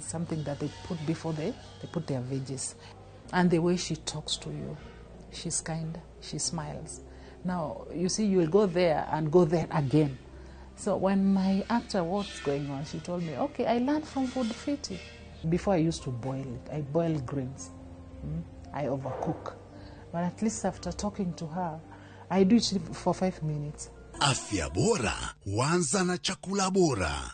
Something that they put before they put their veggies. And the way she talks to you, she's kind, she smiles. Now, you see, you will go there and go there again. So when I asked her what's going on, she told me, okay, I learned from Food Fiti. Before I used to boil it, I boil greens. I overcook. But at least after talking to her, I do it for 5 minutes. Afya bora huanza na chakula bora.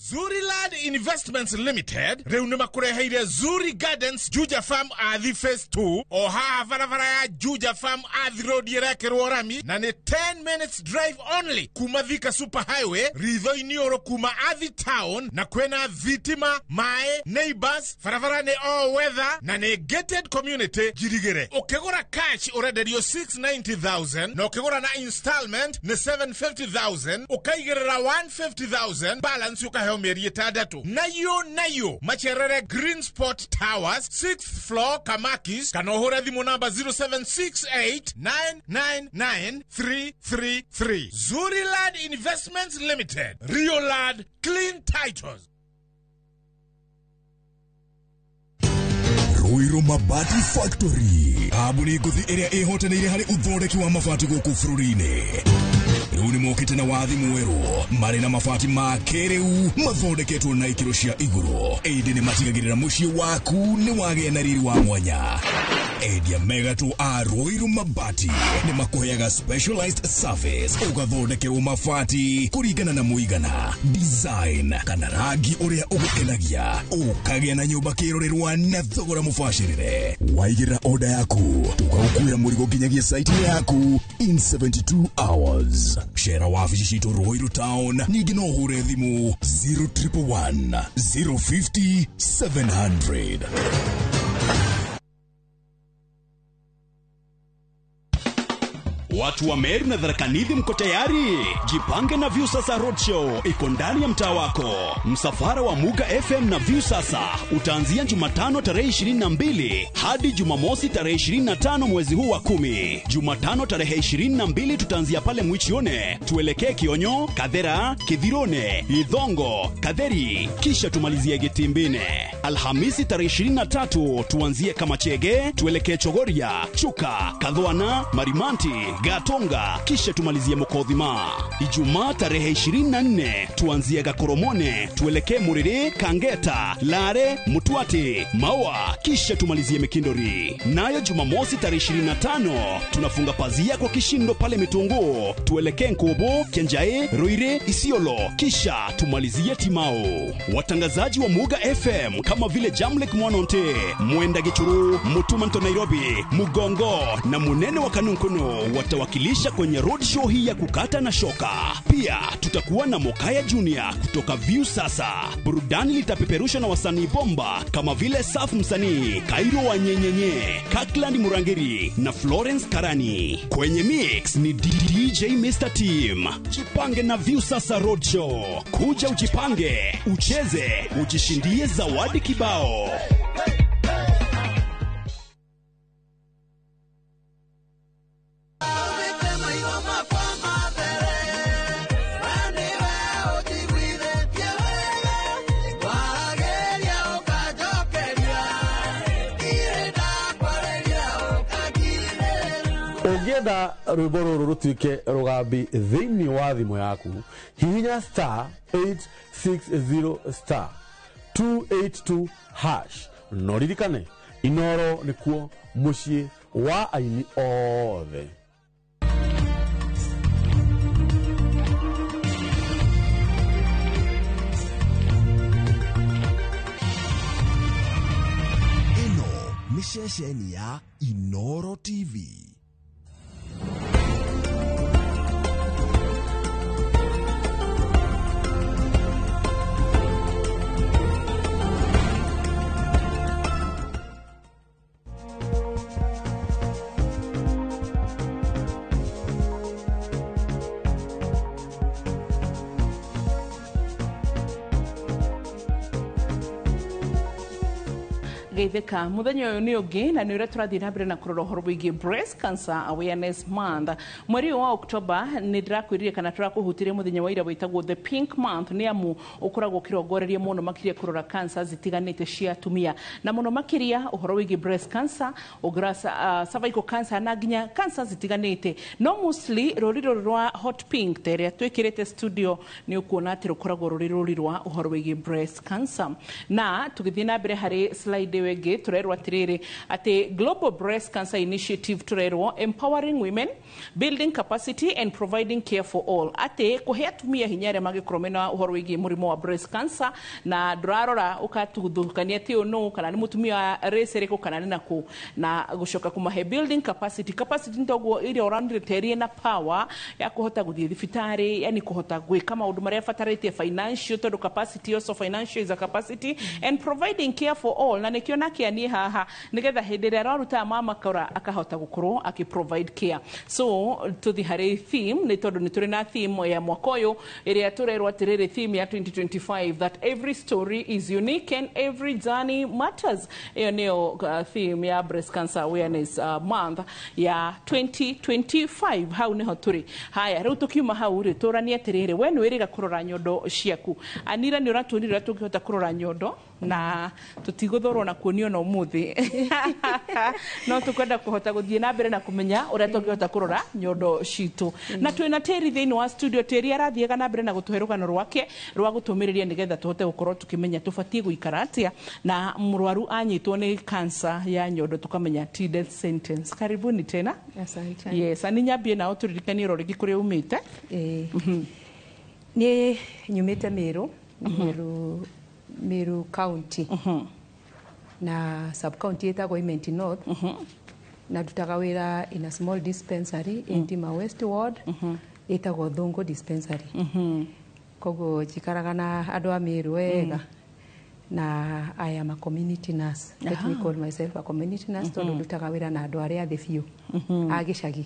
Zuriland Investments Limited rĩu nĩ makũreheire Zuri Gardens Juja Farm Athi Phase 2 o haha barabara ya Juja Farm Athi Road ĩrekĩrwo rami na nĩ 10 minutes drive only kuma Thika Super Highway ritho-inĩ ũrũ kuma Athi Town, na kwĩna thitima, maĩ, neighbors, barabara nĩ all weather na nĩ gated community. Njirigĩre ũkĩgũra cash ũrenderio 690,000 na ũkĩgũra na installment nĩ 750,000, ũkaigĩrĩra 150,000, balance ũkaheo mĩeri 6. Nayo nayo macerere Green Spot Towers, 6th floor, Kamakis, kana ũhũre thimũ namba 0768 999 333. Zuriland Investments Limited, Rioland, clean titles. Ruiru Mabati Factory, kambuni ngũthi ĩrĩa ĩhotanĩire harĩ ũthondeki wa mabati gũkũ bũrũri-inĩ, rĩu nĩ mokĩte na wathi mwerũ marĩ na mabati ma kĩrĩu mathondeketwo na ikĩro cia igũrũ, ĩndĩ nĩ matigagĩrĩra mũciĩ waku nĩ wagĩa na riri wa mwanya. Endia megatũ a Ruiru Mabati nĩ makũheaga specialized service, ũgathondekerwo mabati kũringana na mũigana, design kana rangi ũrĩa ũgũkenagia, ũkagĩa na nyũmba kĩrorerwa na thogora mũbacĩrĩre. Waigĩrĩra oda yaku, tũgagũkuĩra mũrigo nginyagia site yaku in 72 hours. Cera wabici citũ Ruiru Town, ningĩ no ũhũre thimũ 0111 050 700. Watu wa Meru na Tharaka Nithi, mko tayari? Jipange na Viusasa Roadshow iko ndani ya mtaa wako. Msafara wa Muga FM na Viusasa utaanzia Jumatano tarehe 22 hadi Jumamosi tarehe 25 mwezi huu wa 10. Jumatano tarehe 22 tutaanzia pale Mwichione, tuelekee Kionyo, Kathera, Kithirone, Ithongo, Katheri, kisha tumalizie Gitimbine. Alhamisi tarehe 23 tuanzie Kamachege, tuelekee Chogoria, Chuka, Kathwana, Marimanti, Gatonga, kisha tumalizie Mukothima. Ijumaa tarehe 24 tuanzie Gakoromone, tuelekee Muriri, Kangeta, Lare, Mutwati, Maua, kisha tumalizie Mikindori. Nayo Jumamosi tarehe 25 tunafunga pazia kwa kishindo pale Mitungu, tuelekee Nkubu, Kenjae, Ruire, Isiolo, kisha tumalizie Timau. Watangazaji wa Muga FM kama vile Jamlek Mwanonte, Mwenda Gichuru, Mutumanto Nairobi, Mugongo na Munene wa Kanunkunu watawakilisha kwenye roadshow hii ya kukata na shoka. Pia tutakuwa na Mokaya Junior kutoka View Sasa. Burudani litapeperushwa na wasanii bomba kama vile Saf msanii, Kairo wa Nyenyenye, Kakland Murangiri na Florence Karani. Kwenye mix ni DJ Mr Team. Jipange na View Sasa Roadshow. Kuja ujipange, ucheze, ujishindie zawadi kibao. Ũngĩenda rwĩmbo rũrũ rũtuĩke rũgambi thĩinĩ wa thimũ yaku, hihinya *860*282#. No ririkane, Inoro nĩkuo mũciĩ wa aini othe. Ĩno nĩ ceceni ya Inoro TV. Geithĩka mũthenya ũyũ nĩ ũngĩ na nĩ ũrĩa tũrathiĩ na mbere na kũrora ũhoro wĩgiĩ Breast Cancer Awareness Month. Mweri ũyũ wa October nĩ ndĩrakwĩrire kana tũrakũhutirie mũthenya wa ira wĩtagwo the Pink Month, nĩ amu ũkoragwo ũkĩrongoreria mũno makĩria kũrora cancer zitiganĩte cia atumia na mũno makĩria ũhoro wĩgiĩ breast cancer, ũngĩrora cervical cancer na nginya cancer zitiganĩte, no mostly rũri rũrũ rwa hot pink ta ĩrĩa twĩkĩrĩte studio nĩ ũkuona atĩ rũkoragwo rũrĩ rũri rwa ũhoro wĩgiĩ breast cancer. Na tũgĩthiĩ na mbere harĩ slide ĩyo ĩngĩ, tũrerwo atĩrĩrĩ atĩ Global Breast Cancer Initiative, tũrerwo empowering women, building capacity and providing care for all, atĩ kũhe atumia hinya arĩa mangĩkorwo mena ũhoro wĩgiĩ mũrimũ wa breast cancer, na ndũrarora ũkatuthũkania atĩ ũyũ nũ kana nĩ mũtumia wa race ĩrĩkũ kana nĩ nakũ, na gũcoka kũmahe building capacity. Capacity nĩ toguo ĩrĩa ũranire teri na power ya kũhota gũthiĩ thibitarĩ, yani kũhota gwĩka maũndũ marĩa batarĩtie financial, tondũ capacity also financial is a capacity, and providing care for all. Na nĩkĩo nake niĩ haha nĩgetha hĩndĩ ĩrĩa araruta mama kora akahota gũkorwo akĩ provide care. So tũthi harĩ theme, nĩ tondũ nĩ tũrĩ na theme ya mwaka ũyũ ĩrĩa tũrerwo atĩrĩrĩ, theme ya 2025, that every story is unique and every journey matters. Ĩyo nĩyo theme ya Breast Cancer Awareness Month ya 2025. Hau nĩho tũrĩ. Haya, rĩu tũkiuma hau rĩ, tũranie atĩrĩrĩ, we nĩ wĩrĩga kũrora nyondo ciaku. Anira nĩ ũratuonirie ũrĩa tũngĩhota kũrora nyondo na tũtigũthorwo na kuonio na ũmũthĩ, no tũkwenda kũhota gũthiĩ na mbere na kũmenya ũrĩa tũngĩhota kũrora nyondo citũ. Na twĩna Tĩri thĩinĩ wa studio. Tĩri arathiaga na mbere na gũtũhe rũgano rwake rwa gũtũmĩrĩria nĩgetha tũhote gũkorwo tũkĩmenya tũbatiĩ gũikara atĩa na mũrwaru anyitwo nĩ cancer ya nyondo, tũkamenya ti death sentence. Karibuni tena. Asante. Yes, ani nyambie nao tũririkanie ro rĩngĩ kũrĩa umĩte. Ĩĩ. Niĩ nyumĩte Meru, Meru County na sub county ĩtagwo Imenti North, na ndutaga wĩra in a small dispensary in Tima West Ward ĩtagwo Thungu Dispensary. Koguo njikaraga na andũ a Meru wega na I am a community nurse. Let me call myself a community nurse tondũ ndutaga wĩra na andũ arĩa thĩ biũ a gĩcagi.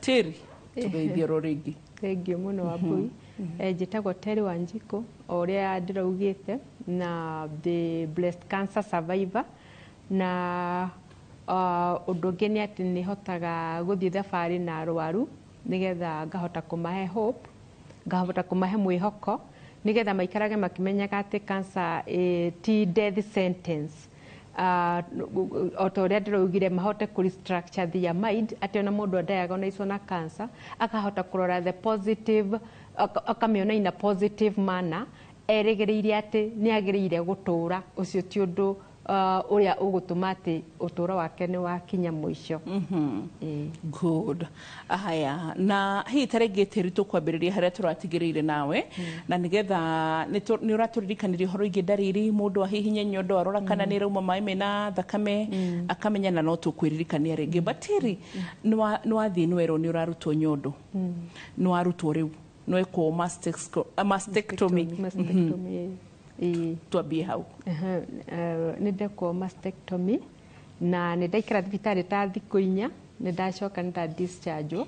Tĩri, tũgeithie ro rĩngĩ. Thengiũ mũno, Wambui. Njĩtagwo Terry Wanjikũ o ũrĩa ndĩraugĩte, na the breast cancer survivor. Na ũndũ ũngĩ nĩ atĩ nĩ hotaga gũthiĩ thabarĩ na arwaru nĩgetha ngahota kũmahe hope, ngahota kũmahe mwĩhoko nĩgetha maikarage makĩmenyaga atĩ cancer ti death sentence. O ta ũrĩa ndĩraugire, mahote kũ restructure their mind atĩ ona mũndũ adiagnosed na cancer akahota kũrora the positive, akamĩona in a positive manner, erĩgĩrĩire atĩ nĩ agĩrĩire gũtũra. Ũcio ti ũndũ ũrĩa ũgũtũma atĩ ũtũũro wake nĩ wakinya mũico. Ĩĩ. Good. Haya, na hihi ta rĩngĩ Tĩri, tũkwambĩrĩria harĩa tũratigĩrĩire nawe na nĩgetha nĩ ũratũririkanirie ũhoro ingĩ ndariri mũndũ ahihinye nyondo arora kana nĩ ĩrauma maĩ mena thakame akamenya, na no tũkwĩririkania rĩngĩ. But Tĩri, nĩ wathiĩ nĩ werwo nĩ ũrarutwo nyondo, nĩ warutwo, rĩu nĩ wekwo mastectomy. Mastectomy, ĩĩ. Twambie hau. Aha, nĩ ndekwo mastectomy na nĩ ndaikara thibitarĩ ta thikũ 4. Nĩ ndacoka nĩ nda discharge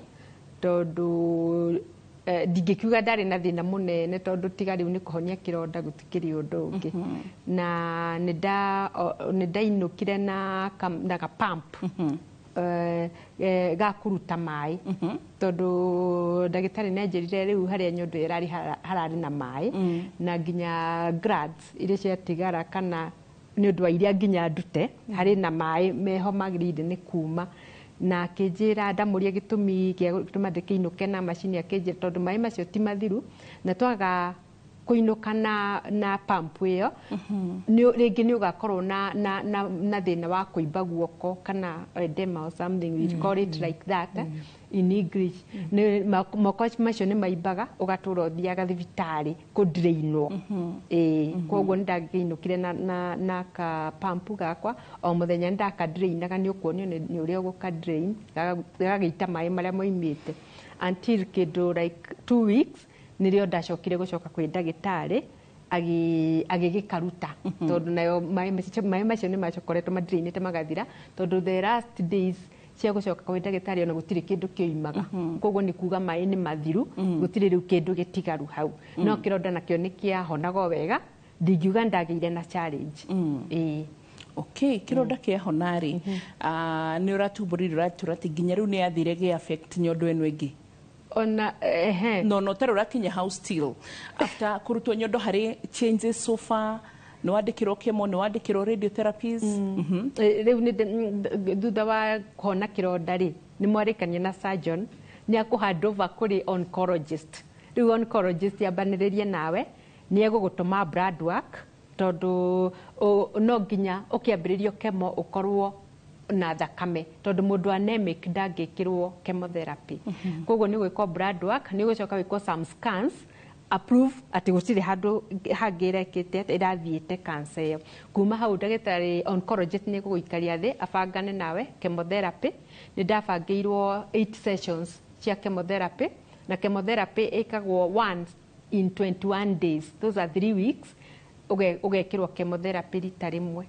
tondũ ndingĩkiuga ndarĩ na thĩna mũnene, tondũ tiga rĩu nĩ kũhonia kĩronda gũtikĩrĩ ũndũ ũngĩ. Na nĩ ndainũkire na ga pump ga kũruta maĩ, tondũ ndagĩtarĩ nĩ anjĩrire rĩu harĩa nyondo ĩrarĩ hararĩ na maĩ na nginya glands iria ciatigara, kana nĩ ũndũ wa iria nginya ndute harĩ na maĩ meho magĩrĩire nĩ kuma. Na akĩnjĩra, ndamũria gĩtũmi gĩa gũtũma ndĩkĩinũke na macini, akĩnjĩra tondũ maĩ macio ti mathiru na twaga kũinũka na pump ĩyo rĩngĩ nĩ ũgakorwo na thĩna wa kũimba guoko kana edema or something, we call it like that in English. Nĩ moko macio nĩ maimbaga, ũgatũra ũthiaga thibitarĩ kũdrainwo. Ĩĩ, koguo nĩ ndakĩinũkire na ka pump gakwa. O mũthenya nĩ ndakadrainaga, nĩ ũkuonio nĩ ũrĩa ũgũka drain gagagĩita maĩ marĩa moimĩte until kĩndũ like 2 weeks nĩrĩo ndacokire gũcoka kwĩ ndagĩtarĩ agĩgĩkaruta, tondũ nayo maĩ macio nĩ macokoretwo madrainĩte magathira, tondũ the last days cia gũcoka kwĩ ndagĩtarĩ ona gũtirĩ kĩndũ kĩoimaga. Koguo nĩ kuga maĩ nĩ mathiru, gũtirĩ rĩu kĩndũ gĩtigaru hau. No kĩronda nakĩo nĩ kĩahonaga o wega, ndingiuga ndagĩire na challenge. Ĩĩ. Okay, kĩronda kĩahona rĩ, nĩ ũratumbũrire, ũratura atĩ nginya rĩu nĩ yathire gĩ affect nyondo ĩno ĩngĩ? Ona ehe. No ũtarĩ ũrakinya hau, still after kũrutwo nyondo harĩ changes so far? Nĩ wandĩkĩrwo chemo, nĩ wandĩkĩrwo radiotherapies? Rĩu nĩ thutha wa kũhona kĩronda rĩ, nĩ mwarĩkania na surgeon, nĩ akũ hand over kũrĩ oncologist. Rĩu oncologist yambanĩrĩrie nawe, nĩ egũgũtũma blood work, tondũ no nginya ũkĩambĩrĩrio chemo ũkorwo na thakame, tondũ mũndũ anemic ndangĩkĩrwo chemotherapy. Koguo nĩ gwĩkwo blood work, nĩ gũcoka gwĩkwo some scans, approve atĩ gũtirĩ handũ hangĩ ĩrekĩte atĩ ĩrathiĩte cancer ĩyo. Kuma hau ndagĩtarĩ oncologist nĩ egũgũikaria thĩ abangane nawe chemotherapy. Nĩ ndabangĩirwo 8 sessions cia chemotherapy, na chemotherapy ĩkagwo once in 21 days, those are 3 weeks. Ũgekĩrwo chemotherapy rita rĩmwe,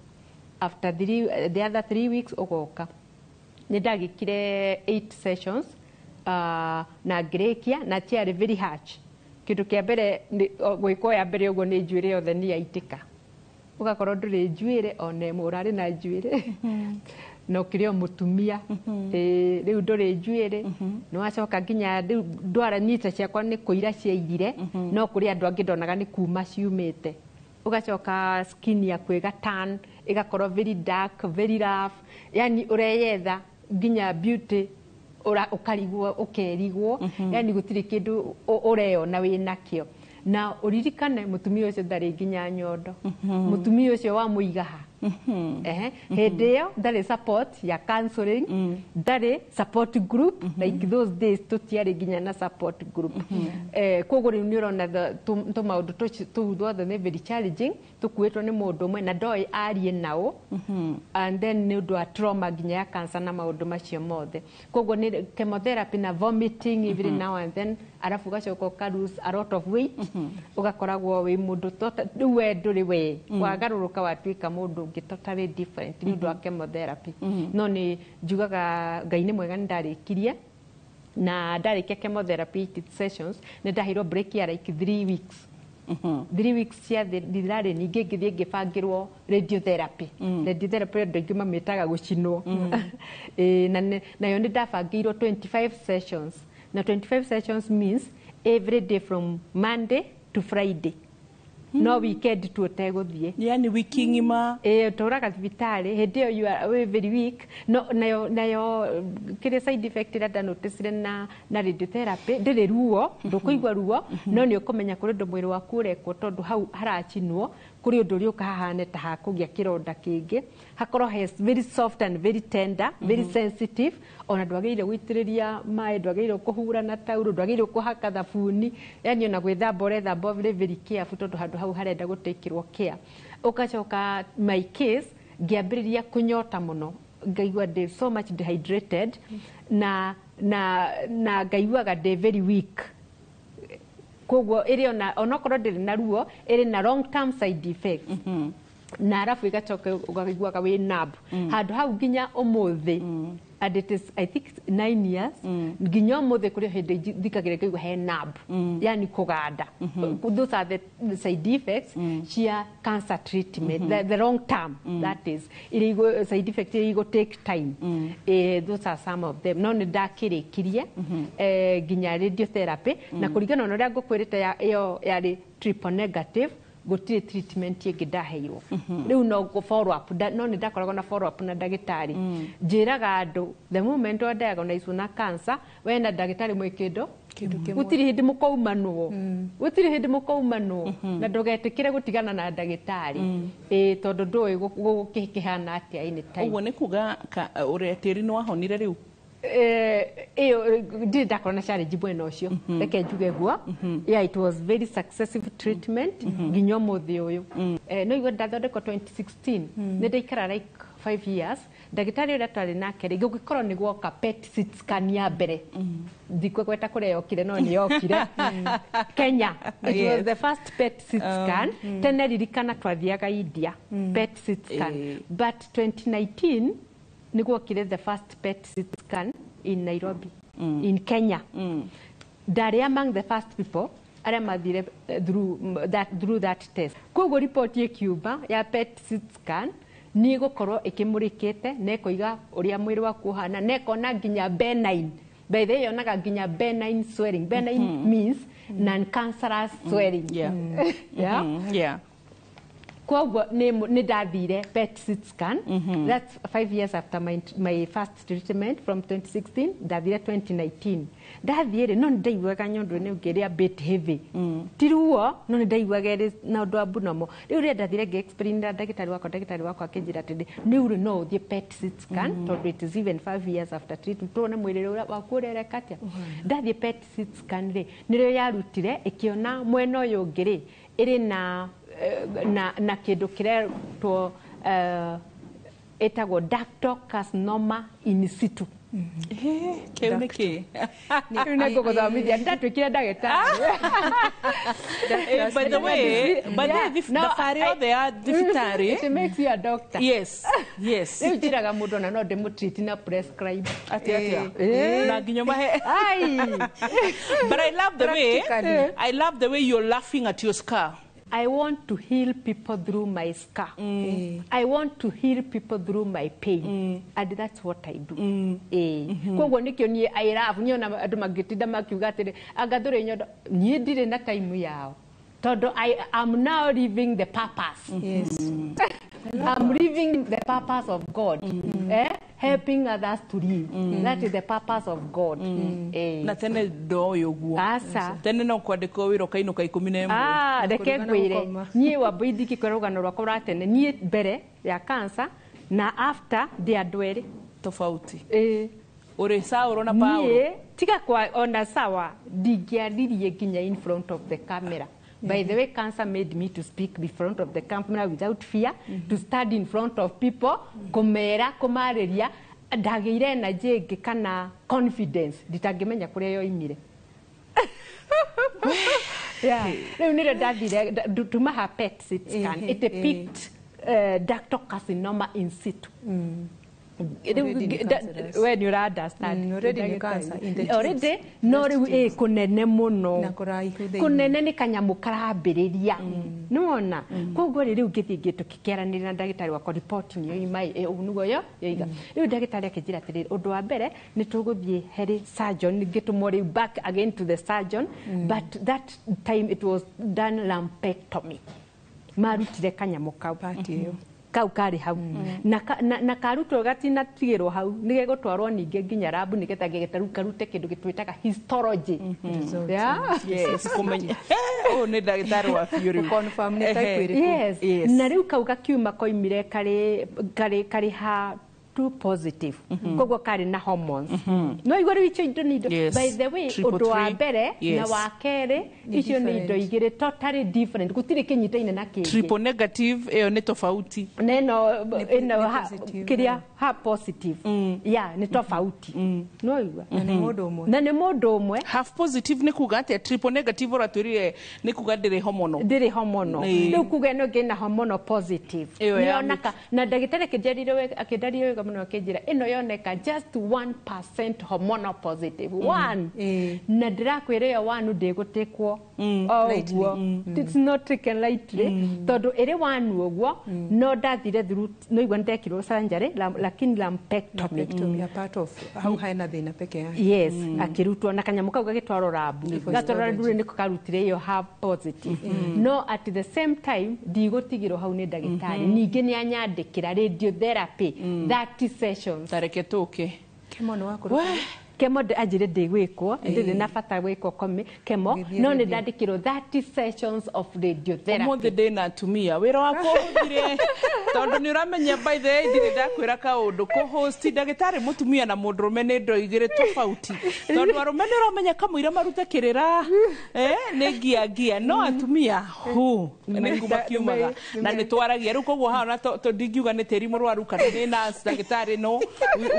after the other 3 weeks ũgoka. Nĩ ndagĩkire 8 sessions na ngĩrĩkia, na ciarĩ very harsh. Kĩndũ kĩa mbere gwĩkwo ya mbere ũguo nĩ njuĩrĩ yothe nĩ yaitĩka, ũgakorwo ndũrĩ njuĩrĩ ona ĩmwe, ũrarĩ na njuĩrĩ na ũkĩrĩ o mũtumia. Rĩu ndũrĩ njuĩrĩ, nĩ wacoka nginya rĩu ndwara nyita ciakwa nĩ kũira ciairire, no kũrĩ andũ angĩ ndonaga nĩ kuma ciumĩte. Ũgacoka skin yaku ĩga turn, ĩgakorwo very dark, very rough, yani ũreyetha nginya beauty ũkarigwo, ũkerigwo, yani gũtirĩ kĩndũ ũreyona wĩ nakĩo. Na ũririkane mũtumia ũcio ndarĩ nginya nyondo. Mũtumia ũcio wamũiga ha? Ehe, hĩndĩ ĩyo ndarĩ support ya counseling, ndarĩ support group. Like those days tũtiarĩ nginya na support group. Koguo rĩu nĩ ũrona tũmaũndũ tũu twothe nĩ very challenging, tũkuĩtwo nĩ mũndũ ũmwe na ndoĩ arie nao, and then nĩ ũndũ wa trauma nginya ya cancer na maũndũ macio mothe. Koguo nĩ chemotherapy na vomiting every now and then, arabu ũgacoka ũka lose a lot of weight, ũgakoragwo wĩ mũndũ rĩu we ndũrĩ we, wagarũrũka watuĩka mũndũ ũngĩ totally different nĩ ũndũ wa chemotherapy. No nĩ njugaga Ngai nĩ mwega, nĩ ndarĩkirie, na ndarĩkia chemotherapy 8 sessions nĩ ndaheirwo break ya like 3 weeks. 3 weeks ciathirarĩ, ningĩ ngĩthiĩ ngĩbangĩrwo radiotherapy. Radiotherapy andũ aingĩ mamĩtaga gũcinwo. Ĩĩ, na nayo nĩ ndabangĩirwo 25 sessions, na 25 sessions means every day from Monday to Friday, no weekend tu ũtegũthiĩ. Yani wiki ng'ima? Ĩĩ, tũraga thibitarĩ hĩndĩ ĩyo you are wĩ very weak. No nayo kĩrĩa side effect ĩrĩa ndanoticire na radiotherapy, ndĩrĩ ruo, ndũkũigua ruo, no nĩ ũkũmenya kũrĩ ũndũ mwĩrĩ waku ũrekwo, tondũ hau haracinwo kũrĩ ũndũ ũrĩũka hahane ta hakũgĩa kĩronda kĩngĩ, hakorwo he very soft and very tender, very sensitive. Ona ndwagĩrĩire gũitĩrĩria maĩ, ndwagĩrĩire kũhura na taurũ, ndwagĩrĩire kũhaka thabuni, yani ona gwĩthamba ũrethamba very very careful, tondũ handũ hau harenda gũtĩkĩrwo care. Ũgacoka my case ngĩambĩrĩria kũnyota mũno, ngaigua ndĩ so much dehydrated, na ngaiguaga ndĩ very weak. Koguo ĩrĩ ona onokorwo ndĩrĩ na ruo, ĩrĩ na long term side effects, na arabu ĩgacoka ũkaiguaga wĩ numb handũ hau nginya ũmũthĩ, and it is I think 9 years, nginya ũmũthĩ kũrĩ hĩndĩ thikagĩrĩria ngaigua he numb, yani kũganda. Those are the side effects cia cancer treatment, the long term, that is iria side effect iria igũ take time. Those are some of them. No nĩ ndakĩrĩkirie nginya radiotherapy, na kũringana na ũrĩa ngũkwĩrĩte ĩyo yarĩ triple negative, gũtirĩ treatment ĩngĩ ndaheirwo. Rĩu no follow up, no nĩ ndakoragwo na follow up na ndagĩtarĩ. Njĩraga andũ, the moment wa diagnose na cancer, we na ndagĩtarĩ mwĩ kĩndũ gũtirĩ hĩndĩ mũkaumanwo, gũtirĩ hĩndĩ mũkaumanwo, na ndũgetĩkĩre gũtigana na ndagĩtarĩ, ĩĩ, tondũ ndũĩ gũkĩhana atĩa anytime. Ũguo nĩ kuga ũrĩa tĩri nĩ wahonire rĩu? Ĩyo ndirĩ ndakorwo na challenge mwena ũcio, reke njuge guo. Yeah, it was very successive treatment nginya ũmũthĩ ũyũ. No igua ndathondekwo 2016, nĩ ndaikara like 5 years. Ndagĩtarĩ ũrĩa twarĩ nake rĩ, gũgĩkorwo nĩ gwoka PET CT scan ya mbere, ndikwegweta kũrĩa yokire, no nĩ yokire Kenya. It was the first PET CT scan. Tene ririkana twathiaga India PET CT scan, but 2019 nĩguokire the first PET CT scan in Nairobi, in Kenya. Ndarĩ among the first people arĩa mathire through that test. Koguo report ĩkiuma ya PET CT scan. Nĩ ĩgũkorwo ĩkĩmũrĩkĩte na ĩkoiga ũrĩa mwĩrĩ waku ũhana, na ĩkona nginya benign. By the way, yonaga nginya benign swelling. Benign means non-cancerous swelling. Yeah? Koguo nĩ ndathire PET CT scan. That's 5 years after my first treatment from 2016. Ndathire 2019. Ndathiĩ rĩ, no nĩ ndaiguaga nyondo nĩ ũngĩ a bit heavy, ti ruo, no nĩ ndaiguaga ĩrĩ na ũndũ abnormal. Rĩu rĩrĩa ndathire ngĩ-explain na ndagĩtarĩ wakwa, akĩnjĩra atĩrĩ, rĩu rĩ, no ũthiĩ PET CT scan tondũ it is even 5 years after treatment, tuone mwĩrĩ ũrĩa waku ũrereka atĩa. Ndathiĩ PET CT scan rĩ, nĩrĩo yarutire ĩkĩona mwena ũyũ ũngĩ rĩ, ĩrĩ na kĩndũ kĩretwo ĩtagwo ductal carcinoma in situ. Kĩu nĩ kĩ? Rĩu nĩ ngũgũthomithia, ndatuĩkire ndagĩtarĩ. By the way, by the way, thabarĩ yothe ya thibitarĩ. It makes you a doctor. Rĩu njĩraga mũndũ ona no ndĩmũtreat na prescribe. Atĩ atĩa? Na nginya mahe. Ai. But I love the way Practically. I love the way you're laughing at your scar. I want to heal people through my scar. I want to heal people through my pain. And that's what I do. Koguo nĩkĩo niĩ I love, niĩ ona andũ mangĩtinda makiuga atĩrĩ, anga ndũrĩ nyondo, niĩ ndirĩ na time yao. Tondũ I am now living the purpose. I'm living the purpose of God. Eh? Helping others to live. That is the purpose of God. Eh. Na tene ndoĩ ũguo. Aca. Tene no kwandĩkwo wĩra ũkainũka 11. Ah, reke Kũruga na ngwĩre, gũkoma. niĩ wambui ndingĩkwĩra rũgano rwakwa rwa tene, niĩ mbere ya cancer na after, ndĩ andũ erĩ. Tofauti. Ĩĩ. Ũrĩ Saũrũ na Paũlũ. Niĩ tiga kwa ona sawa, ndingĩaririe nginya in front of the camera. By the way, cancer made me to speak in front of the camera without fear, to stand in front of people, kũmera, kũmarĩria. Ndagĩire energy ĩngĩ kana confidence nditangĩmenya kũrĩa yoimire. Yeah. Rĩu nĩrĩo ndathire tuma ha PET CT scan. It picked ductal carcinoma in situ. Rĩu Already nĩ cancerous. We nĩ ũra understand. Already nĩ cancer in the Already, tubes. no rĩu ĩ kũnene mũno. Na kũraihu thĩinĩ. Kũnene nĩ kanyamũ karambĩrĩria, nĩwona? Koguo rĩ, rĩu ngĩthiĩ tũkĩkĩaranĩria na ndagĩtarĩ wakwa, report nĩyo ima ũguo nĩguo yo yoiga. Rĩu ndagĩtarĩ akĩnjĩra atĩrĩrĩ, ũndũ wa mbere nĩ tũgũthiĩ harĩ surgeon, ngĩtũmwo rĩu back again to the surgeon, but that time it was done lumpectomy, marutire kanyamũ kau. Part ĩyo. Kau karĩ hau na karutwo gatinatigĩrwo hau, nĩ gegũtwarwo ningĩ nginya rabu nĩgetha gĩtarũ karute kĩndũ gĩtwĩtaga histology. Results. Yeah. Yes, kũmenya. Ũyũ nĩ ndagĩtarĩ wa biũ rĩu. Confirm nĩ type ĩrĩkũ. Yes. Na rĩu kau gakiuma koimire karĩ ha two positive, koguo karĩ na hormones. No igua rĩu icio indo nĩ indo, by the way, Triple ũndũ wa three. mbere na wa kerĩ, Nĩ icio nĩ indo different. igĩrĩ totally different, gũtirĩ kĩnyitaine na kĩngĩ. Triple negative ĩyo nĩ tofauti. Na ĩno ĩno Nĩ positive, kĩrĩa ha positive, yeah, nĩ tofauti, no igua. Na nĩ mũndũ ũmwe. Na nĩ mũndũ ũmwe. Half positive nĩ kuga atĩa? Triple negative ũratwĩrire nĩ kuga ndĩrĩ hormonal. Ndĩrĩ hormonal. Rĩu kuga ĩno ĩngĩ na hormonal positive. Ĩyo ya Nĩyoneka na ndagĩtarĩ akĩnjarĩria wega mũno, akĩnjĩra ĩno yoneka just 1% hormonal positive, one. Na ndĩrakwĩra ĩyo one ndĩgũtĩkwo o Lightly. ũguo. It's not taken lightly, tondũ ĩrĩ one ũguo, no ndathire through, no igua nĩndekirwo surgery, lakini lumpectomy. Lumpectomy, a part of hau hena thĩna peke yake. Yes, akĩrutwo na kanyamũ kau gagĩtwarwo rabu, gatwarwo rabu nĩko karutire ĩyo ha positive. No at the same time ndigũtigĩrwo hau nĩ ndagĩtarĩ, ningĩ nĩ anyandĩkĩra radiotherapy 30 sessions. Tareke tũke. Chemo nĩ wakũruta. Chemo anjĩre ndĩgwĩkwo, ndĩrĩ na bata gwĩkwo chemo. Gĩthiĩ No nĩ radio. ndandĩkĩrwo 30 sessions of radiotherapy. Ũmũthĩ ndĩna atumia, wĩra wakwa ũhũthire tondũ nĩ ũramenya, by the way, ndirĩ ndakwĩra kaũndũ, kũhost ndagĩtarĩ mũtumia na mũndũrũme nĩ indo igĩrĩ tofauti, tondũ arũme nĩ ũramenya kamũira marute kĩrĩra, nĩ ngia ngia, no atumia hu nĩ kuma kiumaga na nĩ twaragia rĩu. Koguo haha ona ndingiuga nĩ tĩri mũrwaru kana nĩ nurse ndagĩtarĩ, no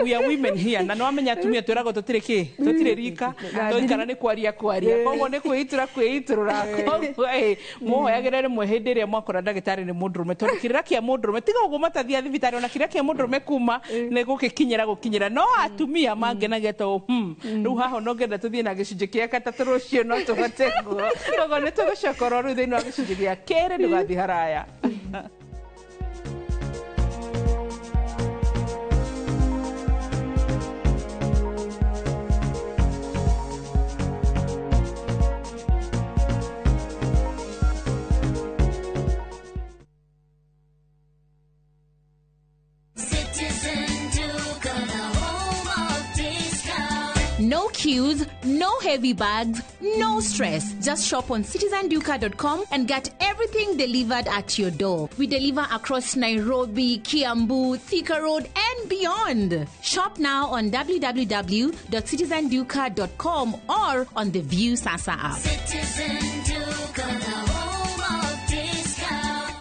we are women here, na nĩ wamenya atumia twĩragwo tũtirĩ kĩ, tũtirĩ rika tũikara nĩ kwaria kwaria, koguo nĩ kwĩitũra kwĩitũrũra. Koguo mũhoyagĩre rĩmwe hĩndĩ ĩrĩa mwakora ndagĩtarĩ nĩ mũndũrũme, tondũ kĩrĩra kĩa mũndũrũme tiga ũguo matathia thibitarĩ, ona kĩrĩra kĩa mũndũrũme kuma nĩ gũgĩkinyĩra gũkinyĩra, no atumia mangenagia to rĩu haha no ngenda tũthiĩ na gĩcunjĩ kĩa gatatũ rũciũ, no tũhote guo. Koguo nĩ tũgũcoka oro rĩu thĩinĩ wa gĩcunjĩ gĩa kerĩ, ndũgathiĩ haraya. queues, no heavy bags, no stress. Just shop on citizenduka.com and get everything delivered at your door. We deliver across Nairobi, Kiambu, Thika Road, and beyond. Shop now on www.citizenduka.com or on the View Sasa app. Citizen Duka, the home of discount.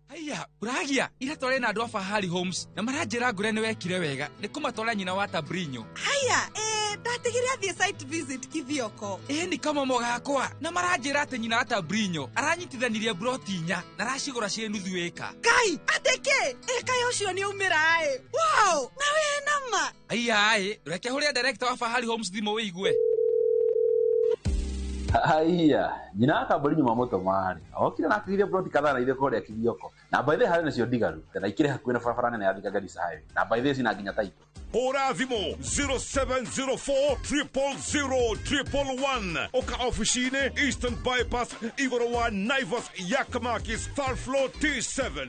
Haiya, uragia ira tware na andu a Fahari Homes na maranjira ngure ni wekire wega ni kumatwara nyina wa Tabrinyo. Haya, ndatigire athie site visit Kithioko. Ni kama mogakwa na maranjira ati nyina wa Tabrinyo aranyitithanirie broti inya na aracigura cie nuthu eka. Kai, ateke, eka ucio ni umira ai. Wow, na we nama. Haiya ai, reke huria director wa Fahari Homes thimu wigue. Haiya, nyina wa Tabrinyo mamoto mari. Okire na atigire broti kadhaa na ithe kuria Kithioko. Na by the harĩ nacio ndigaru na ikire hakuhĩ na barabara nene ya Thika Garissa Highway. Na by the cina nginya taito. Hũra thimũ 0704 000 111 oka ofici-inĩ Eastern Bypass igũrũ wa Naivas Yakamakis third floor T7.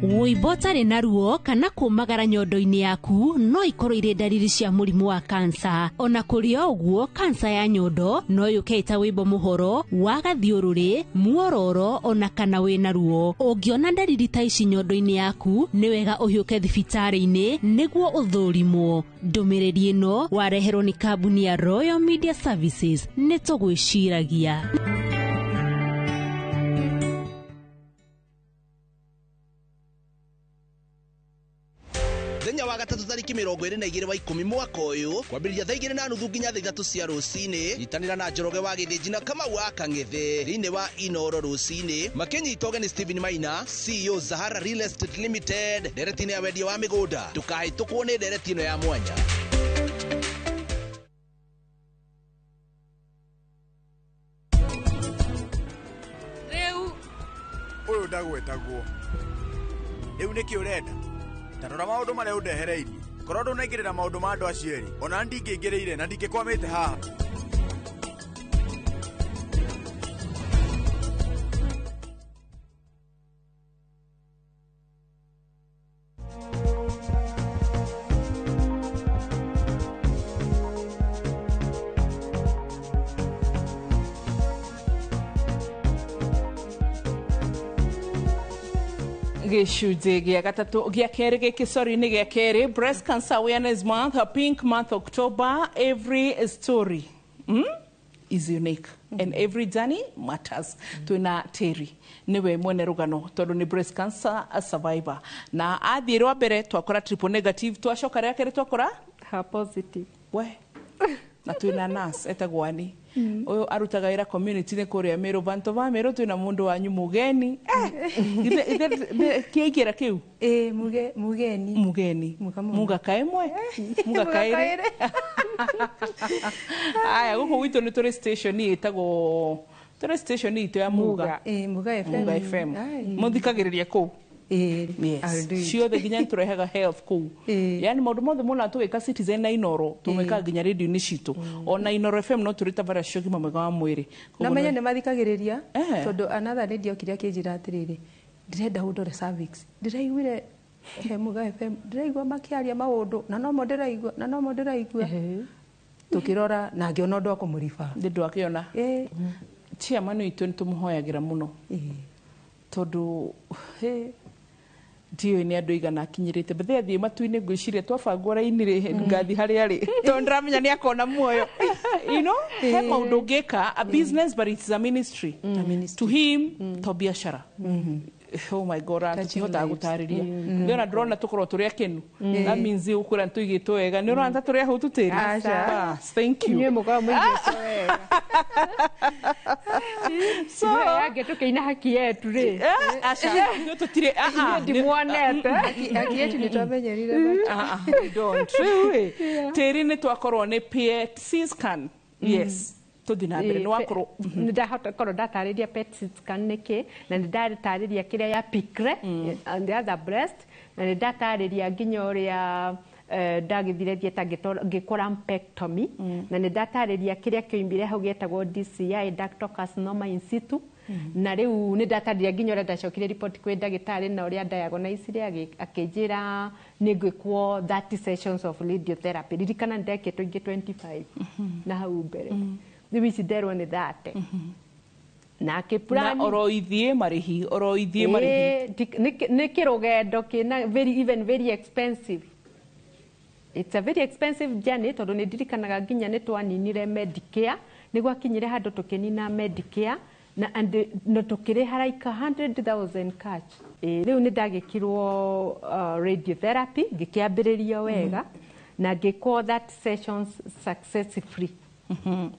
Wũimbo ũtarĩ na ruo kana kũmagara nyondo-inĩ yaku no ikorwo irĩ ndariri cia mũrimũ wa kansa. Ona kũrĩ o ũguo, kansa ya nyondo no yũke ĩta wũimbo mũhoro wa gathiũrũrĩ, muororo ona kana wĩna ruo. Ũngĩona ndariri ta ici nyondo-inĩ yaku, nĩ wega ũhiũke thibitarĩ-inĩ nĩguo ũthũrimwo. Ndũmĩrĩri ĩno wareherwo nĩ kambuni ya Royal Media Services. Nĩ tũgwĩciragia. Mũthenya wa gatatũ tarĩki 22 wa 10 mwaka ũyũ kwambĩrĩria thaa 2:30 nginya thaa 3 cia rũcinĩ nyitanĩra na Njoroge wa Gĩthĩnji na Kamau wa Kang'ethe thĩinĩ wa Inoro rũcinĩ makĩnyita ũgeni Stephen Maina CEO Zahara Real Estate Limited ndereti-inĩ ya wendia wa mĩgũnda. Ndũkahĩtũkwo nĩ ndereti ĩno ya mwanya. Rĩu ũyũ ndagwetagwo rĩu nĩkĩ ũrenda? Tarora maũndũ marĩa ũndehereirie. Korwo ndũnaingĩrĩra maũndũ ma andũ acio erĩ, ona ndingĩingĩrĩire na ndingĩkwamĩte haha. Gĩcunjĩ gĩa gatatũ gĩa kerĩ gĩkĩ sorry nĩ gĩa kerĩ Breast Cancer Awareness Month, Pink Month October. Every story is unique and every journey matters. Twĩna Terry nĩwe mwene rũgano tondũ nĩ breast cancer survivor na athiĩ rwa mbere twakora triple negative, twacoka rĩa kerĩ twakora her positive. We na twĩna nurse etagwo Ani ũyũ arutaga wĩra community-inĩ kũrĩa Meru Vanto va Meru twĩna mũndũ wanyu mũgeni kĩaingĩra kĩu mugeni mugeni muga kaĩmwe muga kaĩrĩ. Aya gũkũ gwitũ nĩ tũrĩ station ĩtagwo tũrĩ station itũ ya Muga Muga FM. Muga FM mũthikagĩrĩria kũu. Yes. Ciothe nginya nĩtũrehaga health kũu. Yani maũndũ mothe mona tũgĩka Citizen na Inoro tũmekaga nginya radio-inĩ citũ. Ona Inoro FM no tũrĩ tabara cia ũgima mwega wa mwĩrĩ. Na menye nĩ mathikagĩrĩria tondũ another lady okire akĩnjĩra atĩrĩrĩ, ndĩrenda ũndore cervix. Ndĩraiguire he Muga FM, ndĩraigua makĩaria maũndũ na nomo ndĩraigua na nomo ndĩraigua. Tũkĩrora na ngĩona ũndũ wa kũmũriba. Ndĩ akĩona. Chairman witũ nĩ tũmũhoyagĩra mũno. Tondũ ndiũĩ nĩ andũ aigana akinyĩrĩte bethe athiĩ matu-inĩ ngwĩciria twabangwo raini rĩ ngathi harĩa rĩ tondũ ndĩramenya nĩ akona muoyo. You know, he maũndũ ũngĩka a business but it's a ministry. To him to biashara. Oh my God, tũtihotaga gũtarĩria. Ndĩrona ndĩrona tũkorwo tũrĩ akenu. That means ũkwĩra nĩtũigĩtwo wega. Nĩ ũrona ta tũrĩ ahũtu tĩri? Aca. Thank you. Inyuĩ mũkoragwo mũigĩtwo wega. So yange tũkĩina haki yetu rĩ. Aca, ithuĩ tũtirĩ Inyuĩ ndimwonete. Haki yetu nĩ twamenyerire. Don't. Rĩu rĩ, tĩri nĩ twakorwo nĩ PET scan. Yes. Tũthiĩ na mbere nĩ wakorwo ndahota korwo ndatarĩria PET scan nĩkĩ na nĩ ndatarĩria kĩrĩa ya picre on the other breast na nĩ ndatarĩria nginya ũrĩa ndagĩthire thieta ngĩkora lumpectomy na nĩ ndatarĩria kĩrĩa kĩoimire hau gĩetagwo DCI ductal carcinoma in situ Na rĩu nĩ ndatarĩria nginya ũrĩa ndacokire report kwĩ ndagĩtarĩ na ũrĩa diagnosire, akĩnjĩra nĩ ngwĩkwo 30 sessions of radiotherapy. Ririkana nĩ ndekĩtwo ingĩ 25 na hau mbere. Rĩu ici nderwo nĩ 30 na akĩplan. Na oro ithiĩ marĩhi, oro ithiĩ marĩhi. Ĩĩ, nĩ kĩrũgendo kĩna very, even very expensive. It's a very expensive journey, tondũ nĩ ndirikanaga nginya nĩ twaninire Medicare, nĩ gwakinyire handũ tũkĩnina Medicare na and na tũkĩrĩha like 100,000 cash. Ĩĩ, rĩu nĩ ndagĩkirwo radiotherapy, ngĩkĩambĩrĩria wega na ngĩkwo that sessions successfully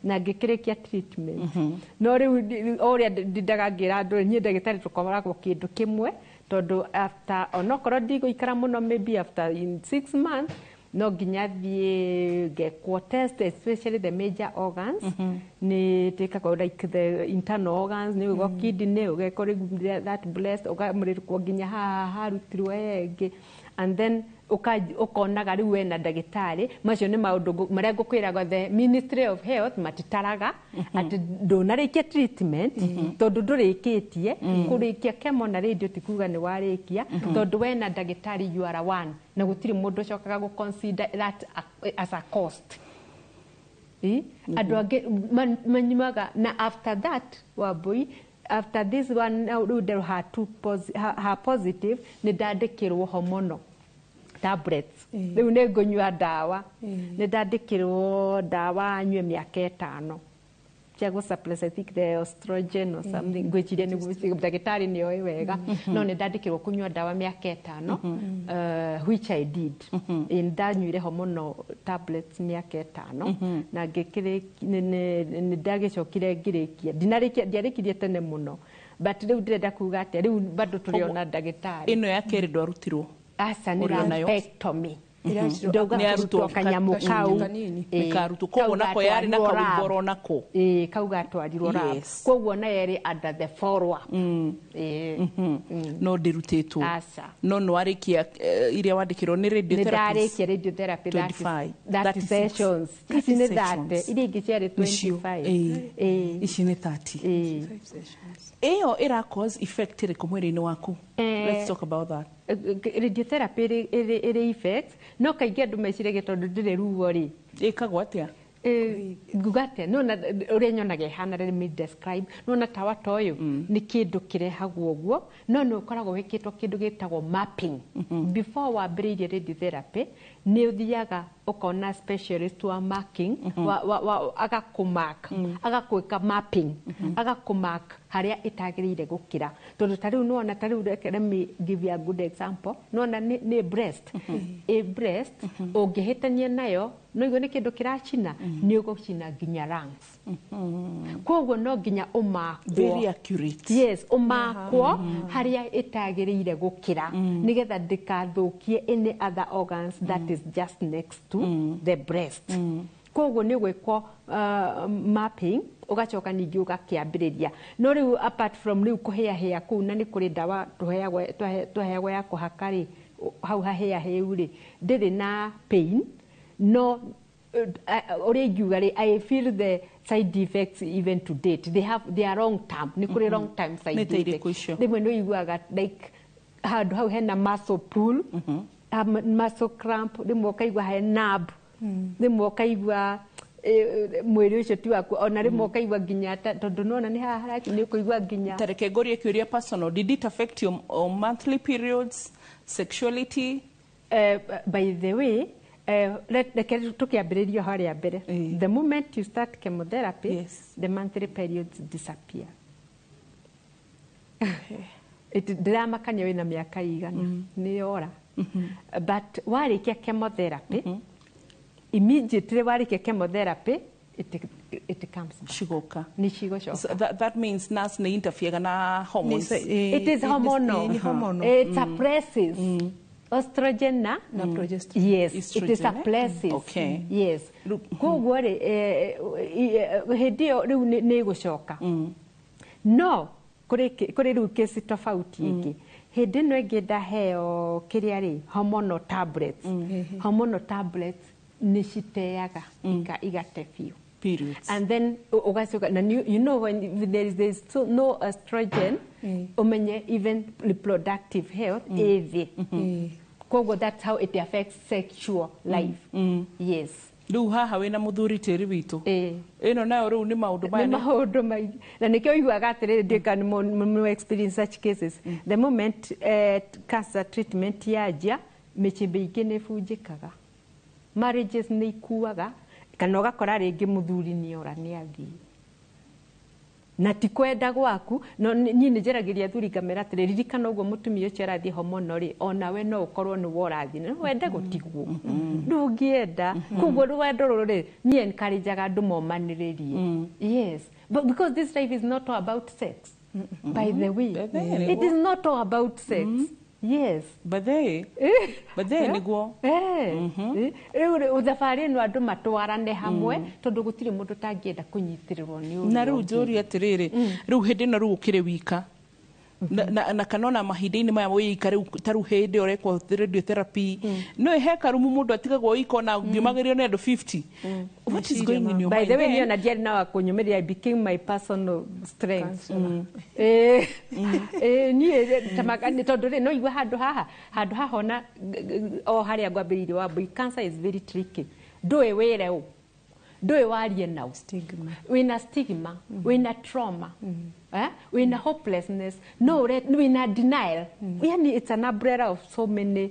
na ngĩkĩrĩkia treatment. No rĩu o ũrĩa ndindaga ngĩra andũ, niĩ ndagĩtarĩ tũkoragwo kĩndũ kĩmwe, tondũ after onokorwo ndigũikara mũno, maybe after in 6 months, no nginya thiĩ ngekwo test, especially the major organs. Nĩ twĩkagwo like the internal organs, nĩ ũgekwo kidney, ũgekwo rĩu that breast, ũkamũrĩkwo nginya haha harutirwo ĩngĩ, and then ũkonaga rĩu wena ndagĩtarĩ. Macio nĩ maũndũ marĩa ngũkwĩraga the Ministry of Health matitaraga atĩ ndũnarĩkia treatment, tondũ ndũrĩkĩtie kũrĩkia chemo na radio ti kuga nĩ warĩkia, tondũ wena ndagĩtarĩ you are one na gũtirĩ mũndũ ũcokaga gũ consider that as a cost. Andũ angĩ manyuaga na after that, Wambui, after this one now, rĩu nderwo ha positive, nĩ ndandĩkĩrwo hormonal tablets. Rĩu nĩ ngũnyua ndawa, nĩ ndandĩkĩrwo ndawa nyue mĩaka 5 cia gũ suppress, I think, the estrogen or something. Ngwĩciria nĩ ndagĩtarĩ nĩ oĩ wega, no nĩ ndandĩkĩrwo kũnyua ndawa mĩaka 5, which I did. Ĩ, ndanyuire hormonal tablets mĩaka 5 na nĩ ndagĩcokire ngĩrĩkia. Ndinarĩkia, ndiarĩkirie tene mũno, but rĩu ndĩrenda kuga atĩa, rĩu bado tũrĩ ndagĩtarĩ. Ĩno ya kerĩ ndwarutirwo? Aca, nĩ Ũrĩ onayo? Lumpectomy. Nĩ Ndauga arutwo kanyamũ kau. Kanini. Ĩĩ, Nĩ karutwo. Koguo kau nako yarĩ na gatwarirwo kawĩmbo lab. oro nako. Ĩĩ, kau gatwarirwo lab. Koguo nayo ĩrĩ under the follow up. Ĩĩ. No ndĩrutĩtwo? Aca. No nĩ warĩkia iria wandĩkĩrwo nĩ Nĩ radiotherapist? ndarĩkia radiotherapy 25, 30 36 sessions. Ici nĩ 30. Sessions. Iria ingĩ ciarĩ Nĩcio, 25. ĩĩ. Ĩĩ. Ici nĩ 30. Ĩyo ĩra cause effect ĩrĩkũ mwĩrĩ-inĩ waku? Let's talk about that. Radiotherapy ĩrĩ effect, no kaingĩ andũ meciragia tondũ ndĩrĩ ruo rĩ. Ĩkagwo atĩa? Nguga atĩa, nona ũrĩa nyonaga ĩhana, let me describe. Nona tawa ta ũyũ nĩ kĩndũ kĩrehagwo ũguo, no nĩ ũkoragwo wĩkĩtwo kĩndũ gĩtagwo mapping. Before wambĩrĩirie radiotherapy, nĩ ũthiaga ũkona specialist wa marking, wa agakũmark, agagwĩka mapping, agakũmark harĩa ĩtagĩrĩire gũkĩra, tondũ ta rĩu nĩwona, ta rĩu let me give you a good example. Nĩwona nĩ breast, ĩ breast ũngĩhĩtania nayo no igue nĩ kĩndũ kĩracina, nĩ ũgũcina nginya lungs. Koguo no nginya ũmakwo. Very accurate. Yes, ũmakwo harĩa ĩtagĩrĩire gũkĩra, nĩgetha ndĩkathũkie any other organs that is just next to the breast. Koguo nĩ gwĩkwo mapping, ũgacoka ningĩ ũgakĩambĩrĩria. No rĩu apart from rĩu kũhĩahĩa kũu, na nĩ kũrĩ ndawa tũheagwo ya kũhaka rĩ hau hahĩahĩu rĩ, ndĩrĩ na pain, no ũrĩa ingiuga rĩ, I feel the side effects even to date. They are long term. Nĩ kũrĩ long term side Nĩ ta irĩkũ effects. Icio? Rĩmwe nĩ ũiguaga like handũ hau hena muscle pull, muscle cramp, rĩmwe ũkaigua he nerve, rĩmwe ũkaigua mwĩrĩ ũcio ti waku, ona rĩmwe ũkaigua nginya tondũ nona nĩ haha nĩ ũkũigua nginya. Tareke ngũrie kĩũria personal. Did it affect your monthly periods, sexuality? By the way, reke tũkĩambĩrĩria harĩa mbere. The moment you start chemotherapy, the monthly periods disappear. Ndĩramakania wĩna mĩaka igana, nĩ yora. But warĩkia chemotherapy, immediately warĩkia chemotherapy, it comes back. Cigoka. Nĩ cigocoka. So that means nurse nĩ interfere na hormones. It is hormonal. Nĩ hormonal. It suppresses estrogen na Na progesterone. Yes, it Estrogen, eh? suppresses. Yes, koguo rĩ hĩndĩ ĩyo rĩu nĩ ĩgũcoka, no kũrĩ rĩu kesi tofauti ĩngĩ. Hĩndĩ ĩno ĩngĩ ndaheo kĩrĩa rĩ, hormonal tablets. Hormonal tablets nĩ citeaga igate biũ. Periods. And then ũgacoka na you know when there is so no estrogen, ũmenye even reproductive health ĩ thĩ. Koguo that's how it affects sexual life, yes. Rĩu haha wĩna mũthuri tĩri witũ ĩno nayo rĩu nĩ maũndũ maya. Nĩ maũndũ maingĩ, na nĩkĩo ũiguaga atĩrĩrĩ, ndĩka nĩ experience such cases. The moment cancer treatment yanjia, mĩciĩ mĩingĩ nĩ ĩbunjĩkaga, marriages nĩ ikuaga, kana ũgakora rĩngĩ mũthuri nĩ ora, nĩ athiĩ na ti kwenda gwaku. No niĩ nĩ njaragĩria athuri ngamera atĩrĩ, ririkana ũguo mũtumia ũcio arathiĩ homono rĩ, onawe no ũkorwo nĩ worathiĩ na no wende gũtigwo, ndũngĩenda. Koguo rwendo rũrũ rĩ, niĩ encourageaga andũ momanĩrĩrie, yes, but because this life is not all about sex, by the way. By It is not all about sex, yes. But they nĩguo. Rĩu rĩ, thabarĩ ĩno andũ matwarane hamwe, tondũ gũtirĩ mũndũ ũtangĩenda kũnyitĩrĩrwo nĩ ũrĩa Na rĩu ũngĩ. njũrie atĩrĩrĩ, rĩu hĩndĩ ĩno rĩu ũkĩrĩ wika na kana ona mahinda-inĩ maya wĩika rĩu, ta rĩu hĩndĩ ĩyo ũrekwo radiotherapy, no he karumu mũndũ atigagwo wika ona ũngĩmagĩrio nĩ andũ 50, what is going in your By mind the way, then? niĩ ona ndiarĩ na wa kũnyũmĩrĩria. I became my personal strength. Niĩ tondũ rĩ, no igue handũ haha, handũ haha ona o harĩa ngwambĩrĩirie wa mbui, cancer is very tricky. Ndũĩ wĩre ũ, ndũĩ warie nau, wĩna stigma, wĩna trauma, wĩna hopelessness, no wĩna denial. Yani it's an umbrella of so many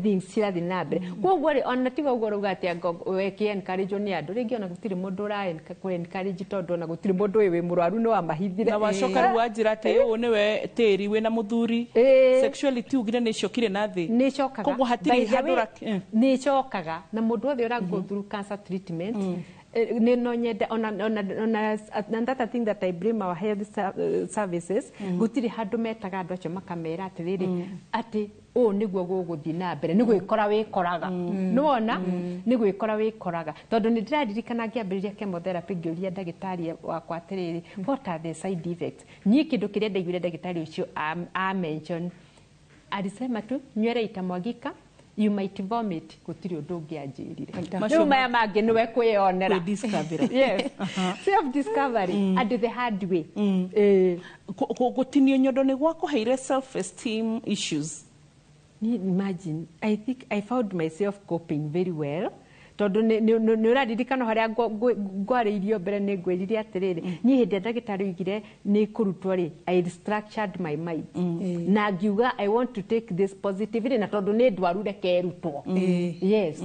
things cirathiĩ na mbere. Koguo rĩ, ona tiga ũguo rauga atĩ anga weke encourage nĩ andũ rĩngĩ, ona gũtirĩ mũndũ ũra encourage, tondũ ona gũtirĩ mũndũ ũĩ wĩ mũrwaru, nĩ wamahithire. Na wacoka rĩu wanjĩra atĩ ũũ nĩwe tĩri wĩna mũthuri, sexuality ugire nĩ icokire na thĩ. Nĩ ĩcokaga. Koguo hatirĩ By the handũ way, nĩ ĩcokaga, na mũndũ wothe ũra go through cancer treatment, nĩ no nyende ona and that I think that I blame our health services. Gũtirĩ handũ metaga andũ acio makamera atĩrĩrĩ, atĩ ũũ nĩguo gũgũthiĩ na mbere, nĩ gwĩkora wĩkoraga, nĩwona nĩ gwĩkora wĩkoraga. Tondũ nĩ ndĩraririkana ngĩambĩrĩria chemotherapy, ngĩũria ndagĩtarĩ wakwa atĩrĩrĩ, "What are the side effects?" Niĩ kĩndũ kĩrĩa ndaiguire ndagĩtarĩ ũcio a mention, alisema tu, "Nywele itamwagika, you might vomit." Gũtirĩ ũndũ ũngĩ anjĩrire. Macio Rĩu maya mangĩ nĩwe kwĩyonera. Kwĩdiscover. Yes, self discovery and the hard way. Gũtinio nyondo nĩ gwakũheire self esteem issues? Ni imagine, I think I found myself coping very well, tondũ nĩ ũraririkana harĩa ngwarĩirio mbere, nĩ ngwĩrire atĩrĩrĩ, niĩ hĩndĩ ĩrĩa ndagĩtarĩ oigire nĩ kũrutwo rĩ, I restructured my mind na ngiuga I want to take this positively, na tondũ nĩ ndwaru reke ĩrutwo. Yes,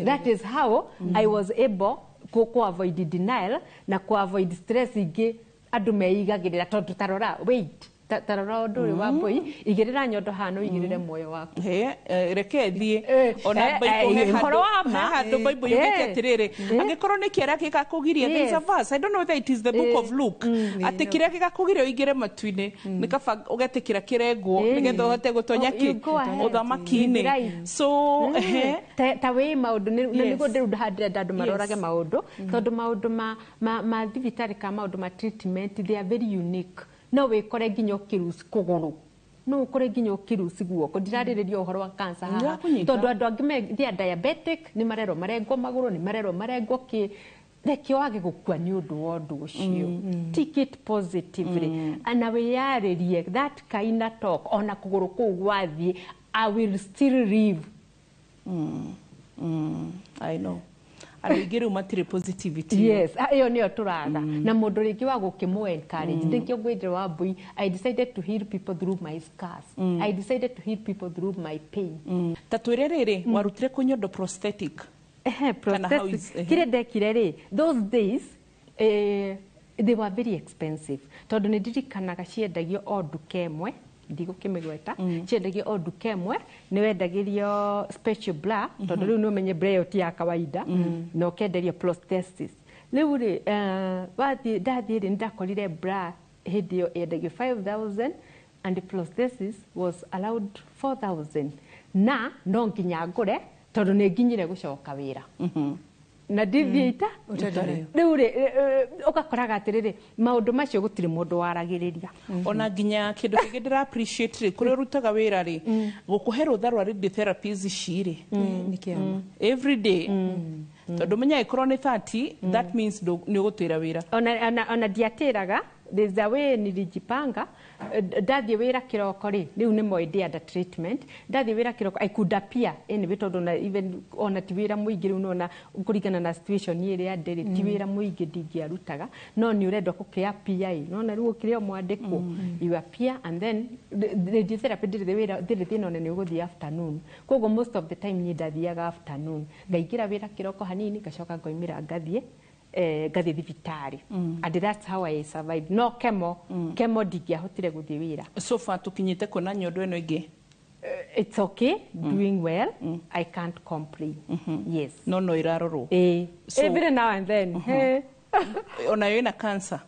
that is how I was able ku avoid denial na ku avoid stress ingĩ andũ meigagĩrĩra. Tondũ tarora, wait, tarora ũndũ ũyũ wa mbũi, igĩrĩra nyondo hana ũigĩrĩre muoyo waku. He, reke thiĩ ona Bible he ũhoro wa ma. He handũ Bible yugĩte atĩrĩrĩ, angĩkorwo nĩ kĩara gĩgakũgiria, there is a verse, I don't know whether it is the book of Luke, atĩ kĩrĩa gĩgakũgiria ũingĩre matu-inĩ nĩ kaba ũgetĩkĩra kĩrengwo nĩgetha ũhote gũtonya Oh, you go ahead. ũthamaki-inĩ. Right. So ehe. Ta wĩ maũndũ na nĩguo ndĩrũ ndĩrenda andũ marorage maũndũ, tondũ maũndũ ma thibitarĩ kana maũndũ ma treatment, they are very unique. No wĩkore nginya ũkĩruci kũgũrũ, no ũkore nginya ũkĩruci guoko. Ndirarĩrĩria ũhoro wa cancer haha, Ndĩrakũnyita. tondũ andũ angĩ they are diabetic, nĩ marerwo marengwo magũrũ, nĩ marerwo marengwo kĩ. Reke wage gũkua nĩ ũndũ wa ũndũ ũcio. Take it positively na wĩyarĩrie that kind of talk, ona kũgũrũ kũu gwathiĩ, I will still live. I know andũ aingĩ rĩu matirĩ positivity. Yes, ĩyo nĩyo tũraga na mũndũ rĩngĩ wa gũkĩmũ encourage. Nĩkĩo ngwĩrire wa mbui, I decided to heal people through my scars. I decided to heal people through my pain. Ta twĩre rĩrĩ, warutire kũ nyondo prosthetic? Ehe, Kana how prosthetic. is Kĩrĩa ndekire rĩ, those days they were very expensive, tondũ nĩ ndirikanaga ciendagio o nduka ĩmwe, ndigũkĩmĩgweta, ciendagio o nduka ĩmwe, nĩ wendagĩrio special bra, tondũ rĩu nĩ ũmenye bra ĩyo ti ya kawaida, na ũkenderio prosthesis. Rĩu rĩ, wathiĩ, ndathiĩ rĩ, nĩ ndakorire bra hĩndĩ ĩyo yendagio 5000 and the prosthesis was around 4000, na no nginya ngũre tondũ nĩ nginyire gũcoka wĩra na ndithiĩ ita. Ũtarĩ. Rĩu rĩ, ũgakoraga atĩrĩrĩ, maũndũ macio gũtirĩ mũndũ waragĩrĩria. Ona nginya kĩndũ kĩngĩ ndĩra appreciate rĩ, kũrĩa ũrutaga wĩra rĩ, gũkũhe rũtha rwa radiotherapy ici rĩ Nĩ kĩama. every day. Tondũ menya ĩkorwo nĩ 30, that means nĩ ũgũtĩra wĩra. Ona ndiatĩraga. There's a way nilijipanga. Ndathiĩ wĩra kĩroko rĩ, rĩu nĩ moĩ ndĩ under treatment. Ndathiĩ wĩra kĩroko, I could appear anyway, tondũ na even ona ti wĩra mũingĩ rĩu, nona kũringana na situation ĩrĩa ndĩrĩ, ti wĩra mũingĩ ndingĩarutaga, no nĩ ũrendwo gũkĩappear ĩ, nona rĩu ũkĩrĩ o mwandĩkwo, you appear and then radiotherapy ndĩrĩ wĩra, ndĩrĩ thĩna ona nĩ ũgũthiĩ afternoon. Koguo most of the time niĩ ndathiaga afternoon, ngaingĩra wĩra kĩroko hanini, ngacoka ngoimĩra ngathiĩ thibitarĩ. And that's how I survived. No chemo ndingĩahotire gũthiĩ wĩra. So far tũkinyĩte kuona nyondo ĩno ĩngĩ? It's okay, doing well. I can't complain. Yes. No ĩrarorwo. Eh, every now and then. Eh. Onayo ĩna cancer?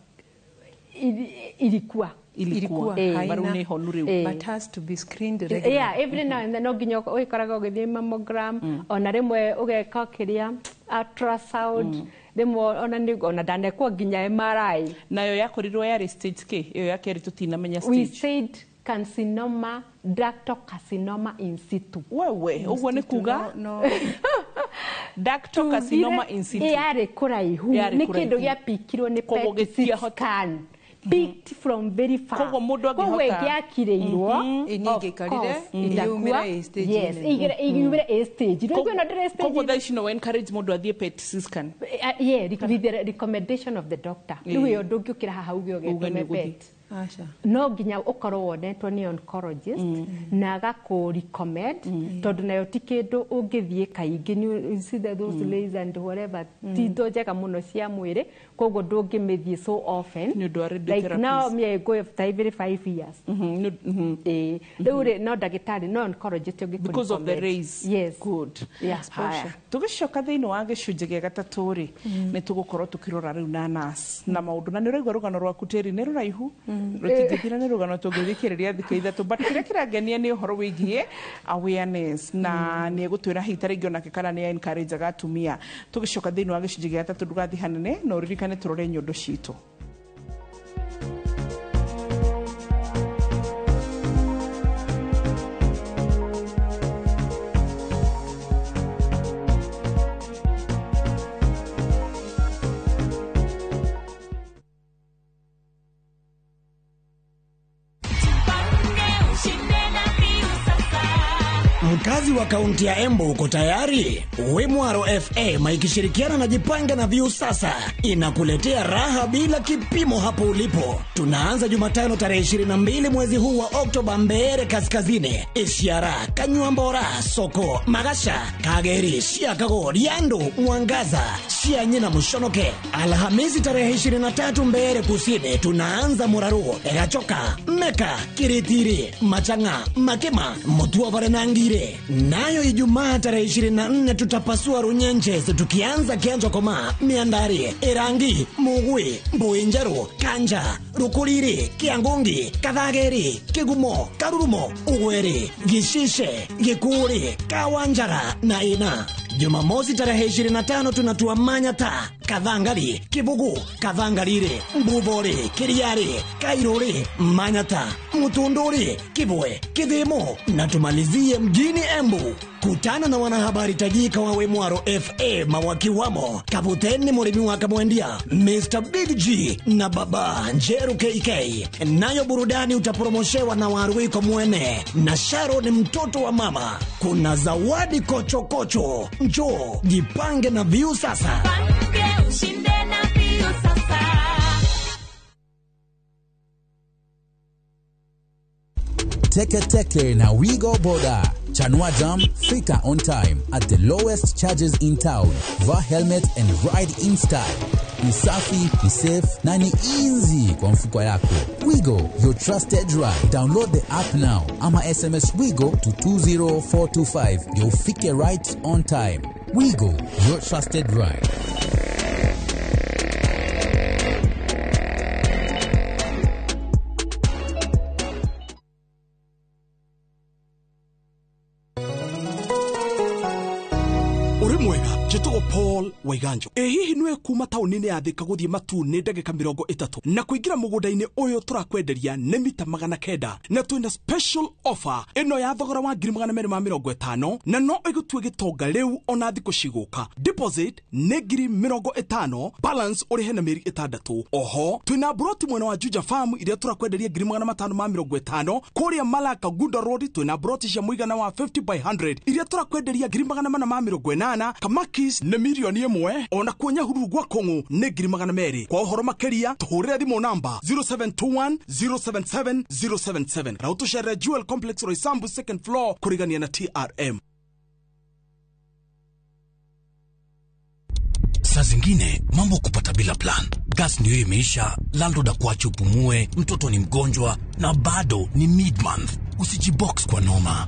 Ilikuwa. Ilikuwa. Eh. Haina. Rĩu nĩ honu rĩu. Eh. But has to be screened regularly. Yeah, every now and then no nginya ũgĩkoraga ũgĩthiĩ mammogram, ona rĩmwe ũgeka kĩrĩa ultrasound, rĩmwe ona nĩ ona ndanekwo nginya MRI. Nayo yakorirwo yarĩ stage k ĩyo ya kerĩ tũtinamenya We stage. said carcinoma, ductal carcinoma in situ. Wewe, ũguo nĩ kuga ductal carcinoma in situ. Yarĩ kũraihu. Yarĩ Nĩ kũraihu. kĩndũ gĩapikirwo nĩ Koguo PET gĩtiahota- scan, picked from very far. Koguo mũndũ Koguo angĩhota- ĩngĩakirĩirwo, Ĩ, nĩ of ĩngĩaikarire, course, ĩyumĩre ĩtakua. A stage Yes, -inĩ. ĩyumĩre A stage. Rĩu ĩno ndĩrĩ stage. Koguo thaa ici no encourage mũndũ athiĩ PET scan? Yeah, with the recommendation of the doctor. Rĩu ĩyo ndũngĩũkĩra haha uge Uge nĩ ũgetũme ũgũthiĩ. PET. Aca. No nginya ũkorwo wonetwo nĩ oncologist na agakũ recommend, tondũ nayo ti kĩndũ ũngĩthiĩ kaingĩ. You see those lays and whatever, ti indo njega mũno cia mwĩrĩ, koguo ndũngĩmĩthiĩ so often. Nĩ ũndũ wa Like radiotherapies. now me, I go after every 5 years. Ĩĩ. Rĩu rĩ, no ndagĩtarĩ, no oncologist ũngĩkũ Because of the recommend. rays. Yes. Good. Yeah. Haya, tũgĩcoka thĩinĩ wa gĩcunjĩ gĩa gatatũ rĩ, nĩ tũgũkorwo tũkĩrora rĩu na nurse na maũndũ, na nĩ ũraigua rũgano rwaku tĩri nĩ rũraihu, rũtingĩthira, nĩ rũgano tũngĩthikĩrĩria thikũ 3, but kĩrĩa kĩrangenia nĩ ũhoro wĩgiĩ awareness, na nĩ egũtwĩra hihi ta rĩngĩ onake kana nĩ encourage atumia. Tũgĩcoka thĩinĩ wa gĩcunjĩ gĩa gatatũ, ndũgathiĩ hanene, na ũririkane tũrore nyondo citũ. Mkazi wa kaunti ya Embu, uko tayari? Wimwaro FM ikishirikiana na Jipange na View sasa inakuletea raha bila kipimo hapo ulipo. Tunaanza Jumatano tarehe 22 mwezi huu wa Oktoba, Mbeere Kaskazini, Ishiara, Kanyuambora, Soko, Magasha, Kageri, Siakago, Riandu, Mwangaza, Sianyi na Mushonoke. Alhamisi tarehe 23 Mbeere Kusini, tunaanza Muraru, Gachoka, Meka, Kiritiri, Machanga, Makema, Mutuavare na Ngire. Nayo Ijumaa tarehe 24 tutapasua Runyenches, tukianza Kianjo Koma, Miandari, Irangi, Mugui, Mbuinjeru, Kanja, Rukuriri, Kiangungi, Kathageri, Kigumo, Karurumo, Ugweri, Gishishe, Gikuri, Kawanjara na Ina. Jumamosi tarehe 25 tunatua Manyata, Kathangari, Kibugu, Kathangarire, Mbuvori, Kiriari, Kairuri, Manyata, Mutunduri, Kibwe, Kithimo na tumalizie mjini Embu. Kutana na wanahabari tajika wa Wemwaro FM wakiwamo Kaputeni Murimi wa Kamwendia, Mr. Big G na Baba Njeru KK. Nayo burudani utapromoshewa na Waruiko Mwene na Sharon mtoto wa mama. Kuna zawadi kochokocho. Njoo jipange na View sasa. Ushinde na View sasa. Teke Teke na Wigo Boda. Chanua Jam, fika on time at the lowest charges in town. Vaa helmet and ride in style. Ni safi, ni safe na ni easy kwa mfuko yako. Wigo, your trusted ride. Download the app now ama SMS Wigo to 20425 ndio ufike right on time. Wigo, your trusted ride. Uri mwega, njĩtagwo Paul Waiganjo. Ĩ hihi nĩwe kuma taũni-inĩ ya Thika gũthiĩ Matuu nĩ ndagĩka 30 na kũingĩra mũgũnda-inĩ ũyũ tũrakwenderia nĩ mita 900 na twĩna special offer ĩno ya thogora wa 250,000 na no ĩgũtue gĩtonga rĩu ona thikũ cigũka. Deposit nĩ 50,000, balance ũrĩhe na mĩeri 6. Oho twĩna mburoti mwena wa Juja Farm iria tũrakwenderia 550,000. Kũrĩa Malaka Gunda Road twĩna mburoti cia mũigana wa 50 by 100 iria tũrakwenderia 480,000. Kamakis nĩ 1,000,000, ona kuo Nyahururu gwa Kũng'ũ nĩ 200,000. Kwa ũhoro makĩria tũhũrĩre thimũ namba 0721 077 077 na ũtũcerere Jewel Complex Roysambu second floor kũrigania na TRM. Saa zingine mambo kupata bila plan. Gas ndio imeisha, landlord akuache upumue, mtoto ni mgonjwa na bado ni mid-month. Usijibox kwa noma.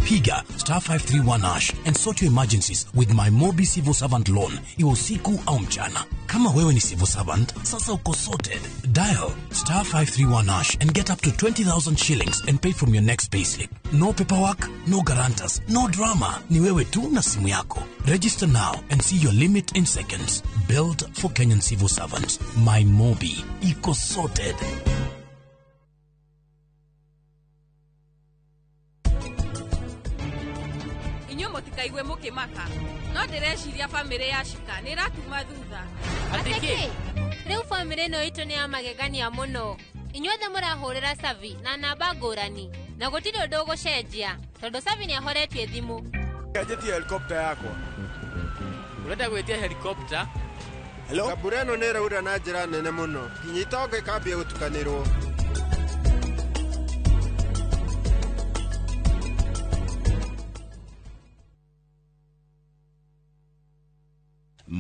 Piga star 531 hash and sort your emergencies with my Mobi Civil Servant Loan, iwe usiku au mchana. Kama wewe ni civil servant, sasa uko sorted. Dial star 531 hash and get up to 20,000 shillings and pay from your next payslip. No paperwork, no guarantors, no drama. Ni wewe tu na simu yako. Register now and see your limit in seconds. Built for Kenyan civil servants. My Mobi. Iko sorted. Inyuĩ mũtikaigue mũkĩmaka no ndĩreciria bamĩrĩ ya Shika nĩ ĩratuma thutha. Atĩkĩ rĩu bamĩrĩ ĩno itũ nĩ ya magegania mũno. Inyuothe mũrahũrĩra Savi na namba ngũrani na gũtirĩ ũndũ ũgũcenjia tondũ Savi nĩ ahoretie thimũ. Njĩtie helicopter yakwa. Ũrenda gwĩtia helicopter? Hello? Mbura ĩno nĩ ĩraura na njĩra nene mũno nginya itonga ikambia gũtukanĩrwo.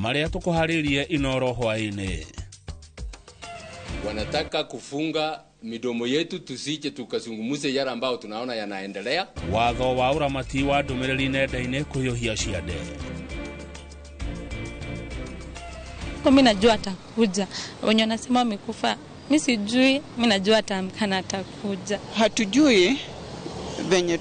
Marĩa tũkũharĩrie Inoro hwaĩ-inĩ. Wanataka kufunga midomo yetu tusije tukazungumuze yale ambao tunaona yanaendelea. Watho wa ũramati wa ndũmĩrĩri nenda-inĩ kũhiũhia ciande. Mimi najua atakuja. Wenye wanasema wamekufa, mimi sijui, mimi najua ataamka atakuja. Hatujui venye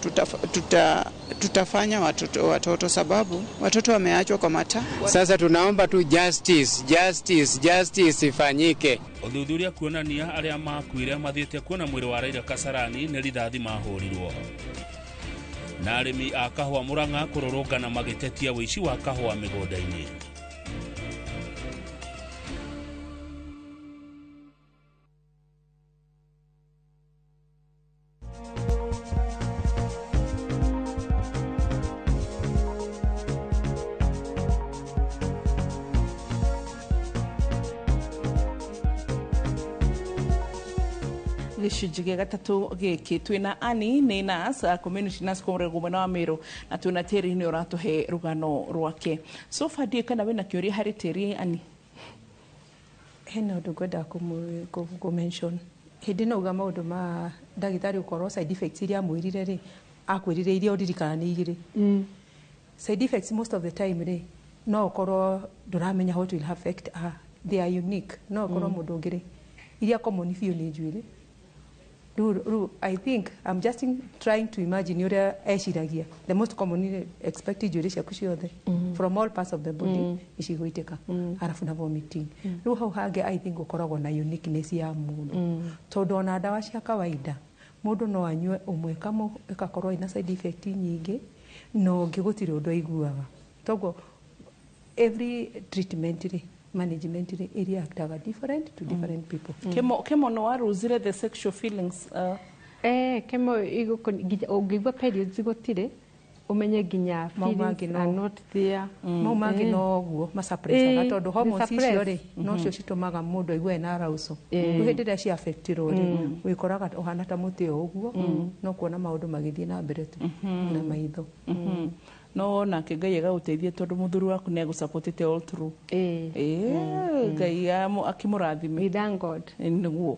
tutafanya watoto sababu watoto wameachwa kwa mata. Sasa tunaomba tu justice, justice, justice ifanyike. Ũthuthuria kuonania arĩa makuire mathiĩte kuona mwĩrĩ wa Raila Kasarani nĩ rithathi mahũrirwo. Na arĩmi a kahũa Murang'a kũrũrũngana magĩtetia ũici wa kahũa mĩgũnda-inĩ. Gĩcunjĩ gĩa gatatũ gĩkĩ twĩna Annie nĩ nurse, community nurse kũrĩa mwena wa Meru, na twĩna Terry nĩ ũratũhe rũgano rwake. So far ndiĩ kana wĩna kĩũria harĩ Terry, Annie? Hena ũndũ ngwenda kũ mention. Hĩndĩ ĩno uga maũndũ ma ndagĩtarĩ ũkorwo side effects iria amwĩrire rĩ, akwĩrire iria ũririkana nĩ igĩrĩ. Side effects most of the time rĩ, no ũkorwo ndũramenya what will affect her. They are unique. No ũkorwo mũndũ ũngĩ rĩ, iria common biũ nĩ njuĩrĩ. Rĩu I think I'm just trying to imagine ũrĩa eciragia. The most common expected njuĩrĩ ciaku ciothe from all parts of the body icigũitĩka, arabu na vomiting. Rĩu hau hangĩ I think ũkoragwo na uniqueness ya mũndũ, tondũ ona ndawa cia kawaida mũndũ no anyue ũmwe ĩgakorwo ĩna side effect nyingĩ na ũngĩ gũtirĩ ũndũ aiguaga. Toguo every treatment rĩ, management rĩ, ĩreactaga different to different people. Kemo no waruzire the sexual feelings. Kemo ũngĩigua periods gũtirĩ, ũmenye nginya feelings are not there. Mau mangĩ no ũguo masuppressaga tondũ hormones icio rĩ nocio citũmaga mũndũ aigue ena arousal. Rĩu hĩndĩ ĩrĩa cia affectirwo rĩ, wĩkoraga ũhana ta mũtĩ o ũguo, no kuona maũndũ magĩthiĩ na mbere tu na maitho. No nake Ngai agagũteithia tondũ mũthuri waku nĩ agũsupportĩte all through. Ngai akĩmũrathime. We thank God. Nĩguo.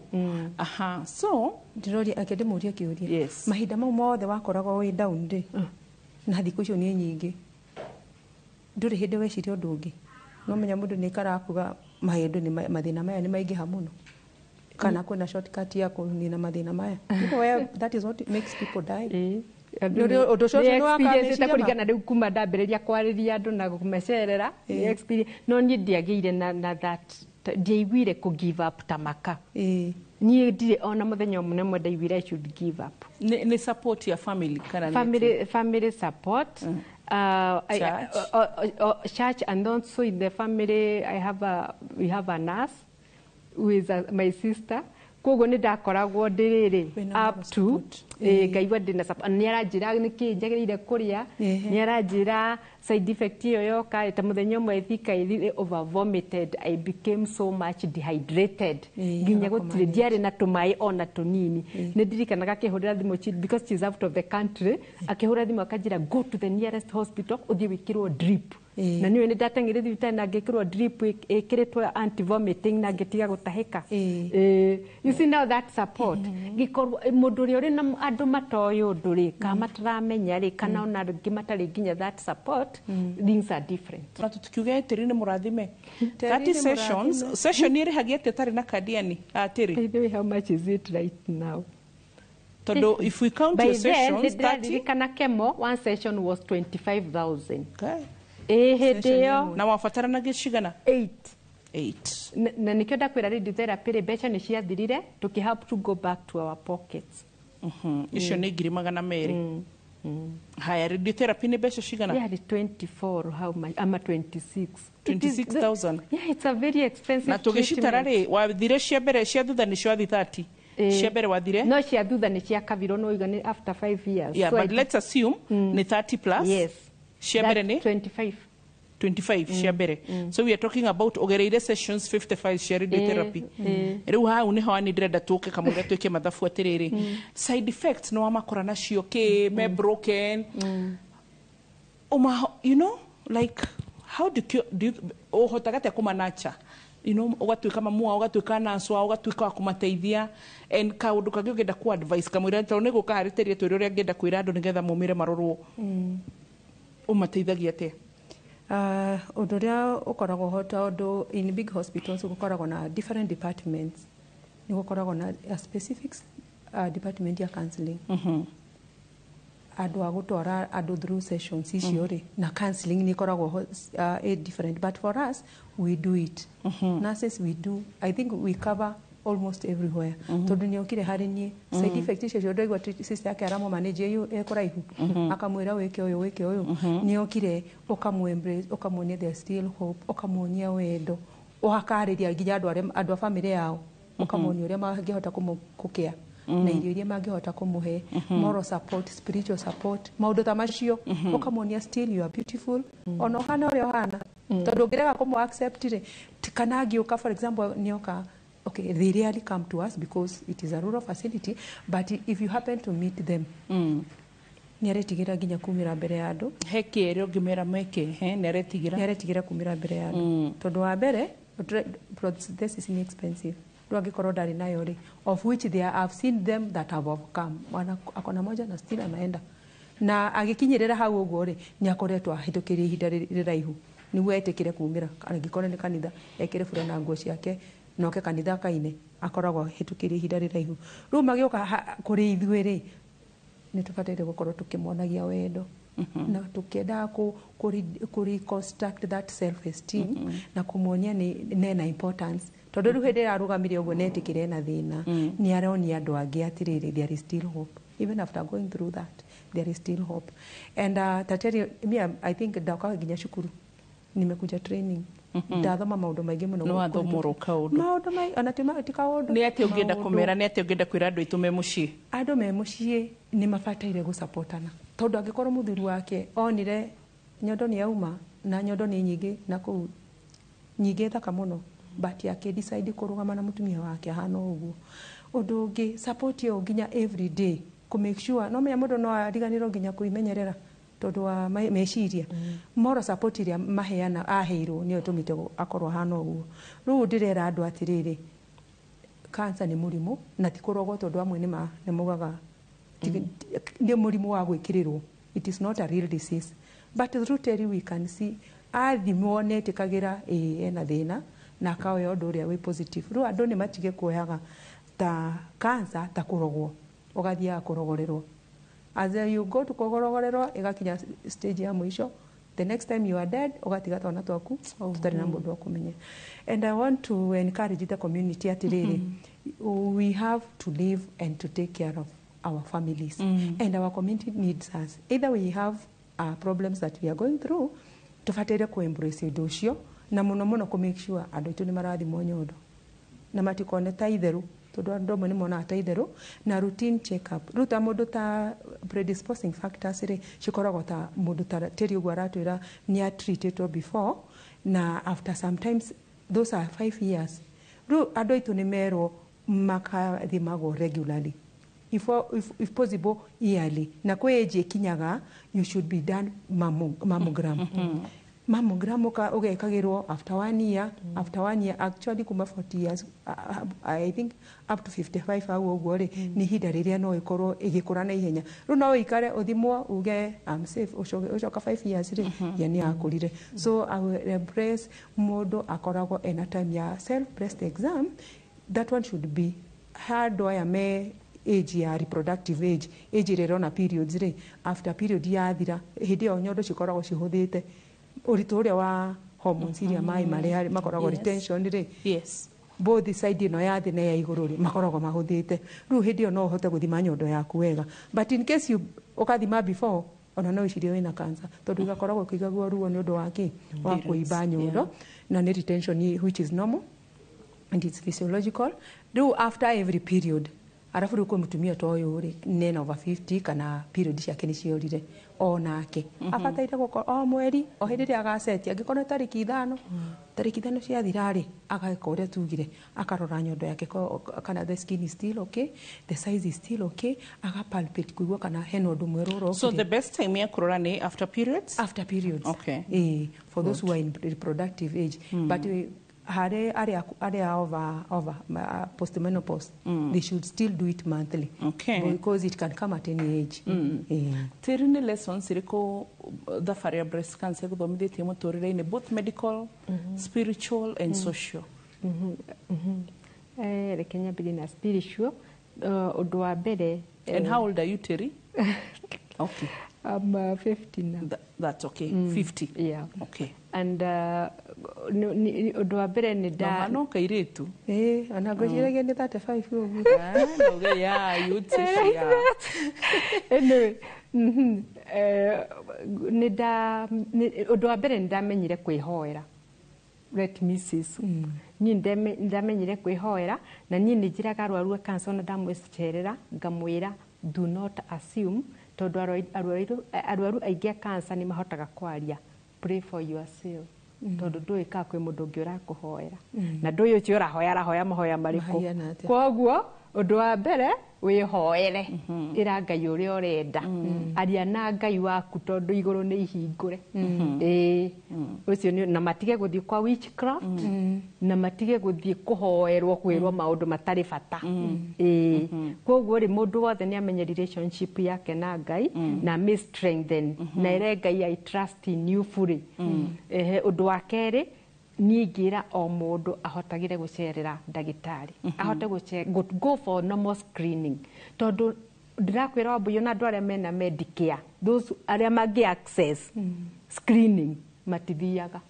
Aha, so ndĩroria ake ndĩmũrie kĩũria. Yes. Mahinda mau mothe wakoragwo wĩ down rĩ, na thikũ icio nĩ nyingĩ, ndũrĩ hĩndĩ weciria ũndũ ũngĩ. No menya mũndũ nĩ aikaraga kuga maũndũ nĩ mathĩna maya nĩ maingĩha mũno, kana kwĩna shortcut ya kũnina mathĩna maya. You know, that is what makes people die. Ũndũ ũcio Nĩ nĩ waka experience meciria ma? kũringana rĩu kuma ndambĩrĩria kwarĩria andũ na kũmecerera nĩ experience. No niĩ ndiagĩire na that ndiaiguire kũ give up ta maka. Niĩ ndirĩ ona mũthenya ũmwe nemwe ndaiguire I should give up. Nĩ support ya family kana nĩ Family support, Church. Church, and also in the family I have a we have a nurse who is my sister. Koguo nĩ ndakoragwo ndĩrĩrĩ up to ngaigua ndĩna support. Nĩ aranjĩra nĩkĩ njagĩrĩire kũrĩa, nĩ aranjĩra side effect ĩyo yoka. Ta mũthenya ũmwe I think I really over vomited, I became so much dehydrated nginya gũtirĩ ndiarĩ na tũmaĩ ona tũnini. Nĩ ndirikanaga akĩhũrĩra thimũ because she's out of the country, akĩhũra thimũ akanjĩra, "Go to the nearest hospital, ũthiĩ wĩkĩrwo drip." Na nĩũĩ nĩ ndateng'erire thibitarĩ na ngĩkĩrwo drip ĩkĩrĩtwo anti vomiting na ngĩtiga gũtahĩka. You see now that support gĩkorwo mũndũ ũrĩa ũrĩ na andũ matoĩ ũndũ rĩ, kana mataramenya rĩ, kana ona rĩngĩ matarĩ nginya that support, things are different. Na tukiuga tĩri nĩ mũrathime. Tĩri 30 nĩ sessions. mũrathime. Session ĩrĩhagia atĩa ũtarĩ na kandi yani atĩrĩ? By the way, how much is it right now? Tondũ if we count By your then, sessions, 30. nĩndĩraririkana chemo one session was 25,000. Ĩ hĩndĩ ĩyo. Na wabataranagia cigana? 8. 8. Na nĩkĩo ndakwĩra radiotherapy rĩ, mbeca nĩ ciathirire, tũkĩ have to go back to our pockets. Icio nĩ 200,000. Haya, radiotherapy nĩ mbeca cigana? Yarĩ 24, how much, ama 26. It is 26,000. Yeah, it's a very expensive Na tũgĩcitara treatment. rĩ, wathire cia mbere, cia thutha nĩcio wathi 30, cia mbere wathire? No cia thutha nĩ ciakabirwo, no iga nĩ after 5 years. Yeah, So but let's assume nĩ 30 plus. Yes. Cia mbere nĩ 25. 25 cia mbere. So we are talking about ũgereire sessions 55 cia radiotherapy. Rĩu hau nĩho ani ndĩrenda tũke kamũira twĩke mathabu atĩrĩrĩ, side effects nĩ wamakora nacio kĩ me broken uma, like how do you ũhotaga atĩa kũmanacha, ũgatuĩka mamu wao, ũgatuĩka nurse wao, ũgatuĩka wa kũmateithia? And kaũndũ kangĩ ũngĩenda ku advice kamũira, tondũ nĩ gũka harĩ tĩri twĩre ũrĩa angĩenda kwĩra andũ nĩgetha maumĩre marorwo, ũmateithagia atĩa? Ũndũ ũrĩa ũkoragwo ho, tondũ in big hospitals gũkoragwo na different departments, nĩ gũkoragwo na a specific department ya counseling, andũ a gũtwara andũ through sessions icio rĩ, na counseling nĩ ĩkoragwo ho, different. But for us, we do it, nurses, we do. I think we cover almost everywhere, tondũ nĩ okire harĩ niĩ side effect icio cio ndaigua sister yake aramũ manage ĩ kũraihu, akamwĩra wĩke ũyũ, wĩke ũyũ. Nĩ okire, ũkamũ embrace, ũkamuonia there's still hope, ũkamuonia wendo, ũgakarĩria nginya andũ arĩa andũ a family yao, ũkamonia ũrĩa mangĩhota kũkĩa na irio iria mangĩhota kũmũhe, moral support, spiritual support, maũndũ ta macio. Ũkamuonia still you are beautiful ona ũhana ũrĩa ũhana, tondũ ũngĩrega kũmũ accept rĩ, kana angĩũka, for example, nĩoka, okay, they rarely come to us because it is a rural facility, but if you happen to meet them, nĩ aretigĩra nginya kumĩra mbere ya andũ. He kĩerĩ ũngĩmera meke he nĩ aretigĩra? Nĩ aretigĩra kumĩra mbere ya andũ, tondũ wa mbere prosthesis nĩ expensive. Rĩu angĩkorwo ndarĩ nayo rĩ, of which there I've seen them that have overcome. Mwana akona moja na still anaenda na agĩkinyĩrĩra hau ũguo rĩ, nĩ akoretwo ahĩtũkĩrie ihinda rĩraihu nĩguo etĩkĩre kumĩra. Angĩkorwo nĩ kanitha, ekĩre burana nguo ciake noke kanitha akaine, akoragwo ahĩtũkĩrie ihinda rĩraihu. Rĩu magĩũka kũrĩ ithuĩ rĩ, nĩ tũbataire gũkorwo tũkĩmonagia wendo na tũkĩendaga kũ reconstruct that self esteem na kũmuonia nĩ nena importance, tondũ rĩu hĩndĩ ĩrĩa arũgamire ũguo netĩkĩre ena thĩna, nĩ aronia andũ angĩ atĩrĩrĩ, there is still hope. Even after going through that, there is still hope. And tateri me, I think ndaukaga nginya cukuru, nimekuja training, ndathoma maũndũ maingĩ mũno. Nĩ wathomorwo kaũndũ. Maũndũ mai ona ti kaũndũ. Nĩ atĩa ũngĩenda Maũndũ. kũmera? Nĩ atĩa ũngĩenda kwĩra andũ aitũ me mũciĩ? Andũ me mũciĩ nĩ mabataire gũsapotana, tondũ angĩkorwo mũthuri wake onire nyondo nĩ yauma na nyondo nĩ nyingĩ na kũu nyingĩ thaka mũno, but akĩ decide kũrũgama na mũtumia wake ahana ũguo. Ũndũ ũngĩ, support ĩyo nginya every day, kũ make sure no menya mũndũ no ariganĩrwo nginya kwĩmenyerera tondũ wa meciria. Moral support ĩrĩa maheana aheirwo nĩyo ĩtũmĩte akorwo ahana ũguo. Rĩu ndĩrera andũ atĩrĩrĩ, cancer nĩ mũrimũ na ti kũrogwo, tondũ amwe nĩ maugaga nĩ mũrimũ wa gwĩkĩrĩrwo. It is not a real disease, but through Terry we can see athimwo nĩetĩkagĩra ĩĩ ena thĩna na akaoya ũndũ ũrĩa wĩ positive. Rĩu andũ nĩ matige kuoyaga ta cancer ta kũrogwo, ũgathiaga kũrogorerwo. As you go to kũgorogorerwo ĩgakinya stage ya mũico, the next time you are dead, ũgatiga twana twaku tũtarĩ na mũndũ wa kũmenya. And I want to encourage the community atĩrĩrĩ, we have to live and to take care of our families, and our community needs us. Either we have problems that we are going through, tũbataire kũ embrace ũndũ ũcio, na mũno mũno kũ make sure andũ aitũ nĩ marathimwo nyondo na matikone ta itherũ, tondũ andũ amwe nĩ monaga ta itherũ. Na routine check up, rĩu ta mũndũ ta predisposing factors rĩ, cikoragwo ta mũndũ ta tĩri ũguo aratwĩra nĩ atreatĩtwo before na after sometimes those are 5 years. Rĩu andũ aitũ nĩ merwo makathimagwo regularly, if possible yearly, na kwĩ age ĩkinyaga you should be done mammogram. Mammogram ũgekagĩrwo after one year, after one year actually kuma 40 years, I think up to 55 hau ũguo rĩ, nĩ ihinda rĩrĩa no ĩkorwo ĩgĩkũra na ihenya. Rĩu no ũikare ũthimwo uge I'm safe, ũcoka 5 years rĩ, ye nĩ yakũrire. So I will embrace mũndũ akoragwo ena time ya self breast exam. That one should be handũ aya me age ya reproductive age, age ĩrĩa ĩrona periods rĩ, after period yathira, hĩndĩ ĩyo nyondo cikoragwo cihũthĩte ũritũ ũrĩa wa hormones iria maĩ marĩa makoragwo retention rĩ, both side ĩno ya thĩ na ya igũrũ rĩ, makoragwo mahũthĩte. Rĩu hĩndĩ ĩyo no ũhote gũthima nyondo yaku wega, but in case you ũkathima before, ona no wĩcirie wĩna cancer, tondũ igakoragwo ũkĩigagua ruo nĩ ũndũ wa kĩ wa kũimba nyondo, na nĩ retention, which is normal and it's physiological. Rĩu after every period, arabu rĩu kwĩ mũtumia ta ũyũ rĩ, nena over 50 kana period ciake nĩ ciorire, onake abataire gũkorwo o mweri, o hĩndĩ ĩrĩa agaceti, angĩkorwo nĩ tarĩki 5, tarĩki 5 ciathira rĩ, ageka ũrĩa tugire, akarora nyondo yake kana the skin is still okay, the size is still okay, agapalpate kuigua kana hena ũndũ mwerũ ũrokire. So the best time ya kũrora nĩ after periods? After periods. For those who are in reproductive age, but harĩ arĩa over postmenopause, they should still do it monthly, because it can come at any age. Tĩri, nĩ lessons irĩkũ thabarĩ ya breast cancer ĩgũthomithĩtie mũtũrĩre-inĩ, both medical, spiritual and social? Reke nyambĩrie na spiritual. Ũndũ wa mbere And how old are you, Terry? Okay. I'm 50 now. That's okay. 50. Yeah. Okay. And ũndũ wa mbere nĩ nda No kairĩtu. Ona ngwĩciragia nĩ 35 ũguo. Yeah, you'd say yeah. Anyway, nĩ nda ũndũ wa mbere nĩ ndamenyire kwĩhoera. Let me say so. Niĩ nĩ ndamenyire kwĩhoera, na niĩ nĩ njĩraga arwaru a cancer, ona ndamũcerera ngamwĩra, do not assume, tondũ arwaru aingĩ a cancer nĩ mahotaga kwaria. Pray for yourself, tondũ ndũĩ kana kwĩ mũndũ ũngĩ ũrakũhoera, na ndũĩ ũcio ũrahoya arahoya mahoya marĩkũ. Mahiana atĩa? Koguo ũndũ wa mbere, wĩhoere, ĩra Ngai ũrĩa ũrenda, aria na Ngai waku, tondũ igũrũ nĩ ihingũre. Ĩĩ, ũcio na matige gũthiĩ kwa witchcraft, na matige gũthiĩ kũhoerwo kwĩrwo maũndũ matarĩ bata. Ĩĩ, koguo rĩ, mũndũ wothe nĩ amenye relationship yake na Ngai na amĩ strengthen na ĩre Ngai, "I trust in you fully." Ehe, ũndũ wa kerĩ, niĩ ingĩra o mũndũ ahotagĩre gũcerera ndagĩtarĩ, ahote go for normal screening, tondũ ndĩrakwĩra Wambui, ona andũ arĩa mena Medicare, those arĩa mangĩ access screening matithiaga.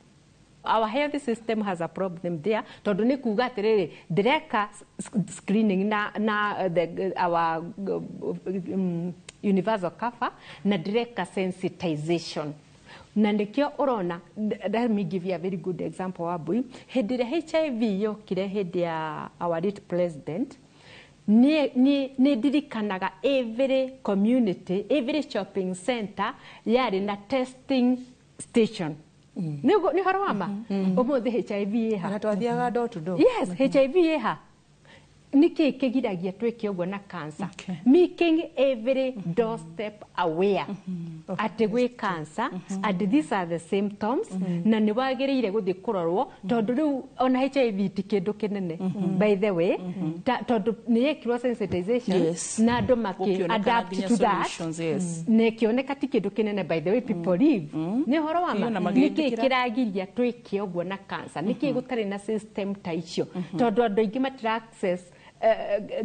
Our health system has a problem there, tondũ nĩ kuga atĩrĩrĩ, ndĩreka screening na our universal cover, na ndĩreka sensitization, na nĩkĩo ũrona. Let me give you a very good example, Wambui. Hĩndĩ ĩrĩa HIV yokire, hĩndĩ ya our late president, nĩ ndirikanaga every community, every shopping center yarĩ na testing station. Nĩ ũhoro wa ma. Ũmũthĩ HIV ĩha? Na twathiaga door to door. Yes, HIV ĩha? Nĩkĩ kĩgiragia twĩke ũguo na cancer? Making every doorstep aware atĩ gwĩ cancer and these are the symptoms, na nĩ wagĩrĩire gũthiĩ kũrorwo, tondũ rĩu ona HIV ti kĩndũ kĩnene, by the way, tondũ nĩ yekirwo sensitization na andũ makĩ Gũkĩonekana adapt nginya to that, solutions, yes. na ĩkĩoneka ti kĩndũ kĩnene. By the way, people live. Nĩ ũhoro wa Ĩyo ma. na Nĩkĩ magĩtĩkĩra. kĩragiria twĩke ũguo na cancer? Nĩkĩ gũtarĩ na system ta icio? Tondũ andũ aingĩ matira access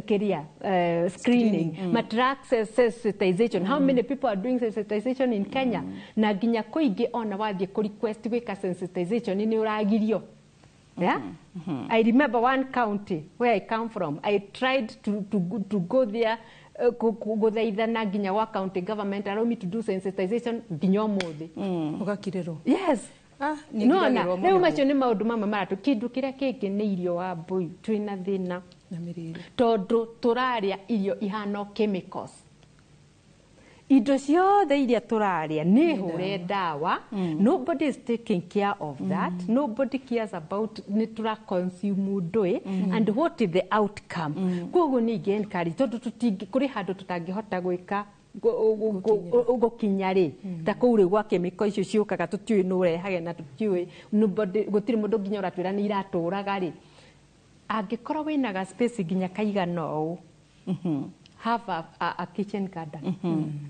Kiria screening, matira access sensitization. How many people are doing sensitization in Kenya? Na nginya kũingĩ ona wathiĩ kũ request gwĩka sensitization nĩ ũragirio. Yeah? I remember one county where I come from. I tried to go there gũthaithana nginya gwa county government allow me to do sensitization nginya ũmũthĩ. Ũgakirĩrwo. Yes. Nĩ Nona ngiragĩrwo rĩu mũno. Macio nĩ maũndũ mamwe maratũ. Kĩndũ kĩrĩa kĩngĩ nĩ irio wa mbũi, twĩna thĩna na mĩrĩre tondũ tũrarĩa irio ihana chemicals. Indo ciothe iria tũrarĩa nĩ hũre ndawa. Nobody is taking care of that. Nobody cares about nĩ tũra consume ndũĩ and what is the outcome. Koguo nĩ ingĩ encourage tondũ kũrĩ handũ tũtangĩhota gwĩka gũkinya rĩ, ta kũu rĩu gwa kĩmĩko icio ciũkaga tũtiũĩ nũ ũrehage na tũtiũĩ gũtirĩ mũndũ nginya ũratwĩra nĩ iratũraga rĩ. Angĩkorwo wĩna ga space nginya kaigana ũũ, have a kitchen garden,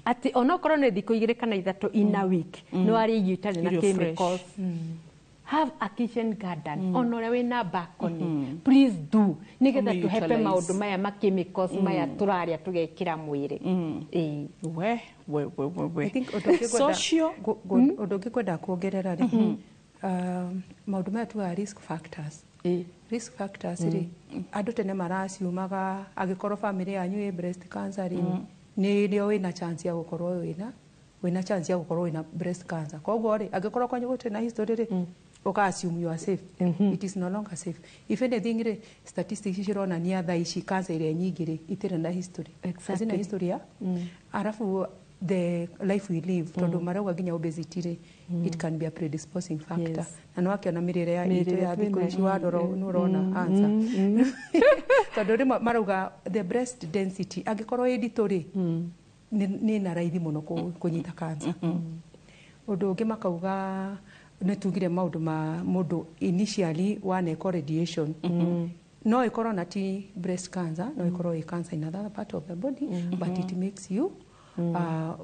atĩ onokorwo nĩ thikũ 2 kana 3 in a week nĩ warĩa irio itarĩ na Irio fresh. chemicals. Have a kitchen garden, ona ũrĩa wĩna balcony, please do, nĩgetha tũhepe Ũmĩ-utilize. maũndũ maya ma chemicals maya tũrarĩa tũgekĩra mwĩrĩ. Ĩĩ. We we we we we I think ũndũ ũngĩ ngwenda- Social ũndũ ũngĩ kwenda kuongerera rĩ, maũndũ maya tugaga risk factors. Risk factors rĩ, andũ tene maraciumaga angĩkorwo family yanyu ĩ breast cancer rĩ, nĩ rĩo wĩna chance ya gũkorwo wĩna chance ya gũkorwo wĩna breast cancer. Koguo rĩ, angĩkorwo kwanyu gũtirĩ na history rĩ, ũka assume you are safe. It is no longer safe. If anything rĩ, statistics cironania thaa ici cancer iria nyingĩ rĩ, itirĩ na history. Hazina history ya arafu the life we live, tondũ marauga nginya obesity rĩ, it can be a predisposing factor. Na nĩ wakĩona mĩrĩre ya itũ Mĩrĩre ya thikũ twĩnayo. ici, warora nĩ ũrona answer, tondũ rĩmwe marauga the breast density angĩkorwo ĩ nditũ rĩ, nĩ na raithi mũno kũnyita cancer. Ũndũ ũngĩ makauga nĩ tugire maũndũ ma mũndũ initially wanekwo radiation, no ĩkorwo na ti breast cancer, no ĩkorwo ĩ cancer in another part of the body, but it makes you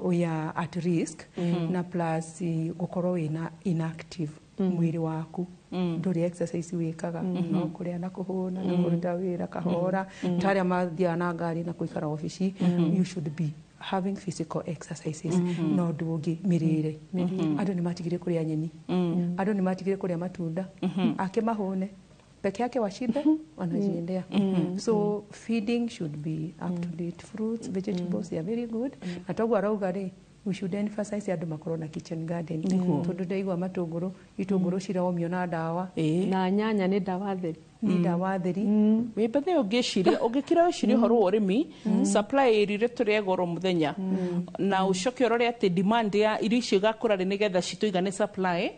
we are at risk. Na plus gũkorwo wĩna inactive mwĩrĩ waku, ndũrĩ exercise wĩkaga, no kũrĩa na kũhũna na kũruta wĩra kahora, ta arĩa mathiaga na ngari na kũikara obici. You should be having physical exercises. Na ũndũ ũngĩ, mĩrĩre. Andũ nĩ matigire kũrĩa nyeni, andũ nĩ matigire kũrĩa matunda, ake mahũne peke yake washibe wanajiendea. So feeding should be up to date. Fruits, vegetables, they are very good. Na toguo arauga rĩ, we should emphasize andũ makorwo na kitchen garden, tondũ ndaigua matũngũrũ, itũngũrũ ciromio na ndawa. Na nyanya nĩ ndawa theri. Nĩ ndawa theri. Wĩ bethe ũngĩciria ũngĩkira wĩciria ũhoro wa ũrĩmi, supply ya irio tũrĩa goro mũthenya, na ũcoke ũrore atĩ demand ya irio icio igakũra rĩ nĩgetha citũigane supply,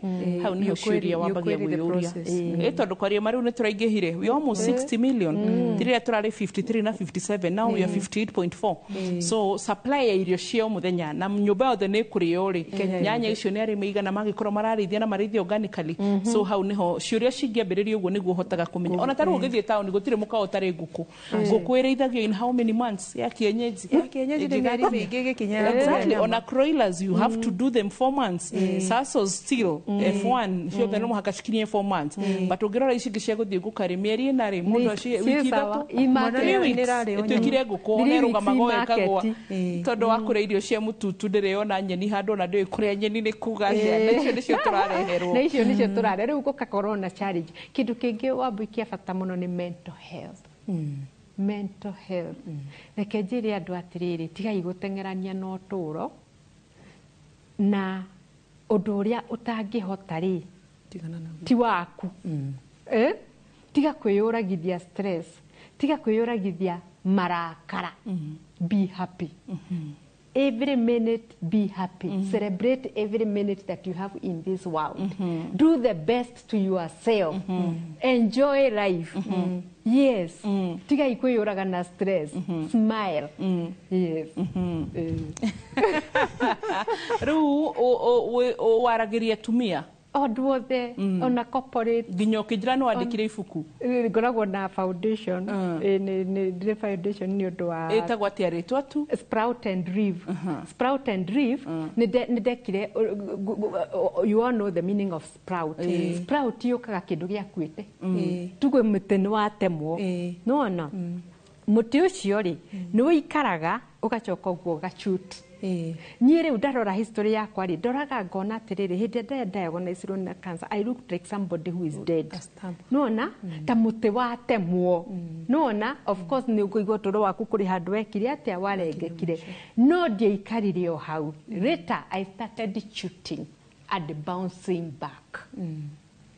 hau niho You query- ciũria you wambagia query the gwĩyũria. process. Ĩ tondũ kwaria ma rĩu nĩ tũraingĩhire, we almost 60 million. Rĩrĩa tũrarĩ 53 na 57, now we are 58.4. So supply ya irio cia o mũthenya na nyũmba yothe nĩ ĩkũrĩo rĩ, Kenya nyanya yothe. icio nĩ arĩmi igana mangĩkorwo mararĩithia na marĩithia organically. So hau niho ciũria cingĩambĩrĩria ũguo nĩguo ũhotaga kũmenya. Ona ta rĩu ũgĩthiĩ taũni gũtirĩ mũkawa ũtarĩ ngũkũ. Ngũkũ ĩrĩithagio in how many months ya kienyeji? Ya kienyeji nĩ mĩeri mĩingĩ ĩgĩkinya. Exactly. Ona broilers you have to do them 4 months. Sasos still F1 ciothe no mũhaka cikinyie 4 months, but ũngĩrora ici ingĩ cia gũthiĩ ngũka rĩ, mĩeri 4 rĩ, mũndũ aci wiki sawa. 3, 3 weeks Nĩrarĩo nyama. ĩtuĩkire ngũkũ ona 3 weeks ĩrũgamaga o i ĩkagũa market. Tondũ wa kũrĩa irio cia mũtutu, ndĩrĩ ona nyeni handũ, ona ndĩũĩ kũrĩa nyeni nĩ kuga atĩa, na icio nĩcio tũrareherwo. Na icio nĩcio tũrarĩa rĩu gũgakorwo na challenge. Kĩndũ kĩngĩ wambui kĩa bata mũno nĩ mental health. Mental health, reke njĩre andũ atĩrĩrĩ, tigai gũteng'erania na ũtũũro, na ũndũ ũrĩa ũtangĩhota rĩ, Tigana naguo. Ti waku. Eh? Tiga kwĩyũragithia stress, tiga kwĩyũragithia marakara. Be happy every minute, be happy. Celebrate every minute that you have in this world. Do the best to yourself. Enjoy life. Yes. Tiga kwĩyũraga na stress. Smile. Yes. Eh. Rĩu waragĩria atumia? Andũ othe, ona corporate. Nginya ũkĩnjĩra nĩ wandĩkire ibuku. Ngoragwo na foundation. Nĩ ndĩrĩ foundation nĩ ũndũ wa Ĩtagwo atĩa rĩtwa tu? Sprout and Reeve. Sprout and Reeve, nĩ ndekire, you all know the meaning of sprout. Sprout yũkaga kĩndũ gĩakuĩte, tuge mũtĩ nĩ watemwo, nĩwona Mũtĩ ũcio rĩ nĩ ũikaraga ũgacoka ũguo ũgacut. Niĩ rĩu ndarora history yakwa rĩ, ndoraga ngona atĩrĩrĩ, hĩndĩ ĩrĩa ndadiagnosirwo na cancer, I looked like somebody who is dead. Nona ta mũtĩ watemwo. Nona of course nĩ ũkũigua ũtũũro waku kũrĩ handũ wekire atĩa warengekire, no ndiaikarire o hau. Later I started shooting and bouncing back.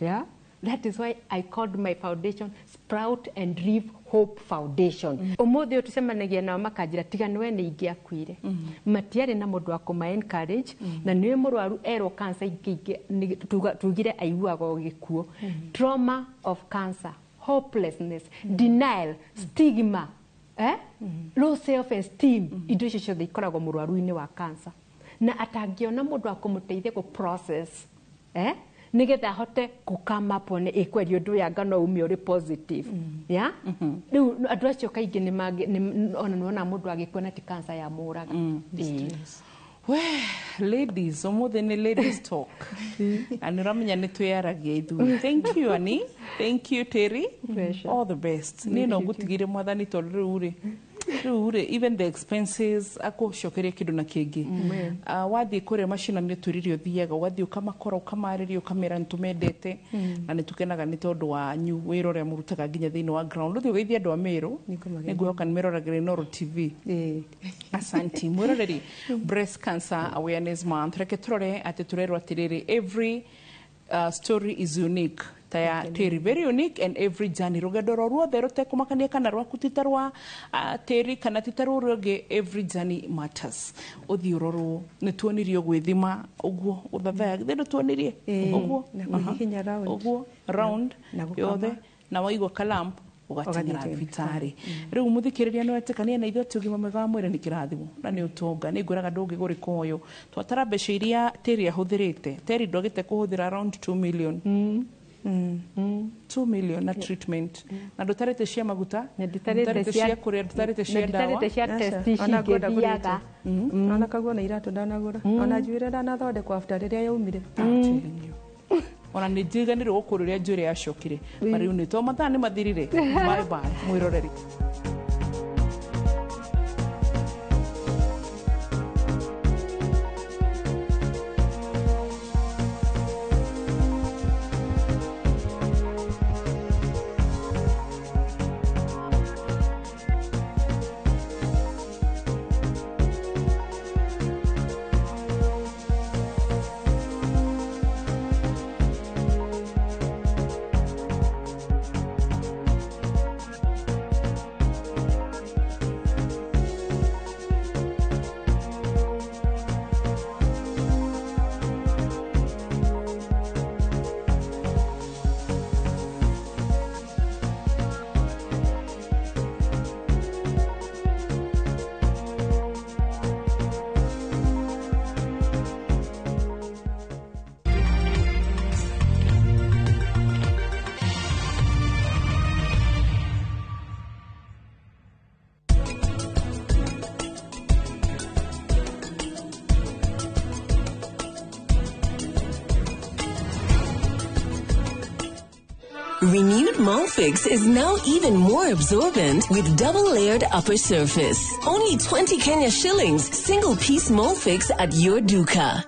Yeah? That is why I called my foundation Sprout and Live Hope Foundation. Ũmũthĩ ũyũ tũcemanagia nao makanjĩra tiga nĩwe nĩ ingĩakuire. Matiarĩ na mũndũ wa kũma encourage, na nĩwe mũrwaru erwo cancer ingĩ tugire aiguaga o gĩkuũ. Trauma of cancer, hopelessness, denial, stigma, low self esteem, indo icio ciothe ikoragwo mũrwaru-inĩ wa cancer. Na atangĩona mũndũ wa kũmũteithia kũ process, nigetha ahote gũkama up one ĩkweria ũndũ ũyũ anga no ume ũrĩ positive. Yeah? Rĩu andũ acio kaingĩ ona nĩwona mũndũ agĩkua na ti cancer ya mũraga. We, ladies, ũmũthĩ nĩ ladies talk. Na nĩ ũramenya nĩ twĩyaragia ithuĩ. Thank you, Annie. Thank you, Terry. Pleasure. All the best. Niĩ no ngũtigire mwathani tondũ rĩu rĩ even the expenses akũcokeria kĩndũ na kĩngĩ. Wathiĩ kũrĩa macinani twĩrire ũthiaga ũgathiĩ ũkamakora ũkamarĩria ũkamera nĩ tũmendete na nĩ tũkenaga nĩ tondũ wanyu wĩra ũrĩa mũrutaga nginya thĩinĩ wa ground. Ũthiĩ ũgeithie andũ a Meru, nĩ ngwĩhoka nĩ meroragĩra Inooro TV. Asanti. Mwĩroreri, Breast Cancer Awareness Month, reke tũrore atĩ tũrerwo atĩrĩrĩ, every story is unique. Ta ya Terry, very unique, and every journey, rũgendo ro ruothe rũtekũmakania kana rwaku ti ta rwa Terry kana ti ta rũrĩa ũngĩ, every journey matters. Ũthiĩ ũrorwo, nĩ tuonirio gwĩthima ũguo ũthathaya, githĩ ndũtuonirie ũguo? Na kũhihinya round. Ũguo round Na gũkama. yothe, na waigua kalamp ũgateng'era Ũgathiĩ thibitarĩ. Rĩu mũthikĩrĩria nĩ wetĩkania na ithuĩ atĩ ũgima mwega wa mwĩrĩ nĩ kĩrathimo na nĩ ũtonga. Nĩ ngwĩraga ndũngĩgũrĩka ũyũ twatara mbeca iria Terry ahũthĩrĩte. Terry ndwagĩte kũhũthĩra around 2 million. 2 million na treatment, na ndũtarĩte cia maguta, ndũtarĩte cia kũrĩa, ndũtarĩte cia ndawa. Ndũtarĩte cia test ici Ona ngwenda ingĩthiaga. ngũrĩte. Ona kaguo na iratũ ndanagũra. Ona njuĩrĩ ndanathondekwo after rĩrĩa yaumire. Ona nĩ njiganĩrwo gũkũ rĩrĩa njuĩrĩ yacokire, ma rĩu nĩ to mathaa nĩ mathirire. Bye bye, mwĩroreri. Renewed Molfix is now even more absorbent with double-layered upper surface. Only 20 Kenya shillings, single piece Molfix at your duka.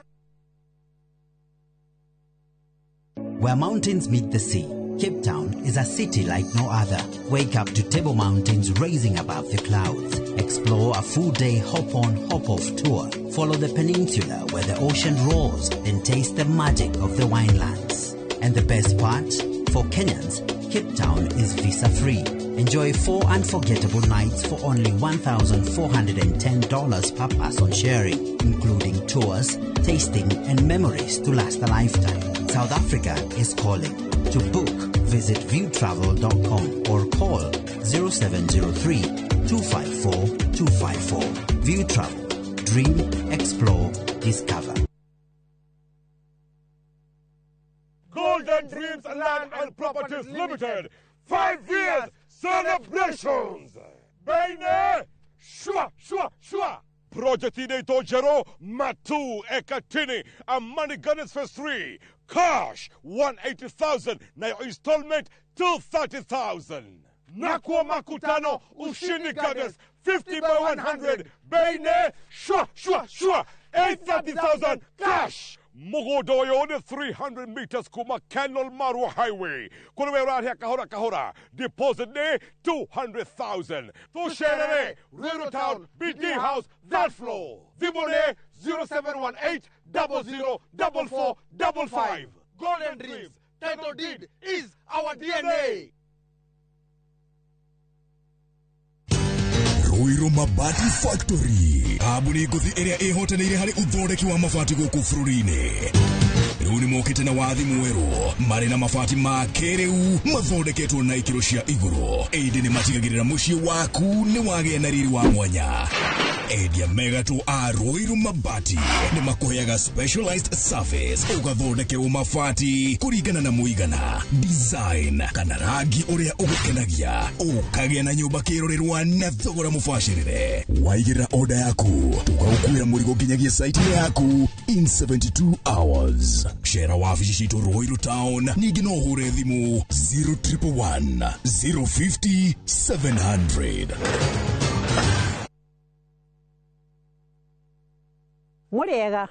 Where mountains meet the sea, Cape Town is a city like no other. Wake up to Table Mountains raising above the clouds. Explore a full-day hop-on, hop-off tour. Follow the peninsula where the ocean roars and taste the magic of the winelands. And the best part? For Kenyans, Cape Town is visa-free. Enjoy 4 unforgettable nights for only $1,410 per person sharing, including tours, tasting, and memories to last a lifetime. South Africa is calling. To book, visit viewtravel.com or call 0703 254 254. View Travel. Dream, explore, discover. Golden Dreams Land and Properties Limited. 5 years celebrations. Baine, shwa, shwa, shwa. Project inaitwa Jero Matu Ekatini Amani Gardens Phase 3. Cash 180,000 na your installment 230,000. Nakuo Makutano, Ushindi Gardens, 50 by 100, Beine, shwa, shwa, shwa, 830,000 cash. Mũgũnda ũyũ nĩ 300 meters kuma Kenol Marua Highway. Kũrĩ we ũrarĩa kahora kahora, deposit nĩ 200,000. Tũcerere Ruiru Town, BD House, third floor. Thimũ nĩ 0718 00 44 55. Golden Dreams, title deed is our DNA. Ruiru Mabati Factory, kambuni ngũthi ĩrĩa ĩhotanĩire harĩ ũthondeki wa mabati gũkũ bũrũri-inĩ. Rĩu nĩ mokĩte na wathi mwerũ, marĩ na mabati ma kĩrĩu mathondeketwo na ikĩro cia igũrũ. Ĩndĩ nĩ matigagĩrĩra mũciĩ waku nĩ wagĩa na riri wa mwanya. Endia mega tu a Ruiru Mabati nĩ makũheaga specialized service, ũgathondekerwo mabati kũringana na mũigana, design kana rangi ũrĩa ũgũkenagia, ũkagĩa na nyũmba kĩrorerwa na thogora mũbacĩrĩre. Waigĩrĩra order yaku, tũgagũkuĩra mũrigo nginyagia site yaku in 72 hours. Cera wabici citũ Ruiru Town, ningĩ no ũhũre thimũ 0111 050 700. Mũrĩega,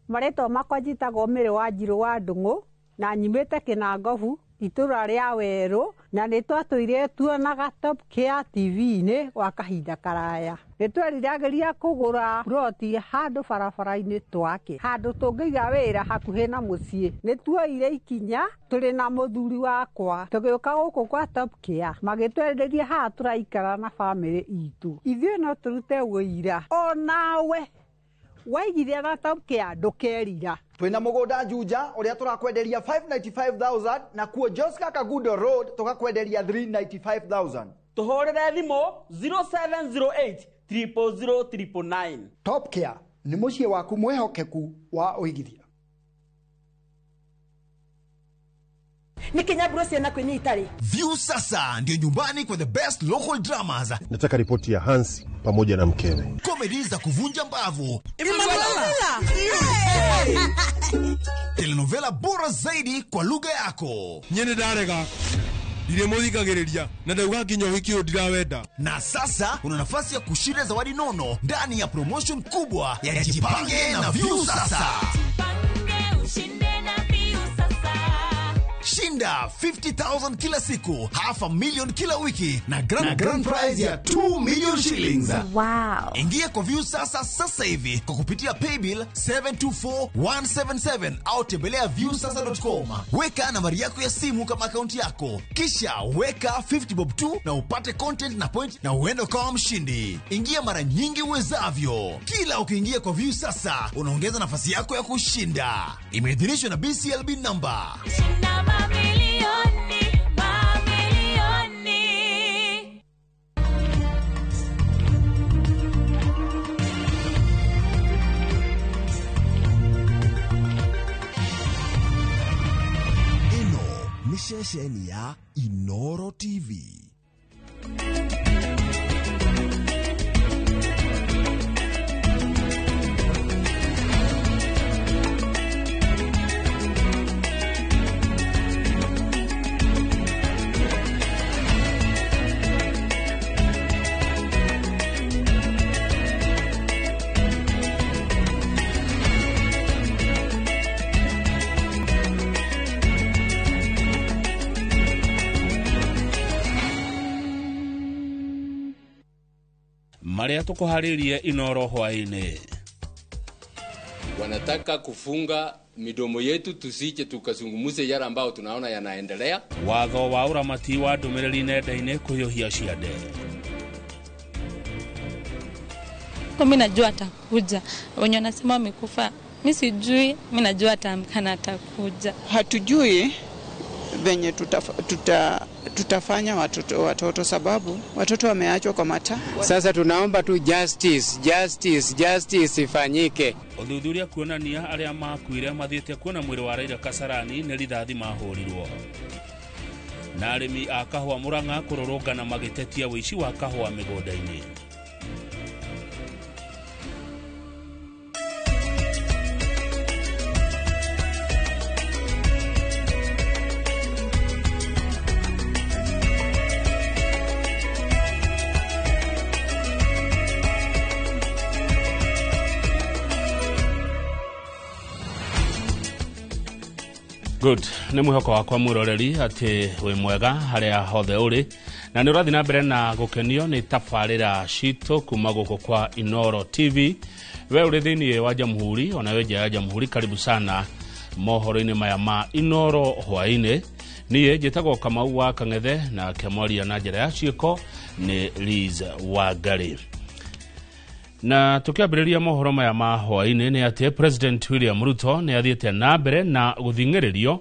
marĩtwa makwa njĩtagwo Mĩrĩ wa Njirũ wa Ndung'u na nyumĩte Kĩnangobu itũra rĩa Werũ, na nĩ twatũire tuonaga Top Care TV-inĩ gwa kahinda karaya. Nĩ tweriragĩria kũgũra ploti handũ barabara-inĩ twake, handũ tũngĩiga wĩra hakuhĩ na mũciĩ. Nĩ tuoire ikinya tũrĩ na mũthuri wakwa tũgĩũka gũkũ kwa Top Care, magĩtwenderia haha tũraikara na bamĩrĩ itũ. Ithuĩ no tũrute wũira onawe waigithia na Top Care ndũkerira. Twina mũgũnda Juja ũrĩa tũrakwenderia 595,000 na kuo Joska Kagundo Road tũgakwenderia 395,000. Tũhũrĩre thimũ 0708 000 999. Top Care nĩ mũciĩ waku mwĩhokeku wa ũigithia. Nĩ Kinya ciana kwĩ itarĩ. View sasa ndio nyumbani kwa the best local dramas. Nataka ripoti ya Hansi pamoja na mkewe. Comedy za kuvunja mbavu. Emanuela. Telenovela bora zaidi kwa lugha yako. Nyene ndarega. Ndiremuthikagiriria na ndauga nginya ũhiki ũyũ ndirawenda. Na sasa una nafasi ya kushinda zawadi nono ndani ya promotion kubwa ya Jipange na View Sasa. Jipange ushinde na View Sasa. Shinda 50,000 kila siku, 500,000 kila wiki na grand prize ya 2 million shillings. Wow. Ingia kwa View Sasa sasa hivi kwa kupitia paybill 724177 au tembelea viewsasa.com. Weka nambari yako ya simu kama akaunti yako, kisha weka 50 bob 2 na upate content na point na uende kama mshindi. Ingia mara nyingi uwezavyo. Kila ukiingia kwa View Sasa unaongeza nafasi yako ya kushinda. Imeidhinishwa na BCLB number. Shinda mamilioni, mamilioni. Ĩno nĩ ceceni ya Inoro TV. Marĩa tũkũharĩrie Inoro hwaĩ-inĩ. Wanataka kufunga midomo yetu tusije tukazungumuze yale ambao tunaona yanaendelea. Watho wa ũramati wa ndũmĩrĩri nenda-inĩ kũhiũhia ciande. Mimi najua atakuja. Wenye wanasema wamekufa, mimi sijui, mimi najua ataamka na atakuja. Hatujui venye tutafanya watoto sababu watoto wameachwa kwa mata. Sasa tunaomba tu justice, justice, justice ifanyike. Ũthuthuria kuonania arĩa makuire mathiĩte kuona mwĩrĩ wa Raila Kasarani nĩ rithathi mahũrirwo. Na arĩmi a kahũa Murang'a kũrũrũngana magĩtetia ũici wa kahũa mĩgũnda-inĩ. Good. Nĩ mwĩhoko wakwa mwĩroreri atĩ wĩ mwega harĩa hothe ũrĩ na nĩ ũrathiĩ na mbere na gũkenio nĩ tabarĩra citũ kuma gũkũ kwa Inoro TV. We ũrĩ thĩinĩ wa Jamhuri ona we nja ya Jamhuri, karibu sana mohoro-inĩ maya ma Inoro hwaĩ-inĩ. Niĩ njĩtagwo Kamau wa Kang'ethe na kĩmwaria na njĩra ya ciĩko nĩ Liz Wangari. Na tukiambĩrĩria mohoro maya ma hwaĩ-inĩ nĩ atĩ President William Ruto nĩ athiĩte na mbere na gũthing'ĩrĩrio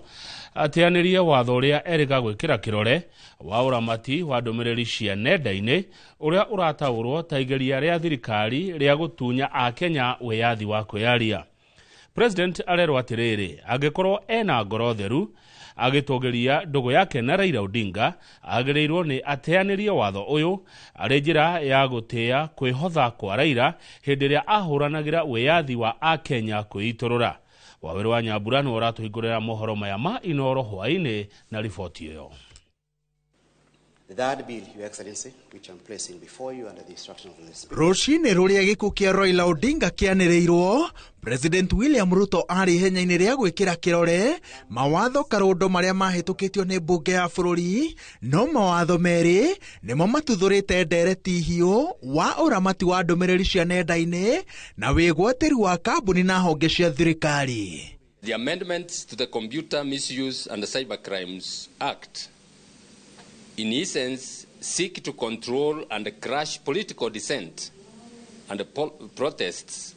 ateanĩrie watho ũrĩa erĩga gwĩkĩra kĩrore wa ũramati wa ndũmĩrĩri cia nenda-inĩ ũrĩa ũrataũrwo ta igeria rĩa thirikari rĩa gũtunya Akenya wĩyathi wa kwĩyaria. President arerwo atĩrĩrĩ, angĩkorwo ena ngoro theru agĩtũgĩria ndũgũ yake na Raila Odinga agĩrĩirwo nĩ ateanĩrie watho ũyũ arĩ njĩra ya gũtĩĩa kwĩhotha kwa Raila hĩndĩ ĩrĩa ahũranagĩra wĩyathi wa Akenya kwĩitũrũra. Wawĩrĩ wa Nyambura nĩwe ũratũhingũrĩra mohoro maya ma Inoro hwaĩ-inĩ na riboti ĩyo. The third bill, Your Excellency, which I'm placing before you under the instruction of the Speaker. Rũcinĩ rũrĩa gĩkuũ kĩa Raila Odinga kĩanĩrĩirwo, President William Ruto arĩ ihenya-inĩ rĩa gwĩkĩra kĩrore mawatho karũndo marĩa mahĩtũkĩtio nĩ mbunge ya bũrũri, no mawatho merĩ nĩmo matuthũrĩte ndereti hiũ wa ũramati wa ndũmĩrĩri cia nenda-inĩ na wĩgwatĩri wa kambuni na honge cia thirikari. The amendments to the Computer Misuse and Cybercrimes Act in essence seek to control and crush political dissent and protests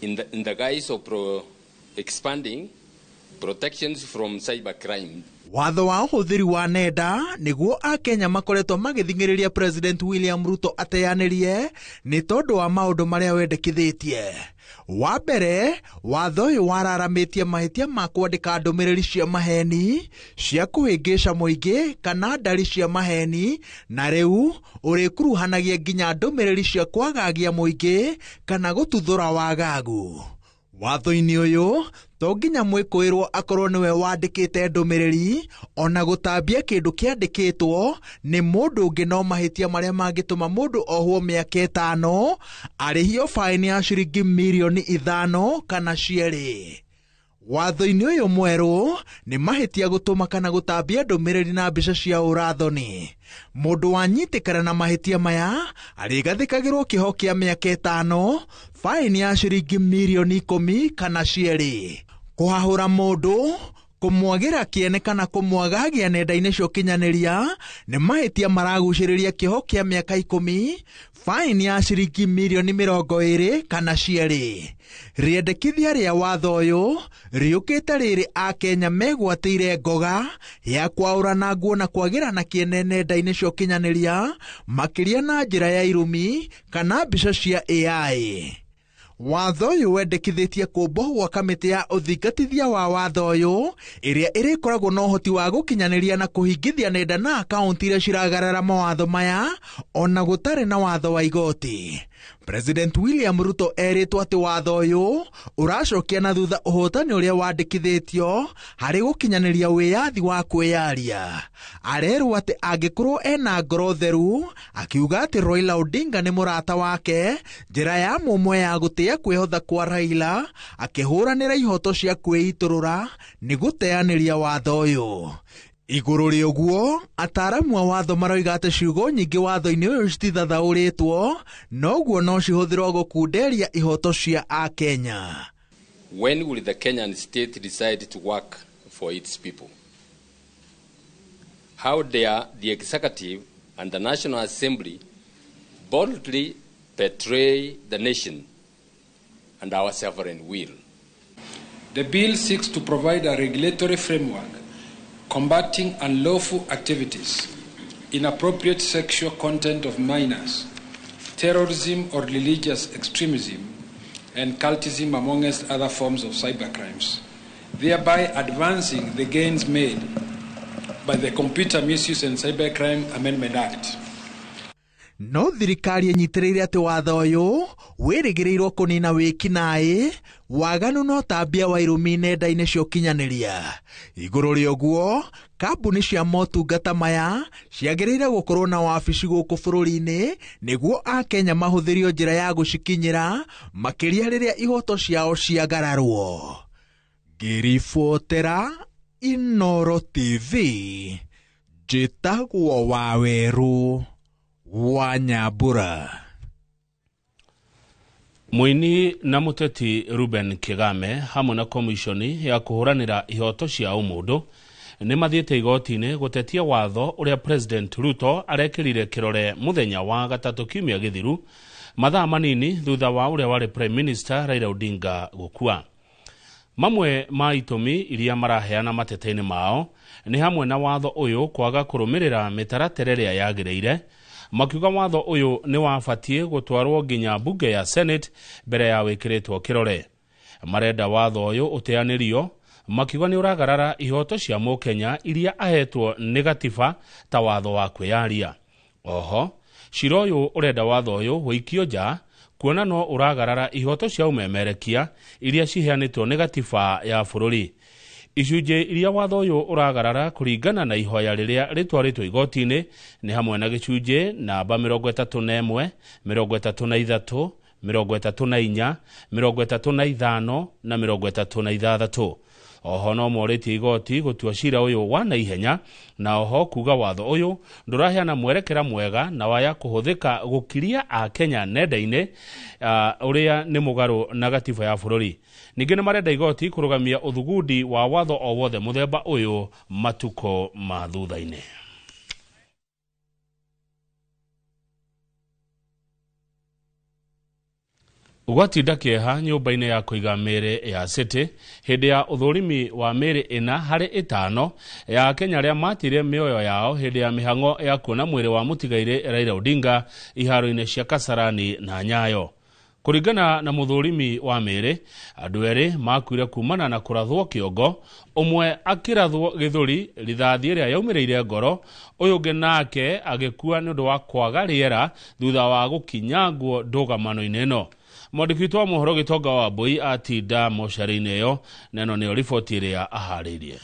in the guise of expanding protections from cybercrime. Watho wa ũhũthĩri wa nenda nĩguo Akenya makoretwo magĩthing'ĩrĩria President William Ruto ateanĩrie nĩ tondũ wa maũndũ marĩa wendekithĩtie. Wa mbere, watho ũyũ wararamĩtie mahĩtia ma kwandĩka ndũmĩrĩri cia maheni cia kũhĩngĩca mũingĩ kana ndari cia maheni, na rĩu ũrĩkuruhanagia nginya ndũmĩrĩri cia kwagagia mũingĩ kana gũtuthũra wagagu. Watho-inĩ ũyũ to nginya mwĩkũĩrwo akorwo nĩwe wandĩkĩte ndũmĩrĩri ona gũtambia kĩndũ kĩandĩkĩtwo nĩ mũndũ ũngĩ, no mahĩtia marĩa mangĩtũma mũndũ ohwo mĩaka 5 arĩhio baĩni ya ciringi mirioni 5 kana cierĩ. Watho-inĩ ũyũ mwerũ nĩ mahĩtia gũtũma kana gũtambia ndũmĩrĩri na mbica cia ũrathoni. Mũndũ wanyitĩkana na mahĩtia maya arĩgathĩkagĩrwo kĩoho kĩa mĩaka 5, baĩni ya ciringi mirioni 10 kana cierĩ. Kũhahũra mũndũ, kũmwagĩra kĩene kana kũmwagagia nenda-inĩ cia ũkinyanĩria nĩ mahĩtia maragucĩrĩria kĩoho kĩa mĩaka 10, baĩni ya ciringi mirioni 20 kana cierĩ. Rĩendekithia rĩa watho ũyũ rĩũkĩte rĩrĩ Akenya megwatĩire ngoga ya kwaũrana nguo na kwagĩrana kĩene nenda-inĩ cia ũkinyanĩria makĩria na njĩra ya irumi kana mbica cia AI. Watho ũyũ wendekithĩtie kũmbwo gwa kamĩtĩ ya ũthingatithia wa watho ũyũ ĩrĩa ĩrĩkoragwo na ũhoti wa gũkinyanĩria na kũhingithia nenda na akaunti iria ciragarara mawatho maya ona gũtarĩ na watho wa igoti. President William Ruto erĩtwo atĩ watho ũyũ ũracokia na thutha ũhotani ũrĩa wandĩkithĩtio harĩ gũkinyanĩria wĩyathi wa kwĩyaria. Arerwo atĩ angĩkorwo ena ngoro theru, akiuga atĩ Raila Odinga nĩ mũrata wake, njĩra ya mũmwe ya gũtĩa kwĩhotha kwa Raila akĩhũranĩra ihoto cia kwĩitũrũra nĩ gũteanĩria watho ũyũ. Igũrũ rĩa ũguo, ataaramu a watho maroiga atĩ ciugo nyingĩ watho-inĩ ũyũ citithathaũrĩtwo, noguo no cihũthĩrwo gũkunderia ihoto cia Akenya. When will the Kenyan state decide to work for its people? How dare the executive and the National Assembly boldly betray the nation and our sovereign will? The bill seeks to provide a regulatory framework combating unlawful activities, inappropriate sexual content of minors, terrorism or religious extremism, and cultism, amongst other forms of cybercrimes, thereby advancing the gains made by the Computer Misuse and Cybercrime Amendment Act. No thirikari ĩnyitĩrĩire atĩ watho ũyũ wĩrĩgĩrĩirwo kũnina wĩkinaĩ, waganu na ũtambia wa irumi nenda-inĩ cia ũkinyanĩria. Igũrũ rĩa ũguo, kambuni cia motungata maya ciagĩrĩire gũkorwo na wabici gũkũ bũrũri-inĩ nĩguo Akenya mahũthĩrio njĩra ya gũcikinyĩra makĩria rĩrĩa ihoto ciao ciagararwo. Ngĩribotera Inoro TV, njĩtagwo Wawerũ wa Nyambura. Mũini na mũteti Ruben Kigame hamwe na komishoni ya kũhũranĩra ihoto cia ũmũndũ nĩ mathiĩte igoti-inĩ gũtetia watho ũrĩa President Ruto arekĩrire kĩrore mũthenya wa gatatũ kiumia gĩthiru, mathaa manini thutha wa ũrĩa warĩ Prime Minister Raila Odinga gũkua. Mamwe ma itũmi iria maraheana mateta-inĩ mao nĩ hamwe na watho ũyũ kwaga kũrũmĩrĩra mĩtaratara ĩrĩa yagĩrĩire, makiuga watho ũyũ nĩ wabatiĩ gũtwarwo nginya mbunge ya Senate mbere ya wĩkĩrĩtwo kĩrore. Marenda watho ũyũ ũteanĩrio, makiuga nĩ ũragarara ihoto cia mũkenya iria ahetwo nĩ gatiba ta watho wa kwĩyaria. Oho, cira ũyũ ũrenda watho ũyũ wĩikio nja kuona no ũragarara ihoto cia ũmemerekia iria ciheanĩtwo nĩ gatiba ya bũrũri. Icunjĩ iria watho ũyũ ũragarara kũringana na ihoya rĩrĩa rĩtwarĩtwo igoti-inĩ nĩ hamwe na gĩcunjĩ namba 31, 33, 34, 35 na 36. Oho no morĩtie igoti gũtua cira ũyũ wa naihenya, na oho kuga watho ũyũ ndũraheana mwerekera mwega na waya kũhũthĩka gũkiria akenya nenda-inĩ, ũrĩa nĩ mũgarũ na gatiba ya bũrũri. Ningĩ nĩ marenda igoti kũrũgamia ũthugundi wa watho o wothe mũthemba ũyũ matukũ ma thutha-inĩ. Gwatinda kĩeha nyũmba-inĩ ya kũiga mĩĩrĩ ya City hĩndĩ ya ũthũrimi wa mĩĩrĩ 4 harĩ 5 ya Kenya arĩa matire mĩoyo yao hĩndĩ ya mĩhang'o ya kuona mwĩrĩ wa mũtigairĩ Raila Odinga iharo-inĩ cia Kasarani na Nyayo. Kũringana na mũthũrimi wa mĩĩrĩ, andũ erĩ makuire kumana na kũrathwo kĩongo, ũmwe akĩrathwo gĩthũri rithathi ĩrĩa yaumĩrĩire ngoro, ũyũ ũngĩ nake agĩkua nĩ ũndũ wa kwaga rĩera thutha wa gũkinyangwo ndũgamano-inĩ ĩno. Mwandĩki witũ wa mohoro Gĩtonga wa Mbui atinda mocarĩ-inĩ ĩyo, na ĩno nĩyo riboti ĩrĩa aharĩirie.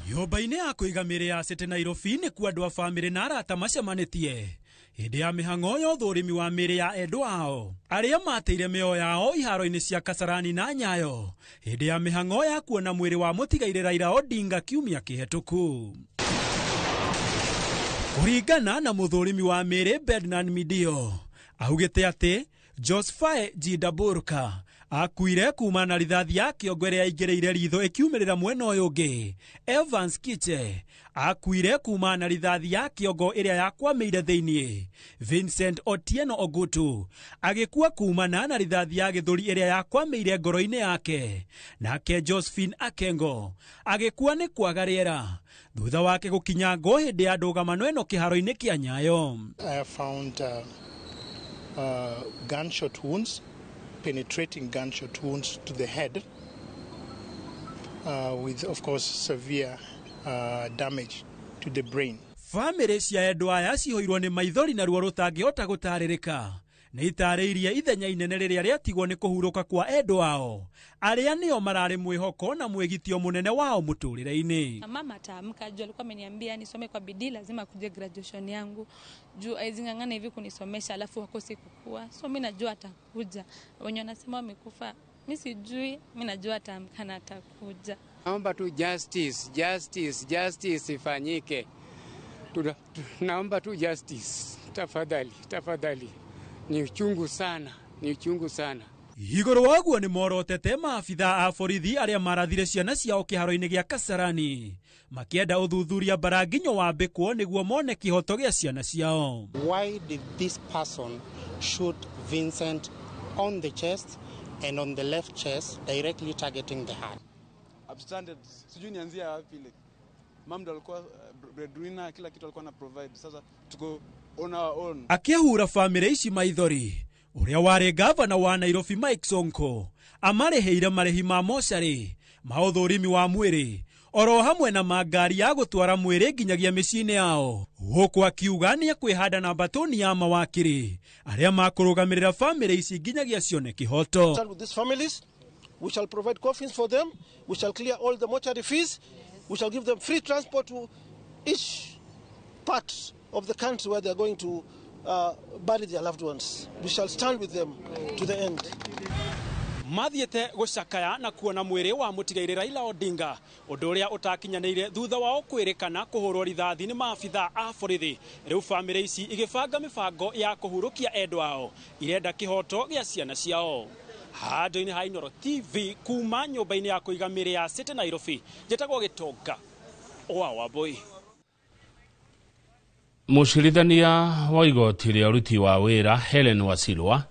Nyũmba-inĩ ya kũiga mĩĩrĩ ya City Nairobi nĩkuo andũ a bamĩrĩ na arata macemanĩtie hĩndĩ ya mĩhang'o ya ũthũrimi wa mĩĩrĩ ya endwa ao arĩa mateire mĩoyo yao iharo-inĩ cia Kasarani na Nyayo hĩndĩ ya mĩhang'o ya kuona mwĩrĩ wa mũtigairĩ Raila Odinga kiumia kĩhetũku. Kũringana na mũthũrimi wa mĩĩrĩ Bednan Midio, augĩte atĩ Joseph Jidaburka akuire kuma na rithathi ya kĩongo ĩrĩa yaingĩrĩire ritho ĩkiumĩrĩra mwena ũyũ ũngĩ. Evans Kiche akuire kuma na rithathi ya kĩongo ĩrĩa yakwamĩire thĩiniĩ. Vincent Otieno Ogutu agĩkua kumana na rithathi ya gĩthũri ĩrĩa yakwamĩire ngoro-inĩ yake. Nake Josephine Akengo agĩkua nĩ kwaga rĩera thutha wake gũkinyangwo hĩndĩ ya ndũgamano ĩno kĩharo-inĩ kĩa Nyayo. I found gunshot wounds, penetrating gunshot wounds to the head, with, of course, severe damage to the brain. Famĩlĩ cia endwa aya ciihũirwo nĩ maithori na ruo rũtangĩhota gũtarĩrĩka. Nĩ itarĩirie ithenya inene rĩrĩa rĩatigwo nĩ kũhurũka kwa endwa ao arĩa nĩo mararĩ mwĩhoko na mwĩgitio mũnene wao mũtũrĩre-inĩ. Mama ataamka juu alikuwa ameniambia nisome kwa bidii, lazima kuje graduation yangu juu aizingangana hivi kunisomesha alafu wakose kukua. So mimi najua atakuja. Wenye wanasema wamekufa mimi sijui, mimi najua ataamka na atakuja. Naomba tu justice, justice, justice ifanyike. Naomba tu justice, tafadhali, tafadhali. Ni uchungu sana, ni uchungu sana. Igũrũ waguo nĩ morotete maabitha a borithi arĩa marathire ciana ciao kĩharo-inĩ gĩa Kasarani makĩenda ũthuthuria mbaranginyo wambĩkwo nĩguo mone kĩhoto gĩa ciana ciao. Why did this person shoot Vincent on the chest and on the left chest, directly targeting the heart? I'm stranded. Sijui nianzie wapi ile. Mom ndo alikuwa breadwinner, kila kitu alikuwa na provide. Sasa tuko on our own. Akĩhura famĩlĩ ici maithori, ũrĩa warĩ gavana wa Nairobi Mike Sonko amarĩhĩire marĩhi ma mocarĩ ma ũthũrimi wa mwĩrĩ oro hamwe na mangari ya gũtwara mwĩrĩ nginyagia mĩciĩ-inĩ yao, gũkũ akiuga nĩ ekwĩhanda na mbatoni ya mawakiri arĩa makũrũgamĩrĩra famĩlĩ ici nginyagia cione kĩhoto. With these families, we shall provide coffins for them, we shall clear all the mortuary fees, we shall give them free transport to each part of the country where they are going to bury their loved ones. We shall stand with them to the end. Mathiĩte gũcakaya na kuona mwĩrĩ wa mũtigairĩ Raila Odinga, ũndũ ũrĩa ũtakinyanĩire thutha wao kwĩrĩkana kũhũrwo rithathi nĩ maabitha a borithi. Rĩu bamĩrĩ ici igĩbanga mĩbango ya kũhurũkia endwa ao, irenda kĩhoto gĩa ciana ciao. Handũ-inĩ ha Inooro TV kuma nyũmba-inĩ ya kũiga mĩrĩ ya City Nairobi, njĩtagwo Gĩtonga wa Wambui. Mũcirithania wa igoti rĩa ũruti wa wĩra Helen Wasilwa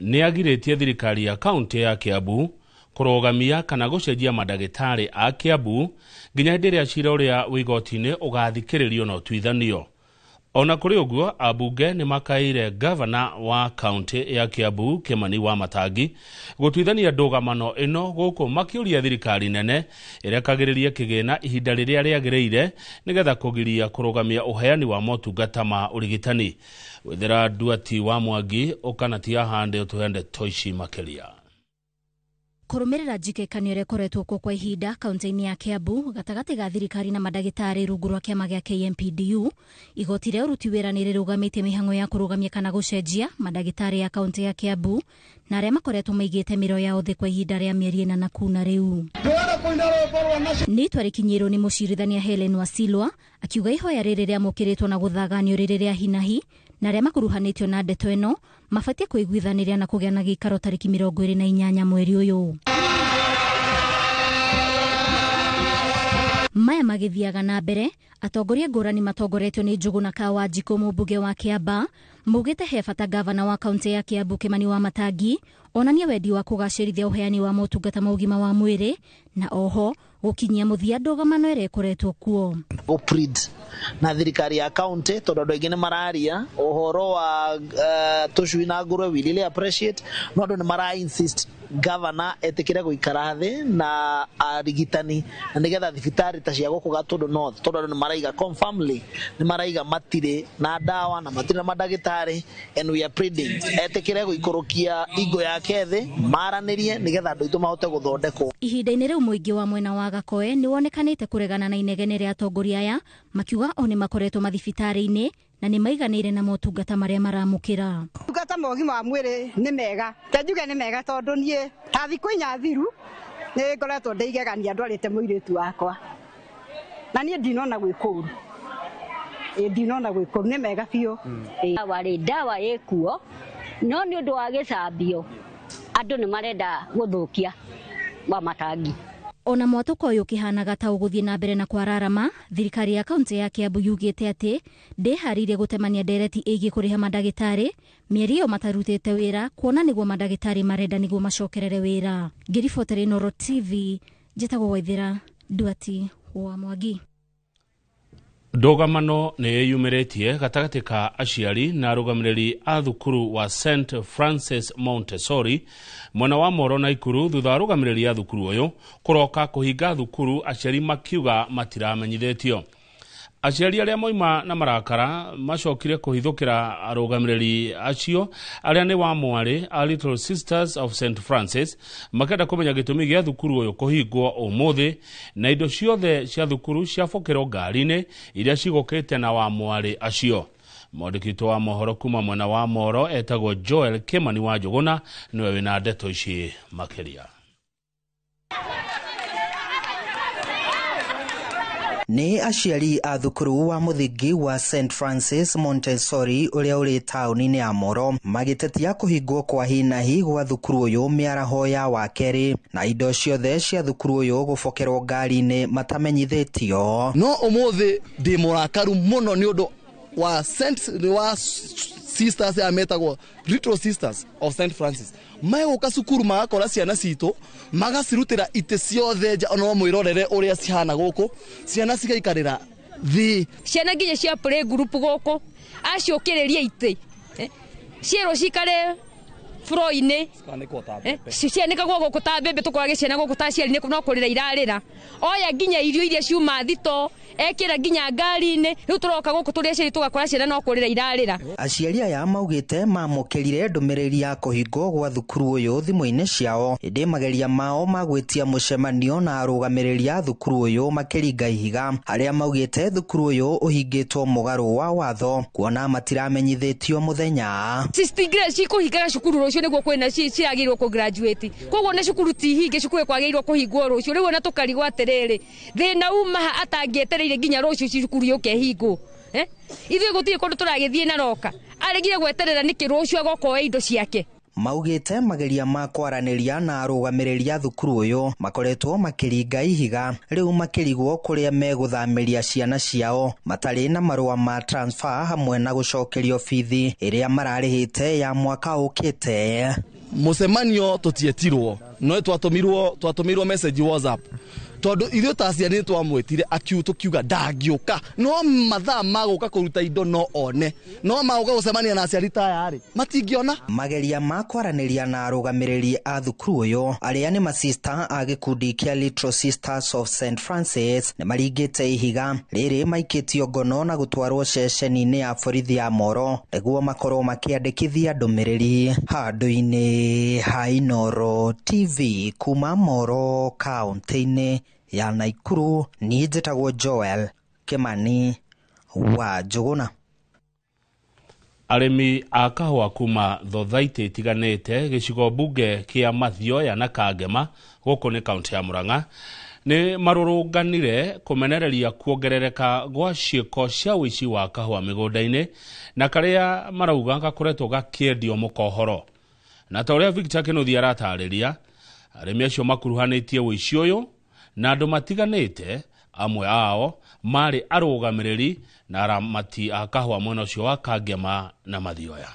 nĩ agirĩtie thirikari ya kaunti ya Kiambu kũrũgamia kana gũcenjia mandagĩtarĩ a Kiambu nginya hĩndĩ ĩrĩa cira ũrĩa wĩ igoti-inĩ ũgathikĩrĩrio na ũtuithanio. Ona kũrĩ ũguo, ambunge nĩ makaĩire gavana wa kaunti ya Kiambu Kimani wa Matangi gũtuithania ndũgamano ĩno gũkũ makĩũria thirikari nene ĩrekagĩrĩrie kĩgĩna ihinda rĩrĩa rĩagĩrĩire nĩgetha kũgiria kũrũgamia ũheani wa motungata ma ũrigitani. Wethera Nduati wa Mwangi ũkanatia hande ũtũhe ndeto ici makĩria. Kũrũmĩrĩra njikĩkanio ĩrĩa ĩkoretwo kuo kwa ihinda kaunti-inĩ ya Kiambu gatagatĩ ga thirikari na mandagĩtarĩ rungu rwa kĩama gĩa KMPDU, igoti rĩa ũruti wĩra nĩ rĩrũgamĩtie mĩhang'o ya kũrũgamia kana gũcenjia mandagĩtarĩ ya kaunti ya Kiambu na arĩa makoretwo maigĩte mĩro yao thĩ kwa ihinda rĩa mĩeri ĩna na kuna rĩu. Nĩ itua rĩkinyĩirwo nĩ mũcirithania Helen Wasilwa akiuga ihoya rĩrĩ rĩamũkĩrĩtwo na gũthaganio rĩrĩ rĩa hinahi na arĩa makuruhanĩtio na ndeto ĩno mabatiĩ kũiguithanĩria na kũgĩa na gĩikaro tarĩki 28 mweri ũyũ. Maya magĩthiaga na mbere, atongoria ngũrani matongoretio nĩ Njũgũna Kawanjikũ mũmbunge wa Kĩamba maugĩte he bata gavana wa kaunti ya Kiambu Kimani wa Matangi onanie wendi wa kũgacĩrithia ũheani wa motungata ma ũgima wa mwĩrĩ na oho gũkinyia mũthia ndũgamano ĩrĩa ĩkoretwo kuo. Gũplead na thirikari ya county tondũ andũ aingĩ nĩ mararia ũhoro wa tũcui na ngũrwe, we really appreciate, no andũ nĩ mara insist governor etĩkĩre gũikara thĩ na arigitani na nĩgetha thibitarĩ ta cia gũkũ Gatũndũ North, tondũ andũ nĩ maraiga confirmly nĩ maraiga matirĩ na ndawa na matirĩ na mandagĩtarĩ, and we are pleading etĩkĩre gũikũrũkia ingo yake thĩ maranĩrie nĩgetha andũ aitũ mahote gũthondekwo. Ihinda-inĩ rĩu mũingĩ wa mwena wa Gakoe nĩ wonekanĩte kũregana na inegene rĩa atongoria aya makiuga o nĩ makoretwo mathibitarĩ-inĩ na nĩ maiganĩire na motungata marĩa maramũkĩra. Motungata ma ũgima wa mwĩrĩ nĩ mega, ta njuge nĩ mega tondũ niĩ ta thikũ inya thiru nĩ ngoretwo ndĩigegania ndwarĩte mũirĩtu wakwa na niĩ ndinona gwĩ kũũru, ndinona gwĩ kũũru, nĩ mega biũ. Ndawa rĩ, ndawa ĩkuo no nĩ ũndũ wa gĩcambio andũ nĩ marenda gũthũkia wa Matangi. Ona mwatũko ũyũ ũkĩhanaga ta ũgũthiĩ na mbere na kwararama, thirikari ya kaunti ya Kiambu yugĩte atĩ ndĩharĩirie gũtemania ndereti ĩgiĩ kũrĩha mandagĩtarĩ mĩeri ĩyo matarutĩte wĩra, kuona nĩguo mandagĩtarĩ marenda nĩguo macokerere wĩra. Ngĩribotera Inooro TV, njĩtagwo Waithĩra Nduati wa Mwangi. Ndũgamano nĩ ĩyumĩrĩtie gatagatĩ ka aciari na arũgamĩrĩri a thukuru wa St Francis Montessori mwena wa Moro na Ikuru thutha wa arũgamĩrĩri a thukuru ũyũ kũroka kũhinga thukuru aciari makiuga matiramenyithĩtio. Aciari arĩa moima na marakara macokire kũhithũkĩra arũgamĩrĩri acio arĩa nĩ wa mwarĩ a Little Sisters of St Francis makĩenda kũmenya gĩtũmi gĩa thukuru ũyũ kũhingwo ũmũthĩ na indo ciothe cia thukuru ciabokerwo ngari-inĩ iria cigũkĩte na wa mwarĩ acio. Mwandĩki witũ wa mohoro kuma mwena wa Moro etagwo Joel Kimani wa Njũgũna nĩwe wĩna ndeto ici makĩria. Nĩ aciari a thukuru wa mũthingi wa St Francis Montessori ũrĩa ũrĩ taũni-inĩ ya Moro magĩtetia kũhingwo kwa hinahi gwa thukuru ũyũ mĩaraho ya wakerĩ na indo ciothe cia thukuru ũyũ gũbokerwo ngari-inĩ matamenyithĩtio. No ũmũthĩ ndĩ mũrakaru mũno nĩ ũndũ wa St wa sisters ya metagwo Little Sisters of St Francis megũka cukuru magakora ciana citũ magacirutĩra itĩ ciothe nja, ona mwĩrorere ũrĩa cihana gũkũ, ciana cigaikarĩra thĩ, ciana nginya cia play group gũkũ aciũkĩrĩria itĩ ciĩrwo cikare floor-inĩ cianĩkagwo gũkũ ta mbembe, tũkorage ciana gũkũ ta aciari no kũrĩra irarĩra, oya nginya irio iria ciuma thito ekĩra nginya ngari-inĩ, rĩu tũroka gũkũ tũrĩ aciari tũgakora ciana no kũrĩra irarĩra. Aciari aya maugĩte mamũkĩrire ndũmĩrĩri ya kũhingwo gwa thukuru ũyũ thimũ-inĩ ciao ĩndĩ mageria mao ma gwĩtia mũcemanio na arũgamĩrĩri a thukuru ũyũ makĩringa ihiga arĩa maugĩte thukuru ũyũ ũhingĩtwo mũgarũ wa watho kuona matiramenyithĩtio mũthenya. Sister Grace cikũhingaga cukuru rũciũ rũciũ nĩguo kwĩna ciragĩrĩirwo kũ graduate. Koguo na cukuru ti hinge, cukuru kwagĩrĩirwo kũhingwo rũciũ. Rĩu ona tũkarigwo atĩrĩrĩ, thĩna uma atangĩetereire nginya rũciũ cukuru yũke hingwo. Ithuĩ gũtirĩ kũndũ tũragĩthiĩ na roka, aregire gweterera nĩkĩ rũciũ agoka oe indo ciake. Maugĩte mageria ma kwaranĩria na arũgamĩrĩri a thukuru ũyũ makoretwo makĩringa ihiga, rĩu makĩrigwo kũrĩa megũthamĩria ciana ciao matarĩ na marũa ma transfer hamwe na gũcokerio bithi ĩrĩa mararĩhĩte ya mwaka ũkĩte. Mũcemanio tũtietirwo, no twatũmirwo message WhatsApp, tondu ithuĩ ta aciari nĩtwamwĩtire tũkiuga ndangĩũka, no mathaa ma gũka kũruta indo no one, no magũka gũcemania na aciari ta aya rĩ matingĩona. Mageria ma kwaranĩria na arũgamĩrĩri a thukuru ũyũ arĩa nĩ masista a gĩkundi kĩa Little Sisters of St Francis nĩmaringĩte ihiga rĩrĩ maikĩtio ngono na gũtwarwo ceceni-inĩ ya borithi ya Moro nĩguo makorwo makĩandĩkithia ndũmĩrĩri. Handũ-inĩ ha Inooro TV kuma Moro kaũntĩ-inĩ ya Naikuru, niĩ njĩtagwo Joel Kimani wa Njũgũna. Arĩmi a kahũa kuma thothaitĩ itiganĩte gĩcigo mbunge kĩa Mathioya na Kangema gũkũ nĩ kaũntĩ ya Murang'a nĩ marũrũnganire kũmenereria kuongerereka gwa ciĩko cia ũici wa kahũa mĩgũnda-inĩ na karĩa marauga gakoretwo gakĩendio mũkohoro. Na ta ũrĩa Victor Kĩnuthia aratarĩria, arĩmi acio makuruhanĩtie ũici ũyũ na andũ matiganĩte, amwe ao marĩ arũgamĩrĩri na aramati a kahũa mwena ũcio wa Kangema na Mathioya.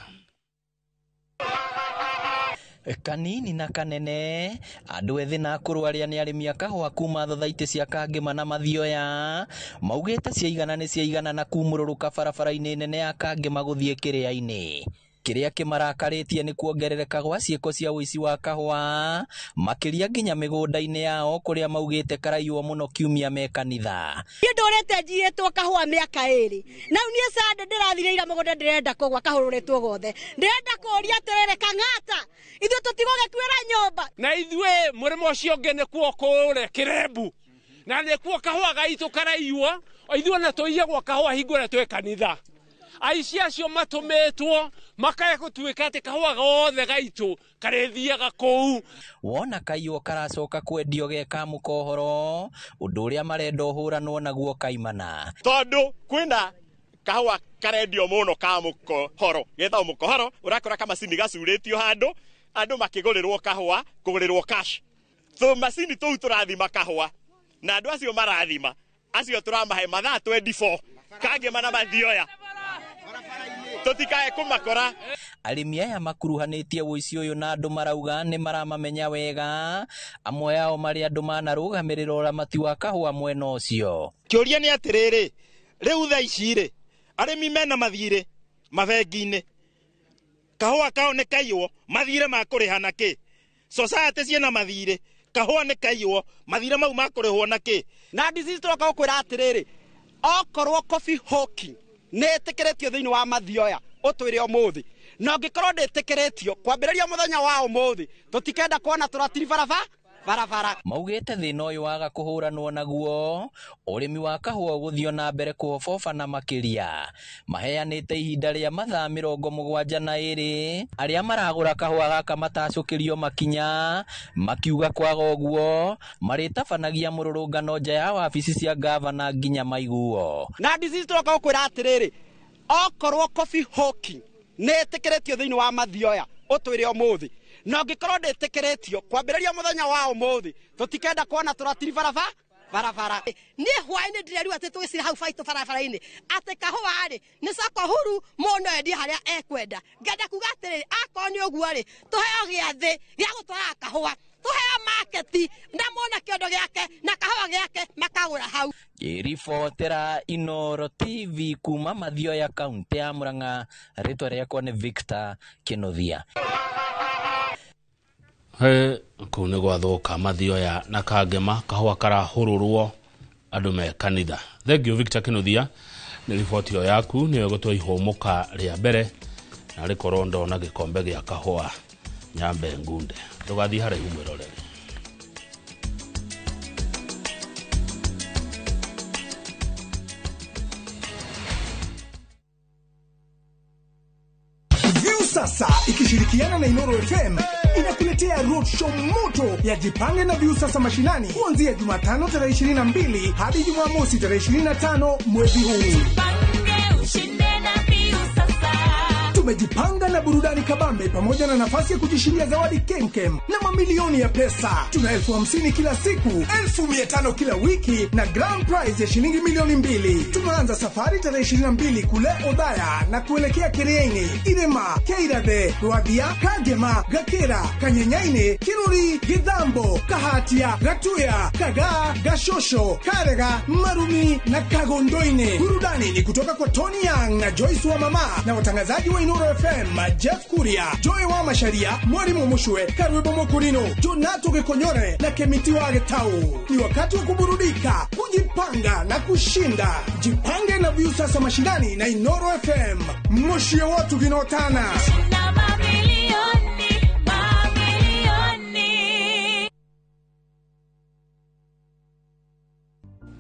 Kanini na kanene, andũ ethĩ na akũrũ arĩa nĩ arĩmi a kahũa kuma thothaitĩ cia Kangema na Mathioya maugĩte ciaigana nĩ ciaigana na kumũrũrũka barabara-inĩ nene ya Kangema gũthiĩ kĩrĩa-inĩ. Kĩrĩa kĩmarakarĩtie nĩ kuongerereka gwa ciĩko cia ũici wa kahũa makĩria nginya mĩgũnda-inĩ yao kũrĩa maugĩte karaiywo mũno kiumia me kanitha. Niĩ ndũrĩte njiyĩtwo kahũa mĩaka ĩrĩ na rĩu niĩ Sunday ndĩrathire ira mũgũnda ndĩrenda kũgwa kahũrũrĩtwo gothe, ndĩrenda kũũria atĩrĩrĩ, Kang'ata ithuĩ tũtigũgĩkuĩra nyũmba. Na ithuĩ mũrĩmo ũcio ũngĩ nĩkuo kũũre kĩrembu na nĩkuo kahũa gaitũ karaiywo, ithuĩ ona tũiyagwo kahũa hingo ĩrĩa twĩ kanitha. Aici acio matũmĩtwo makae gũtuĩka atĩ kahũa gothe gaitũ karĩthiaga kũu. Wona kaiywo karacoka kwendio ge ka mũkohoro, ũndũ ũrĩa marenda ũhũranwo naguo kaimana. Tondũ kwĩna kahũa karendio mũno ka mũkohoro, getagwo mũkohoro, ũrakora kamacini gacurĩtio handũ, andũ makĩgũrĩrwo kahũa, kũgũrĩrwo cash. Tũmacini tũu tũrathima kahũa na andũ acio marathima, acio tũramahe mathaa 24 Kangema na Mathioya tũtikae kũmakora. Arĩmi aya makuruhanĩtie ũici ũyũ na andũ marauga nĩ maramamenya wega, amwe ao marĩ andũ manarũgamĩrĩra ũramati wa kahũa mwena ũcio. Kĩũria nĩ atĩrĩrĩ, rĩu thaa ici rĩ, arĩmi mena mathirĩ mabengi-inĩ, kahũa kao nĩ kaiywo, mathirĩ ma kũrĩha na kĩ? Society ciĩna mathirĩ, kahũa nĩ kaiywo, mathirĩ mau ma kũrĩhwo na kĩ? Na disease tũroka gũkwĩra atĩrĩrĩ, okorwo coffee hawking nĩ ĩtĩkĩrĩtio thĩinĩ wa Mathioya ũtwĩre ũmũthĩ, na ũngĩkorwo ndĩtĩkĩrĩtio kwambĩrĩria mũthenya wa ũmũthĩ tũtikenda kuona tũratiri barabara. Maugĩte thĩna ũyũ waga kũhũranwo naguo, ũrĩmi wa kahũa ũgũthiĩ na mbere kũhoboba na makĩria. Maheanĩte ihinda rĩa mathaa 72 arĩa maragũra kahũa gaka matacũkĩrio makinya, makiuga kwaga ũguo marĩtabanagia mũrũrũngano nja ya wabici cia gavana nginya maiguo. Na disease tũroka gũkwĩra atĩrĩrĩ, okorwo coffee hawking nĩ ĩtĩkĩrĩtio thĩinĩ wa Mathioya ũtwĩre ũmũthĩ, na ũngĩkorwo ndĩtĩkĩrĩtio kwambĩrĩria mũthenya wa ũmũthĩ tũtikenda kuona tũratiri barabara. Niĩ hwaĩ-inĩ ndĩrerwo atĩ twĩcire hau baitũ barabara-inĩ atĩ kahũa rĩ nĩ soko huru, mũndũ endie harĩa ekwenda. Ngenda kuga atĩrĩrĩ, akorwo nĩ ũguo rĩ, tũheo gĩathĩ gĩa gũtwaraga kahũa, tũheo maketi na mona kĩondo gĩake na kahũa gĩake makagũra hau. Ngĩribotera Inooro TV kuma Mathioya kaũntĩ ya Murang'a, rĩtwa rĩakwa nĩ Victor Kĩnuthia. He kũu nĩ gwathũka Mathioya na Kangema, kahũa karahũrũrwo andũ me kanitha. Thank you Victor Kĩnuthia nĩ riboti ĩyo yaku, nĩyo ĩgũtwa ihũmũka rĩa mbere na rĩkorwo ndona gĩkombe gĩa kahũa nyambe ngunde. Ndũgathiĩ haraihu mwĩroreri. Viusasa ikishirikiana na Inoro FM inakuletea roadshow moto ya Jipange na Viusasa mashinani kuanzia Jumatano tarehe 22 hadi Jumamosi tarehe 25 mwezi huu. Tumejipanga na burudani kabambe pamoja na nafasi ya kujishindia zawadi kemkem na mamilioni ya pesa. Tuna 50,000 kila siku, 500,000 kila wiki na grand prize ya shilingi 2,000,000. Tunaanza safari tarehe 22 kule Odhaya na kuelekea Keriaini, Irema, Keirathe, Rwathia, Kagema, Gakira, Kanyenyaini, Kiruri, Githambo, Kahatia, Gatuya, Kagaa, Gashosho, Karega, Marumi na Kagondoine. Burudani ni kutoka kwa Tony Young na Joyce wa Mama na watangazaji wa Inoro FM, Jeff Kuria, Joy wa Masharia, Mwalimu Mushwe, Karwebo Mokurino, Jonato Gekonyore na Kemiti wa Getau. Ni wakati wa kuburudika, kujipanga na kushinda. Jipange na Viusasa mashindani na Inoro FM. Moshi watu kinotana.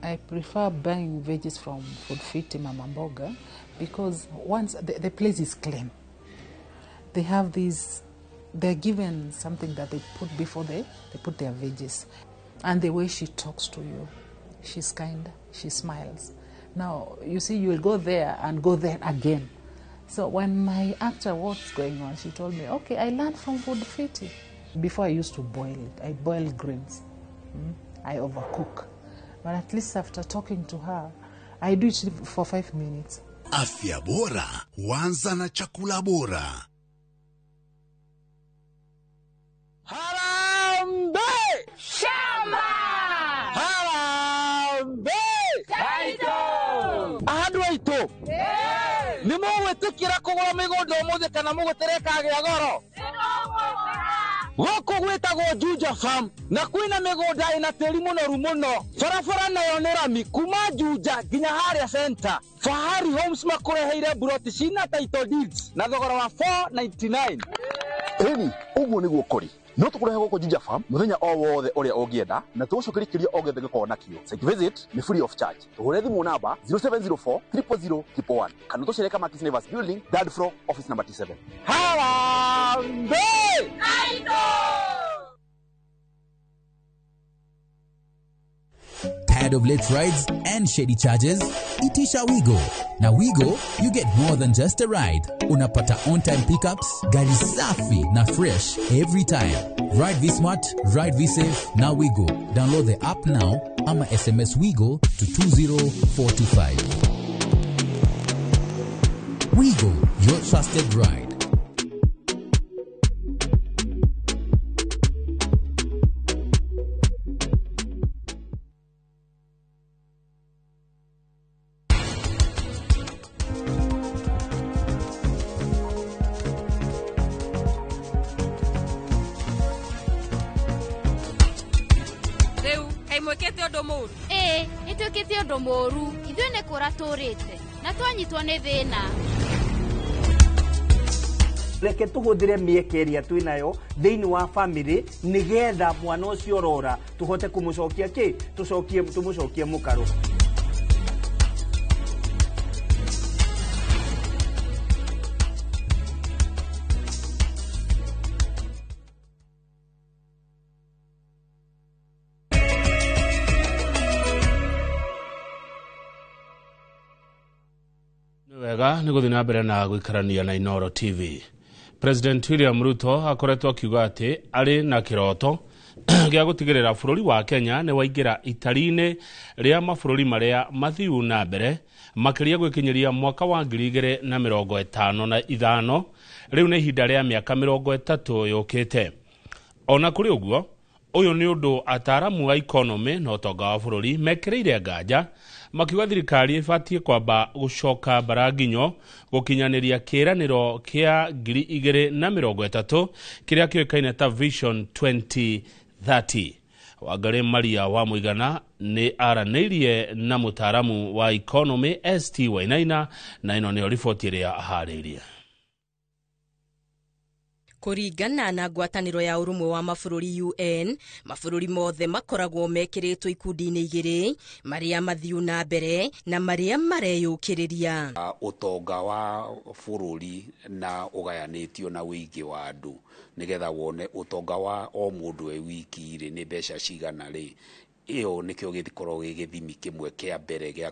I prefer buying veggies from Food Fit Mama Mboga because once the place is clean, they have these, they're given something that they put before they put their veggies. And the way she talks to you, she's kind, she smiles. Now, you see, you will go there and go there again. So when I asked her what's going on, she told me, okay, I learned from Food Fit. Before I used to boil it, I boil greens. I overcook. But at least after talking to her, I do it for 5 minutes. Afya bora huanza na chakula bora. Harambee! Shamba! Harambee! Taito! Andũ aitũ! Nĩ mũgwĩtĩkĩra kũgũra mĩgũnda ũmũthĩ kana mũgũtereka kagĩa goro? Gũkũ gwĩtagwo Juja Farm na kwĩna mĩgũnda ĩna tĩri mũnoru mũno. Barabara nayo nĩ rami kuma Juja nginya harĩa center. Fahari Homes makũreheire buroti cina title deeds na thogora wa 499. Ĩni, ũguo nĩguo kũrĩ. No tũkũrehe gũkũ Juja Farm mũthenya o wothe ũrĩa ũngĩenda na tũgũcokerie kĩũria o gĩothe gĩkorwo nakĩo. Site visit nĩ free of charge. Tũhũre thimũ namba 0704 000 111 kana tũcere Kamakis Neighbors Building, third floor, office number T7. Harambee! Tired of late rides and shady charges? Itisha Wigo. Na Wigo, you get more than just a ride. Unapata on-time pickups, gari safi na fresh every time. Ride V-Smart, ride V-Safe, na Wigo. Download the app now ama SMS Wigo to 20425. Wigo, your trusted ride. Mwĩkĩte ũndũ mũũru? Ĩĩ, nĩtwĩkĩte ũndũ mũũru. Ithuĩ nĩ kũra tũrĩte na twanyitwo nĩ thĩna. Reke tũhũthĩre mĩeke ĩrĩa twĩnayo thĩinĩ wa bamĩrĩ nĩgetha mwana ũcio ũrora tũhote kũmũcokia kĩ tũcokie tũmũcokie mũkaro. Wega nĩ gũthiĩ na mbere na gũikarania na Inoro TV. President William Ruto akoretwo akiuga atĩ arĩ na kĩroto gĩa gũtigĩrĩra bũrũri wa Kenya nĩ waingĩra itari-inĩ rĩa mabũrũri marĩa mathiu na mbere makĩria gwĩkinyĩria mwaka wa 2055. Rĩu nĩ ihinda rĩa mĩaka 30 yũkĩte. Ona kũrĩ ũguo, ũyũ nĩ ũndũ ataaramu a economy na ũtonga wa bũrũri mekĩrĩire nganja makiuga thirikari ĩbatiĩ kwamba gũcoka mbaranginyo gũkinyanĩria kĩĩranĩro kĩa 2030 kĩrĩa kĩũĩkaine ta Vision 2030. Wangari Maria wa Mũigana nĩ aranĩirie na mũtaaramu wa economy ST Wainaina na ĩno nĩyo riboti ĩrĩa aharĩirie. Kũringana na ngwatanĩro ya ũrũmwe wa mabũrũri UN, mabũrũri mothe makoragwo mekĩrĩtwo ikundi-inĩ igĩrĩ, marĩa mathiu na mbere na marĩa mareyũkĩrĩria. Ũtonga wa bũrũri na ũgayanĩtio na ũingĩ wa andũ, nĩgetha wone ũtonga wa o mũndũ e wiki rĩ nĩ mbeca cigana rĩ, ĩyo nĩkĩo gĩkoragwo gĩ gĩthimi kĩmwe kĩa mbere gĩa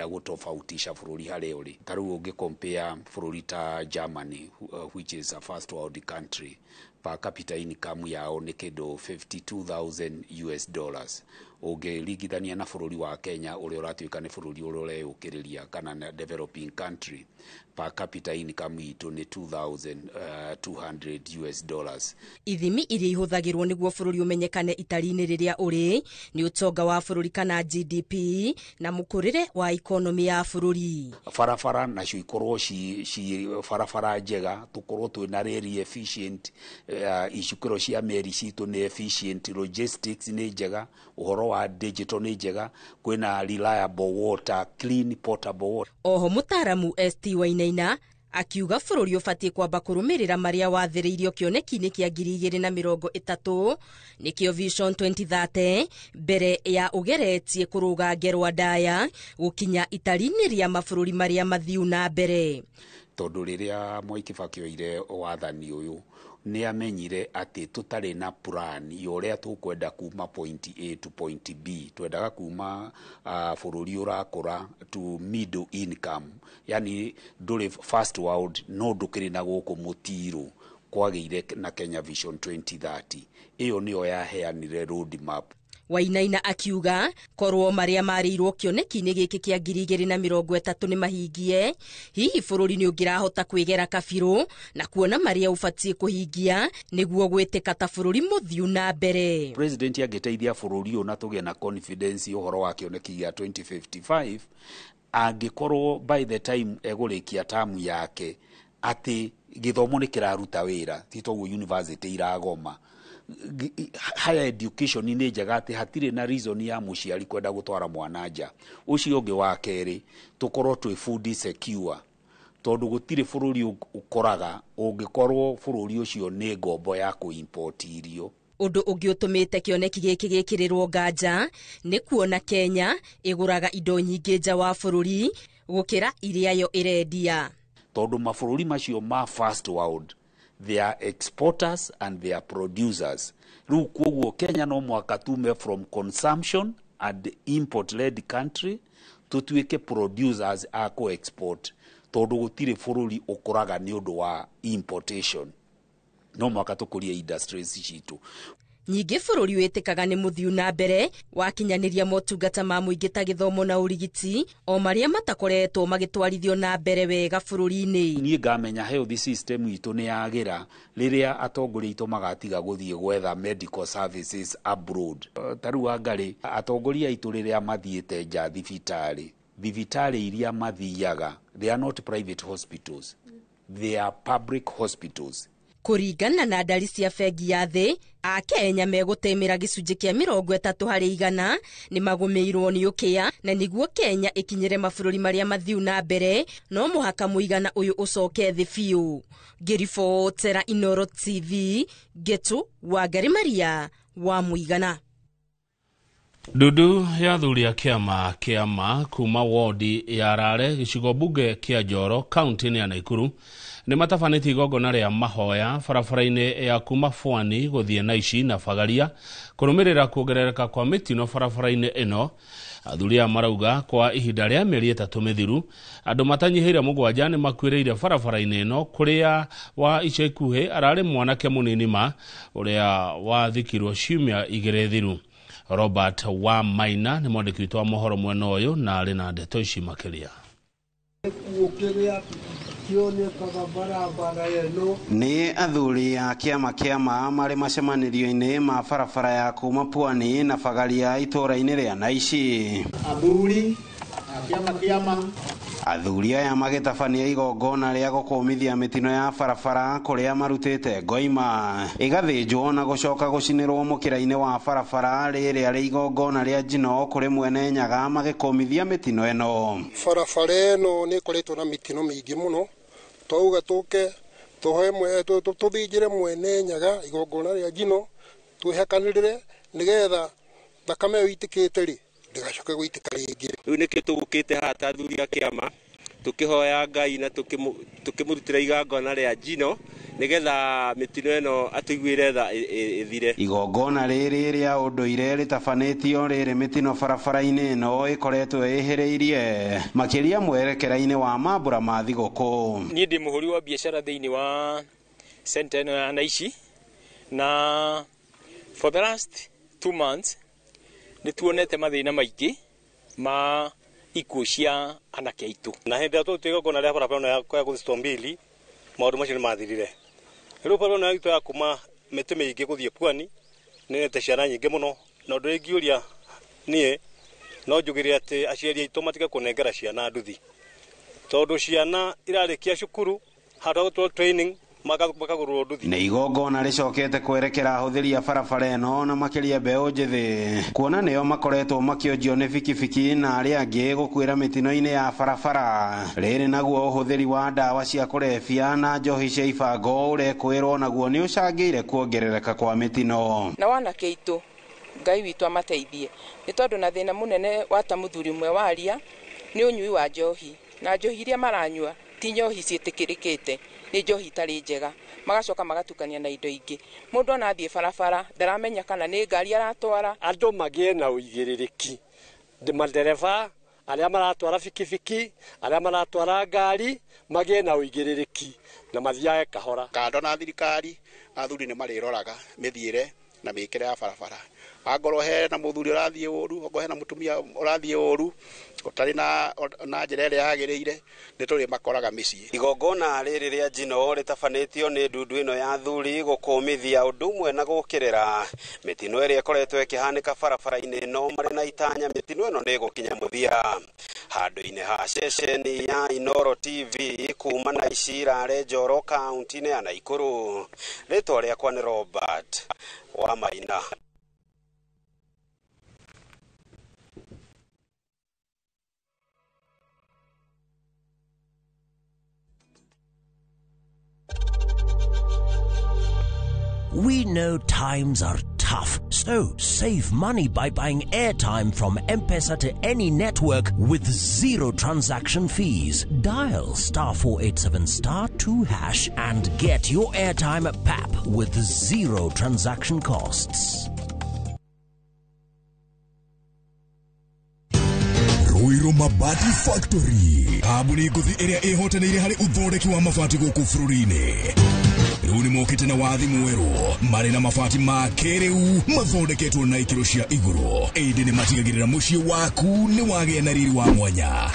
gũtofautisha bũrũri harĩa ũrĩ. Ta rĩu ũngĩ compare bũrũri ta Germany, which is a first world country, per capita income yao nĩ kĩndũ $52,000. Ũngĩringithania na bũrũri wa Kenya ũrĩa ũratuĩka nĩ bũrũri ũrĩa ũreyũkĩrĩria kana na developing country, per capita income itũ nĩ $2,200. Ithimi iria ihũthagĩrwo nĩguo bũrũri ũmenyekane itari-inĩ rĩrĩa ũrĩ nĩ ũtonga wa bũrũri kana GDP na mũkũrĩre wa ikonomi ya bũrũri. Barabara nacio ikorwo ci barabara njega, tũkorwo twĩna reri efficient, icukĩro cia meri citũ nĩ efficient, logistics nĩ njega, ũhoro wa digital nĩ njega, kwĩna reliable water, clean potable water. Oho mũtaaramu ST Wainaina akiuga bũrũri ũbatiĩ kwamba kũrũmĩrĩra marĩa wathĩrĩirio kĩoneki-inĩ kĩa 2030 nĩkĩo Vision 2030 mbere ya ũgeretie kũrũga ngerwa ndaya gũkinya itari-inĩ rĩa mabũrũri marĩa mathiu na mbere. Tondũ rĩrĩa Mwai Kibaki oire wathani ũyũ nĩ amenyire atĩ tũtarĩ na plan ya ũrĩa tũkwenda kuma point A to point B, twendaga kuma bũrũri ũrakũra to middle income, yani ndũrĩ first world no ndũkĩrĩ na gũkũ mũtirũ, kwagĩire na Kenya Vision 2030. Ĩyo nĩyo yaheanire road map. Wainaina akiuga korwo marĩa marĩirwo kĩoneki-inĩ gĩkĩ kĩa 2030 nĩ mahingie, hihi bũrũri nĩ ũngĩrahota kwĩgera kabirũ na kuona marĩa ũbatiĩ kũhingia nĩguo gwĩtĩka ta bũrũri mũthiu na mbere. President angĩteithia bũrũri ũyũ na tũgĩe na confidence ũhoro wa kĩoneki gĩa 2055, angĩkorwo by the time egũrĩkia tamu yake atĩ gĩthomo nĩ kĩraruta wĩra, ti toguo university iragoma, higher education nĩ njega atĩ hatirĩ na reason ya mũciari kwenda gũtwara mwana nja. Ũcio ũngĩ wa kerĩ, tũkorwo twĩ food secure, tondũ gũtirĩ bũrũri ũkoraga ũngĩkorwo bũrũri ũcio nĩ ngombo ya kũ-import irio. Ũndũ ũngĩ ũtũmĩte kĩoneki gĩkĩ gĩkĩrĩrwo nganja nĩ kuona Kenya ĩgũraga indo nyingĩ nja wa bũrũri gũkĩra iria yo ĩrendia. Tondũ mabũrũri macio ma first world, they are exporters and they are producers. Rĩu koguo Kenya no mũhaka tume from consumption and import led country tũtuĩke producers a kũ-export, tondũ gũtirĩ bũrũri ũkũraga nĩ ũndũ wa importation. No mũhaka tũkũrie industries citũ. Nyingĩ bũrũri wĩtĩkaga nĩ mũthiu na mbere wakinyanĩria motungata ma mũingĩ ta gĩthomo na ũrigiti o marĩa matakoretwo magĩtwarithio na mbere wega bũrũri-inĩ. Niĩ ngamenya health system itũ nĩ yagĩra rĩrĩa atongoria aitũ magatiga gũthiĩ gwetha medical services abroad. Ta rĩu Wangarĩ, atongoria aitũ rĩrĩa mathiĩte nja thibitarĩ, thibitarĩ iria mathiaga, they are not private hospitals, they are public hospitals. Kũringana na ndari cia bengi ya thĩ, Akenya megũtĩmĩra gĩcunjĩ kĩa 30% nĩ magũmĩirwo nĩ ũkĩa, na nĩguo Kenya ĩkinyĩre mabũrũri marĩa mathiu na mbere no mũhaka mũigana ũyũ ũcoke thĩ biũ. Ngĩribotera Inooro TV, Ngetu Wangari Maria wa Mũigana. Ndundu ya athuri a kĩama kĩama kuma wodi ya Rare gĩcigo mbunge kĩa Njoro kaunti-inĩ ya Naikuru nĩ matabanĩtie igongona rĩa mahoya barabara-inĩ ya kuma Bwani gũthiĩ Naici na Bagaria kũrũmĩrĩra kuongerereka kwa mĩtino barabara-inĩ ĩno. Athuri aya marauga kwa ihinda rĩa mĩeri 3 mĩthiru andũ matanyihĩire 7 nĩ makuĩrĩire barabara-inĩ ĩno, kũrĩa wa ica ikuhĩ ararĩ mwanake mũnini ma ũrĩa wathikirwo ciumia 2 thiru. Robert wa Maina nĩ mwandĩki witũ wa mohoro mwena ũyũ na arĩ na ndeto ici makĩria. Nĩ athuri a kĩama kĩama marĩ macemanĩrio-inĩ ma barabara ya kuma Pwani na Bagaria itũũra-inĩ rĩa Naici. Athuri a kĩama kĩama Athuri aya magĩtabania igongona rĩa gũkũmithia mĩtino ya barabara kũrĩa marutĩte ngoima ĩgathĩnjwo na gũcoka gũcinĩrwo mũkĩra-inĩ wa barabara rĩrĩa rĩ igongona rĩa njino kũrĩ mwene Nyaga magĩkũmithia mĩtino ĩno. Barabara ĩno nĩ ĩkoretwo na mĩtino mĩingĩ mũno, twauga tũke Tũhe tũthĩnjĩre mwene Nyaga igongona rĩa njino, twĩhakanĩrĩre nĩgetha thakame ĩyo ĩitĩkĩte rĩ ndĩgacoke gũitĩka rĩngĩ. Rĩu nĩkĩo tũgũkĩte haha ta athuri a kĩama tũkĩhoya Ngai na tũkĩmũrutĩra igongona rĩa njino nĩgetha mĩtino ĩno atũiguĩre tha ĩthire. Igongona rĩrĩ rĩa ũndũire rĩtabanĩtio rĩrĩ mĩtino barabara-inĩ ĩno ĩkoretwo ĩhĩrĩirie makĩria mwerekera-inĩ wa mambũra ma thigũkũ. Niĩ ndĩ mũhũri wa biacara thĩinĩ wa center ĩno ya Naici, na for the last 2 months nĩ tuonete mathĩna maingĩ ma ikuũ cia anake aitũ. Na hĩndĩ ĩrĩa twarutire igongona rĩa barabara ĩno ya gũthiĩ Mbili, maũndũ macio nĩ mathirire. Rĩu barabara ĩno itũ ya kuma mĩtĩ mĩingĩ gũthiĩ Pwani nĩ ĩrete ciana nyingĩ mũno, na ũndũ ingĩũria niĩ no njugire atĩ aciari aitũ matige kũnengera ciana nduthi, tondũ ciana irarĩkia cukuru handũ ha gũtwarwo training makagũrwo nduthi. Nĩ igongona rĩcokete kwerekera ahũthĩri a barabara ĩno na makĩria mbeũ njĩthĩ, kuona nĩo makoretwo makĩonjio nĩ bikibiki na arĩa angĩ gũkuĩra mĩtino-inĩ ya barabara. Rĩrĩ naguo ũhũthĩri wa ndawa cia kũrebia na njohi cia ibango ũrekwĩrwo naguo nĩ ũcangĩire kuongerereka kwa mĩtino. Na wanake aitũ Ngai witũ amateithie, nĩ tondũ na thĩna mũnene wa ta mũthuri ũmwe waria nĩ ũnyui wa njohi, na njohi iria maranyua ti njohi ciĩtĩkĩrĩkĩte, nĩ njohi itarĩ njega, magacoka magatukania na indo ingĩ. Mũndũ ona athiĩ barabara ndaramenya kana nĩ ngari aratwara. Andũ magĩe na ũigĩrĩrĩki, madereba arĩa maratwara bikibiki, arĩa maratwara ngari magĩe na ũigĩrĩrĩki na mathiage kahora. Kando na thirikari, athuri nĩ marĩroraga mĩthiĩre na mĩkĩre ya barabara. Angorwo hena mũthuri ũrathiĩ ũru, ongorwo hena mũtumia ũrathiĩ ũru ũtarĩ na njĩra ĩrĩa yagĩrĩire, nĩ tũrĩmakoraga mĩciĩ. Igongona rĩrĩ rĩa njino rĩtabanĩtio nĩ ndundu ĩno ya athuri gũkũmithia ũndũ ũmwe na gũkĩrĩra mĩtino ĩrĩa ĩkoretwo ĩkĩhanĩka barabara-inĩ ĩno marĩ na itanya mĩtino ĩno nĩ ĩgũkinya mũthia. Handũ-inĩ ha ceceni ya Inooro TV kuma Naici Rare Njoro kaunti-inĩ ya Naikuru, rĩtwa rĩakwa nĩ Robert wa Maina. We know times are tough, so save money by buying airtime from M-Pesa to any network with zero transaction fees. Dial *487*2# and get your airtime at PAP with zero transaction costs. Ruiru Mabati Factory, kambuni ngũthi ĩrĩa ĩhotanĩire harĩ ũthondeki wa mabati gũkũ bũrũri-inĩ. Rĩu nĩ mokĩte na wathi mwerũ, marĩ na mabati ma kĩrĩu mathondeketwo na ikĩro cia igũrũ, ĩndĩ nĩ matigagĩrĩra mũciĩ waku nĩ wagĩa na riri wa mwanya.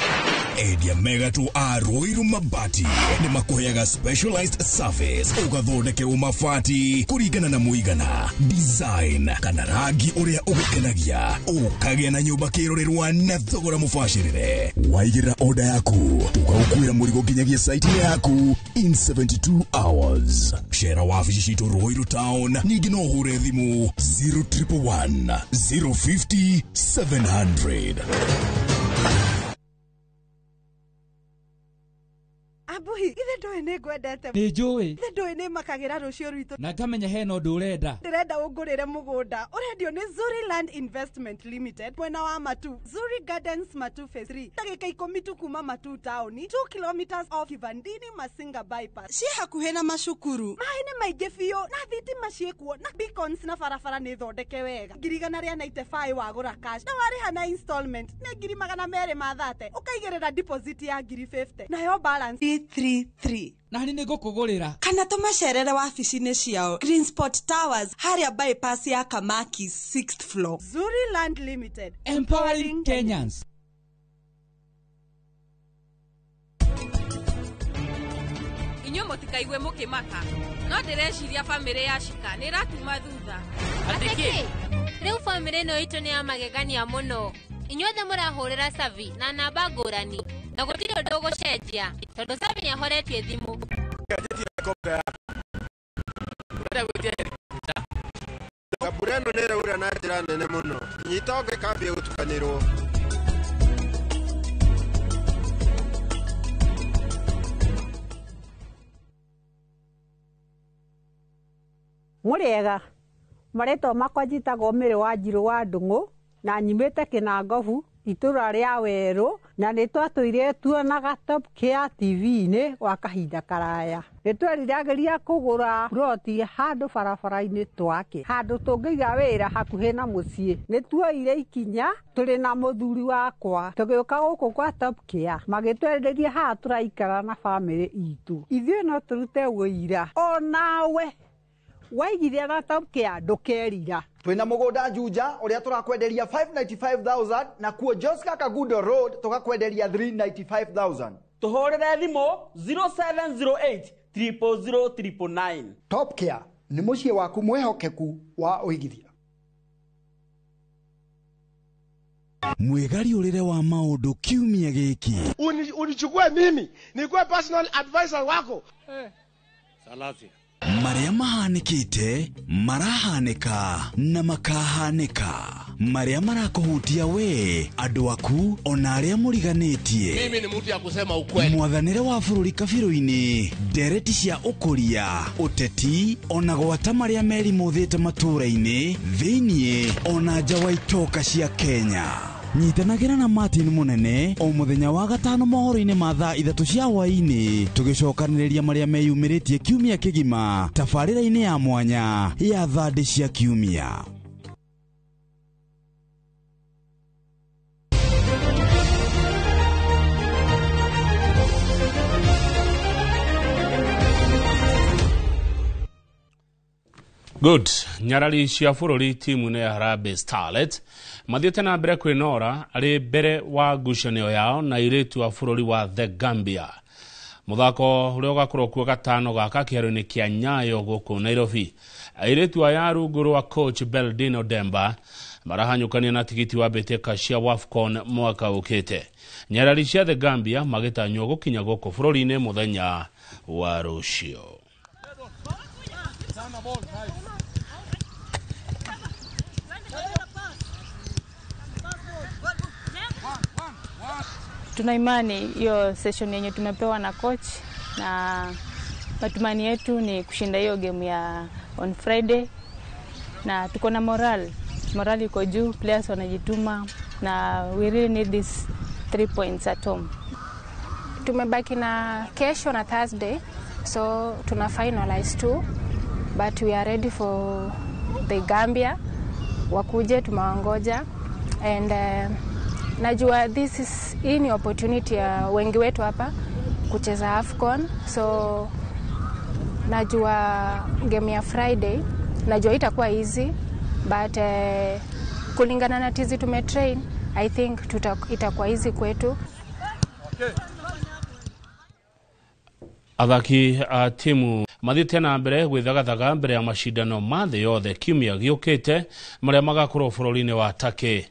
Endia megatũ a Ruiru Mabati nĩ makũheaga specialized service, ũgathondekerwo mabati kũringana na mũigana, design kana rangi ũrĩa ũgũkenagia, ũkagĩa na nyũmba kĩrorerwa na thogora mũbacĩrĩre. Waigĩrĩra order yaku, tũgagũkuĩra mũrigo nginyagia site yaku in 72 hours. Cera wabici citũ Ruiru Town, ningĩ no ũhũre thimũ 0111 050 700. Abuhi, ithe ndoĩ nĩ ngwendete. Nĩ njũĩ. Ithe ndoĩ nĩ makagĩra rũciũ rwitũ. Na ngamenya hena ũndũ ũrenda. Ndĩrenda ũngũrĩre mũgũnda. Ũrendio nĩ Zuri Land Investment Limited mwena wa Matu. Zuri Gardens Matu Phase 3. Ndagĩka 10 tu kuma Matu town, 2 kilometers off Kivandini Masinga bypass. Ciĩ hakuhĩ na macukuru. Maĩ nĩ maingĩ biũ na thitima ciĩkuo na beacons na barabara nĩ thondeke wega. 195 wagũra cash na warĩha na installment nĩ 230 ũkaigĩrĩra deposit ya 50 nayo balance 333. Na nĩ ngũkũgũrĩra. Kana tũmacerere wabici-inĩ ciao Green Spot Towers harĩa bypass ya Kamaki 6th floor. Zuri Land Limited, empowering Kenyans. Inyuĩ mũtikaigue mũkĩmaka, no ndĩreciria bamĩrĩ ya Shika nĩ ĩratuma thutha. Atĩkĩ? Rĩu bamĩrĩ ĩno itũ nĩ ya magegania mũno. Inyuothe mũrahũrĩra Savi na namba ngũrani na gũtirĩ ũndũ ũgũcenjia tondũ Savi nĩ ahoretie thimũ. Mbura ĩno nĩ ĩraura na njĩra nene mũno. Nyita ũngĩkambia gũtukanĩrwo. Mũrĩega, marĩtwa makwa njĩtagwo Mary Wanjirũ wa Ndung'u na nyumĩte Kĩnangobu itũra rĩa Werũ na nĩ twatũire tuonaga Top Care TV-inĩ gwa kahinda karaya. Nĩ tweriragĩria kũgũra ploti handũ barabara-inĩ twake, handũ tũngĩiga wĩra hakuhĩ na mũciĩ. Nĩ tuoire ikinya tũrĩ na mũthuri wakwa tũgĩũka gũkũ kwa Top Care, magĩtwenderia haha tũraikara na bamĩrĩ itũ. Ithuĩ no tũrute ũira onawe waigithia na Top Care ndũkerira. Twina mugunda Juja uria turakwenderia 595,000 na kuo Joska Kagundo Road tukakwenderia 395,000. Tuhurire thimu 0708 000 999. Top Care ni muciĩ waku mwihokeku wa uigithia. Mwĩgariũrĩre wa maũndũ kiumia gĩkĩ. Unichukue mimi nikuwe personal advisor wako. Salasia. Marĩa mahanĩkĩte marahanĩka na makahanĩka, marĩa marakũhutia we, andũ aku ona arĩa mũriganĩtie. Mimi ni mtu ya kusema ukweli. Mwathanĩre wa bũrũri kabirũ-inĩ, ndereti cia ũkũria, ũteti ona gwata marĩa merimũthĩte matũũra-inĩ thĩiniĩ ona nja wa itoka cia Kenya. Nyitanagĩra na Martin Munene o mũthenya wa gatano mohoro-inĩ ma thaa 3 cia hwaĩ-inĩ, tũgĩcokanĩrĩria marĩa meyumĩrĩtie kiumia kĩgima tabarĩra-inĩ ya mwanya ya thandĩ cia kiumia. Good. Nyarari cia bũrũri timu-inĩ ya Harambee Starlets mathiĩte na mbere kwĩnora arĩ mbere wa ngucanio yao na airĩtu a bũrũri wa The Gambia. Mũthako ũrĩa ũgakorwo kuo gatano gaka kĩharo-inĩ kĩa Nyayo gũkũ Nairobi. Airĩtu aya rungu rwa coach Beldino Demba marahanyũkania na tigiti wa mbĩtĩka cia WAFCON mwaka ũkĩte. Nyarari cia The Gambia magĩtanywo gũkinya gũkũ bũrũri-inĩ mũthenya wa rũciũ. Tuna imani hiyo session yenye tumepewa na coach, na matumaini yetu ni kushinda hiyo game ya on Friday, na tuko na morale iko juu, players wanajituma na we really need this 3 points at home. Tumebaki na kesho na Thursday, so tuna finalize too, but we are ready for the Gambia. Wakuje tumewangoja, and najua this is hii ni opportunity ya wengi wetu hapa kucheza AFCON, so najua game ya Friday najua itakuwa easy, but kulingana na tizi tumetrain, I think itakuwa easy kwetu. Athaki a timu mathiĩte na mbere gwĩthagathaga mbere ya macindano ma thĩ yothe kiumia gĩũkĩte marĩa magakorwo bũrũri-inĩ wa Turkey.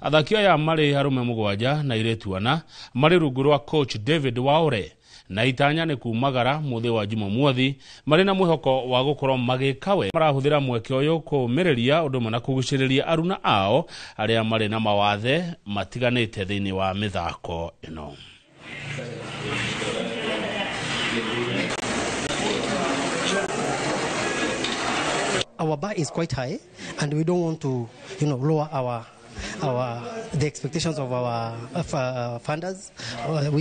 Athaki aya marĩ arũme 7 na airĩtu 4 marĩ rungu rwa coach David Waure na itanya nĩ kumagara mũthĩ wa Jumamothi marĩ na mwĩhoko wa gũkorwo magĩka we. Marahũthĩra mweke ũyũ kũũmĩrĩria ũndũ ũmwe na kũgucĩrĩria aruna ao arĩa marĩ na mawathe matiganĩte thĩinĩ wa mĩthako ĩno. Our bar is quite high, and we don't want to, lower the expectations of our funders,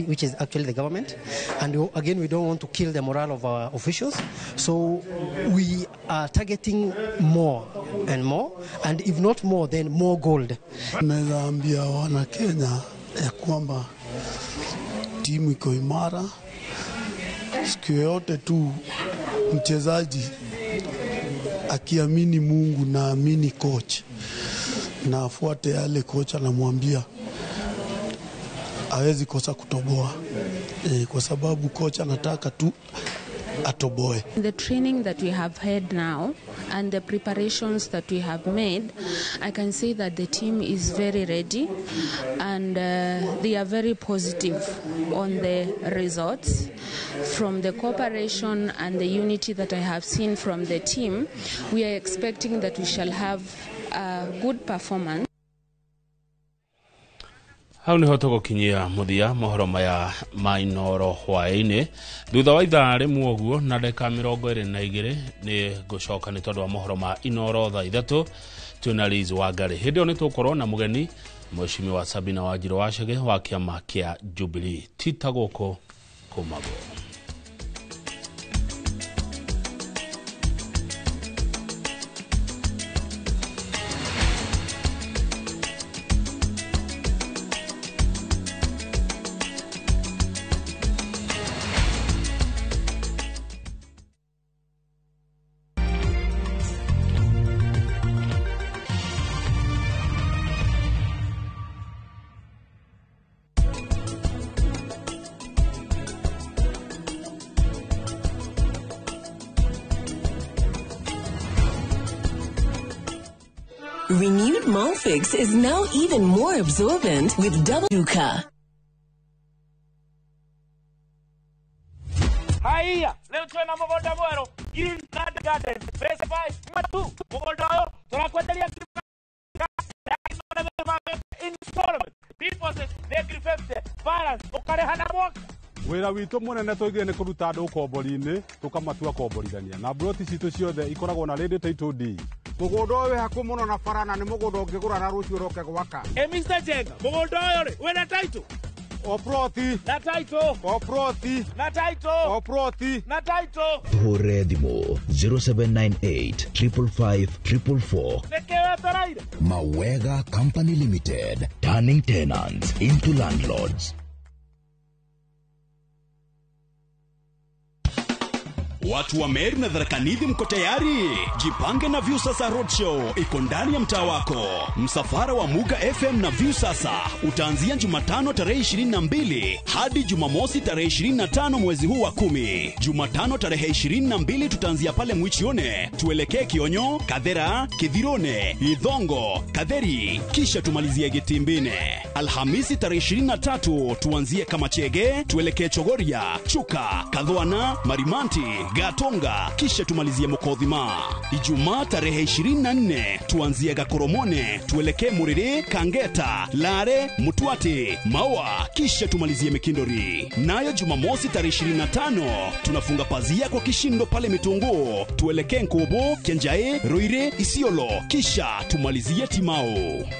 which is actually the government. And again, we don't want to kill the morale of our officials. So we are targeting more and more, and if not more, then more gold. Naweza ambia wana Kenya ya kwamba timu iko imara. Siku yote tu mchezaji akiamini Mungu na amini coach na afuate yale coach anamwambia, hawezi kosa kutoboa, kwa sababu coach anataka tu atoboe. The training that we have had now and the preparations that we have made, I can say that the team is very ready and they are very positive on the results. From the cooperation and the unity that I have seen from the team, we are expecting that we shall have a good performance. Hau niho tugukinyia muthia mohoro maya ma Inooro hwaini. Thutha wa ithaa rĩmwe ũguo na ndagĩka 22 nĩ ngũcoka nĩ tondũ wa mohoro ma Inooro thaa 3 twĩna Liz Wangari. Hĩndĩ ĩyo nĩ tũgũkorwo na mũgeni Mheshimiwa Sabina Wanjiru Wachege wa kĩama kĩa Jubilee. Tita gũkũ kũmagwo. Renewed Molfix is now even more absorbent with double Duca. Haya, leo twena mũgũnda mwerũ Green Garden Phase 5 Matu. Mũgũnda ũyũ tũrakwenderia installment deposit nĩ 50 balance ũkarĩha na mwaka. Wĩra witũ mũnene tũigire nĩ kũruta andũ ũkombori-inĩ tũkamatua komborithania na mburoti citũ ciothe ikoragwo na ready title deed. Mũgũnda ũyũ wĩ hakuhĩ mũno na bara na nĩ mũgũnda ũngĩgũra na rũciũ ũroke gwaka. Mr. Jenga, mũgũnda ũyũ rĩ wĩna title? O ploti. Na title. O ploti. Na title. O ploti. Na title. Hũre thimũ 0798 555 444. Nĩkĩ wetereire? Mawega Company Limited, turning tenants into landlords. Watu wa Meru na Tharaka Nithi mko tayari? Jipange na Viusasa Roadshow iko ndani ya mtaa wako. Msafara wa Muga FM na Viusasa utaanzia Jumatano tarehe 22 hadi Jumamosi tarehe 25 mwezi huu wa 10. Jumatano tarehe 22 tutaanzia pale Mwichione, tuelekee Kionyo, Kathera, Kithirone, Ithongo, Katheri, kisha tumalizie Gitimbine. Alhamisi tarehe 23 tuanzie Kamachege, tuelekee Chogoria, Chuka, Kathwana, Marimanti, Gatonga, kisha tumalizie Mukothima. Ijumaa tarehe 24 tuanzie Gakoromone, tuelekee Muriri, Kangeta, Lare, Mutwati, Maua, kisha tumalizie Mikindori. Nayo Jumamosi tarehe 25 tunafunga pazia kwa kishindo pale Mitungu, tuelekee Nkobo, Kenjae, Ruire, Isiolo, kisha tumalizie Timao.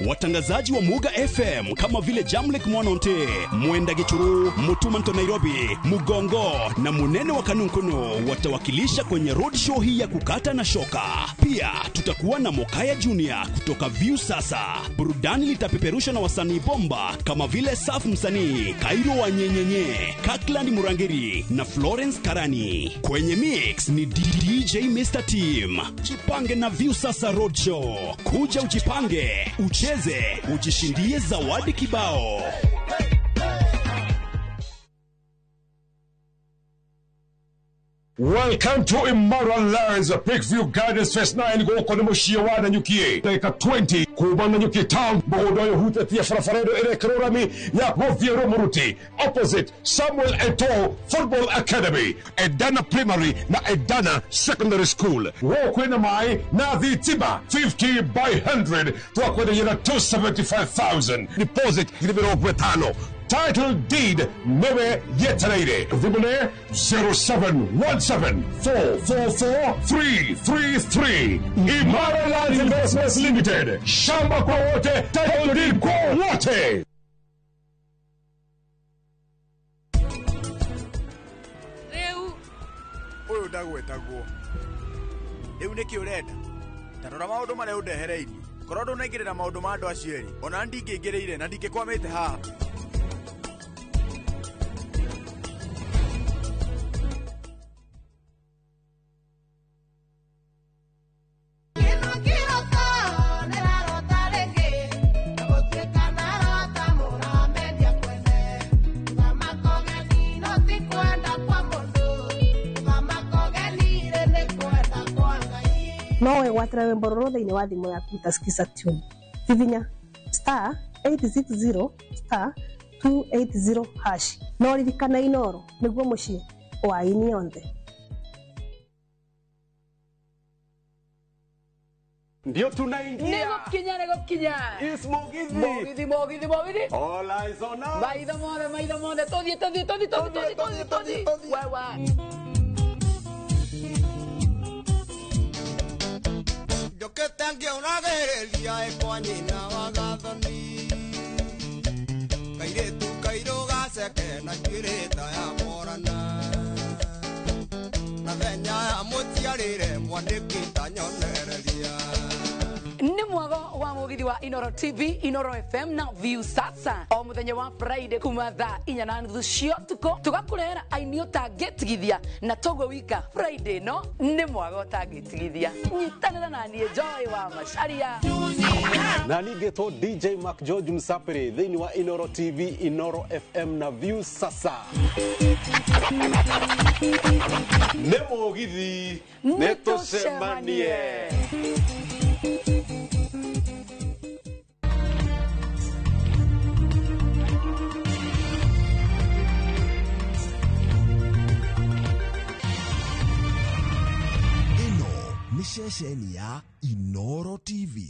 Watangazaji wa Muga FM kama vile Jamlek Mwanonte, Mwenda Gichuru, Mutumanto Nairobi, Mugongo na Munene wa Kanunkuno watawakilisha kwenye roadshow hii ya kukata na shoka. Pia tutakuwa na Mokaya Junior kutoka Viusasa. Burudani litapeperusha na wasanii bomba kama vile Saf Msanii, Kairo wa Nyenyenye, Kakland Murangiri na Florence Karani. Kwenye mix ni DJ Mr. Team. Jipange na Viusasa Roadshow. Kuja ujipange, ucheze, ujishindie zawadi kibao. Welcome to Immoral Lands, Peakview Gardens Phase 9 gũkũ nĩ mũciĩ wa Nanyuki. Ndagĩka 20 kuma Nanyuki town, mũgũnda ũyũ ũhutĩtie barabara ĩno ĩrekĩrwo rami ya gũthiĩ Rũmũruti, opposite Samuel Eto'o Football Academy, Edana Primary na Edana Secondary School. Gũkũ kwĩna maĩ na thitima 50 by 100 twakwenderia na 275,000 deposit 50,000. Title deed newe yetereire. Thimũ 0717 444 333. Imara Lands Investments Limited. Shamba kwa wote, title deed kwa wote. Rĩu ũyũ ndagwetagwo. Rĩu nĩkĩ ũrenda? Ta rora maũndũ marĩa ũndehereirie. Korwo ndũnaingĩrĩra maũndũ ma andũ acio erĩ, ona ndingĩingĩrĩire na ndingĩkwamĩte haha. No wegwatĩre rwĩmbo rũrũ thĩinĩ wa thimũ yaku utaskiza tune. Hihinya star 860 star 280 hash. No ririkana Inooro nĩguo mũciĩ wa aini othe. Ndio tunaingia. Nĩgũkinya nĩgũkinya. It's Mugithi. Mugithi Mugithi Mugithi. All eyes on us. Maitho mothe maitho mothe tũthiĩ tũthiĩ tũthiĩ tũthiĩ tũthiĩ tũthiĩ tũthiĩ. Wewe. Njũkĩte ngĩũragĩrĩria ĩkwa nyina wa gathoni kairĩtu kairũ gaceke na njuĩrĩ ta ya morana na thenya ya mũciarĩre mwandĩki ta nyonereria. Nĩ mwago wa mugithi wa Inoro TV, Inoro FM na View Sasa o muthenya wa Friday kuma thaa 4:30 cia ũtukũ tũgakũrehera aini ũtangĩtigithia na toguo wika Friday no nĩ mwago ũtangĩtigithia. Nyitanĩra na niĩ Joy wa Macharia na ningĩtwo DJ Mark George Msapiri thĩinĩ wa Inoro TV, Inoro FM na View Sasa. Nĩ mũgithi nĩ tũcemanie. Nĩ ceceni ya Inoro TV.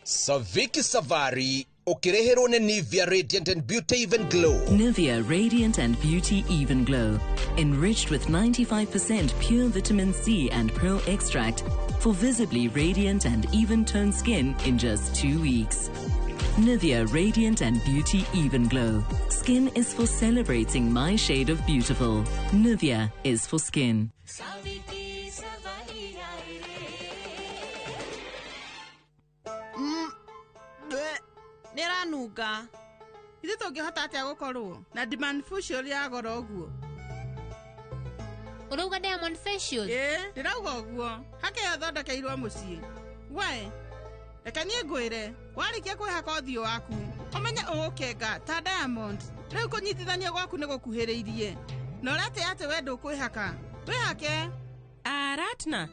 Saviki Savari ukireherwo nĩ Nivea Radiant and Beauty Even Glow. Nivea Radiant and Beauty Even Glow, enriched with 95% pure vitamin C and pearl extract for visibly radiant and even-toned skin in just 2 weeks. Nivea Radiant and Beauty Even Glow. Skin is for celebrating my shade of beautiful. Nivea is for skin. Nĩranunga. Ithuĩ tũngĩhota atĩa gũkorwo na demand facial ya goro ũguo? Ũrauga diamond facial? Ĩĩ, ndĩrauga ũguo. Hake ĩyo ĩthondekeirwo mũciĩ. We, reke niĩ ngwĩre, warĩkia kwĩhaka ũthiũ waku, ũmenye ũgũkenga ta diamond. Rĩu kũnyitithanio gwaku nĩ gũkuhĩrĩirie. Na ũretĩa atĩ we ndũkwĩhaka. Wĩhake. Ratna.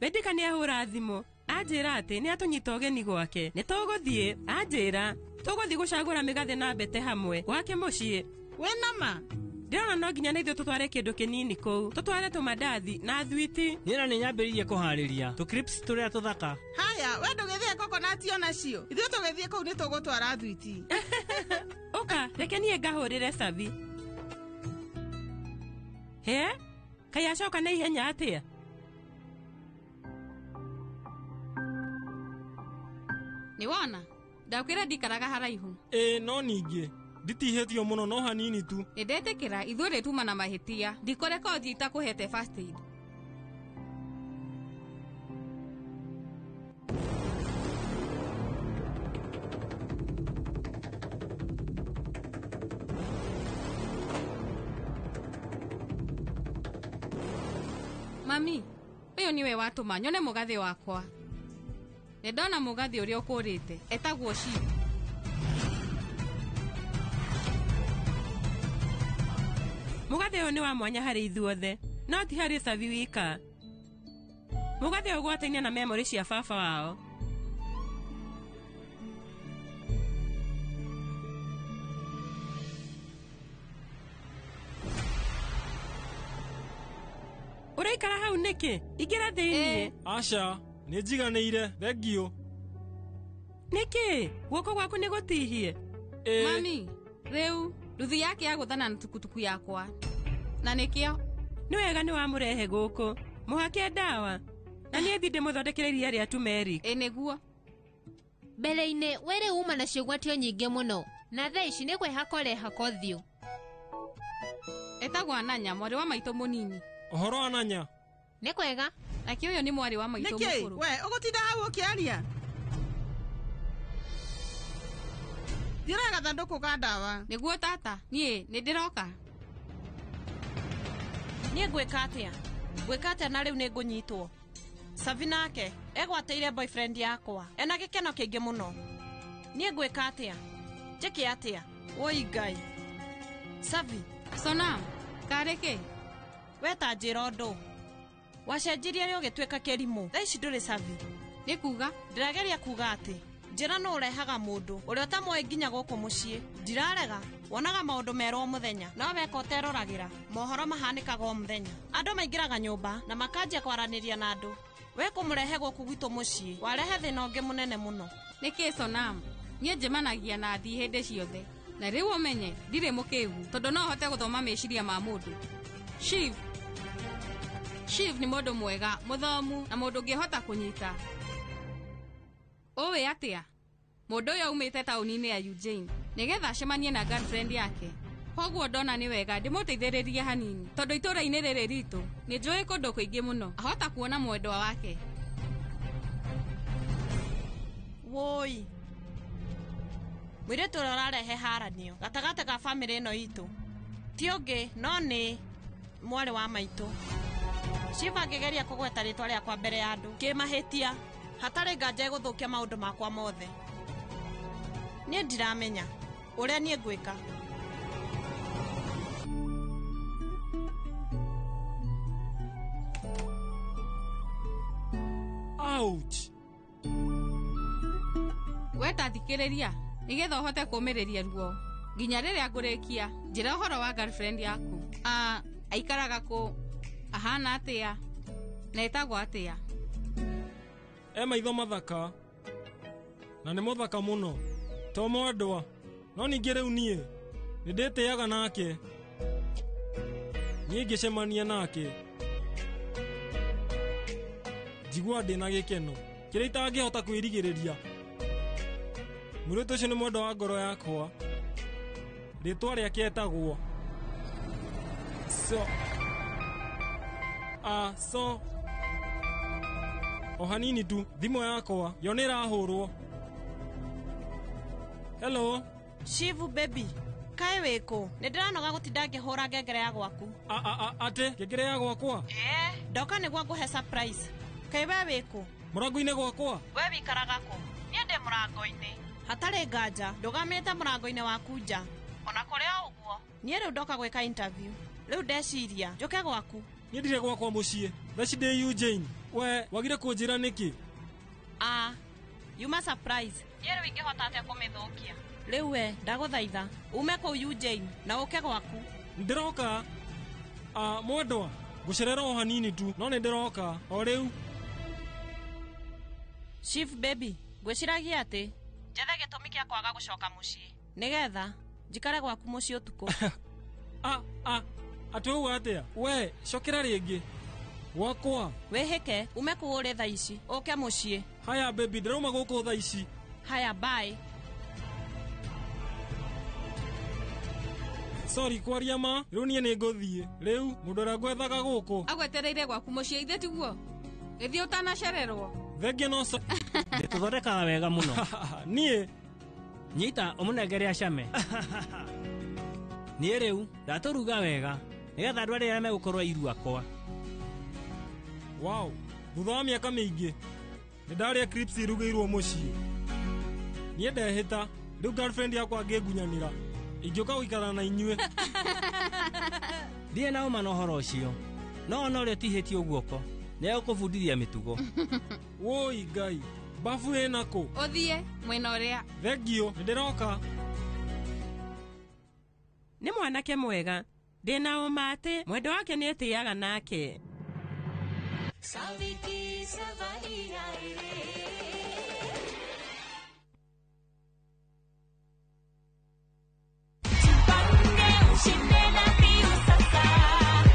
Bendika nĩahũra thimũ. Anjĩra atĩ nĩ atũnyita ũgeni gwake. Nĩ tũgũthiĩ, anjĩra. Tũgũthiĩ gũcagũra mĩgathe na mbete hamwe gwake mũciĩ. Wĩ nama? Ndĩrona no nginya na ithuĩ tũtware kĩndũ kĩnini kũu. Tũtware tũmandathi na thwiti. Niĩ na nĩnyambĩrĩirie kũharĩria tũcrips tũrĩa tũthaka. Haya, we ndũgĩthĩe coconut onacio. Ithuĩ tũgĩthiĩ kũu nĩ tũgũtwara thwiti. Ũka, reke niĩ ngahũrĩre Savi. He? Kaĩ acoka na ihenya atĩa? Nĩwona? Ndakwĩra ndikaraga haraihu. Ĩĩ no ningĩ nditihĩtio mũno no hanini tu. Nĩndetĩkĩra ithuĩ tuma na mahĩtia. Ndikũreka ũthiĩ itakũhete first aid. Mami, ũyũ nĩwe watũma nyone mũgathĩ wakwa. Nĩndona mũgathĩ ũrĩa ũkũrĩte, etagwo Ship. Mũgathĩ ũyũ nĩ wa mwanya harĩ ithuothe, no ti harĩ Savi wika. Mũgathĩ ũyũ ũgwatainie na memory cia baba wao. Ũraikara hau nĩkĩ? Ingĩra thĩinĩ. Aca, nĩ njiganĩire, thengiũ. Nĩkĩ? Guoko gwaku nĩ gũtihie? Mami, rĩu nduthi yake yagũthana na tukutuku yakwa. Na nĩkĩo? Nĩ wega nĩ wamũrehe gũkũ. Mũhake ndawa. Na niĩ thiĩ ndĩmũthondekere iria rĩa turmeric. Ĩ nĩguo. Mbere-inĩ wĩrĩ uma na ciĩgwatio nyingĩ mũno na thaa ici nĩ kwĩhaka ũrehaka ũthiũ. Etagwo Ananya, mwarĩ wa maitũ mũnini. Ũhoro Ananya? Nĩ kwega. Nake ũyũ nĩ mwarĩ wa maitũ mũkũrũ. We, ũgũtinda hau ũkĩaria? Thiĩ gathandũkũ ka ndawa. Nĩguo tata, niĩ nĩ ndĩroka. Niĩ ngwĩka atĩa? Ngwĩka atĩa na rĩu nĩ ngũnyitwo? Savi nake egwatĩire boyfriend yakwa. Ena gĩkeno kĩingĩ mũno. Niĩ ngwĩka atĩa? Njĩke atĩa? Woi Ngai. Savi. Sonam, karĩ kĩ? We ta njĩra ũndũ. Wacenjirie rĩ ũgĩtuĩka kĩrimũ. Thaa ici ndũrĩ Savi. Nĩ kuga? Ndĩrageria kuga atĩ njĩra no ũrehaga mũndũ ũrĩa ũtamoĩ nginya gũkũ mũciĩ. Ndirarega, wonaga maũndũ merũ o mũthenya, no weka ũteroragĩra. Mohoro mahanĩkaga o mũthenya. Andũ maingĩraga nyũmba na makanjia kwaranĩria na andũ. We kũmũrehe gũkũ gwitũ mũciĩ, warehe thĩna ũngĩ mũnene mũno. Nĩkĩ Sonam? Niĩ njemanagia na athii hĩndĩ ciothe. Na rĩu ũmenye ndirĩ mũkĩgu tondũ no hote gũthoma meciria ma mũndũ. Shiv. Shiv nĩ mũndũ mwega, mũthomu na mũndũ ũngĩhota kũnyita. Ũĩ atĩa? Mũndũ ũyũ aumĩte taũni-inĩ ya Eugene nĩgetha acemanie na girlfriend yake. Koguo ndona nĩ wega ndĩmũteithĩrĩrie hanini tondũ itũũra-inĩ rĩrĩ ritũ nĩ njũĩ kũndũ kũingĩ mũno. Ahota kuona mwendwa wake. Woi. Mũirĩtu ũrĩa ũrarehe haranio gatagatĩ ka bamĩrĩ ĩno itũ ti ũngĩ no nĩ mwarĩ wa maitũ. Shiva angĩgeria kũgweta rĩtwa rĩakwa mbere ya andũ kĩmahĩtia, hatarĩ nganja ĩgũthũkia maũndũ makwa mothe. Niĩ ndiramenya ũrĩa niĩ ngwĩka. Ouch! We ta thikĩrĩria nĩgetha ũhote kũũmĩrĩria ruo nginya rĩrĩa ngũrĩkia. Njĩra ũhoro wa girlfriend yaku. Aikaraga kũ, ahana atĩa, na etagwo atĩa? E maitho mathaka na nĩ mũthaka mũno to mwendwa, no ningĩ rĩu niĩ nĩ ndĩtĩaga nake. Niĩ ngĩcemania nake njigua ndĩna gĩkeno kĩrĩa itangĩhota kwĩrigĩrĩria. Mũirĩtu ũcio nĩ mwendwa wa ngoro yakwa. Rĩtwa rĩake etagwo so a so. O hanini tu thimũ yakwa yo nĩ ĩrahũrwo. Hello. Shivu baby, kaĩ wĩkũ? Nĩ ndĩranoga gũtinda ngĩhũra ngengere ya gwaku. Atĩ ngengere ya gwakwa? Ndoka nĩguo ngũhe surprise. Kaĩ we wĩkũ? Mũrango-inĩ gwakwa. We wĩikaraga kũ? Niĩ ndĩ mũrango-inĩ. Hatarĩ nganja ndũgamĩte mũrango-inĩ waku nja. Ona kũrĩ o ũguo, niĩ rĩu ndoka gwĩka interview. Rĩu ndeciria njũke gwaku. Niĩ ndirĩ gwakwa mũciĩ. Thaa ici ndĩ Eugene. We wagire kũnjĩra nĩkĩ? Yuma surprise. Niĩ rĩu ingĩhota atĩa kũmĩthũkia? Rĩu we ndagũthaitha ume kũu Eugene na ũke gwaku. Ndĩroka. Mwendwa, ngũcerera o hanini tu, no nĩ ndĩroka o rĩu. Chief baby, ngwĩciragia atĩ njethe gĩtũmi kĩa kwaga gũcoka mũciĩ nĩgetha njikare gwaku mũciĩ ũtukũ. Atĩ ũguo atĩa? We cokera rĩngĩ gwakwa. Wĩhĩke ume kũu ũrĩ thaa ici ũke mũciĩ. Haya baby, ndĩrauma gũkũ thaa ici. Haya bye. Sorry kwaria ma, rĩu niĩ nĩ ngũthiĩ. Rĩu mũndũ ũrĩa ngwethaga gũkũ agwetereire gwaku mũciĩ ithe tiguo? Gĩthiĩ ũtanacererwo. Thengia no Ndĩtũthondekaga wega mũno. Niĩ nyita ũmũnengere acame. Niĩ rĩu ndatũruga wega nĩgetha andũ arĩa megũkorwo iru akwa. Wow, thutha wa mĩaka mĩingĩ nĩ ndarĩa crisps irugĩirwo mũciĩ. Niĩ ndehĩta rĩu girlfriend yakwa angĩngunyanĩra ingĩũka gũikara na inyuĩ. Ndirĩ na ũma na ũhoro ũcio, no ona ũrĩa ũtihĩtio guoko nĩ egũkũbundithia mĩtugo. Woi Ngai, bafu ĩna kũ? Ũthiĩ mwena ũrĩa. Thengio, nĩ ndĩroka. Nĩ mwanake mwega. Ndĩna ũma atĩ mwendwa wake nĩ etĩaga nake.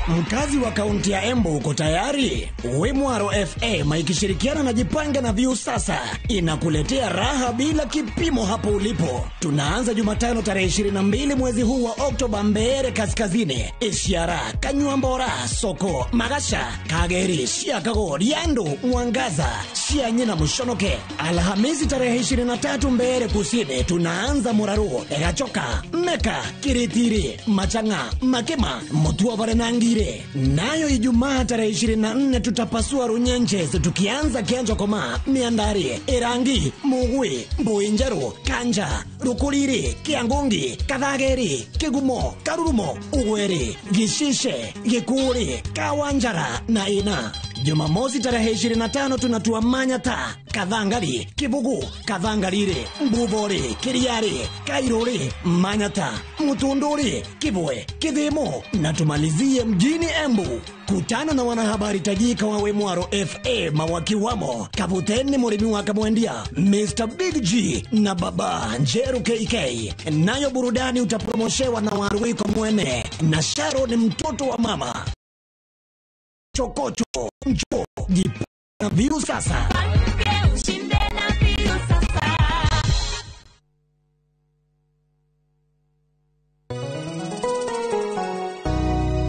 Mkazi wa kaunti ya Embu uko tayari? Wimwaro FM ikishirikiana na Jipange na View Sasa inakuletea raha bila kipimo hapo ulipo. Tunaanza Jumatano tarehe 22 mwezi huu wa Oktoba, Mbeere Kaskazini, Ishiara, Kanyuambora, Soko, Magasha, Kageri, Shiakago, Riandu, Mwangaza, Shianyi na Mushonoke. Alhamisi tarehe 23 Mbeere Kusini tunaanza Muraru, Egachoka, Meka, Kiritiri, Machanga, Makema, Mutuobare na Ngire. Nayo Ijumaa tarehe 24 tutapasua Runyenches tukianza Kianjo Koma, Miandari, Irangi, Mugui, Mbuinjeru, Kanja, Rukuliri, Kiangungi, Kathageri, Kigumo, Karurumo, Ugweri, Gishishe, Gikuri, Kawanjara na Ina. Jumamosi tarehe 25 tunatua Manyata, Kathangari, Kibugu, Kathangarire, Mbubori, Kiriari, Kairuri, Manyata, Mutunduri, Kibwe, Kithimo na tumalizie mjini Embu. Kutana na wanahabari tajika wa Wemwaro FM wakiwamo Kaputeni Murimi wa Kamwendia, Mr. Big G na Baba Njeru KK. Nayo burudani utapromoshewa na Waruiko Mwene na Sharon mtoto wa mama. Chokocho, njo, jipa na Viu Sasa. Ushinde na Viu Sasa.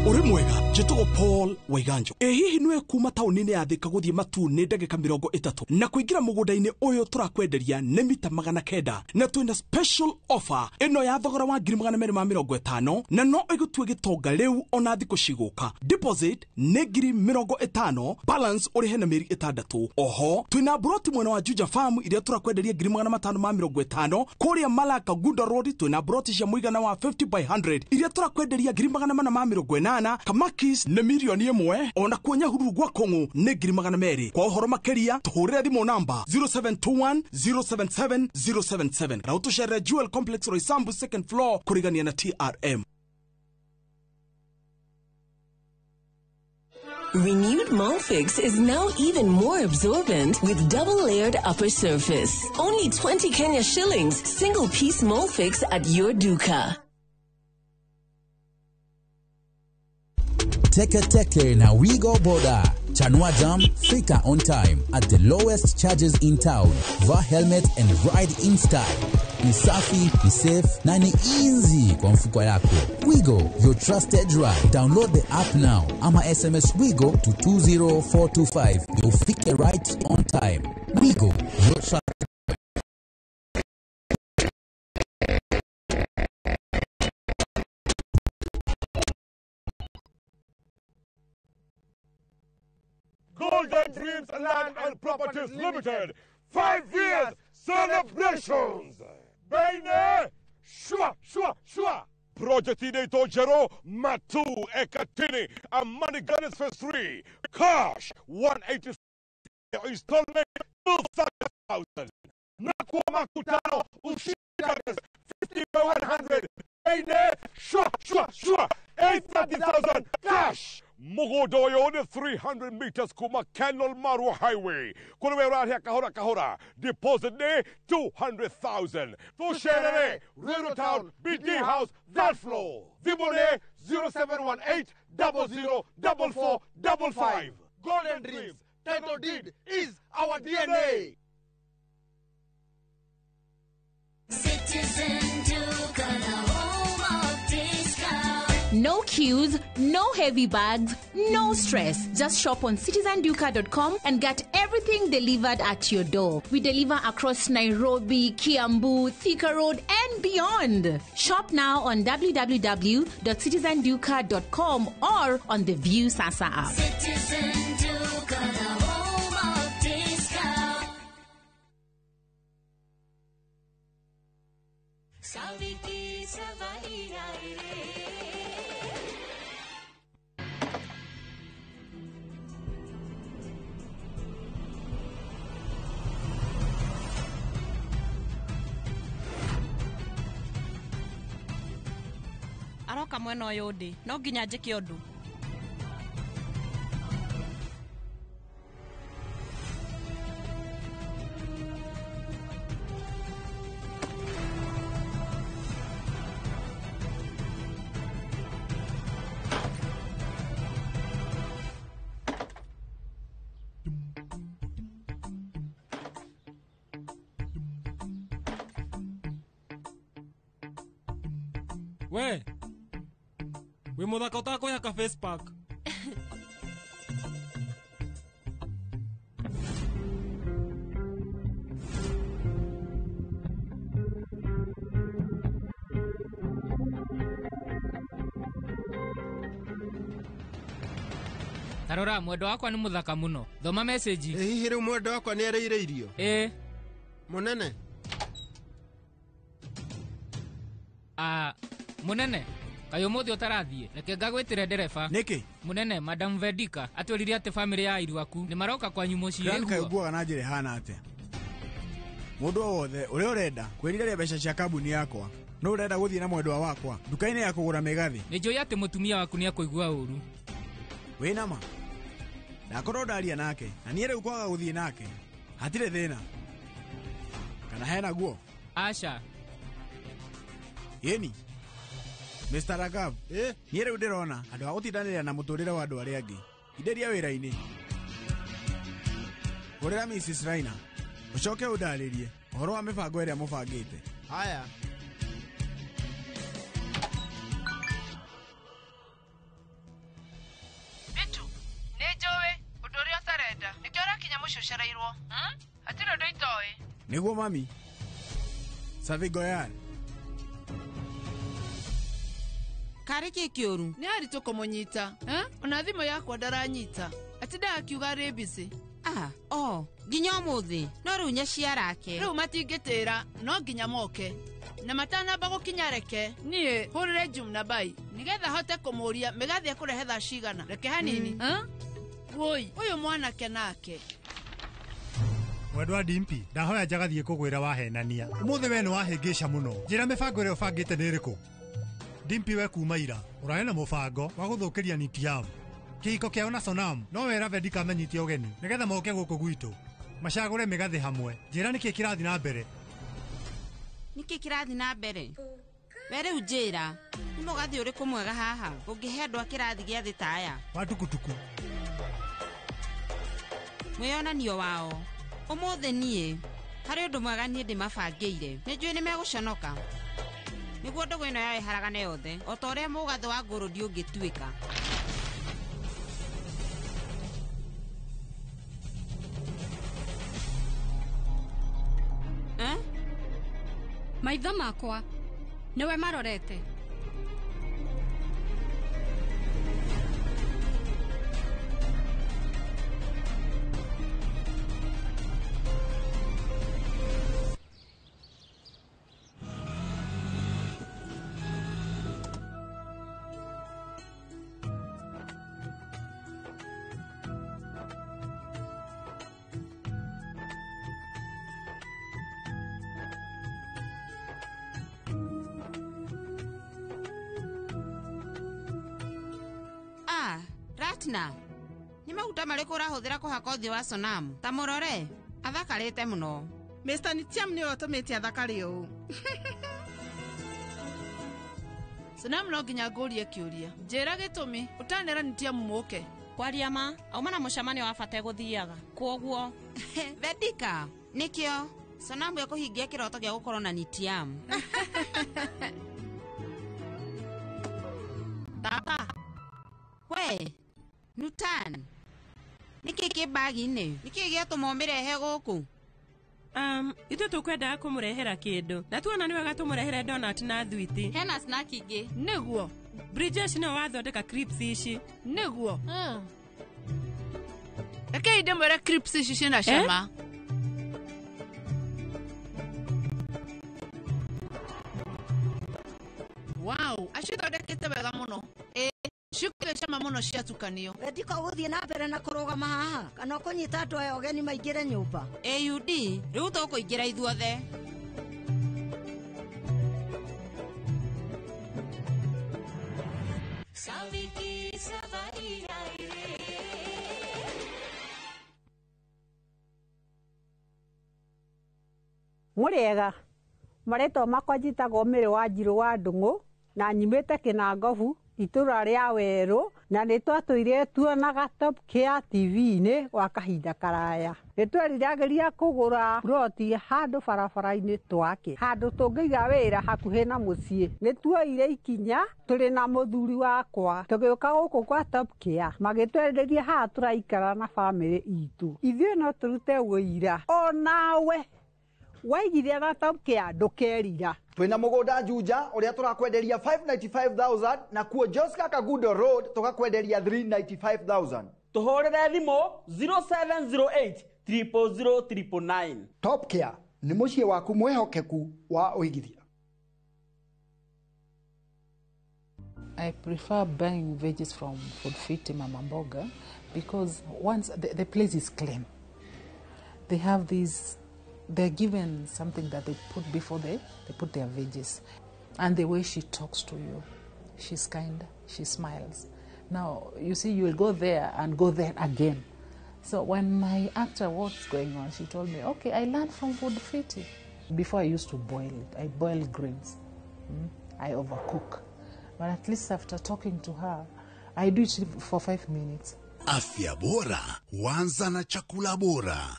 Uri mwega njĩtagwo Paul Waiganjo. Ĩ hihi nĩwe kuma taũni-inĩ ya Thika gũthiĩ Matuu nĩ ndagĩka 30 na kũingĩra mũgũnda-inĩ ũyũ tũrakwenderia nĩ mita 900 na twĩna special offer ĩno ya thogora wa 250,000 na no ĩgũtue gĩtonga rĩu ona thikũ cigũka. Deposit nĩ 50,000, balance ũrĩhe na mĩeri 6. Oho twĩna broti mwena wa Juja Farm iria tũrakwenderia 550,000. Kũrĩa Malaka Gunda Road twĩna broti cia mũigana wa 50 by 100 iria tũrakwenderia 480,000. Kamakis nĩ 1,000,000, ona kuo Nyahururu gwa Kong'u nĩ 200,000. Kwa ũhoro makĩria tũhũrĩre thimũ namba 0721 077 077 na ũtũcerere Jewel Complex Roysambu second floor kũrigania na TRM. Renewed Molfix is now even more absorbent with double-layered upper surface. Only 20 Kenya shillings, single-piece Molfix at your duka. Teke Teke na Wigo Boda. Chanua Jam, fika on time at the lowest charges in town. Vaa helmet and ride in style. Ni safi, ni safe na ni easy kwa mfuko yako. Wigo, your trusted ride. Download the app now ama SMS Wigo to 20425. You'll fika right on time. Wigo, your trusted. Golden Dreams Land and Properties Limited, 5 years celebrations. Baine, shwa, shwa, shwa. Project inaitwa Jero Matu Ekatini, Amani Gardens Phase 3, cash 180 installment 2,000. Nakwa makutano ushindi 50 by 100. Baine, shwa, shwa, shwa, 830,000 cash. Mugodoyo ni 300 meters kuma Kenol Marua Highway. Kulewe rahia kahora kahora. Deposit ni 200,000. Tusherere, Ruiru Town, BD House, that floor. Vibone 0718 00 44 55. Golden Dreams, title deed is our DNA. Citizen Duka, the home of discount. No queues, no heavy bags, no stress. Just shop on citizenduka.com and get everything delivered at your door. We deliver across Nairobi, Kiambu, Thika Road, and beyond. Shop now on www.citizenduka.com or on the View Sasa app. Citizen Duka, the home of discount. Saviti Savari Aroka mwena ũyũ ndĩ no nginya njĩke ũndũ. We wĩ mũthaka ũtakũhaka face pack. Tarora mwendwa wakwa nĩ mũthaka mũno. Thoma message. Hihi rĩu mwendwa wakwa nĩ arĩire irio? Ĩĩ. Mũnene. Mũnene. Kaĩ ũmũthĩ ũtarathiĩ? Reke ngagwĩtĩre ndereba. Nĩkĩ? Mũnene, Madam Vedika atwĩrire atĩ bamĩrĩ ya airu aku nĩ maroka kwanyu mũciĩ. Grant, kaĩ Ĩguo. ũnguaga na njĩra ĩhana atĩa? Mũndũ o wothe ũrĩa ũrenda kwĩrirĩria mbeca cia kambuni yakwa no ũrenda gũthiĩ na mwendwa wakwa nduka-inĩ ya kũgũra mĩgathĩ. Nĩ njũĩ atĩ mũtumia waku nĩ akũigua ũru. Wĩ nama ndakorwo ndaria nake na niĩ rĩu kwaga gũthiĩ nake hatirĩ thĩna kana hena guo? Aca. Ĩni Mr. Ragav, niĩ rĩu ndĩrona andũ a gũtindanĩrĩra na mũtũrĩre wa andũ arĩa angĩ. Indĩria wĩra-inĩ. Hũrĩra Mrs. Raina ũcoke ũndarĩrie ũhoro wa mĩbango ĩrĩa mũbangĩte. Haya. Bitu, nĩ njũĩ ũndũ ũrĩa ũtarenda nĩkĩo ũrakinya mũciĩ ũcereirwo, Hatirĩ ũndũ itoĩ. Nĩguo mami. Savi Goyal. Karĩ kĩ kĩũru? Nĩ aritũ kũmũnyita, eh? Ona thimũ yakwa ndaranyita, atindaga akiuga arĩ busy. Ah, o nginya ũmũthĩ no rĩu nyaciarake. Rĩu matingĩtĩra, no nginya moke na matanamba gũkinya reke niĩ hũrĩre Jumna Bai nĩgetha hote kũmũria mĩgathĩ ekũrehe thaa cigana. Reke hanini. Woi, ũyũ mwanake nake. Mwendwa Dimpi, ndahoya njagathiĩ kũgwĩra wahenania. Ũmũthĩ we nĩ wahĩngĩca mũno. Njĩra mĩbango ĩrĩa ũbangĩte nĩ ĩrĩkũ? Dimpi we kuma ira, ũrarĩ na mũbango wa gũthũkĩria Nitiam. Kĩhiko kĩao na Sonam no wera Vedika amenyitie ũgeni nĩgetha moke gũkũ gwitũ. Macagũre mĩgathĩ hamwe. Njĩra nĩkĩ kĩrathiĩ na mbere. Nĩkĩ kĩrathiĩ na mbere? We rĩu njĩra, nĩ mũgathĩ ũrĩkũ mwega haha ũngĩhe andũ a kĩrathi gĩa thĩ ta aya? Wa tukutuku. Mwĩyonanio wao. Ũmũthĩ niĩ harĩ ũndũ mwega niĩ ndĩmabangĩire. Nĩ njũĩ nĩ megũconoka. Nĩguo ndũgũ ĩno yao ĩharagane yothe o ta ũrĩa mũgathĩ wa ngũrũndi ũngĩtuĩka. Eh? Maitho makwa nĩwe marorete. Ah, Ratna, nĩ maguta marĩkũ ũrahũthĩra kũhaka ũthiũ wa Sonam? Ta mũrore, athakarĩte mũno. Mr. Nitiam nĩwe ũtũmĩte athakare ũũ. Sonam no nginya ngũrie kĩũria. Njĩra gĩtũmi ũtanera Nitiam mũke. Kwaria ma, auma na mũcemanio wa bata egũthiaga. Kwoguo, Vedika, nĩkĩo Sonam ekũhingia kĩroto gĩa gũkorwo na Nitiam. Baba, we, Nutan, nĩkĩ kĩ mbagi-inĩ? Nĩkĩ gĩatũma ũmĩrehe gũkũ? Ithuĩ tũkwendaga kũmũrehera kĩndũ na tuona nĩ wega tũmũrehere donut na thwiti. Hena snack ingĩ. Nĩguo. Bridges nĩwe wathondeka crisps ici. Nĩguo. Rekei ndĩmwĩre crisps ici ciĩna cama. Wow, acithondekete wega mũno. Ĩ, cikũrĩ cama mũno ciatukanio. Vedika ũgũthiĩ na mbere na kũrũgama haha kana ũkũnyita andũ aya ũgeni maingĩre nyũmba? AUD, rĩu tũkũingĩra ithuothe. Saviki savari aire. Mũrĩega, marĩtwa makwa njĩtagwo Mary Wanjirũ wa Ndung'u na nyumĩte Kĩnangobu itũra rĩa werũ na nĩ twatũire tuonaga Top Care TV-inĩ gwa kahinda karaya. Nĩ tweriragĩria kũgũra ploti handũ barabara-inĩ twake, handũ tũngĩiga wĩra hakuhĩ na mũciĩ. Nĩ tuoire ikinya tũrĩ na mũthuri wakwa tũgĩũka gũkũ kwa Top Care, magĩtwenderia haha tũraikara na bamĩrĩ itũ. Ithuĩ no tũrute ũira onawe waigithia na Top Care ndũkerira. Twina mugunda Juja uria turakwenderia 595,000 na kuo Joska Kagudo Road tukakwenderia 395,000. Tuhurire thimu 0708 000 999. Top Care ni muciĩ waku mwihokeku wa uigithia. I prefer buying veggies from Food Fiti Mama Mboga because once the place is clean. They have these, they're given something that they put before they put their veggies. And the way she talks to you, she's kind, she smiles. Now, you see, you will go there and go there again. So when I asked her what's going on, she told me, okay, I learned from Food Fiti. Before I used to boil it, I boil greens. I overcook. But at least after talking to her, I do it for 5 minutes. Afya bora huanza na chakula bora.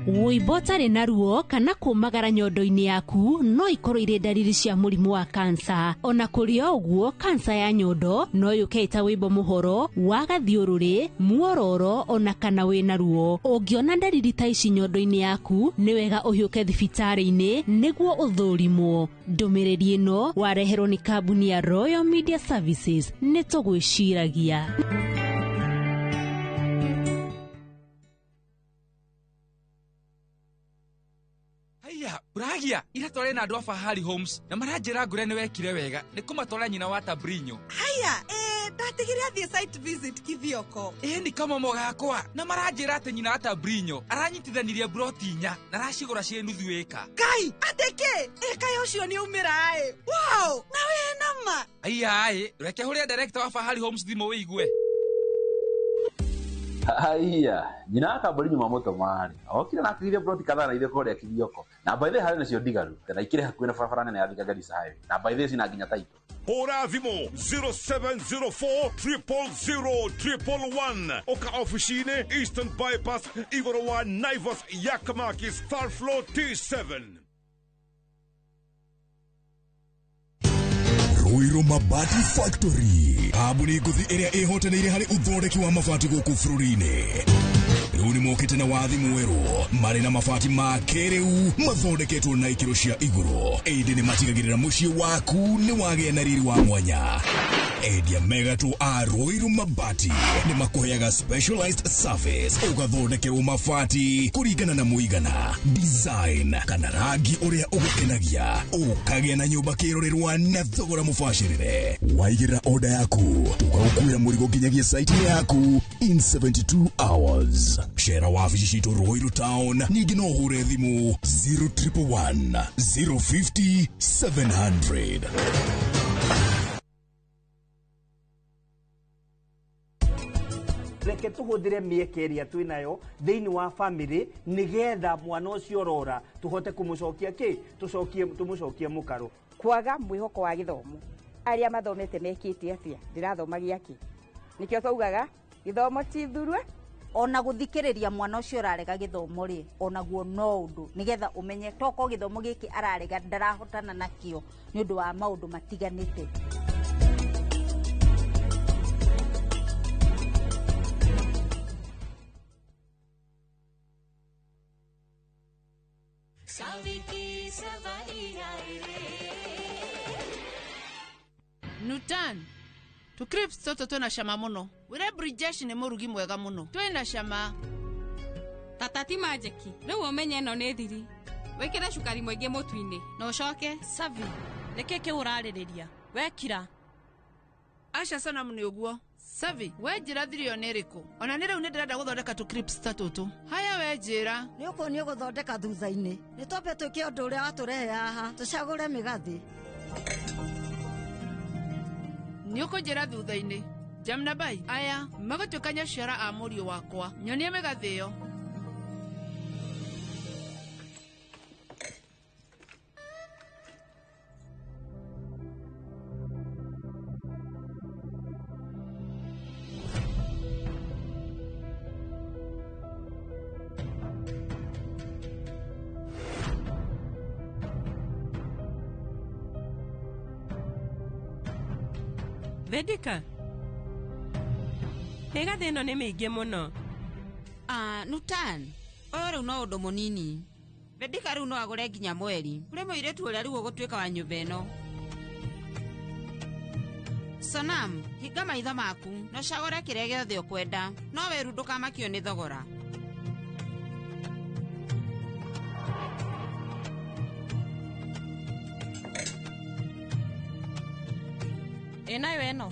Wũimbo ũtarĩ na ruo kana kũmagara nyondo-inĩ yaku no ikorwo irĩ ndariri cia mũrimũ wa kansa. Ona kũrĩ o ũguo, kansa ya nyondo no yũke ĩta wũimbo mũhoro, wa gathiũrũrĩ, muororo ona kana wĩna ruo. Ũngĩona ndariri ta ici nyondo-inĩ yaku, nĩ wega ũhiũke thibitarĩ-inĩ nĩguo ũthũrimwo. Ndũmĩrĩri ĩno wareherwo nĩ kambuni ya Royal Media Services. Nĩ tũgwĩciragia. Uragia ira tware na andu a Fahari Homes na maranjira ngure ni wekire wega ni kumatwara nyina wa Tabrinyo. Haya, ndatigire athie site visit Kithioko. Ni kamomo gakwa na maranjira ati nyina wa Tabrinyo aranyitithanirie broti inya na aracigura cie nuthu eka. Kai, ateke eka ucio ni umira ai. Wow, na we nama. Aya ai, reke huria director wa Fahari Homes thimu wigue. Haya, nyina akambari nyuma moto mari. Okire na akirire broti kadhaa na ithe koria Kithioko. Na by the harĩ nacio ndigaru, na ikire hakuhĩ na barabara nene ya Thika Garissa Highway. Na by the cina nginya taito. Hũra thimũ 0704 000 111. Oka ofici-inĩ Eastern Bypass igũrũ wa Naivas Yakamakis third floor T7. Ruiru Mabati Factory, kambuni ngũthi ĩrĩa ĩhotanĩire harĩ ũthondeki wa mabati gũkũ bũrũri-inĩ. Rĩu nĩ mokĩte na wathi mwerũ, marĩ na mabati ma kĩrĩu mathondeketwo na ikĩro cia igũrũ. Ĩndĩ nĩ matigagĩrĩra mũciĩ waku nĩ wagĩa na riri wa mwanya. Endia megatũ a Ruiru Mabati nĩ makũheaga specialized service, ũgathondekerwo mabati kũringana na mũigana, design kana rangi ũrĩa ũgũkenagia, ũkagĩa na nyũmba kĩrorerwa na thogora mũbacĩrĩre. Waigĩrĩra order yaku, tũgagũkuĩra mũrigo nginyagia site yaku in 72 hours. Cera wabici citũ Ruiru Town, ningĩ no ũhũre thimũ 0111 050 700. Reke tuhuthire mieke ĩrĩa twĩ nayo thĩinĩ wa family nĩgetha mwana ũcio ũrora tũhote kũmũcokia kĩ tũcokie tũmũcokie mũkaro. Kwaga mwĩhoko wa gĩthomo, arĩa mathomete mekĩte atĩa? Ndĩrathoma gĩakĩ? Nĩkĩo twaugaga gĩthomo ti thurua. Ona guthikiriria mwana ucio urarega githomo ri onaguo no undu nigetha umenye toko githomo giki ararega ndarahotana nakio ni undu wa maundu matiganite. Nutan, tu crisps tũtũ twĩna cama mũno. Wĩre Brijesh nĩ mũrugi mwega mũno. Twĩna cama. Tata ti majeki, rĩu ũmenye ĩno nĩ thiri. Wĩkĩre cukari mũingĩ mũtu-inĩ na ũcoke Savi. Nĩkĩ kĩu ũrarĩrĩria? Wekira. Aca Sanamu nĩ ũguo. Savi, we njĩra thiri ĩyo nĩ ĩrĩkũ? Ona nĩ rĩu nĩ ndĩrenda gũthondeka tũ crisps ta tũtũ. Haya we njĩra. Nĩ ũkuonio gũthondeka thutha-inĩ. Nĩ twambe twĩke ũndũ ũrĩa watũrehe haha, tũcagũre mĩgathĩ. Nĩ ũkũnjĩra thutha-inĩ. Jamna bai, aya magũtuĩka nyaciara a mũriũ wakwa. Nyonie mĩgathĩ ĩyo. Vedika, mĩgathĩ ĩno nĩ mĩingĩ mũno. Nutan, ũyũ rĩu no ũndũ mũnini. Vedika rĩu no agũre nginya mweri. Kũrĩ mũirĩtu ũrĩa rĩu ũgũtuĩka wa nyũmba ĩno. Sonam, hinga maitho maku na ũcagũre kĩrĩa gĩothe ũkwenda. No weru ndũkamakio nĩ thogora. Ĩ nayo ĩno.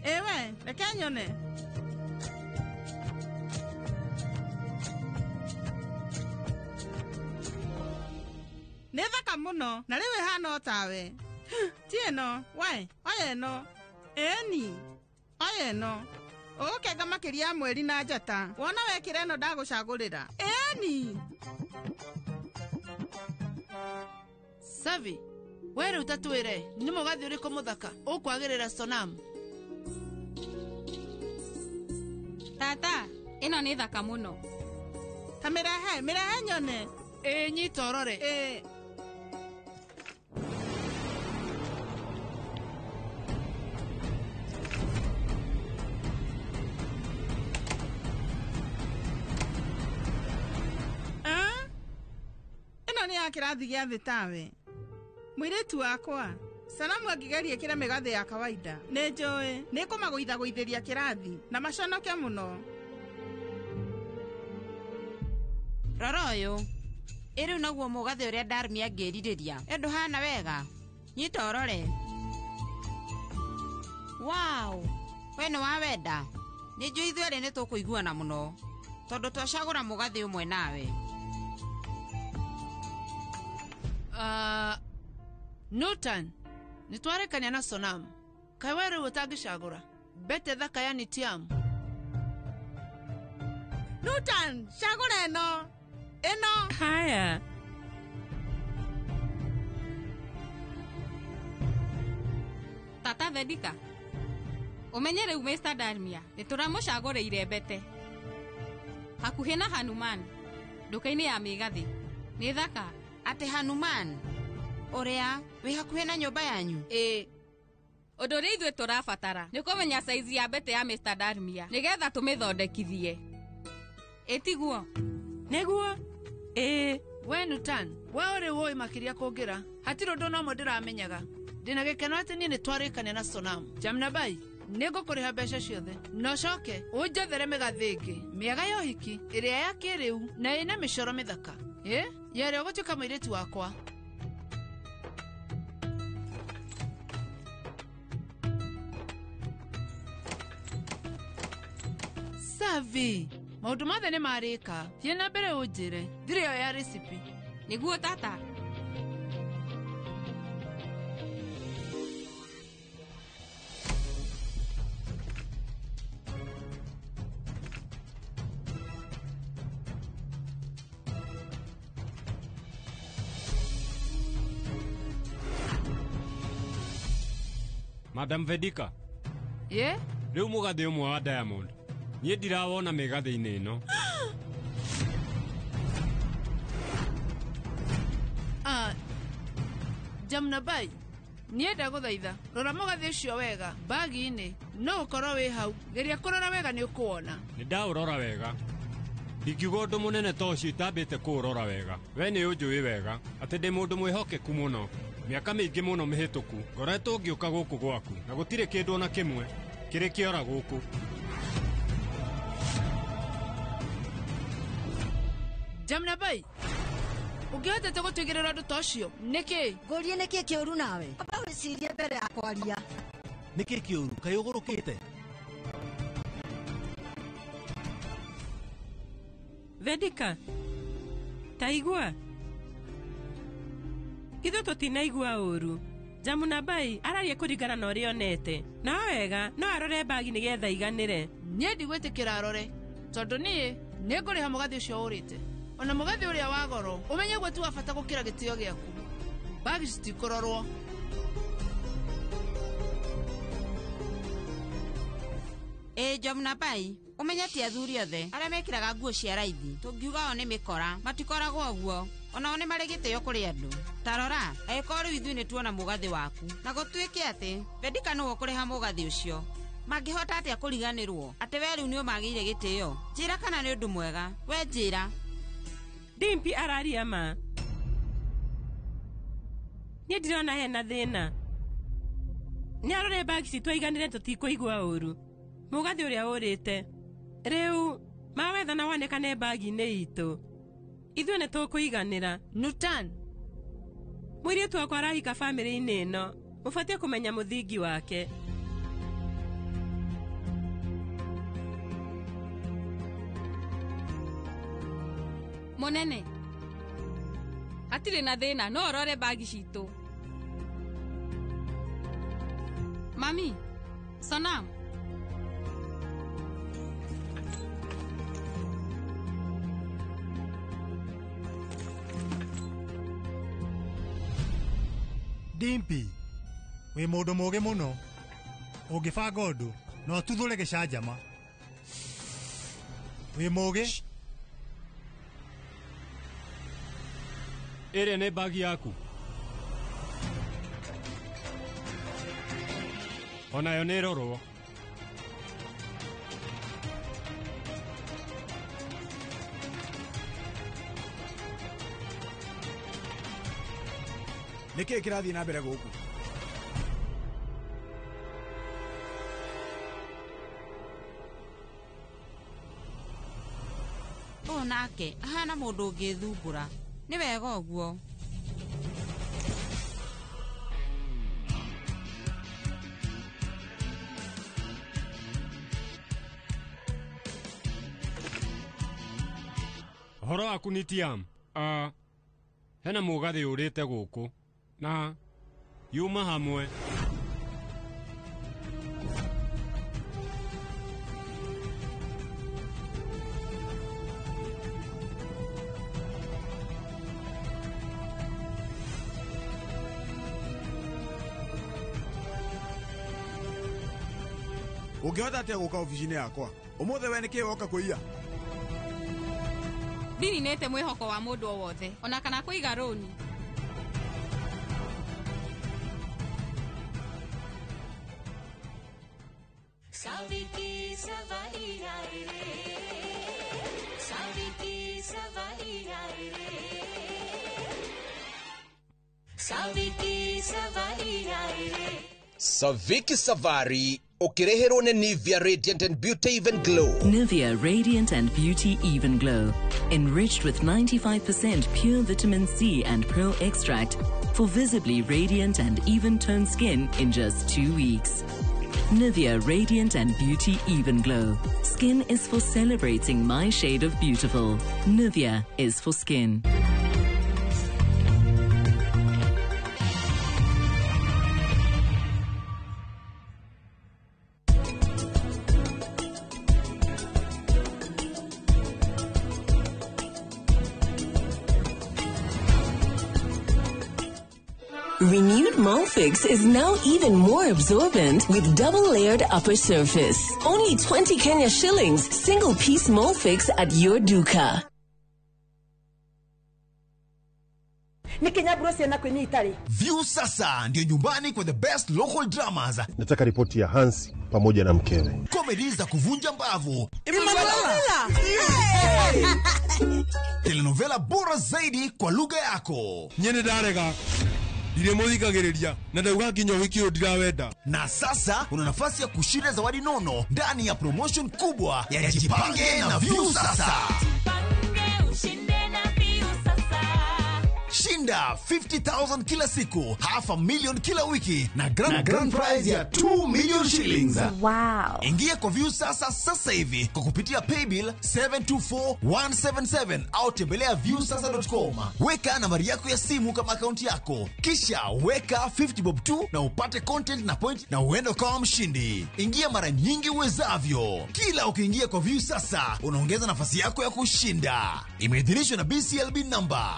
Ĩwe, reke nyone. Nĩ thaka mũno na rĩu ĩhana o tawe. Ti ĩno, we, oya ĩno. Ĩni, oya ĩno. Ũgũkenga makĩria ya mweri na njata. Wona wekĩra ĩno ndagũcagũrĩra. Ĩni. Savi, we rĩu ta twĩre nĩ mũgathĩ ũrĩkũ mũthaka ũkwagĩrĩra Sonam? Tata, ĩno nĩ thaka mũno. Ta mĩrehe, mĩrehe nyone. Ĩ nyita ũrore. Ĩ. Ĩno nĩ ya kĩrathi gĩa thĩ tawe. Mũirĩtu wakwa, Salamu angĩgeria ĩkĩre mĩgathĩ ya kawaida. Nĩ njũĩ, nĩ kũmagũithagũithĩria kĩrathi na maconoke mũno. Rora ũyũ. Ĩ rĩu noguo mũgathĩ ũrĩa Darmi angĩrirĩria. Ĩ ndũhana wega? Nyita ũrore. Wow! We nĩ wawenda? Nĩ njũĩ ithuerĩ nĩ tũkũiguana mũno. Tondũ twacagũra mũgathĩ ũmwe nawe. Nutan, nĩ twarĩkania na Sonam. Kaĩ we rĩu ũtangĩcagũra? Mbete thaka ya Nitiam. Nutan, cagũra ĩno. Ĩno. Haya. Tata Vedika, ũmenye rĩu Mr. Darmia nĩ tũramũcagũrĩire mbete. Hakuhĩ na Hanuman, nduka-inĩ ya mĩgathĩ. Nĩ thaka. Atĩ Hanuman? Ũrĩa wĩ hakuhĩ na nyũmba yanyu? Ĩ. Ũndũ ũrĩa ithuĩ tũrabatara nĩ kũmenya saizi ya mbete ya Mr. Darmia nĩgetha tũmĩthondekithie. Ĩ tiguo? Nĩguo. Ĩ. We Nutan, we ũrĩ ũĩ makĩria kũngĩra. Hatirĩ ũndũ na ũmwe ndĩramenyaga. Ndĩna gĩkeno atĩ niĩ nĩ twarĩkania na Sonam. Jamnabai, nĩ ngũkũrĩha mbeca ciothe. Na ũcoke ũnjethere mĩgathĩ ĩngĩ mĩega ya ũhiki, ĩrĩa ya kĩrĩu na ĩna mĩcoro mĩthaka. Ĩ, ya ĩrĩa ũgũtuĩka mũirĩtu wakwa. Savi, maũndũ mothe nĩ marĩka. Thiĩ na mbere ũnjĩre. Ndirĩ yo ya recipe. Nĩguo tata. Madam Vedika. Ye? Rĩu mũgathĩ ũmwe wa Diamond. Niĩ ndirawona mĩgathĩ-inĩ ĩno. Jamnabai, niĩ ndagũthaitha rora mũgathĩ ũcio wega bagi-inĩ, no ũkorwo wĩ hau. Geria kũrora wega nĩ ũkũwona. Nĩ ndaũrora wega. Ndingiuga ũndũ mũnene ta ũcio itambĩte kũũrora wega. We nĩ ũnjũĩ wega atĩ ndĩ mũndũ mwĩhokeku mũno. Mĩaka mĩingĩ mũno mĩhĩtũku ngoretwo ngĩũka gũkũ gwaku na gũtirĩ kĩndũ ona kĩmwe kĩrĩ kĩora gũkũ. Jamnabai, ũngĩhotete gũtwĩgĩrĩra ũndũ ta ũcio nĩkĩ? Ngũrie nĩkĩ kĩũru nawe? Amba wĩcirie mbere ya kwaria. Nĩkĩ kĩũru? Kaĩ ũgũrũkĩte? Vedika, ta igua. Ithuĩ tũtinaigua ũru. Jamunabai araria kũringana na ũrĩa onete. Na wega no arore bagi nĩgetha iganĩre. Niĩ ndigwĩtĩkĩra arore tondũ niĩ nĩngũrĩha mũgathĩ ũcio ũrĩte. Ona mũgathĩ ũrĩa wa goro ũmenye guo ti wa bata gũkĩra gĩtĩo gĩaku. Bagi citikũrorwo. Ĩ Jamunabai, ũmenye ti athuri othe arĩa mekĩraga nguo cia raithi tũngiuga o nĩ mĩkora matikoragwo ũguo. Onao nĩ marĩ gĩtĩo kũrĩ andũ. Ta rora, angĩkorwo rĩu ithuĩ nĩ tuona mũgathĩ waku na gũtuĩke atĩ Vedika nĩwe ũkũrĩha mũgathĩ ũcio, mangĩhota atĩa kũriganĩrwo atĩ we rĩu nĩ ũmagĩire gĩtĩo? Njĩra kana nĩ ũndũ mwega. We njĩra. Dimpi araria ma. Niĩ ndirona hena thĩna. Nĩ arore bagi citũ aiganĩre tũtikũigua ũru. Mũgathĩ ũrĩa ũrĩte rĩu mawetha na wonekane bagi-inĩ itũ. Ithuĩ nĩ tũkũiganĩra. Nutan, mũirĩtu wakwa arahika bamĩrĩ-inĩ ĩno. Mũbatiĩ kũmenya mũthingi wake. Mũnene, hatirĩ na thĩna, no ũrore bagi citũ. Mami, Sonam. Dimpi, wĩ mũndũ mũũgĩ mũno. Ũngĩbanga ũndũ, no ũtuthũre gĩcanjama. Wĩ mũũgĩ. Ĩrĩa nĩ bagi yaku. Onayo nĩ ĩrorwo. Nĩ kĩĩ kĩrathiĩ na mbere gũkũ? Ũyũ nake ahana mũndũ ũngĩthumbũra. Nĩ wega ũguo. Ũhoro waku nĩ Tiam. Hena mũgathĩ ũrĩte gũkũ na yuma hamwe. Ũngĩhota atĩa gũka obici-inĩ yakwa ũmũthĩ? We nĩkĩĩ woka kũiya? Ndininĩte mwĩhoko wa mũndũ o wothe, ona kana kũiga rũni. Saviki सवारी आए रे, Saviki सवारी आए रे, Saviki सवारी आए रे। Saviki Safari ũkĩreherwo nĩ Nivea Radiant and Beauty Even Glow. Nivea Radiant and Beauty Even Glow, enriched with 95% pure vitamin C and pearl extract for visibly radiant and even-toned skin in just 2 weeks. Nivea Radiant and Beauty Even Glow. Skin is for celebrating my shade of beautiful. Nivea is for skin. Renewed Molfix is now even more absorbent with double-layered upper surface. Only 20 Kenya shillings, single-piece Molfix at your duka. View sasa ndio nyumbani kwa the best local dramas. Nataka ripoti ya Hansi pamoja na mkewe. Comedy za kuvunja mbavu. Telenovela bora zaidi kwa lugha yako. Nyene ndarega. Ndiremuthikagiriria na ndauga nginya ũhiki ũyũ ndirawenda. Na sasa una nafasi ya kushinda zawadi nono ndani ya promotion kubwa ya Jipange na View Sasa. Shinda 50,000 kila siku, 500,000 kila wiki na grand prize ya 2 million shillings. Wow. Ingia kwa View Sasa sasa hivi kwa kupitia paybill 724177 au tembelea viewsasa.com. Weka nambari yako ya simu kama akaunti yako, kisha weka 50 bob tu na upate content na point na uende ukawa mshindi. Ingia mara nyingi uwezavyo. Kila ukiingia kwa View Sasa unaongeza nafasi yako ya kushinda. Imeidhinishwa na BCLB number.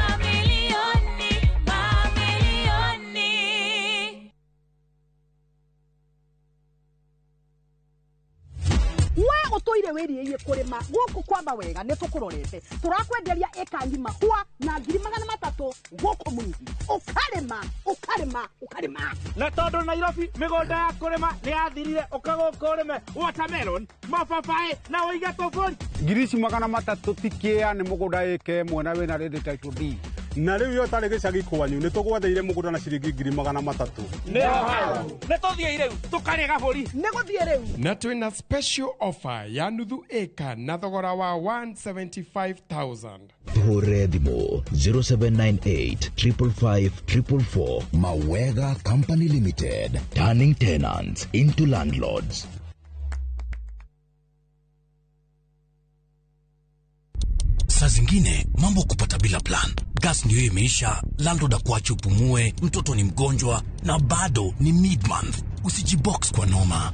Mamilioni, mamilioni. We utoire wiriie kurima guku kwamba wega ni tukurorete turakwenderia eka ngima hua na 300,000 guku mwingi ukarima ukarima ukarima na tondu Nairobi migunda ya kurima ni yathirire uka guku urime watermelon mababaĩ na uige tuburi 300,000 tikia ni mugunda eke mwena wina ready title deed Na rĩu yo tarĩ gĩcagi kwanyu nĩ tũgwetheire mũgũnda na ciringi 300,000. Nĩ tũthiĩ rĩu tũkarĩe gabũri. Nĩ gũthiĩ rĩu. Na twĩna special offer ya nuthu ĩka na thogora wa 175,000. Tũhũrĩre thimũ 0798 555 444. Mawega Company Limited, turning tenants into landlords. Saa zingine mambo kupata bila plan. Gas ndio imeisha, landlord akuache upumue, mtoto ni mgonjwa na bado ni mid month. Usijibox kwa noma.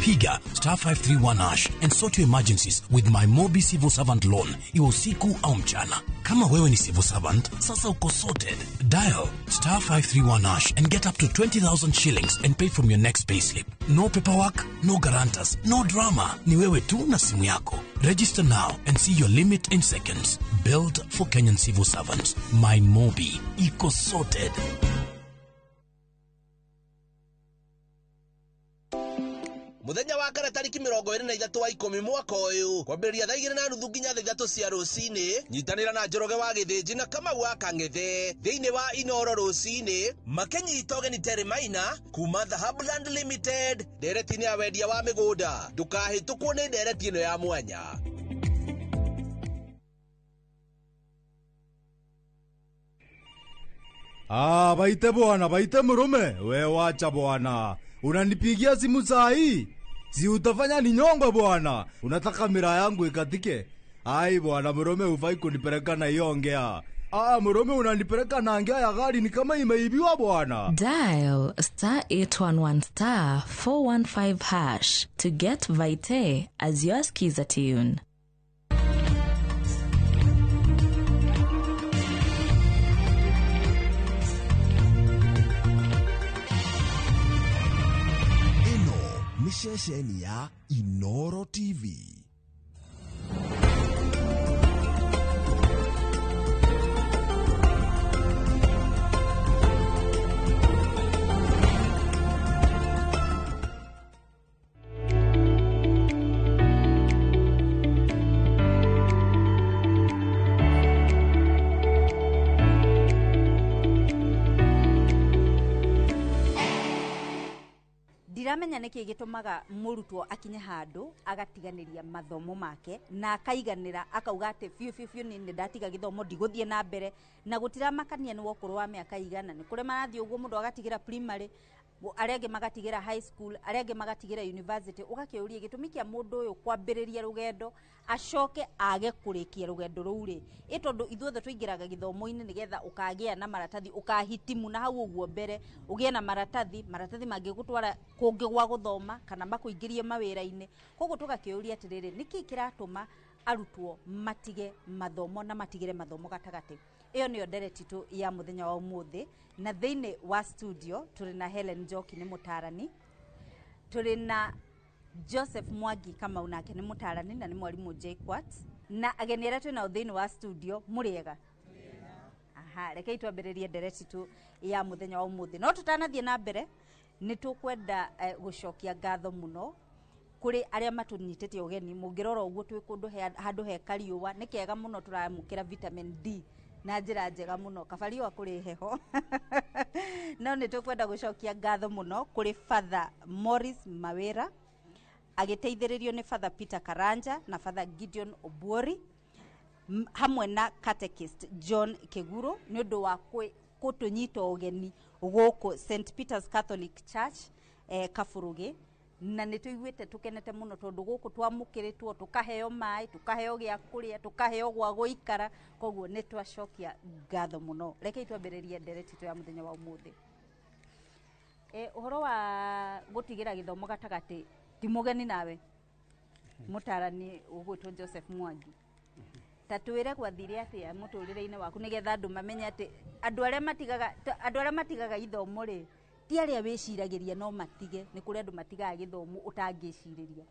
Piga star 531 hash and sort your emergencies with my Mobi Civil Servant Loan, iwe usiku au mchana. Kama wewe ni civil servant, sasa uko sorted. Dial star 531 hash and get up to 20,000 shillings and pay from your next payslip. No paperwork, no guarantors, no drama. Ni wewe tu na simu yako. Register now and see your limit in seconds. Built for Kenyan civil servants. My Mobi. Iko sorted. Muthenya wa kana tariki 23 wa 10 mwaka uyu kwambĩrĩria thaa 2:30 nginya thaa 3 cia rũcinĩ nyitanĩra na Njoroge wa Gĩthĩnji na Kamau wa Kang'ethe thĩinĩ wa Inoro rũcinĩ makĩnyita ũgeni Terry Maina kuma Dhahabuland Limited ndereti-inĩ ya wendia wa mĩgũnda. Ndũkahĩtũkwo nĩ ndereti ĩno ya mwanya. Ah, baite bwana, baite murume. We wacha bwana. Unanipigia simu saa hii? Si utafanya ninyongwe bwana. Unataka mira yangu ikatike? Ai bwana, murume hufai kunipeleka na hiyo ngea. Ah, murume unanipeleka na ngea ya gari ni kama imeibiwa bwana. Dial star 811 star 415 hash to get Vite as your skiza tune. Nĩ ceceni ya Inoro TV. Ndiramenya nĩkĩ gĩtũmaga mũrutwo akinye handũ agatiganĩria mathomo make na akaiganĩra akauga atĩ biũ biũ biũ nĩ ndatiga gĩthomo ndigũthiĩ na mbere na gũtiramakania nĩ wa ũkũrũ wa mĩaka igana. Nĩ kũrĩ marathiĩ ũguo mũndũ agatigĩra primary, arĩa angĩ magatigĩra high school, arĩa angĩ magatigĩra university. Ũgakĩũria gĩtũmi kĩa mũndũ ũyũ kwambĩrĩria rũgendo acoke age kũrĩkia rũgendo rũu rĩ, ĩ tondũ ithuothe tũingĩraga gĩthomo-inĩ nĩgetha ũkagĩa na maratathi, ũkahitimu na hau ũguo mbere ũgĩe na maratathi, maratathi mangĩgũtwara kũngĩ gwa gũthoma kana makũingĩrie mawĩra-inĩ. Koguo tũgakĩũria atĩrĩrĩ, nĩkĩ kĩratũma arutwo matige mathomo na matigĩre mathomo gatagatĩ? Ĩyo nĩyo ndereti tu ya mũthenya wa ũmũthĩ, na thĩinĩ wa studio tũrĩ na Helen Njoki nĩ mũtarani, tũrĩ na Joseph Mwangi Kamau nake nĩ mũtarani na nĩ mwarimũ JKUAT, na ageni arĩa twĩ nao thĩinĩ wa studio mũrĩega? Aha, rekei twambĩrĩrie ndereti tu ya mũthenya wa ũmũthĩ. No tũtanathiĩ na mbere nĩ tũkwenda gũcokia ngatho mũno kũrĩ arĩa matũnyitĩte ũgeni. Mũngĩrora ũguo twĩ kũndũ handũ he kariũa nĩ kega mũno, tũramũkĩra vitamin D na njĩra njega mũno, kaba riũa kũrĩ heho. No nĩ tũkwenda gũcokia ngatho mũno kũrĩ Father Morris Mawera agĩteithĩrĩrio nĩ Father Peter Karanja na Father Gideon Obuori hamwe na catechist John Keguro nĩ ũndũ wa kũtũnyita ũgeni gũkũ St Peter's Catholic Church Kaburugi. Na nĩ tũiguĩte tũkenete mũno tondũ gũkũ twamũkĩrĩtwo tũkaheo maĩ, tũkaheo gĩa kũrĩa, tũkaheo gwa gũikara, koguo nĩ twacokia ngatho mũno. Rekei twambĩrĩrie ndereti itũ ya mũthenya wa ũmũthĩ. Ũhoro wa gũtigĩra gĩthomo gatagatĩ ti mũgeni nawe mũtarani ũgwĩtwo Joseph Mwangi, ta twĩre gwathire atĩa mũtũrĩre-inĩ waku nĩgetha andũ mamenye atĩ andũ arĩa matigaga ithomo rĩ ti arĩa wĩciragĩria no matige, nĩ kũrĩ andũ matigaga gĩthomo ũtangĩcirĩria.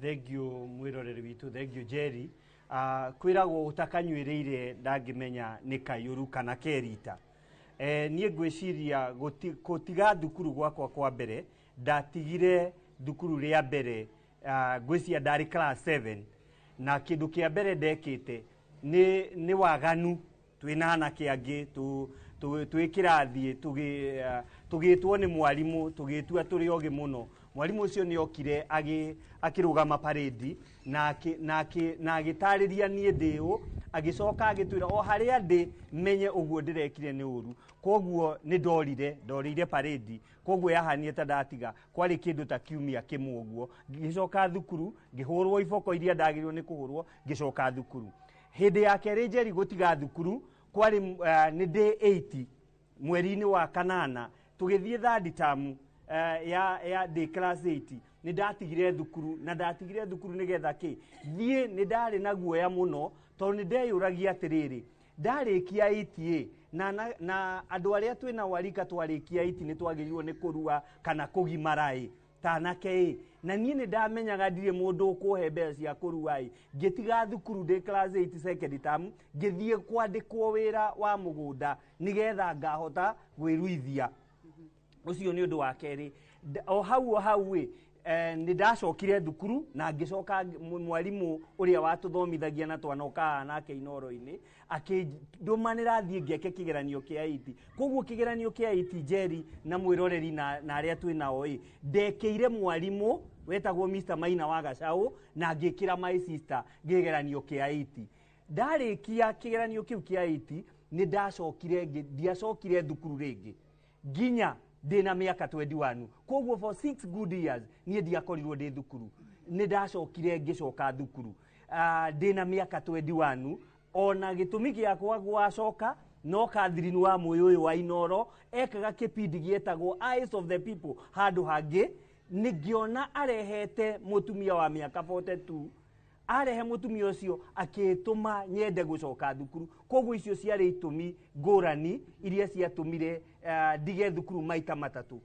Thank you mwĩroreri witũ, thank you Jerry. Kwĩragwo ũtakanyuĩrĩire ndangĩmenya nĩ kayũru kana kerita. Niĩ ngwĩciria gũtiga thukuru gwakwa kwa mbere, ndatigire thukuru rĩa mbere ngwĩciria ndarĩ class 7, na kĩndũ kĩa mbere ndekĩte nĩ waganu. Twĩna anake angĩ twĩ kĩrathi tũgĩtwo nĩ mwarimũ, tũgĩtua tũrĩ ogĩ mũno. Mwarimũ ũcio nĩ okire akĩrũgama parade na agĩtarĩria niĩ ndĩ ũ, agĩcoka agĩtwĩra o harĩa ndĩ menye ũguo ndĩrekire nĩ ũru. Koguo nĩ ndorire parade, koguo yahanire ta ndatiga, kwarĩ kĩndũ ta kiumia kĩmwe ũguo. Ngĩcoka thukuru, ngĩhũrwo iboko iria ndagĩrĩirwo nĩ kũhũrwo, ngĩcoka thukuru. Hĩndĩ ya kerĩ Njeri gũtiga thukuru kwarĩ nĩ day 80 mweri-inĩ wa kanana, tũgĩthiĩ third term ya day class 8. Nĩ ndatigire thukuru, na ndatigire thukuru nĩgetha kĩ thiĩ, nĩ ndarĩ na guoya mũno tondũ nĩ ndeyũragia atĩrĩrĩ, ndarĩkia 8 na andũ arĩa twĩna warika twarĩkia 8 nĩ twagĩrĩirwo nĩ kũrua kana kũgimara ĩ ta anake ĩ, na niĩ nĩ ndamenyaga ndirĩ mũndũ ũkũhe mbeca cia kũrua ĩ. Ngĩtiga thukuru ndĩ class 8 second term, ngĩthiĩ kwandĩkwo wĩra wa mũgũnda nĩgetha ngahota gwĩruithia. Ũcio nĩ ũndũ wa kerĩ. O hau ĩ, nĩ ndacokire thukuru na ngĩcoka mwarimũ ũrĩa watũthomithagia na twanoka haha nake Inooro-inĩ akĩndũmanĩra thiĩ ngeke kĩgeranio kĩa 8. Koguo kĩgeranio kĩa 8 Njeri na mwĩroreri na arĩa twĩ nao ĩ, ndekĩire mwarimũ wetagwo Mr. Maina wa Gacaũ na ngĩkĩra my sister kĩgeranio kĩa 8. Ndarĩkia kĩgeranio kĩu kĩa 8 nĩ ndacokire, ndiacokire thukuru rĩngĩ nginya ndĩna mĩaka 21. Koguo for 6 good years niĩ ndiakorirwo ndĩ thukuru. Nĩ ndacokire ngĩcoka thukuru ndĩna mĩaka 21. Ona gĩtũmi gĩakwa gwacoka no Catherine wa Mũyũyũ wa Inooro ekaga kĩbindi gĩetagwo Eyes of the People handũ hangĩ, nĩngĩona arehete mũtumia wa mĩaka 42, arehe mũtumia ũcio akĩtũma nyende gũcoka thukuru. Koguo icio ciarĩ itũmi ngũrani iria ciatũmire ndige thukuru maita matatũ.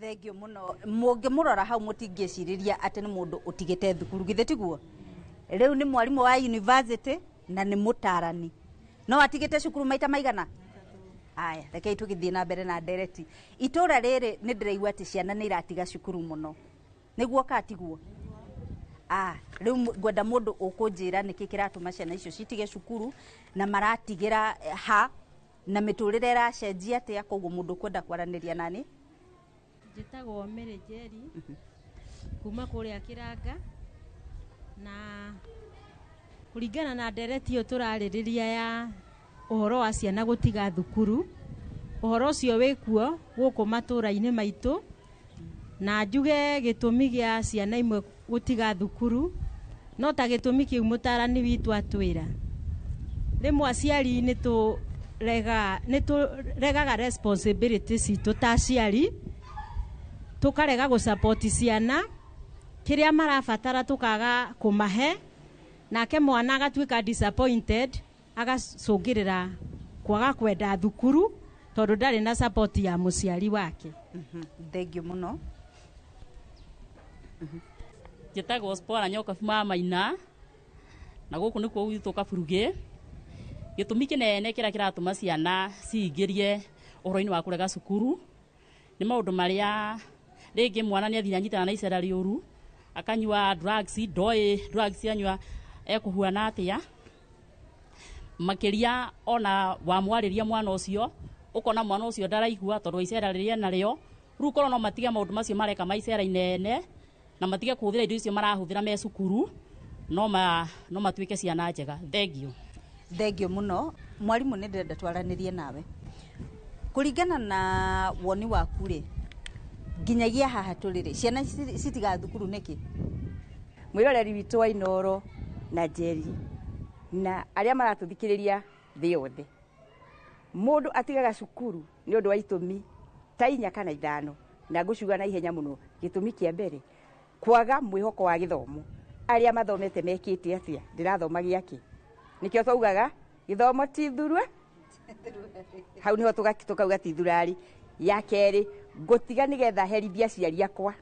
Thengio mũno. Mũngĩmũrora hau mũtingĩcirĩria atĩ nĩ mũndũ ũtigĩte thukuru, githĩ tiguo? Rĩu nĩ mwarimũ wa university na nĩ mũtarani. No atigĩte cukuru maita maigana? Aya, rekei tũgĩthiĩ na mbere na ndereti. Itũra rĩrĩ nĩ ndĩraigua atĩ ciana nĩ iratiga cukuru mũno. Nĩguo ka tiguo? Rĩu ngwenda mũndũ ũkũnjĩra nĩkĩ kĩratũma ciana icio citige cukuru na maratigĩra ha na mĩtũrĩre ĩracenjia atĩa. Koguo mũndũ ũkwenda kwaranĩria nani? Njĩtagwo Mary Njeri kuma kũrĩa Kĩranga, na kũringana na ndereti ĩyo tũrarĩrĩria ya ũhoro wa ciana gũtiga thukuru, ũhoro ũcio wĩkuo gũkũ matũra-inĩ maitũ, na njuge gĩtũmi gĩa ciana imwe gũtiga thukuru no ta gĩtũmi kĩu mũtarani witũ atwĩra. Rĩmwe aciari nĩ tũregaga responsibility citũ ta aciari, tũkarega gũsupport ciana kĩrĩa marabatara tũkaga kũmahe, nake mwana agatuĩka disappointed, agacũngĩrĩra kwaga kwenda thukuru tondũ ndarĩ na support ya mũciari wake. Thengio mũno. Njĩtagwo Spora Nyoka ma Maina, na gũkũ nĩkuo gwitũ Kaburugĩ. Gĩtũmi kĩnene kĩrĩa kĩratũma ciana ciingĩrie ũhoro-inĩ wa kũrega cukuru nĩ maũndũ marĩa rĩngĩ mwana nĩ athiĩ anyitana na icera rĩũru, akanyua drugs, ndoĩ drugs anyua ekũhuana atĩa. Makĩria ona wamwarĩria mwana ũcio ũkona mwana ũcio ndaraigua tondũ icera rĩrĩa narĩo. Rĩu korwo no matige maũndũ macio mareka ma icera inene na matige kũhũthĩra indo icio marahũthĩra me cukuru, no matuĩke ciana njega. Thengio. Thengio mũno. Mwarimũ, nĩ ndĩrenda twaranĩrie nawe kũringana na woni waku rĩ, nginyagia haha tũrĩ rĩ, ciana citigaga thukuru nĩkĩ? Mwĩroreri witũ wa Inooro na Njeri na arĩa maratũthikĩrĩria thĩ yothe, mũndũ atigaga cukuru nĩ ũndũ wa itũmi ta 4 kana 5, na ngũciuga na ihenya mũno. Gĩtũmi kĩa mbere, kwaga mwĩhoko wa gĩthomo. Arĩa mathomete mekĩte atĩa? Ndĩrathoma gĩakĩ? Nĩkĩo twaugaga gĩthomo ti thurua, hau nĩho tũkauga ti thurari. Ya kerĩ, ngũtiga nĩgetha herithie aciari akwa.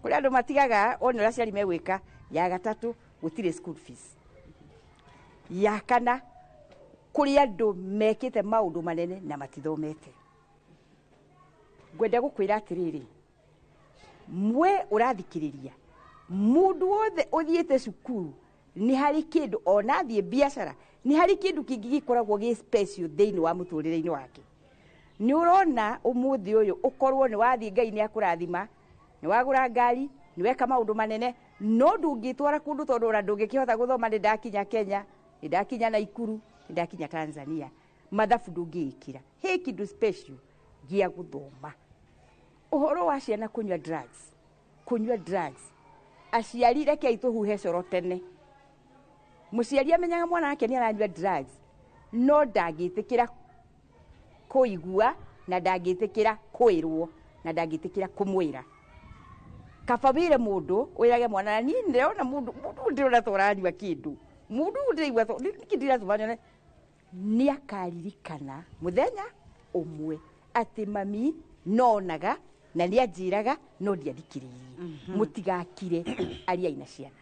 Kũrĩ andũ matigaga one ũrĩa aciari megwĩka. Ya gatatũ, gũtirĩ school fees. Ya kana, kũrĩ andũ mekĩte maũndũ manene na matithomete. Ngwenda gũkwĩra atĩrĩrĩ, mwe ũrathikĩrĩria, mũndũ wothe ũthiĩte cukuru nĩ harĩ kĩndũ ona athiĩ biacara Nĩ harĩ kĩndũ kĩngĩ gĩkoragwo gĩ special thĩinĩ wa mũtũrĩre-inĩ wake. Nĩ ũrona ũmũthĩ ũyũ ũkorwo nĩ wathiĩ Ngai nĩ akũrathima, nĩ wagũra ngari, nĩ weka maũndũ manene, no ndũngĩtwara kũndũ tondũ ona ndũngĩkĩhota gũthoma. Nĩ ndakinya Kenya, nĩ ndakinya Naikuru, nĩ ndakinya Tanzania, mathabu ndũngĩĩkĩra. He kĩndũ special gĩa gũthoma. Ũhoro wa ciana kũnyua drugs, kũnyua drugs, aciari rekei tũhuhe coro tene. Mũciari amenyaga mwana wake nĩ aranyua drugs, no ndangĩtĩkĩra kũigua na ndangĩtĩkĩra kwĩrwo na ndangĩtĩkĩra kũmwĩra. Kaba wĩre mũndũ, wĩrage mwana, na niĩ ndĩrona mũndũ mũndũ ndĩrona ta ũranyua kĩndũ, mũndũ ndĩraigua nĩkĩ ndiratũma nyone. Nĩ akaririkana mũthenya ũmwe atĩ mami nonaga na nĩ anjĩraga no ndiathikĩrĩirie. Mũtigakire, ariai na ciana.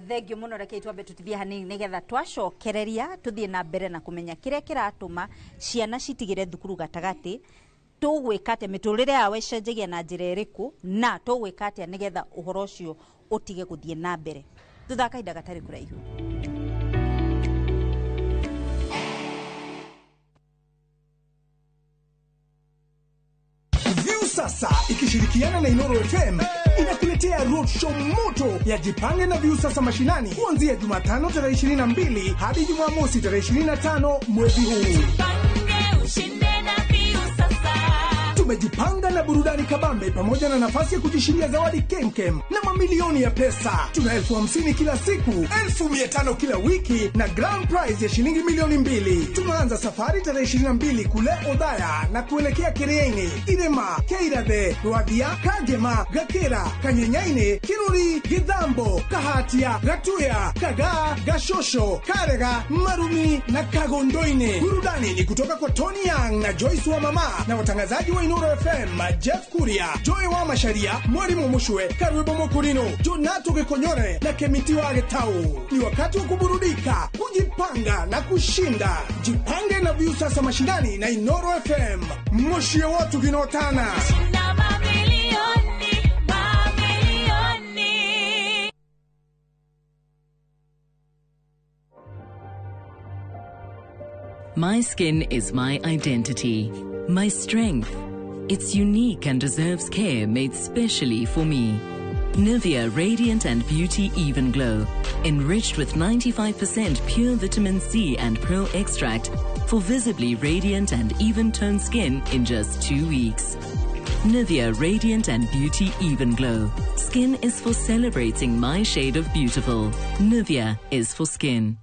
Thengio muno. Rekei twambe tutithie hanini nigetha twacokereria tuthie na mbere na kumenya kiria kiratuma ciana citigire thukuru gatagati, tugwika atia, miturire yao icenjagia na njira iriku, na tugwika atia nigetha uhoro ucio utige guthie na mbere. Thutha kahinda gatari kuraihu. Sasa ikishirikiana na Inoro FM inakuletea roadshow moto ya Jipange na Viusasa mashinani kuanzia Jumatano tarehe 22 hadi Jumamosi tarehe 25 mwezi huu. Tumejipanga na burudani kabambe pamoja na nafasi ya kujishindia zawadi kemkem na mamilioni ya pesa. Tuna 50,000 kila siku, 500,000 kila wiki na grand prize ya shilingi 2,000,000. Tunaanza safari tarehe 22 kule Odaya na kuelekea Kiriaini, Irema, Keirathe, Rwathia, Kagema, Gakera, Kanyenyaine, Kiruri, Githambo, Kahatia, Gatuya, Kagaa, Gashosho, Karega, Marumi na Kagondoine. Burudani ni kutoka kwa Tony Young na Joyce wa Mama na watangazaji wa Inoro FM, Jeff Kuria, Joy wa Masharia, Mwalimu Mushwe, Karwebo Mokurino, Jonato Gekonyore na Kemiti wa Getau. Ni wakati wa kuburudika, kujipanga na kushinda. Jipange na Viusasa mashindani na Inoro FM. Moshi ya watu kinotana. Mamilioni, mamilioni. My skin is my identity, my strength. It's unique and deserves care made specially for me. Nivea Radiant and Beauty Even Glow, enriched with 95% pure vitamin C and pearl extract for visibly radiant and even-toned skin in just 2 weeks. Nivea Radiant and Beauty Even Glow. Skin is for celebrating my shade of beautiful. Nivea is for skin.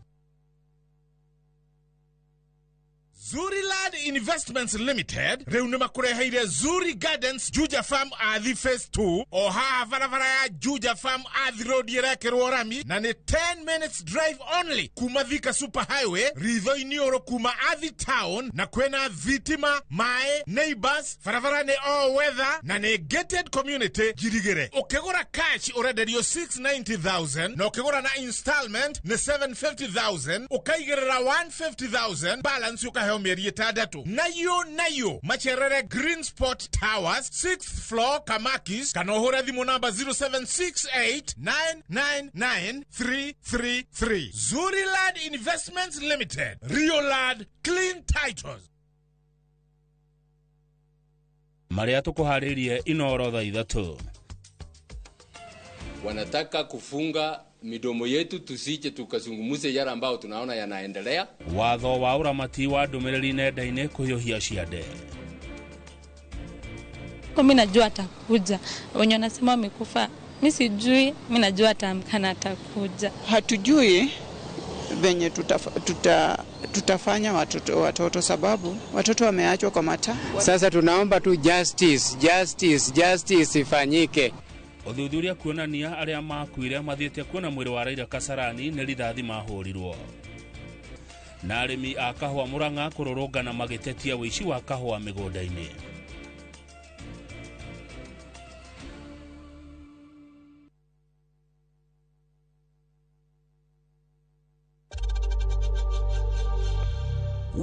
Zuri Land Investments Limited rĩu nĩ makũreheire Zuri Gardens Juja Farm Athi Phase 2 o haha barabara ya Juja Farm Athi Road ĩrekĩrwo rami na nĩ 10 minutes drive only kuma Thika Super Highway ritho-inĩ ũrũ kuma Athi Town, na kwĩna thitima, maĩ, neighbors, barabara nĩ all weather na nĩ gated community njirigĩre. Ũkĩgũra cash ũrenderio 690,000 na ũkĩgũra na installment nĩ 750,000, ũkaigĩrĩra 150,000 balance ũkaheo mĩeri 6. Nayo nayo macherere Green Spot Towers 6th floor Kamakis, kana ũhũre thimũ namba 0768999333. Zuri Land Investments Limited, Rio Land Clean Titles. Marĩa tũkũharĩrie Inoro thaa 3. Wanataka kufunga midomo yetu tusije tukazungumuze yale ambao tunaona yanaendelea. Watho wa ũramati wa ndũmĩrĩri nenda-inĩ kũhiũhia ciande. Mimi najua atakuja. Wenye wanasema wamekufa, mimi sijui, mimi najua ataamka atakuja. Hatujui venye tutafanya watoto sababu watoto wameachwa kwa mata. Sasa tunaomba tu justice, justice, justice ifanyike. Ũthuthuria kuonania arĩa makuire mathiĩte kuona mwĩrĩ wa Raila Kasarani nĩ rithathi mahũrirwo. Na arĩmi a kahũa Murang'a kũrũrũngana magĩtetia ũici wa kahũa mĩgũnda-inĩ.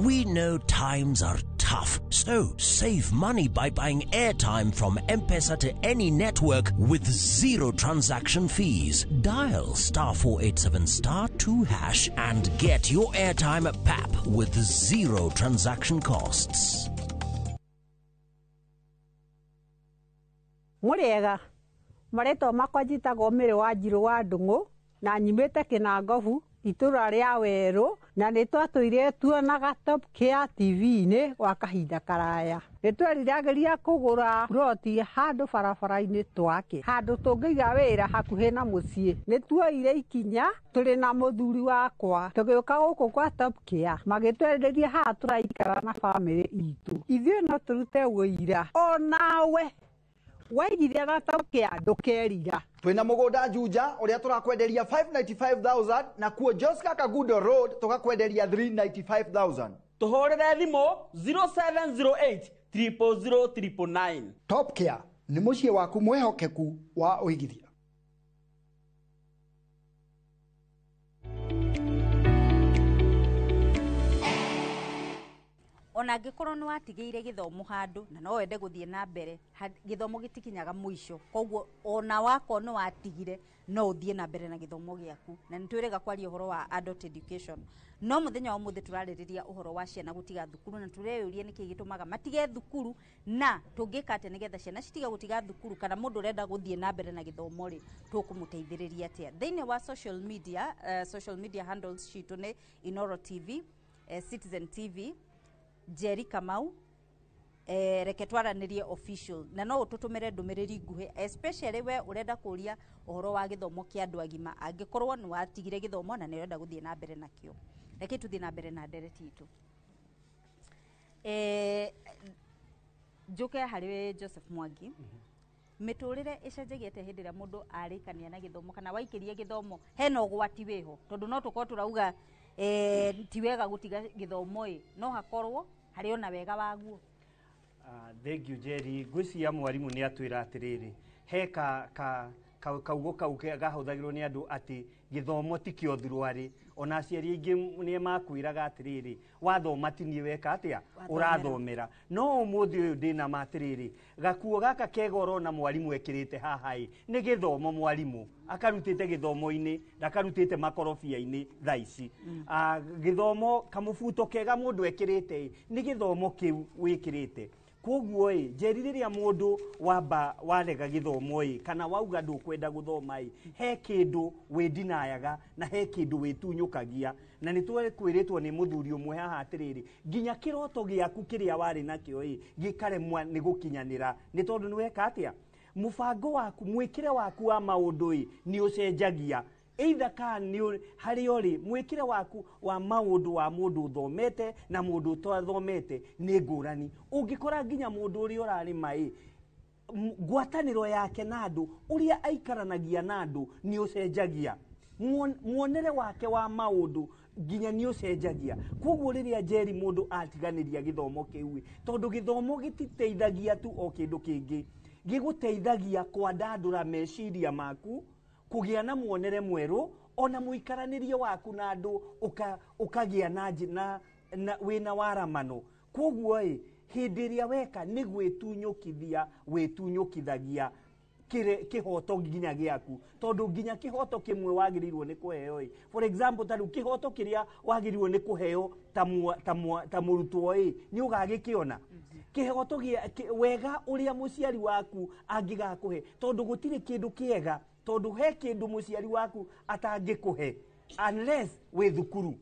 We know times are tough, so save money by buying airtime from M-Pesa to any network with zero transaction fees. Dial star 487 star 2 hash and get your airtime at PAP with zero transaction costs. Mũrĩega, marĩtwa makwa njĩtagwo Mĩrĩ wa Njirũ wa Ndung'u na nyumĩte Kĩnangobu itũra rĩa Werũ, na nĩ twatũire tuonaga Top Care TV-inĩ gwa kahinda karaya. Nĩ tweriragĩria kũgũra buroti handũ barabara-inĩ twake, handũ tũngĩiga wĩra hakuhĩ na mũciĩ. Nĩ tuoire ikinya tũrĩ na mũthuri wakwa tũgĩũka gũkũ kwa Top Care, magĩtwenderia haha tũraikara na bamĩrĩ itũ. Ithuĩ no tũrute ũira onawe waigithia na Top Care ndũkerira. Twina mugunda Juja uria turakwenderia 595,000 na kuo Joska Kagudo Road tukakwenderia 395,000. Tuhurire thimu 0708 000 999. Top Care ni muciĩ waku mwihokeku wa uigithia. Ona angĩkorwo nĩ watigĩire gĩthomo handũ na no wende gũthiĩ na mbere, gĩthomo gĩtikinyaga mũico, koguo ona wakorwo nĩ watigire no ũthiĩ na mbere na gĩthomo gĩaku. Na nĩ twĩrĩga kwaria ũhoro wa adult education, no mũthenya wa ũmũthĩ tũrarĩrĩria ũhoro wa ciana gũtiga thukuru, na tũreyũria nĩkĩ gĩtũmaga matige thukuru na tũngĩka atĩa nĩgetha ciana citige gũtiga thukuru, kana mũndũ ũrenda gũthiĩ na mbere na gĩthomo rĩ, tũkũmũteithĩrĩria atĩa. Thĩinĩ wa social media, social media handles citũ nĩ Inoro TV, Citizen TV, Jerry Kamau, reke twaranĩrie official, na no ũtũtũmĩre ndũmĩrĩri nguhĩ, especially we ũrenda kũria ũhoro wa gĩthomo kĩa andũ agima, angĩkorwo nĩ watigire gĩthomo na nĩ ũrenda gũthiĩ na mbere nakĩo. Reke tũthiĩ na mbere na ndereti itũ. Njũke harĩ Joseph Mwangi. Mĩtũrĩre ĩcenjagia atĩa hĩndĩ ĩrĩa mũndũ arĩkania na gĩthomo kana waikĩria gĩthomo? Hena ũgwati wĩho, tondũ no tũkorwo tũrauga ti wega gũtiga gĩthomo ĩ, no hakorwo harĩ ona wega waguo. Thank you Jerry. Ngwĩciria mwarimũ nĩ atwĩra atĩrĩrĩ, he ka kaugo kau gahũthagĩrwo nĩ andũ atĩ gĩthomo ti kĩo thuruarĩ. Ona aciari aingĩ nĩ makwĩraga atĩrĩrĩ, wathoma ti niĩ weka atĩa ũrathomera. No ũmũthĩ ũyũ ndĩna ma atĩrĩrĩ, gakuo gaka kega ũrona mwarimũ ekĩrĩte haha ĩ, nĩ gĩthomo mwarimũ akarutĩte gĩthomo-inĩ, ndakarutĩte makorobia-inĩ thaa ici. Gĩthomo kamũbuto kega mũndũ ekĩrĩte ĩ, nĩ gĩthomo kĩu wĩkĩrĩte. Koguo ĩ, Njeri, rĩrĩa mũndũ wamba warega gĩthomo ĩ, kana wauga ndũkwenda gũthoma ĩ, he kĩndũ wĩndinayaga na he kĩndũ wĩtunyũkagia. Na nĩ twĩrĩtwo nĩ mũthuri ũmwe haha atĩrĩrĩ, nginya kĩroto gĩaku kĩrĩa warĩ nakĩo ĩ, gĩkaremwa nĩ gũkinyanĩra, nĩ tondũ nĩ weka atĩa, mũbango waku, mwĩkĩre waku wa maũndũ ĩ, nĩ ũcenjagia. Either ka nĩ harĩa ũrĩ, mwĩkĩre waku wa maũndũ wa mũndũ ũthomete na mũndũ ũtathomete nĩ ngũrani. Ũngĩkora nginya mũndũ ũrĩa ũrarĩma ĩ, ngwatanĩro yake na andũ, ũrĩa aikaranagia na andũ nĩ ũcenjagia. Muonere wake wa maũndũ nginya nĩ ũcenjagia. Koguo rĩrĩa Njeri mũndũ atiganĩria gĩthomo kĩu, tondũ gĩthomo gĩtiteithagia tu o kĩndũ kĩngĩ, gĩgũteithagia kwandandũra meciria maku, kũgĩa na muonere mwerũ, ona mũikaranĩrie waku na andũ ũkagĩa na wĩna waramano. Koguo ĩ, hĩndĩ ĩrĩa weka nĩ gwĩtunyũkithia wĩtunyũkithagia kĩhoto nginya gĩaku, tondũ nginya kĩhoto kĩmwe wagĩrĩirwo nĩ kũheo ĩ, for example ta rĩu kĩhoto kĩrĩa wagĩrĩirwo nĩ kũheo ta mũrutwo ĩ, nĩ ũgagĩkĩona kĩhoto wega ũrĩa mũciari waku angĩgakũhe, tondũ gũtirĩ kĩndũ kĩega, tondũ he kĩndũ mũciari waku atangĩkũhe unless wĩ thukuru.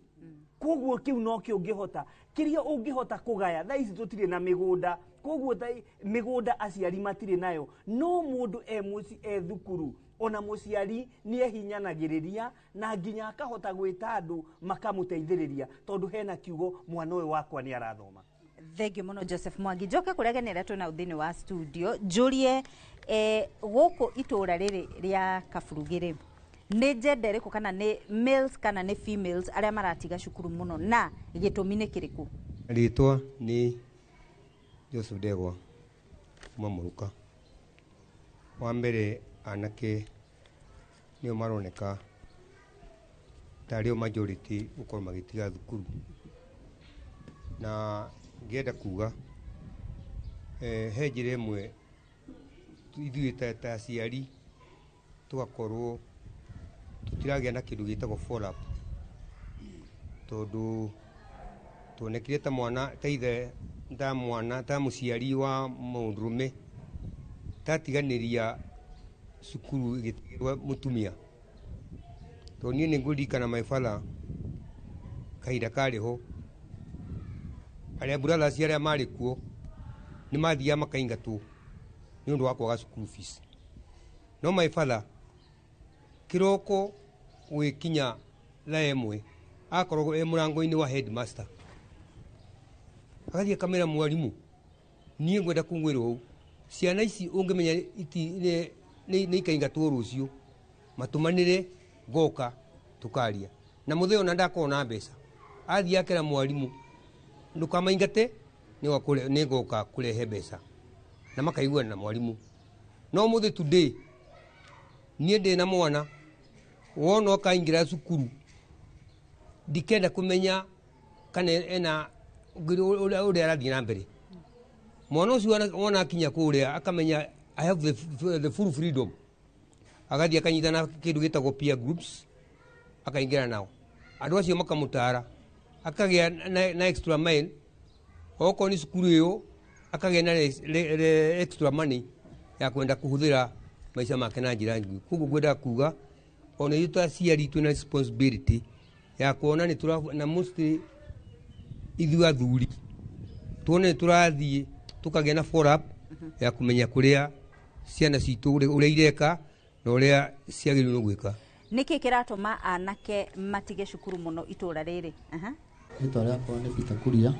Koguo kĩu nokĩo ũngĩhota, kĩrĩa ũngĩhota kũgaya. Thaa ici tũtirĩ na mĩgũnda, koguo mĩgũnda aciari matirĩ nayo, no mũndũ e thukuru ona mũciari nĩ ehinyanagĩrĩria na nginya akahota gwĩta andũ makamũteithĩrĩria, tondũ hena kiugo mwana ũyũ wakwa nĩ arathoma. Thank you muno Joseph Mwangi. Njoke kũrĩa ageni arĩa twĩnao thĩinĩ wa studio, njũrie gũkũ itũra rĩrĩ rĩa Kaburugĩ rĩ, nĩ gender ĩrĩkũ kana nĩ males kana nĩ females arĩa maratiga cukuru mũno, na gĩtũmi nĩ kĩrĩkũ? Rĩtwa nĩ Joseph Ndegwa kuma Mũrũka. Wa mbere anake nĩo maroneka tarĩo majority gũkorwo magĩtiga thukuru. Na ngĩenda kuga he njĩra ĩmwe ithuĩ ta aciari tũgakorwo tũtiragĩa na kĩndũ gĩtagwo follow up, tondũ tuonekire ta mwana ta ithe ta mwana ta mũciari wa mũndũrũme tatiganĩria cukuru ĩgĩtigĩrwo mũtumia. Tondũ niĩ nĩ ngũririkana my father kahinda karĩ ho arĩa brothers arĩa marĩ kuo nĩ mathiaga makaingatwo nĩ ũndũ wa kwaga school fees. No my father kĩroko gwĩkinya thaa 1 akoragwo e mũrango-inĩ wa headmaster, agathiĩ akamera mwarimũ, niĩ ngwenda kũngwĩrwo ũũ, ciana ici ũngĩmenya nĩ ikaingatwo rũciũ, matũmanĩre ngoka tũkaria. Na mũthee ona ndakorwo na mbeca, athiĩ akera mwarimũ ndũkamaingate, nĩ ngoka kũrehe mbeca, na makaiguana na mwarimũ. No mũthĩ today niĩ ndĩ na mwana wona ũkaingĩra cukuru ndikenda kũmenya kana ena ũrĩa arathiĩ na mbere. Mwana ũcio wona akinya kũrĩa akamenya I have the full freedom, agathiĩ akanyitana kĩndũ gĩtagwo peer groups, akaingĩra nao andũ acio makamũtara, akagĩa na extra mile. Okorwo nĩ cukuru ĩyo akagĩa na extra money ya kwenda kũhũthĩra maica make na njĩra njũru. Koguo ngwendaga kuga ona ithuĩ ta aciari twĩna responsibility ya kuona nĩ tũra na mostly ithuĩ athuri tuone nĩ tũrathiĩ tũkagĩa na follow up ya kũmenya kũrĩa ciana citũ ũrĩa ireka na ũrĩa ciagĩrĩirwo nĩ gwĩka. Nĩkĩ kĩratũma anake matige cukuru mũno itũra rĩrĩ? Rĩtwa rĩakwa nĩ Peter Kuria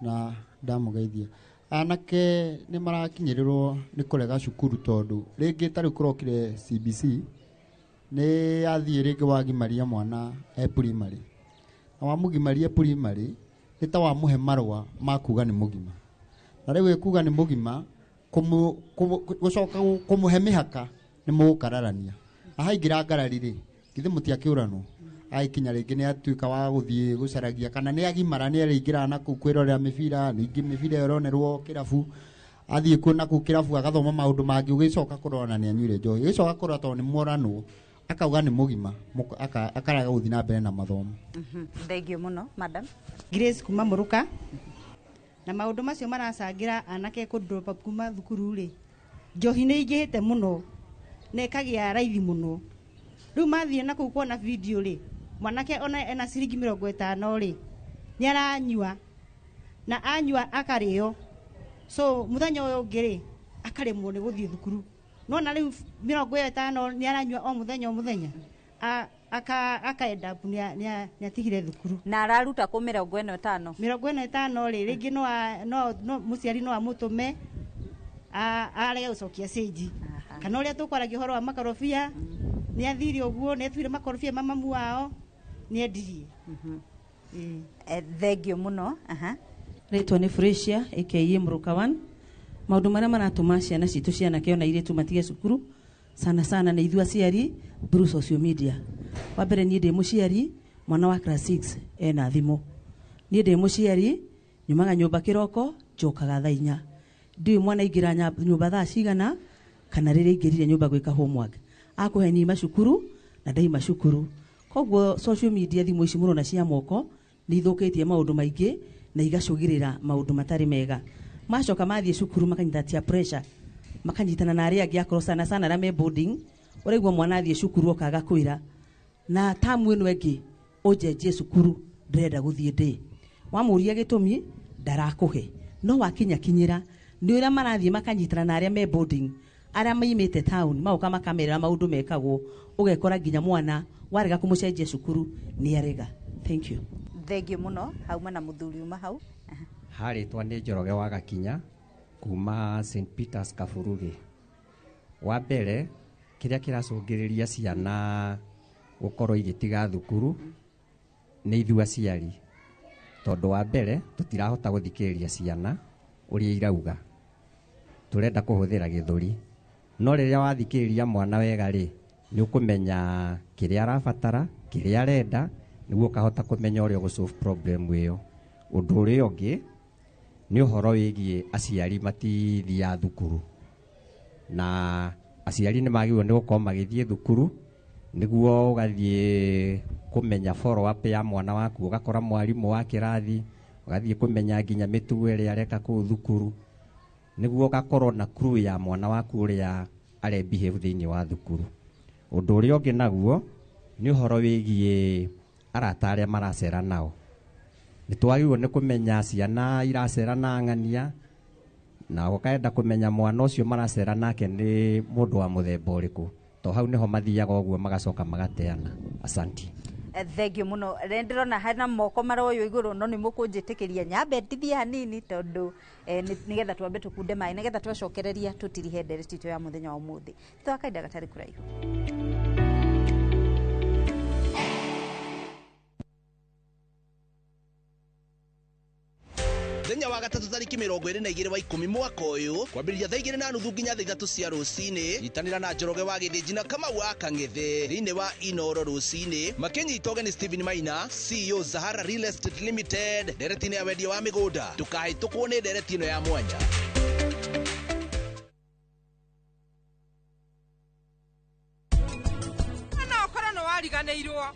na ndamũgeithia. Anake nĩ marakinyĩrĩrwo nĩ kũrega cukuru tondũ rĩngĩ ta rĩu kũrokire CBC nĩ yathiĩ rĩngĩ wagimaria mwana e primary, na wamũgimaria primary nĩ ta wamũhe marũa ma kuga nĩ mũgima, na rĩu ĩkuga nĩ mũgima gũcoka kũmũhe mĩhaka nĩ mũgũkararania, na haingĩra ngarari rĩ githĩ mũtiakĩũranwo, aikinya rĩngĩ nĩ atuĩka wa gũthiĩ gũcaragia kana nĩ agimara nĩ arĩingĩra na kũu kwĩrorera mĩbira, ningĩ mĩbira ĩyo ĩronerwo kĩrabu, athiĩ kuo na kũu kĩrabu agathoma maũndũ mangĩ, ũgĩcoka kũrora nĩ anyuire njohi, ũgĩcoka kũrora tondũ nĩ mworanwo akauga nĩ mũgima, akaraga gũthiĩ na mbere na mathomo. Thank you mũno madam. Grace kuma Mũrũka. Na maũndũ macio maracangĩra anake kũ drop up kuma thukuru rĩ, njohi nĩ ingĩhĩte mũno na ĩkagĩa raithi mũno. Rĩu mathiĩ na kũu kuona video rĩ, mwanake ona ena ciringi 50 rĩ nĩ aranyua, na anyua akarĩo, so mũthenya ũyũ ũngĩ rĩ akaremwo nĩ gũthiĩ thukuru. Nona rĩu 50 nĩ aranyua o mũthenya o mũthenya, akaenda nĩ atigire thukuru. Na araruta kũ 45? 45 rĩ rĩngĩ no mũciari no amũtũme arege gũcokia cĩnji, kana ũrĩa tũkwaragia ũhoro wa makorobia nĩ athire ũguo, nĩ atuire makorobia ma mamu wao nĩ endirie. Thank you mũno. Rĩtwa nĩ Fresia aka Mũrũka 1. Maũndũ marĩa maratũma ciana citũ cianake ona airĩtu matige cukuru sana sana nĩ ithuĩ aciari through social media. Wa mbere niĩ ndĩ mũciari, mwana wa class 6 ena thimũ. Niĩ ndĩ mũciari nyumaga nyũmba kĩroko njokaga thaa 4. Ndiũĩ mwana aingĩra nyũmba thaa cigana kana rĩrĩa aingĩrire nyũmba gwĩka homework. Akũhe nima cukuru na ndaima cukuru. Koguo social media thimũ ici mũrona cia moko nĩ ithũkĩtie maũndũ maingĩ na igacũgĩrĩra maũndũ matarĩ mega. Macoka mathiĩ cukuru makanyita tia pressure, makanyitana na arĩa angĩ akorwo sana sana arĩa me boarding, ũraigua mwana athiĩ cukuru okaga kwĩra na tamu ĩno ĩngĩ ũnjenjie cukuru ndĩrenda gũthiĩ ndĩ. Wamũria gĩtũmi ndarakũhe, no wakinya kinyĩra nĩ ũrĩa marathiĩ makanyitana na arĩa me boarding, arĩa maimĩte town magoka makamerera maũndũ mekagwo, ũgekora nginya mwana warega kũmũcenjia cukuru nĩ arega. Thank you. Thank you mũno. Hauma na mũthuri uma hau. Harĩtwa nĩ Njoroge wa Gakinya kuma St Peters Kaburugi. Wa mbere kĩrĩa kĩracũngĩrĩria ciana gũkorwo igĩtiga thukuru nĩ ithuĩ aciari, tondũ wa mbere tũtirahota gũthikĩrĩria ciana ũrĩa irauga, tũrenda kũhũthĩra gĩthũri, no rĩrĩa wathikĩrĩria mwana wega rĩ nĩ ũkũmenya kĩrĩa arabatara, kĩrĩa arenda, nĩguo ũkahota kũmenya ũrĩa ũgũ solve problem ĩyo. Ũndũ ũrĩa ũngĩ nĩ ũhoro wĩgiĩ aciari matithiaga thukuru, na aciari nĩ magĩrĩirwo nĩ gũkorwo magĩthiĩ thukuru nĩguo ũgathiĩ kũmenya follow up ya mwana waku, ũgakora mwarimũ wa kĩrathi, ũgathiĩ kũmenya nginya mĩtugo ĩrĩa areka kũu thukuru, nĩguo ũgakorwo na clue ya mwana waku ũrĩa are behave thĩinĩ wa thukuru. Ũndũ ũrĩa ũngĩ naguo nĩ ũhoro wĩgiĩ arata arĩa maracera nao. Nĩ twagĩrĩirwo nĩ kũmenya ciana iracera na ng'ania, na ũkaenda kũmenya mwana ũcio maracera nake nĩ mũndũ wa mũthemba ũrĩkũ, to hau nĩho mathiaga ũguo magacoka magateana. Asanti. Thengiũ mũno. Nĩ ndĩrona hena moko maroywo igũrũ, no nĩ mũkũnjĩtĩkĩria nyambe ndithie hanini tondũ nĩgetha twambe tũkunde maĩ, nĩgetha twacokereria tũtirihe ndereti itũ ya mũthenya wa ũmũthĩ. Thutha wa kahinda gatarĩ kũraihu. Mũthenya wa gatatũ tarĩki 22 wa 10 mwaka ũyũ kwambĩrĩria thaa 2:30 nginya thaa 3 cia rũcinĩ, nyitanĩra na Njoroge wa Gĩthĩnji na Kamau wa Kang'ethe thĩinĩ wa Inoro rũcinĩ makĩnyita ũgeni Stephen Maina, CEO Zahara Real Estate Limited, ndereti-inĩ ya wendia wa mĩgũnda. Ndũkahĩtũkwo nĩ ndereti ĩno ya mwanya. No ũkorwo nĩ wariganĩirwo,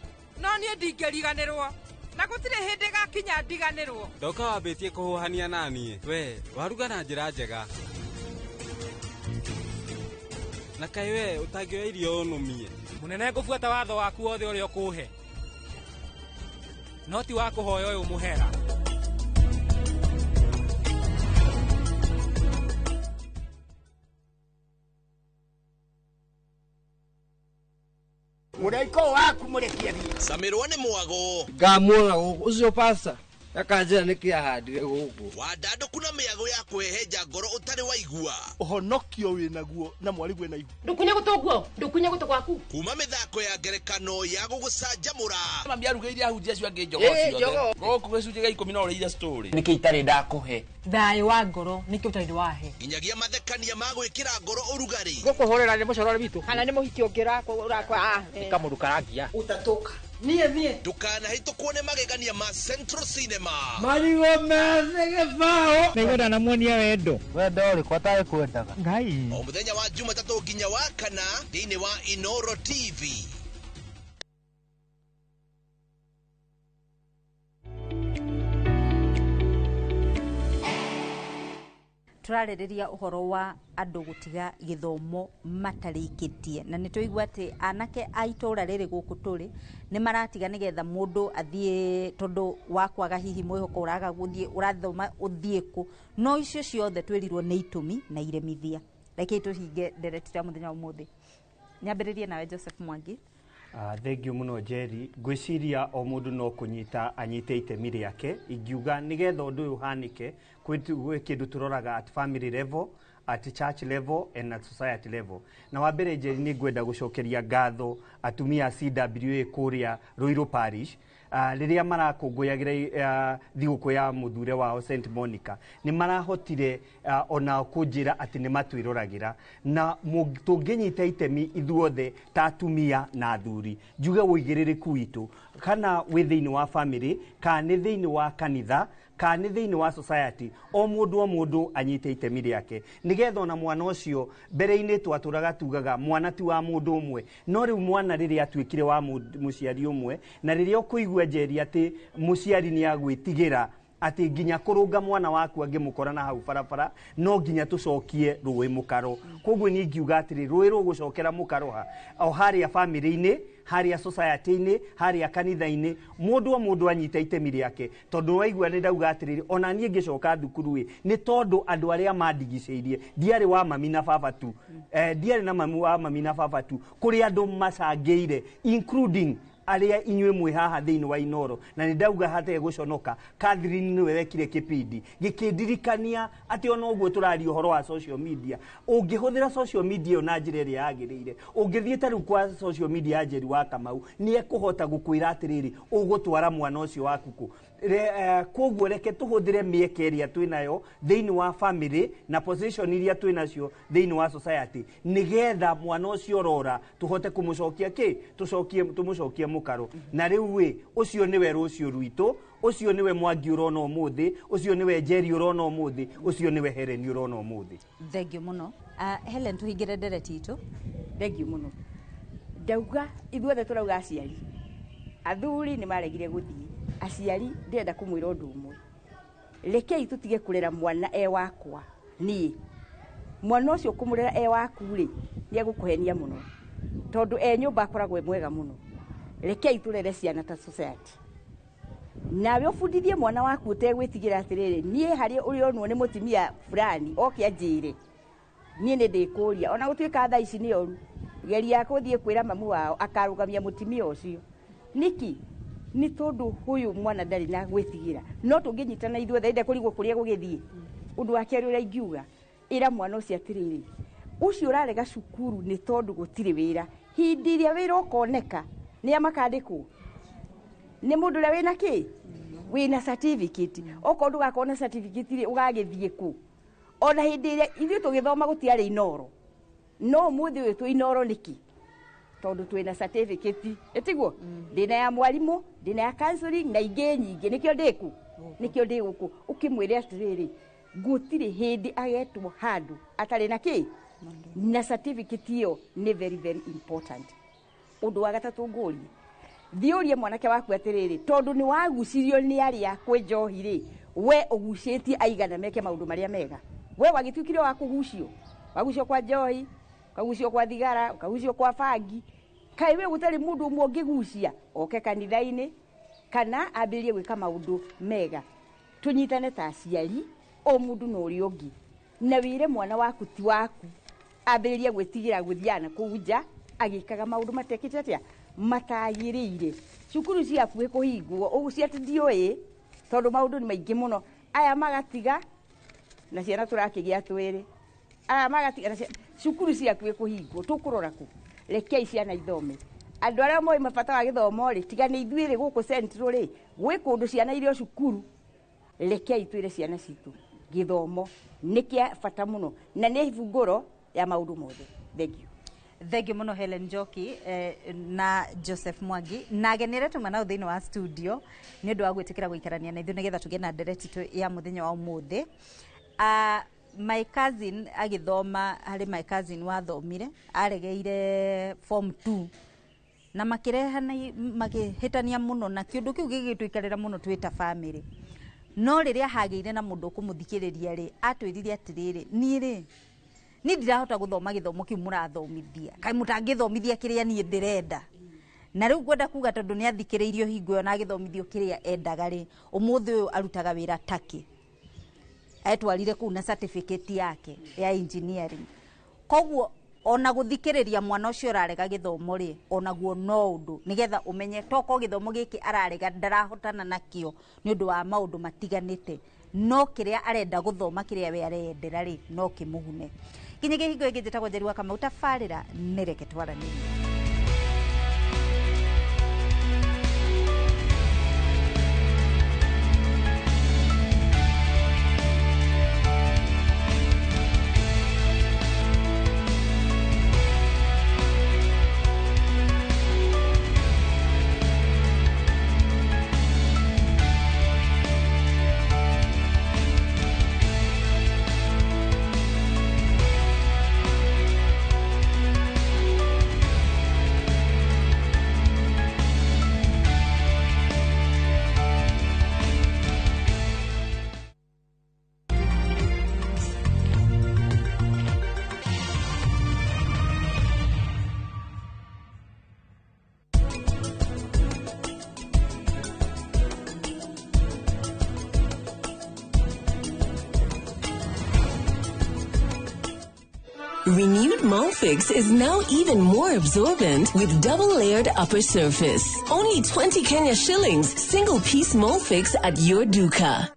no niĩ ndingĩriganĩrwo, na gũtirĩ hĩndĩ gakinya ndiganĩrwo. Ndoka wambĩtie kũhũhania naniĩ, we waruga na njĩra njega, na kaĩ we ũtangĩoya irio ũnũmie. Mũnene, ngũbuata watho waku wothe ũrĩa ũkũhe, no ti wa kũhoya ũyũ mũhera. Mũraiko waku mũrekie thiĩ. Camirwo nĩ mwago. Ngamuona gũkũ ũcio pasta akanjĩra nĩkĩ ahandire gũkũ. Wandandũku na mĩago ya kũhehenja ngoro ũtarĩ waigua. Ũhonokio wĩnaguo na mwarigwe na ihu. Ndũkunye gũtũ guo, ndũkunye gũtũ gwaku. Kuma mĩthako ya ngerekano ya gũgũcanjamũra. Mami arugĩire ahunjia acio angĩ njogoo ciothe. Gũkũ gĩcunjĩ gĩa 10 no ũrĩire story. Nĩkĩ itarĩ ndakũhe? Thayũ wa ngoro nĩkĩo ũtarĩ wahe. Nginyagia mathekania ma gwĩkĩra ngoro ũrugarĩ. Gũkũhũrĩra nĩ mũcorore witũ. Kana nĩ mũhiki ũngĩ ũrakwa. Nĩ kamũndũ karangia. Ũtatũka. Niĩ niĩ. Ndũkanahĩtũkwo nĩ magegania ma Central Cinema. Marigũ methĩ gĩbaũ. Nĩguo ndanamuonia wendo. Wendo ũrĩkũ atarĩ kwendaga? Ngai. O mũthenya wa Jumatatũ nginya wa kana thĩinĩ wa Inoro TV. Tũrarĩrĩria ũhoro wa andũ gũtiga gĩthomo matarĩkĩtie, na nĩ tũigua atĩ anake a itũra rĩrĩ gũkũ tũrĩ nĩ maratiga nĩgetha mũndũ athiĩ, tondũ wa kwaga hihi mwĩhoko, ũraga gũthiĩ ũrathoma ũthiĩ kũ. No icio ciothe twĩrirwo nĩ itũmi na iremithia. Rekei tũhinge ndereti ya mũthenya wa ũmũthĩ. Nyambĩrĩrie nawe Joseph Mwangi. Thengiũ mũno Njeri. Ngwĩciria o mũndũ no kũnyita anyite itemi rĩake. Ingiuga nĩgetha ũndũ ũyũ ũhanĩke, gwĩ kĩndũ tũroraga at family level, at church level and at society level. Na wa mbere Njeri, nĩ ngwenda gũcokeria ngatho atumia a CWA kũrĩa Ruiru Parish. Rĩrĩa marakũngũyagĩra thigũkũ ya mũthure wao St Monica, nĩ marahotire onao kũnjĩra atĩ nĩ matwĩroragĩra, na tũngĩnyita itemi ithuothe ta atumia na athuri, njuge ũigĩrĩrĩku witũ, kana wĩ thĩinĩ wa family, kana nĩ thĩinĩ wa kanitha, kana nĩ thĩinĩ wa society, o mũndũ anyite itemi rĩake, nĩgetha ona mwana ũcio. Mbere-inĩ twatũraga tugaga mwana ti wa mũndũ ũmwe, no rĩu mwana rĩrĩa atuĩkire wa mũciari ũmwe, na rĩrĩa ũkũigua Njeri atĩ mũciari nĩ agwĩtigĩra atĩ nginya kũrũnga mwana waku angĩmũkora na hau barabara, no nginya tũcokie rũĩ mũkaro. Koguo niĩ ingiuga atĩrĩ, rũĩ rũgũcokera mũkaro ha o harĩa family-inĩ, harĩa society-inĩ, harĩa kanitha-inĩ, mũndũ o mũndũ anyita itemi rĩake. Tondũ waigua nĩ ndauga atĩrĩrĩ, ona niĩ ngĩcoka thukuru ĩ, nĩ tondũ andũ arĩa mandigicĩirie, ndiarĩ wa mami na baba tu, ndiarĩ na mami wa mami na baba tu, kũrĩ andũ macangĩire including arĩa inyuĩ mwĩ haha thĩinĩ wa Inoro. Na nĩ ndauga hatarĩ gũconoka, Catherine nĩwe wekire kĩbindi gĩkĩndirikania atĩ ona ũguo tũraria ũhoro wa social media, ũngĩhũthĩra social media ĩyo na njĩra ĩrĩa yagĩrĩire, ũngĩthiĩ ta rĩu kwa social media ya Njeri wa Kamau, nĩ ekũhota gũkwĩra atĩrĩrĩ, ũgũtwara mwana ũcio waku kũ. Koguo reke tũhũthĩre mĩeke ĩrĩa twĩnayo thĩinĩ wa family na position iria twĩnacio thĩinĩ wa society, nĩgetha mwana ũcio ũrora tũhote kũmũcokia kĩ tũcokie tũmũcokie mũkaro. Na rĩu ĩ, ũcio nĩwe rũciũ rwitũ, ũcio nĩwe Mwangi ũrona ũmũthĩ, ũcio nĩwe Njeri ũrona ũmũthĩ, ũcio nĩwe Helen ũrona ũmũthĩ. Thank you mũno. Helen, tũhingĩre ndereti itũ. Thank you mũno. Ndauga ithuothe tũrauga aciari, athuri nĩ maregire gũthiĩ. Aciari, ndĩrenda kũmwĩra ũndũ ũmwe: rekei tũtige kũrera mwana e wakwa. Niĩ mwana ũcio kũmũrera e waku rĩ, nĩ egũkũhenia mũno, tondũ e nyũmba akoragwo e mwega mũno. Rekei tũrere ciana ta society. Nawe ũbundithie mwana waku ũtegwĩtigĩra atĩrĩrĩ, niĩ harĩa ũrĩonwo nĩ mũtumia fulani oke anjĩre, niĩ nĩ ndĩkũria. Ona gũtuĩka thaa ici nĩ oru, geria gũthiĩ kwĩra mamu wao, akarũgamia mũtumia ũcio nĩkĩ? Nĩ tondũ ũyũ mwana ndarĩ na gwĩtigĩra. No tũngĩnyitana ithuothe, ende kũrigwo kũrĩa gũgĩthiĩ. Ũndũ wa kerĩ ũrĩa ingiuga, ĩra mwana ũcio atĩrĩrĩ, ũcio ũrarega cukuru nĩ tondũ gũtirĩ wĩra. Hĩndĩ ĩrĩa wĩra ũkoneka, nĩ a makandĩkwo? Nĩ mũndũ ũrĩa wĩna kĩ wĩna certificate. Okorwo ndũgakorwo na certificate rĩ, ũgagĩthiĩ kũ? Ona hĩndĩ ĩrĩa ithuĩ tũgĩthoma gũtiarĩ Inoro, no ũmũthĩ ũyũ twĩ Inoro. Nĩkĩ? Tondũ twĩna certificate, ĩtiguo? Ndĩna ya mwarimũ, ndĩna ya counseling na ingĩ nyingĩ. Nĩkĩo ndĩku, nĩkĩo ndĩ gũkũ. Ũkĩmwĩre atĩrĩrĩ, gũtirĩ hĩndĩ agetwo handũ atarĩ na kĩ na certificate. Ĩyo nĩ very very important. Ũndũ wa gatatũ ngũrie, thiĩ ũrie mwanake waku atĩrĩrĩ, tondũ nĩ wagucirio nĩ arĩa kwĩ njohi rĩ, we ũgucĩtie aigana meke maũndũ marĩa mega? We wagĩtuĩkire wa kũgucio, wagucio kwa njohi, ũkagucio kwa thigara, ũkagucio kwa bangi. Kaĩ we gũtarĩ mũndũ ũmwe ũngĩgucia oke kanitha-inĩ kana ambĩrĩrie gwĩka maũndũ mega? Tũnyitane ta aciari, o mũndũ na ũrĩa ũngĩ, na wĩre mwana waku ti waku ambĩrĩrie gwĩtigĩra gũthiaga na kũu nja agĩkaga maũndũ matekĩte atĩa matagĩrĩire. Cukuru ci hakuhĩ kũhingwo, ũguo atĩ ndiũĩ, tondũ maũndũ nĩ maingĩ mũno. Aya magatiga na ciana tũrakĩgĩa twĩrĩ, aya magatiga na cukuru ci hakuhĩ kũhingwo, tũkũrora kũ? Rekei ciana ithome. Andũ arĩa moĩ mabata wa gĩthomo rĩ, tiga nĩ ithuĩ rĩ, gũkũ Central rĩ, gwĩ kũndũ ciana irĩ o cukuru. Rekei twĩre ciana citũ gĩthomo nĩ kĩa bata mũno na nĩ ibungũro ya maũndũ mothe. Thank you. Thank you mũno, Helen Njoki na Joseph Mwangi na ageni arĩa tuma nao thĩinĩ wa studio, nĩ ũndũ wa gwĩtĩkĩra gũikarania na ithuĩ nĩgetha tũgĩe na ndereti itũ ya mũthenya wa ũmũthĩ. My cousin agĩthoma, harĩ my cousin wathomire aregeire form 2 na makĩrehana makĩhĩtania mũno, na kĩũndũ kĩu gĩgĩtũikarĩra mũno twĩ ta family. No rĩrĩa hagĩire na mũndũ ũkũmũthikĩrĩria rĩ, atwĩrire atĩrĩrĩ, niĩ rĩ, niĩ ndirahota gũthoma gĩthomo kĩu mũrathomithia, kaĩ mũtangĩthomithia kĩrĩa niĩ ndĩrenda? Na rĩu ngwenda kuga, tondũ nĩ athikĩrĩirio hingo ĩyo na agĩthomithio kĩrĩa endaga rĩ, ũmũthĩ ũyũ arutaga wĩra Turkey. Etwarire kũu na certificate yake ya engineering. Koguo ona gũthikĩrĩria mwana ũcio ũrarega gĩthomo rĩ, onaguo no ũndũ, nĩgetha ũmenye toko gĩthomo gĩkĩ ararega ndarahotana nakĩo nĩ ũndũ wa maũndũ matiganĩte, no kĩrĩa arenda gũthoma, kĩrĩa we areyendera rĩ, no kĩmũgune. Nginya kĩhingo ĩngĩ, njĩtagwo Njeri wa Kamau. Tabarĩra nĩ Reke Twaranĩrie. Renewed Molfix is now even more absorbent with double-layered upper surface. Only 20 Kenya shillings, single piece Molfix at your duka.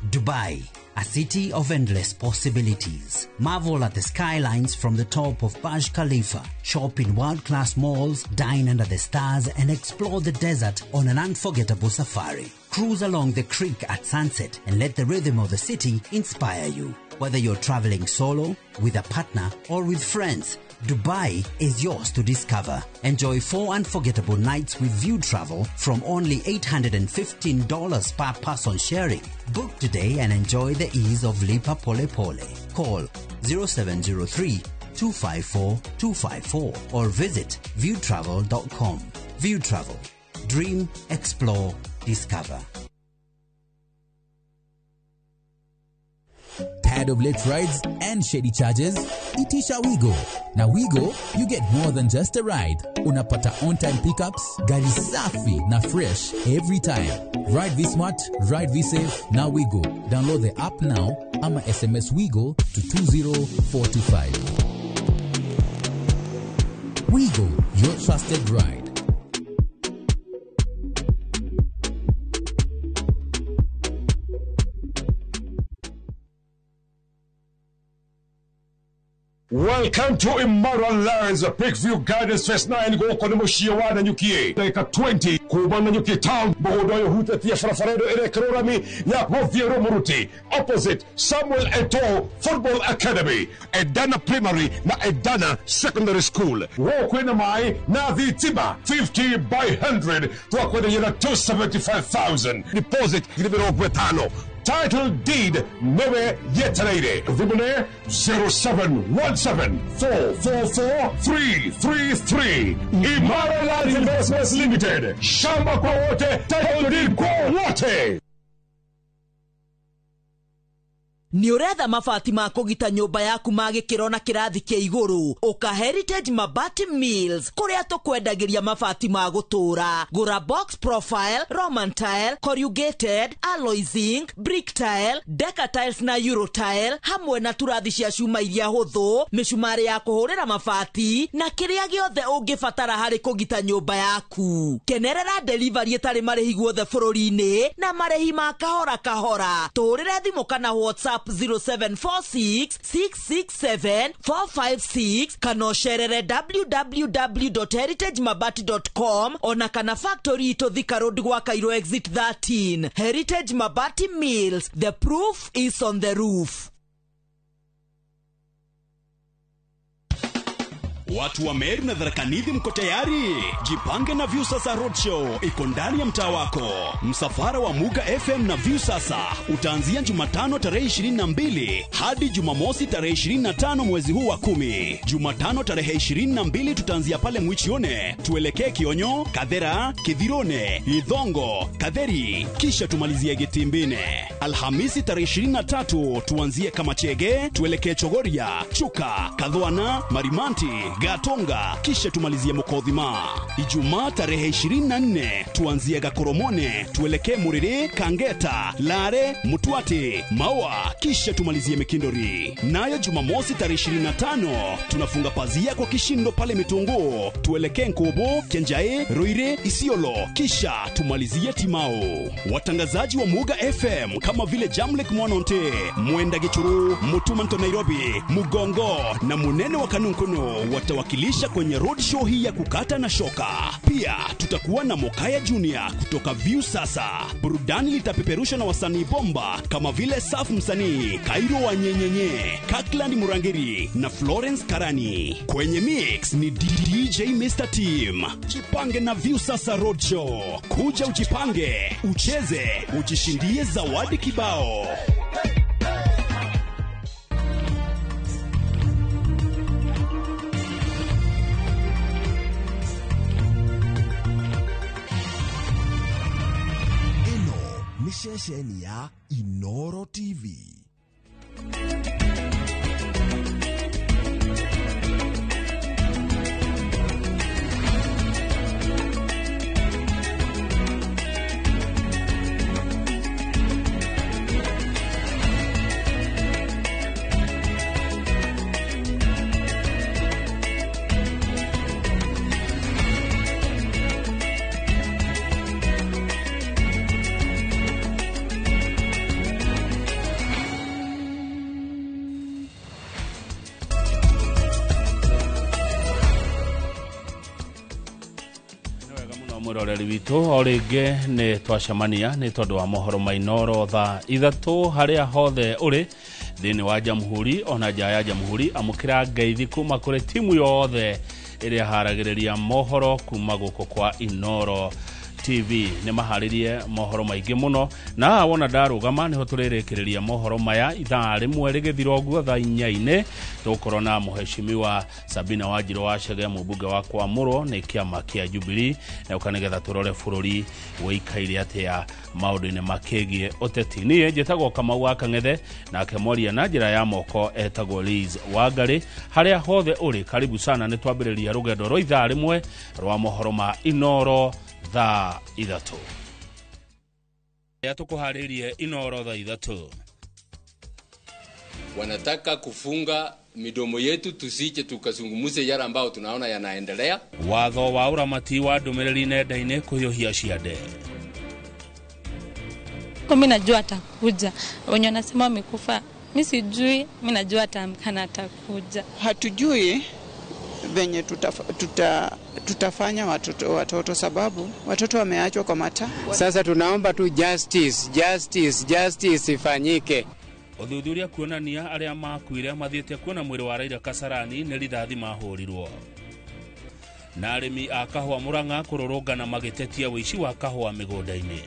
Dubai, a city of endless possibilities. Marvel at the skylines from the top of Burj Khalifa, shop in world-class malls, dine under the stars, and explore the desert on an unforgettable safari. Cruise along the creek at sunset and let the rhythm of the city inspire you. Whether you're traveling solo, with a partner, or with friends, Dubai is yours to discover. Enjoy 4 unforgettable nights with View Travel from only $815 per person sharing. Book today and enjoy the ease of Lipa Pole Pole. Call 0703 254 254 or visit viewtravel.com. View Travel. Dream, explore, discover. Tired of late rides and shady charges? Itisha Wigo. Na Wigo, you get more than just a ride. Unapata on-time pickups, gari safi na fresh every time. Ride V-Smart, ride V-Safe, na Wigo. Download the app now ama SMS Wigo to 20425. Wigo, your trusted ride. Welcome to Imara Lands, Peakview Gardens Phase 9 gũkũ nĩ mũciĩ wa Nanyuki ndagĩka 20 kuma Nanyuki town mũgũnda ũyũ ũhutĩtie barabara ĩno ĩrekĩrwo rami ya gũthiĩ Rũmũruti opposite Samuel Eto'o Football Academy, Edana Primary na Edana Secondary School. Gũkũ kwĩna maĩ na thitima 50 by 100 twakwenderia na 275,000 deposit 50,000. Title deed newe yetereire. Thimũ 0717 444 333. Imara Land Investments Limited. Shamba kwa wote, title deed kwa wote. Nĩ ũretha mabati ma kũgita nyũmba yaku ma gĩkĩro na kĩrathi kĩa igũrũ? Ũka Heritage Mabati Mills kũrĩa tũkwendagĩria mabati ma gũtũũra. Gũra box profile, Roman tile, corrugated, alloy zinc, brick tile, deca tiles na euro tile, hamwe na turathi cia cuma iria hũthũ, mĩcumarĩ ya kũhũrĩra mabati na kĩrĩa gĩothe ũngĩbatara harĩ kũgita nyũmba yaku. Kenerera delivery ĩtarĩ marĩhi guothe bũrũri-inĩ na marĩhi ma kahora kahora. Tũhũrĩre thimũ kana WhatsApp 0746 667 456 kana ũcerere www.heritagemabati.com ona kana factory itũ Thika Road gwa Cairo exit 13. Heritage Mabati Mills, the proof is on the roof. Watu wa Meru na Tharaka Nithi mko tayari? Jipange na Viusasa Roadshow iko ndani ya mtaa wako. Msafara wa Muga FM na Viusasa utaanzia Jumatano tarehe 22 hadi Jumamosi tarehe 25 mwezi huu wa 10. Jumatano tarehe 22 tutaanzia pale Mwichione, tuelekee Kionyo, Kathera, Kithirone, Ithongo, Katheri, kisha tumalizie Gitimbine. Alhamisi tarehe 23 tuanzie Kamachege, tuelekee Chogoria, Chuka, Kathwana, Marimanti, Gatonga, kisha tumalizie Mukothima. Ijumaa tarehe 24 tuanzie Gakoromone, tuelekee Muriri, Kangeta, Lare, Mutwati, Maua, kisha tumalizie Mikindori. Nayo Jumamosi tarehe 25 tunafunga pazia kwa kishindo pale Mitungu, tuelekee Nkobo, Kenjae, Ruire, Isiolo, kisha tumalizie Timao. Watangazaji wa Muga FM kama vile Jamlek Mwanonte, Mwenda Gichuru, Mutumanto Nairobi, Mugongo na Munene wa Kanunkuno watawakilisha kwenye roadshow hii ya kukata na shoka. Pia tutakuwa na Mokaya Junior kutoka Viusasa. Burudani litapeperushwa na wasanii bomba kama vile Saf Msanii, Kairo wa Nyenyenye, Kakland Murangiri na Florence Karani. Kwenye mix ni DJ Mr. Team. Jipange na Viusasa Roadshow. Kuja ujipange, ucheze, ujishindie zawadi kibao. Ceceni ya Inoro TV. Mwĩroreri witũ o rĩngĩ nĩ twacemania nĩ tondũ wa mohoro ma Inooro thaa 3 harĩa hothe ũrĩ thĩinĩ wa jamhuri ona nja ya jamhuri. Amũkĩra ngeithi kuma kũrĩ timu yothe ĩrĩa haragĩrĩria mohoro kuma gũkũ kwa Inooro TV. Nĩ maharĩrie mohoro maingĩ mũno na haha wona ndarũgama nĩho tũrĩrĩkĩrĩria mohoro maya ithaa rĩmwe rĩgĩthira ũguo thaa 4 tũgũkorwo na mũheshimiwa Sabina Wanjirũ wa Chege, mũmbunge wa Kwamũrwo nĩ kĩama kĩa Jubilee, na ũka nĩgetha tũrore bũrũri wĩikaire atĩa maũndũ-inĩ makĩgiĩ ũteti. Niĩ njĩtagwo Kamau wa Kang'ethe, nake mwaria na njĩra ya moko etagwo Liz Wangari. Harĩa hothe ũrĩ, karibu sana, nĩ twambĩrĩria rũgendo rwa ithaa rĩmwe rwa mohoro ma Inooro thaa 3. Ya tukuharĩrie Inooro thaa 3. Wanataka kufunga midomo yetu tusije tukazungumze yale ambao tunaona yanaendelea. Watho wa ũramati wa ndũmĩrĩri nenda-inĩ kũhiũhia ciande. Mimi najua atakuja. Wenye wanasema wamekufa, mimi sijui, mimi najua ataamka atakuja. Hatujui venye tutafanya watoto sababu watoto wameachwa kwa mata. Sasa tunaomba tu justice, justice, justice ifanyike. Ũthuthuria kuonania arĩa makuire mathiĩte kuona mwĩrĩ wa Raila Kasarani nĩ rithathi mahũrirwo. Na arĩmi a kahũa Murang'a kũrũrũngana magĩtetia ũici wa kahũa mĩgũnda-inĩ.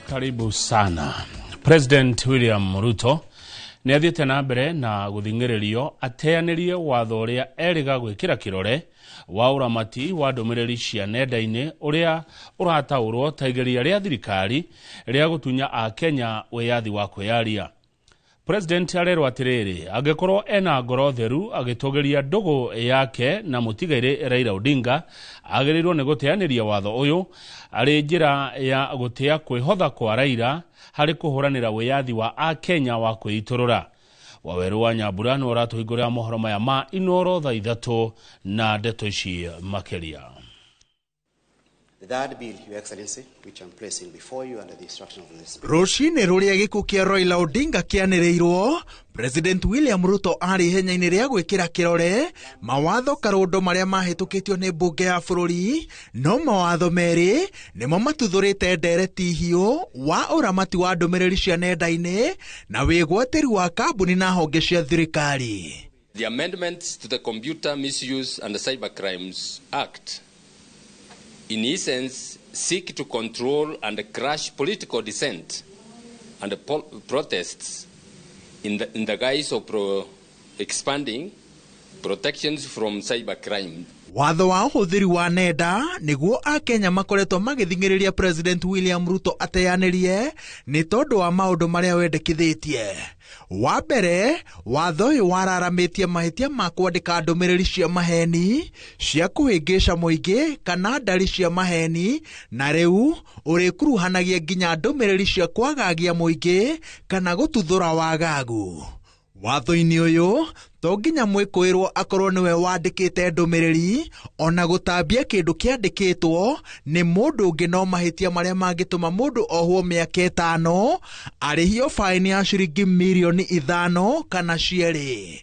Karibu sana. President William Ruto nĩ athiĩte na mbere na gũthing'ĩrĩrio ateanĩrie watho ũrĩa erĩga gwĩkĩra kĩrore wa ũramati wa ndũmĩrĩri cia nenda-inĩ ũrĩa ũrataũrwo ta igeria rĩa thirikari rĩa gũtunya Akenya wĩyathi wa kwĩyaria. President arerwo atĩrĩrĩ, angĩkorwo ena ngoro theru agĩtũgĩria ndũgũ yake na mũtigairĩ Raila Odinga, agĩrĩirwo nĩ gũteanĩria watho ũyũ arĩ njĩra ya gũtĩa kwĩhotha kwa Raila harĩ kũhũranĩra wĩyathi wa Akenya wa kwĩitũrũra. Wawerũ wa Nyambura nĩ ũratũhingũrĩra mohoro maya ma Inooro thaa 3 na ndeto ici makĩria. The third bill, Your Excellency, which I'm placing before you under the instruction of the Speaker. Rũcinĩ rũrĩa gĩkuũ kĩa Raila Odinga kĩanĩrĩirwo, President William Ruto arĩ ihenya-inĩ rĩa gwĩkĩra kĩrore mawatho karũndo marĩa mahĩtũkĩtio nĩ mbunge ya bũrũri, no mawatho merĩ nĩmo matuthũrĩte ndereti hiũ wa ũramati wa ndũmĩrĩri cia nenda-inĩ na wĩgwatĩri wa kambuni na honge cia thirikari. The amendments to the Computer Misuse and Cybercrimes Act in essence seek to control and crush political dissent and protests in the guise of expanding protections from cybercrime. Watho wa ũhũthĩri wa nenda nĩguo Akenya makoretwo magĩthing'ĩrĩria President William Ruto ateanĩrie nĩ tondũ wa maũndũ marĩa wendekithĩtie. Wa mbere, watho ũyũ wararamĩtie mahĩtia ma kwandĩka ndũmĩrĩri cia maheni cia kũhĩngĩca mũingĩ kana ndari cia maheni, na rĩu ũrĩkuruhanagia nginya ndũmĩrĩri cia kwagagia mũingĩ kana gũtuthũra wagagu. Watho-inĩ ũyũ to nginya mwĩkũĩrwo akorwo nĩwe wandĩkĩte ndũmĩrĩri ona gũtambia kĩndũ kĩandĩkĩtwo nĩ mũndũ ũngĩ, no mahĩtia marĩa mangĩtũma mũndũ ohwo mĩaka 5 arĩhio baĩni ya ciringi mirioni 5 kana cierĩ.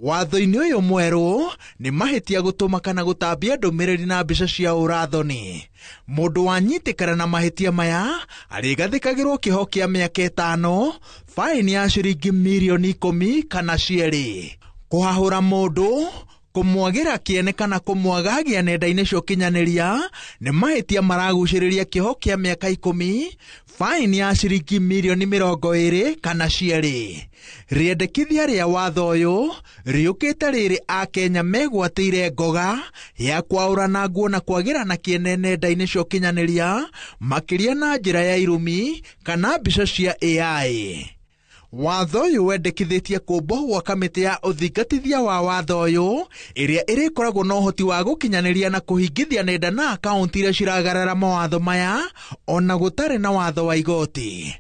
Watho-inĩ ũyũ mwerũ nĩ mahĩtia gũtũma kana gũtambia ndũmĩrĩri na mbica cia ũrathoni. Mũndũ wanyitĩkana na mahĩtia maya arĩgathĩkagĩrwo kĩoho kĩa mĩaka 5, baĩni ya ciringi mirioni 10 kana cierĩ. Kũhahũra mũndũ, kũmwagĩra kĩene kana kũmwagagia nenda-inĩ cia ũkinyanĩria nĩ mahĩtia maragucĩrĩria kĩoho kĩa mĩaka 10, baĩni ya ciringi mirioni 20 kana cierĩ. Rĩendekithia rĩa watho ũyũ rĩũkĩte rĩrĩ Akenya megwatĩire ngoga ya kwaũrana nguo na kwagĩrana kĩene nenda-inĩ cia ũkinyanĩria makĩria na njĩra ya irumi kana mbica cia AI. Watho ũyũ wendekithĩtie kũmbwo gwa kamĩtĩ ya ũthingatithia wa watho ũyũ ĩrĩa ĩrĩkoragwo na ũhoti wa gũkinyanĩria na kũhingithia nenda na akaunti iria ciragarara mawatho maya ona gũtarĩ na watho wa igoti.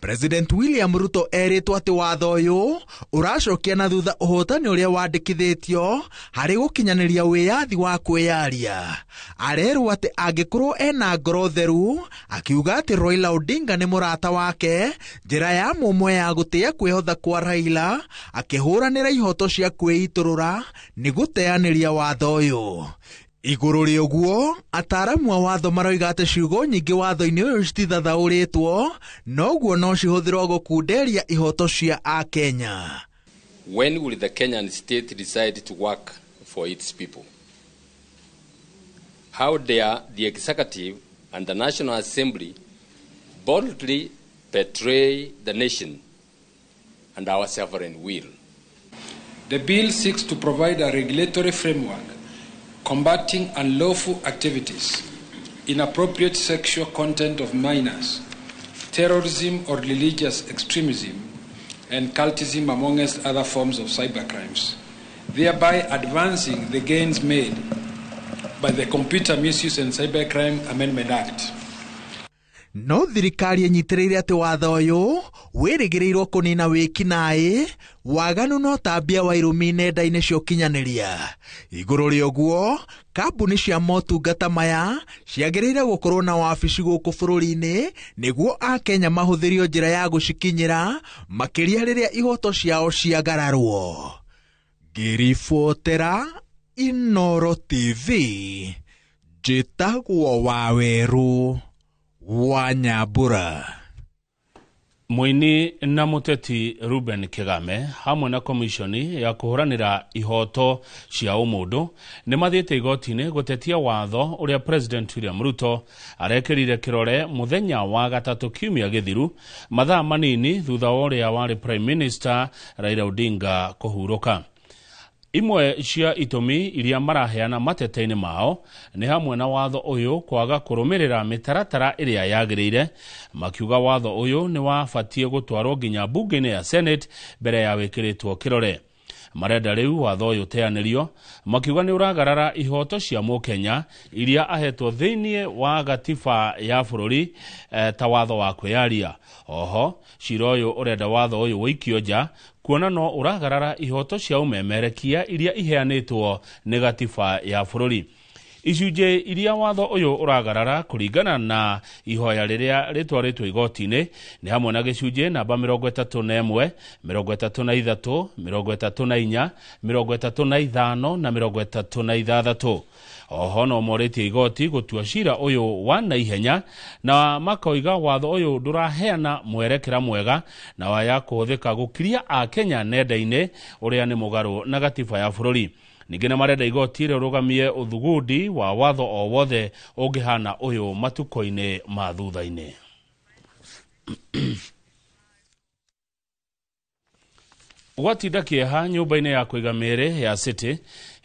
President William Ruto erĩtwo atĩ watho ũyũ ũracokia na thutha ũhotani ũrĩa wandĩkithĩtio harĩ gũkinyanĩria wĩyathi wa kwĩyaria. Arerwo atĩ angĩkorwo ena ngoro theru, akiuga atĩ Raila Odinga nĩ mũrata wake, njĩra ya mũmwe ya gũtĩĩa kwĩhotha kwa Raila akĩhũranĩra ihoto cia kwĩitũrũra nĩ gũteanĩria watho ũyũ. Igũrũ rĩa ũguo, ataaramu a watho maroiga atĩ ciugo nyingĩ watho-inĩ ũyũ citithathaũrĩtwo, noguo no cihũthĩrwo gũkunderia ihoto cia Akenya. When will the Kenyan state decide to work for its people? How dare the executive and the National Assembly boldly betray the nation and our sovereign will? The bill seeks to provide a regulatory framework combating unlawful activities, inappropriate sexual content of minors, terrorism or religious extremism, and cultism, amongst other forms of cybercrimes, thereby advancing the gains made by the Computer Misuse and Cybercrime Amendment Act. No thirikari ĩnyitĩrĩire atĩ watho ũyũ wĩrĩgĩrĩirwo kũnina wĩkinaĩ, waganu na ũtambia wa irumi nenda-inĩ cia ũkinyanĩria. Igũrũ rĩa ũguo, kambuni cia motungata maya ciagĩrĩire gũkorwo na wabici gũkũ bũrũri-inĩ nĩguo Akenya mahũthĩrio njĩra ya gũcikinyĩra, makĩria rĩrĩa ihoto ciao ciagararwo. Ngĩribotera Inooro TV, njĩtagwo Wawerũ wa Nyambura. Mũini na mũteti Ruben Kigame hamwe na komishoni ya kũhũranĩra ihoto cia ũmũndũ nĩ mathiĩte igoti-inĩ gũtetia watho ũrĩa President William Ruto arekĩrire kĩrore mũthenya wa gatatũ kiumia gĩthiru, mathaa manini thutha wa ũrĩa warĩ Prime Minister Raila Odinga kũhurũka. Imwe cia itũmi iria maraheana mateta-inĩ mao nĩ hamwe na watho ũyũ kwaga kũrũmĩrĩra mĩtaratara ĩrĩa yagĩrĩire, makiuga watho ũyũ nĩ wabatiĩ gũtwarwo nginya mbunge-inĩ ya Senate mbere ya wĩkĩrĩtwo kĩrore. Marenda rĩu watho ũyũ ũteanĩrio, makiuga nĩ ũragarara ihoto cia mũkenya iria ahetwo thĩinĩ wa gatiba ya bũrũri ta watho wa kwĩyaria. Oho, cira ũyũ ũrenda watho ũyũ ũikio nja kuona no ũragarara ihoto cia ũmemerekia iria iheanĩtwo nĩ gatiba ya bũrũri. Icunjĩ iria watho ũyũ ũragarara kũringana na ihoya rĩrĩa rĩtwarĩtwo igoti-inĩ nĩ hamwe na gĩcunjĩ namba 31, 33, 34, 35 na 36. Oho no morĩtie igoti gũtua cira ũyũ wa naihenya na makoiga watho ũyũ ndũraheana mwerekera mwega na waya kũhũthĩka gũkiria Akenya nenda-inĩ ũrĩa nĩ mũgarũ na gatiba ya bũrũri. Ningĩ nĩ marenda igoti rĩrũgamie ũthugundi wa watho o wothe ũngĩhana ũyũ matukũ-inĩ ma thutha-inĩ. Gwatinda kĩeha nyũmba-inĩ ya kũiga mĩĩrĩ ya City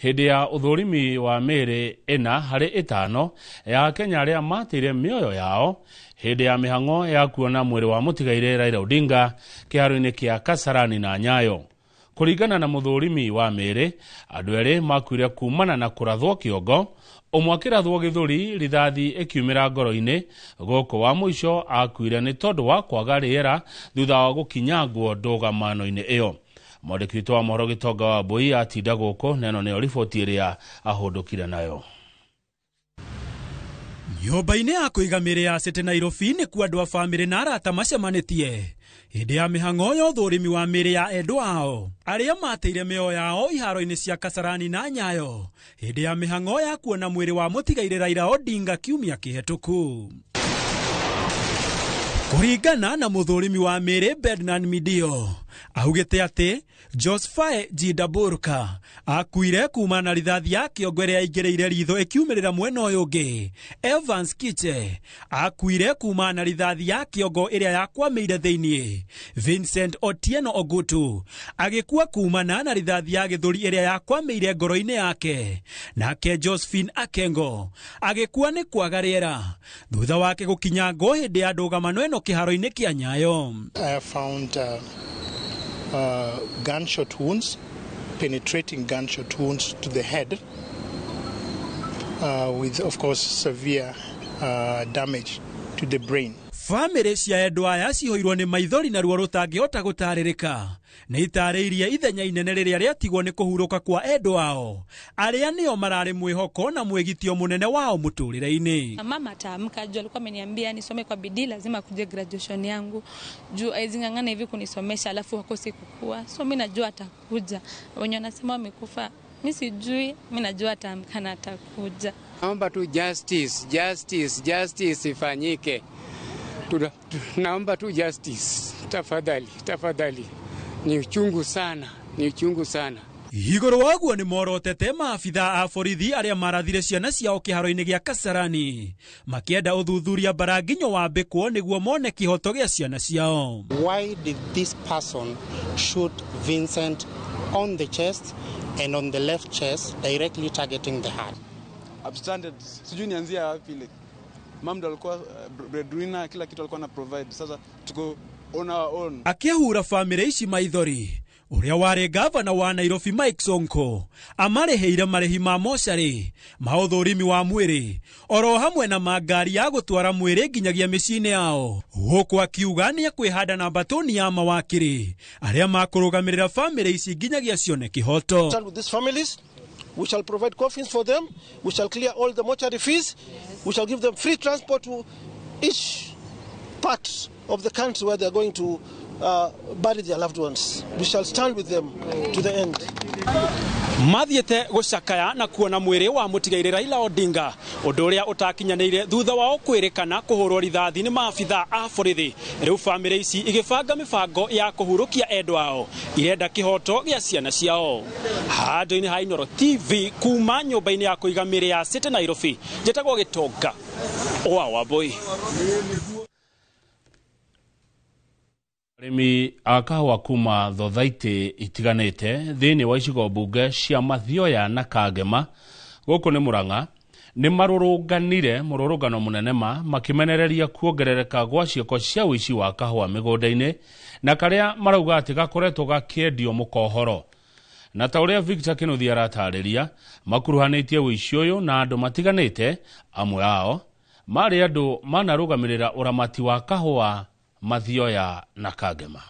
hĩndĩ ya ũthũrimi wa mĩĩrĩ 4 harĩ 5 ya Akenya arĩa mateire mĩoyo yao hĩndĩ ya mĩhang'o ya kuona mwĩrĩ wa mũtigairĩ Raila Odinga kĩharo-inĩ kĩa Kasarani na Nyayo. Kũringana na mũthũrimi wa mĩĩrĩ, andũ erĩ makuire kumana na kũrathwo kĩongo, ũmwe akĩrathwo gĩthũri rithathi ĩkiumĩra ngoro-inĩ, gũkũ wa mũico akuire nĩ tondũ wa kwaga rĩera thutha wa gũkinyangwo ndũgamano-inĩ ĩyo. Mwandĩki witũ wa mohoro Gĩtonga wa Mbui atinda gũkũ na ĩno nĩyo riboti ĩrĩa ahũndũkire nayo. Nyũmba-inĩ ya kũiga mĩĩrĩ ya City Nairobi nĩkuo andũ a bamĩrĩ na arata macemanĩtie hĩndĩ ya mĩhang'o ya ũthũrimi wa mĩĩrĩ ya endwa ao arĩa mateire mĩoyo yao iharo-inĩ cia Kasarani na Nyayo hĩndĩ ya mĩhang'o ya kuona mwĩrĩ wa mũtigairĩ Raila Odinga kiumia kĩhetũku. Kũringana na mũthũrimi wa mĩĩrĩ Bednan Midio, augĩte atĩ Joseph Jidaburka akuire kuma na rithathi ya kĩongo ĩrĩa aingĩrĩire ritho ĩkiumĩrĩra mwena ũyũ ũngĩ. Evans Kiche akuire kuma na rithathi ya kĩongo ĩrĩa yakwamĩire thĩinĩ. Vincent Otieno Ogutu agĩkua kumana na rithathi ya gĩthũri ĩrĩa yakwamĩire ngoro-inĩ yake. Nake Josephine Akengo agĩkua nĩ kwaga rĩera thutha wake gũkinyangwo hĩndĩ ya ndũgamano ĩno kĩharo-inĩ kĩa Nyayo. I found gunshot wounds, penetrating gunshot wounds to the head, with, of course, severe damage to the brain. Bamĩrĩ cia endwa aya ciihũirwo nĩ maithori na ruo rũtangĩhota gũtarĩrĩka. Nĩ itarĩirie ithenya inene rĩrĩa rĩatigwo nĩ kũhurũka kwa endwa ao arĩa nĩo mararĩ mwĩhoko na mwĩgitio mũnene wao mũtũrĩre-inĩ. Mama ataamka juu alikuwa ameniambia nisome kwa bidii, lazima kuje graduation yangu juu aizing'ang'ana hivi kunisomesha alafu akose kukua. So mimi najua atakuja. Wenye wanasema wamekufa mimi sijui, mimi najua ataamka na atakuja. Naomba tu justice, justice, justice ifanyike. Naomba tu justice, tafadhali, tafadhali. Ni uchungu sana, ni uchungu sana. Igũrũ waguo nĩ morotete maabitha a borithi arĩa marathire ciana ciao kĩharo-inĩ gĩa Kasarani makĩenda ũthuthuria mbaranginyo wambĩkwo nĩguo mone kĩhoto gĩa ciana ciao. Why did this person shoot Vincent on the chest and on the left chest, directly targeting the heart? I'm stranded. Sijui nianzie wapi ile. Mom ndo alikuwa breadwinner, kila kitu alikuwa na provide. Sasa tuko on our own. Akĩhura bamĩrĩ ici maithori ũrĩa warĩ gavana wa Nairobi Mike Sonko amarĩhĩire marĩhi ma mocarĩ ma ũthũrimi wa mwĩrĩ oro hamwe na ma ngari ya gũtwara mwĩrĩ nginyagia mĩciĩ-inĩ yao, gũkũ akiuga nĩ ekwĩhanda na mbatũni ya mawakiri arĩa makũrũgamĩrĩra bamĩrĩ ici nginyagia cione kĩhoto. With these families, we shall provide coffins for them, we shall clear all the mortuary fees, we shall give them free transport to each part of the country where they are going to bury their loved ones. We shall stand with them to the end. Mathiĩte gũcakaya na kuona mwĩrĩ wa mũtigairĩ Raila Odinga, ũndũ ũrĩa ũtakinyanĩire thutha wao kwĩrĩkana kũhũrwo rithathi nĩ maabitha a borithi. Rĩu bamĩrĩ ici igĩbanga mĩbango ya kũhurũkia endwa ao, irenda kĩhoto gĩa ciana ciao. Handũ-inĩ ha Inooro TV kuma nyũmba-inĩ ya kũiga mĩrĩ ya City Nairobi, njĩtagwo Gĩtonga wa Wambui. Arĩmi a kahũa kuma thothaitĩ itiganĩte thĩinĩ wa icigo mbunge cia Mathioya na Kangema gũkũ nĩ Murang'a nĩ marũrũnganire mũrũrũngano mũnene ma makĩmenereria kuongerereka gwa ciĩko cia ũici wa kahũa mĩgũnda-inĩ na karĩa marauga atĩ gakoretwo gakĩendio mũkohoro. Na ta ũrĩa Victor Kĩnuthia aratarĩria, makuruhanĩtie ũici ũyũ na andũ matiganĩte, amwe ao marĩ andũ manarũgamĩrĩra ũramati wa kahũa Mathioya na Kangema.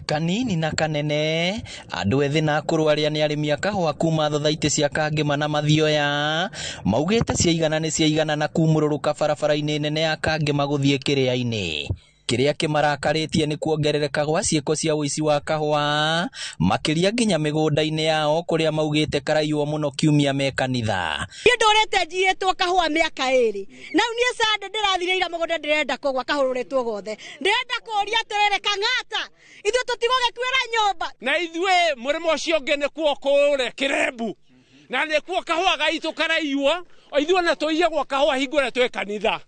Kanini na kanene andũ ethĩ na akũrũ arĩa nĩ arĩmi a kahũa kuma thothaitĩ cia Kangema na Mathioya maugĩte ciaigana nĩ ciaigana na kumũrũrũka barabara-inĩ nene ya Kangema gũthiĩ kĩrĩa-inĩ. Kĩrĩa kĩmarakarĩtie nĩ kuongerereka gwa ciĩko cia ũici wa kahũa makĩria nginya mĩgũnda-inĩ yao kũrĩa maugĩte karaiywo mũno kiumia me kanitha. Niĩ ndũrĩte njiyĩtwo kahũa mĩaka ĩrĩ na rĩu niĩ Sunday ndĩrathire ira mũgũnda ndĩrenda kũgwa kahũrũrĩtwo gothe, ndĩrenda kũũria atĩrĩrĩ, Kang'ata, ithuĩ tũtigũgĩkuĩra nyũmba na ithuĩ mũrĩmo ũcio ũngĩ nĩkuo kũũre kĩrembu na nĩkuo kahũa gaitũ karaiywo, ithuĩ ona tũiyagwo kahũa hingo ĩrĩa twĩ kanitha.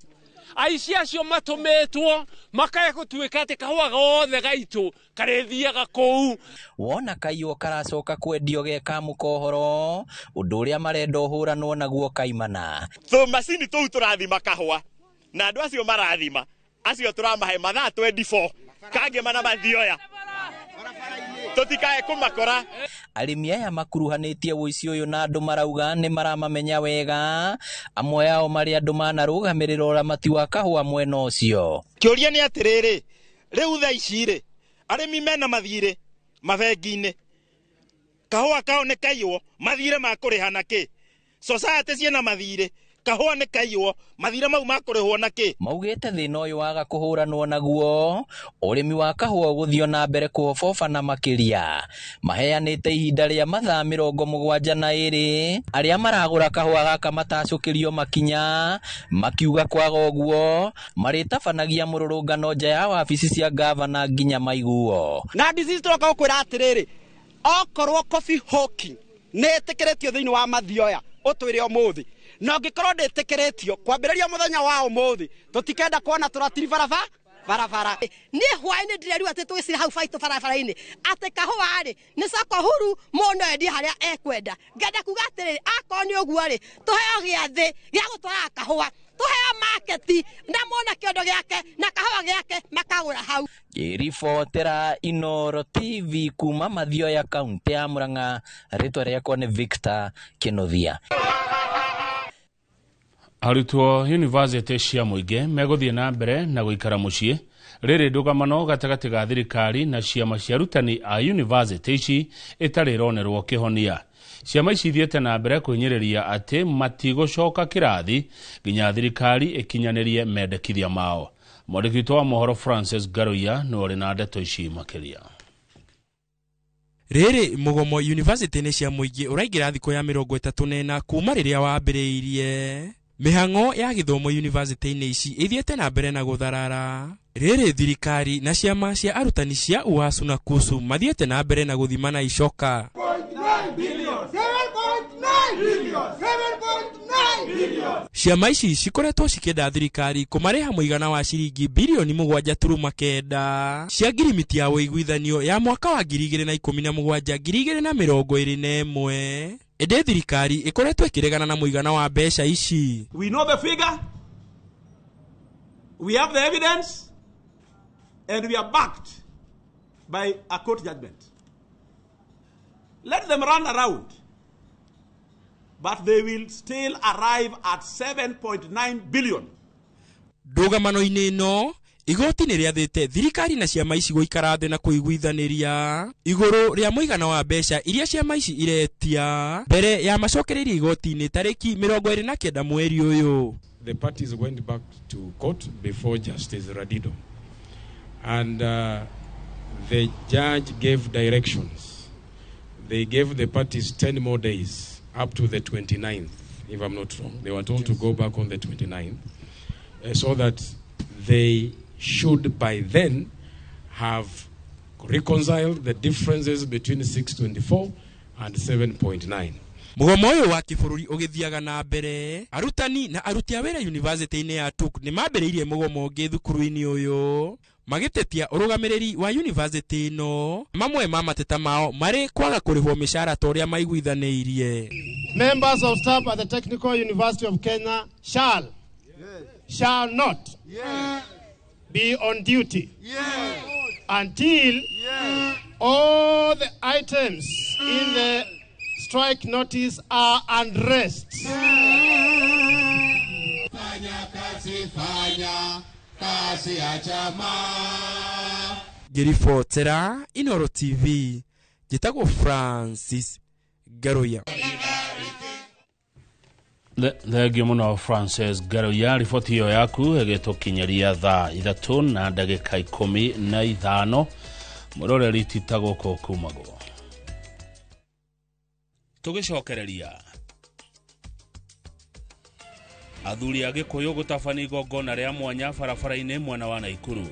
Aici acio matũmĩtwo makae gũtuĩka atĩ kahũa gothe gaitũ karĩthiaga kũu. Wona kaiywo karacoka kwendio ge ka mũkohoro, ũndũ ũrĩa marenda ũhũranwo naguo kaimana. Tũmacini tũu tũrathima kahũa na andũ acio marathima acio tũramahe mathaa 24 Kangema na Mathioya tũtikae kũmakora. Arĩmi aya makuruhanĩtie ũici ũyũ na andũ marauga nĩ maramamenya wega, amwe ao marĩ andũ manarũgamĩrĩra ũramati wa kahũa mwena ũcio. Kĩũria nĩ atĩrĩrĩ, rĩu thaa ici rĩ, arĩmi mena mathirĩ mabengi-inĩ, kahũa kao nĩ kaiywo, mathirĩ ma kũrĩha na kĩ? Society ciĩna mathirĩ, kahũa nĩ kaiywo, mathirĩ mau makũrĩhwo na kĩ? Maugĩte thĩna ũyũ waga kũhũranwo naguo, ũrĩmi wa kahũa ũgũthiĩ na mbere kũhoboba na makĩria. Maheanĩte ihinda rĩa mathaa 72 arĩa maragũra kahũa gaka matacũkĩrio makinya, makiuga kwaga ũguo marĩtabanagia mũrũrũngano nja ya wabici cia gavana nginya maiguo. Na disease tũroka gũkwĩra atĩrĩrĩ, okorwo coffee hawking nĩ ĩtĩkĩrĩtio thĩinĩ wa Mathioya ũtwĩre ũmũthĩ, na ũngĩkorwo ndĩtĩkĩrĩtio kwambĩrĩria mũthenya wa ũmũthĩ tũtikenda kuona tũratiri barabara. Niĩ hwaĩ-inĩ ndĩrerirwo atĩ twĩcire hau baitũ barabara-inĩ atĩ kahũa rĩ nĩ soko huru, mũndũ no endie harĩa ekwenda. Ngenda kuga atĩrĩrĩ, akorwo nĩ ũguo rĩ, tũheo gĩathĩ gĩa gũtwaraga kahũa, tũheo maketi na mona kĩondo gĩake na kahũa gĩake makagũra hau. Ngĩribotera Inooro TV kuma Mathioya kaunti ya Murang'a, rĩtwa rĩakwa nĩ Victor Kĩnuthia. Arutwo yunivasĩtĩ cia mũingĩ megũthiĩ na mbere na gũikara mũciĩ rĩrĩ ndũgamano gatagatĩ ga thirikari na ciama cia arutani a yunivasĩtĩ ici ĩtarĩ ĩronerwo kĩhonia. Ciama ici ithiĩte na mbere kwĩnyĩrĩria atĩ matigũcoka kĩrathi nginya thirikari ĩkinyanĩrie mendekithia mao. Mwandĩki witũ wa mohoro Francis Ngaruiya nĩwe ũrĩ na ndeto ici makĩria. Rĩrĩ mũgomo yunivasĩtĩ-inĩ cia mũingĩ ũraingĩra thikũ ya 34 kuma rĩrĩa wambĩrĩirie. Mĩhang'o ya gĩthomo yunivasĩtĩ-inĩ ici ĩthiĩte na mbere na gũtharara. Rĩrĩ thirikari na ciama cia arutani cia UASU na KUSU mathiĩte na mbere na gũthimana icoka. Ciama ici cikoretwo cikĩenda thirikari kũmarĩha mũigana wa ciringi birioni 7.9 cia ngirimiti ya ũiguithanio ya mwaka wa 2017 2021. Ĩndĩ thirikari ĩkoretwo ĩkĩregana na mũigana wa mbeca ici. We know the figure, we have the evidence, and we are backed by a court judgment. Let them run around, but they will still arrive at 7.9 billion. Ndũgamano-inĩ ĩno igoti nĩ rĩathĩte thirikari na ciama ici gũikara thĩ na kũiguithanĩria igũrũ rĩa mũigana wa mbeca iria ciama ici iretia mbere ya macokereirie igoti-inĩ tarĩki 29 mweri ũyũ. The parties went back to court before Justice Radido, and the judge gave directions. They gave the parties 10 more days up to the 29th, if I'm not wrong. They were told to go back on the 29th, so that they should by then have reconciled the differences between 624 and 7.9. Mũgomo ũyũ wa kĩbũrũri ũgĩthiaga na mbere, arutani na aruti a wĩra yunivasĩtĩ-inĩ ya TUK nĩ mambĩrĩirie mũgomo ũngĩ thukuru-inĩ ũyũ magĩtetia ũrũgamĩrĩri wa yunivasĩtĩ ĩno. Mamwe ma mateta mao marĩ kwaga kũrĩhwo mĩcara ta ũrĩa maiguithanĩirie. Members of staff at the Technical University of Kenya shall not be on duty until all the items in the strike notice are undressed. Ngĩribotera Inoro TV, njĩtagwo Francis Ngaruiya. Thengio mũno Francis Ngaruiya, riboti ĩyo yaku ĩgĩtũkinyĩria thaa 3:15. Mũroreri ti ta gũkũ kumagwo. Tũgĩcokereria athuri a Gĩkũyũ gũtabania igongona rĩa mwanya barabara-inĩ mwena wa Naikuru.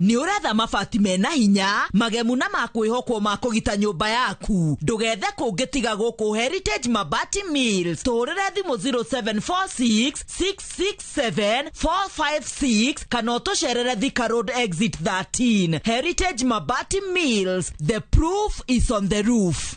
Nĩ ũretha mabati mena hinya magemu na makwĩhokwo ma kũgita nyũmba yaku. Ndũgethe kũngĩ tiga gũkũ Heritage Mabati Mills. Tũhũrĩre thimũ 0746 667 456 kana ũtũcerere Thika Road Exit 13. Heritage Mabati Mills, the proof is on the roof.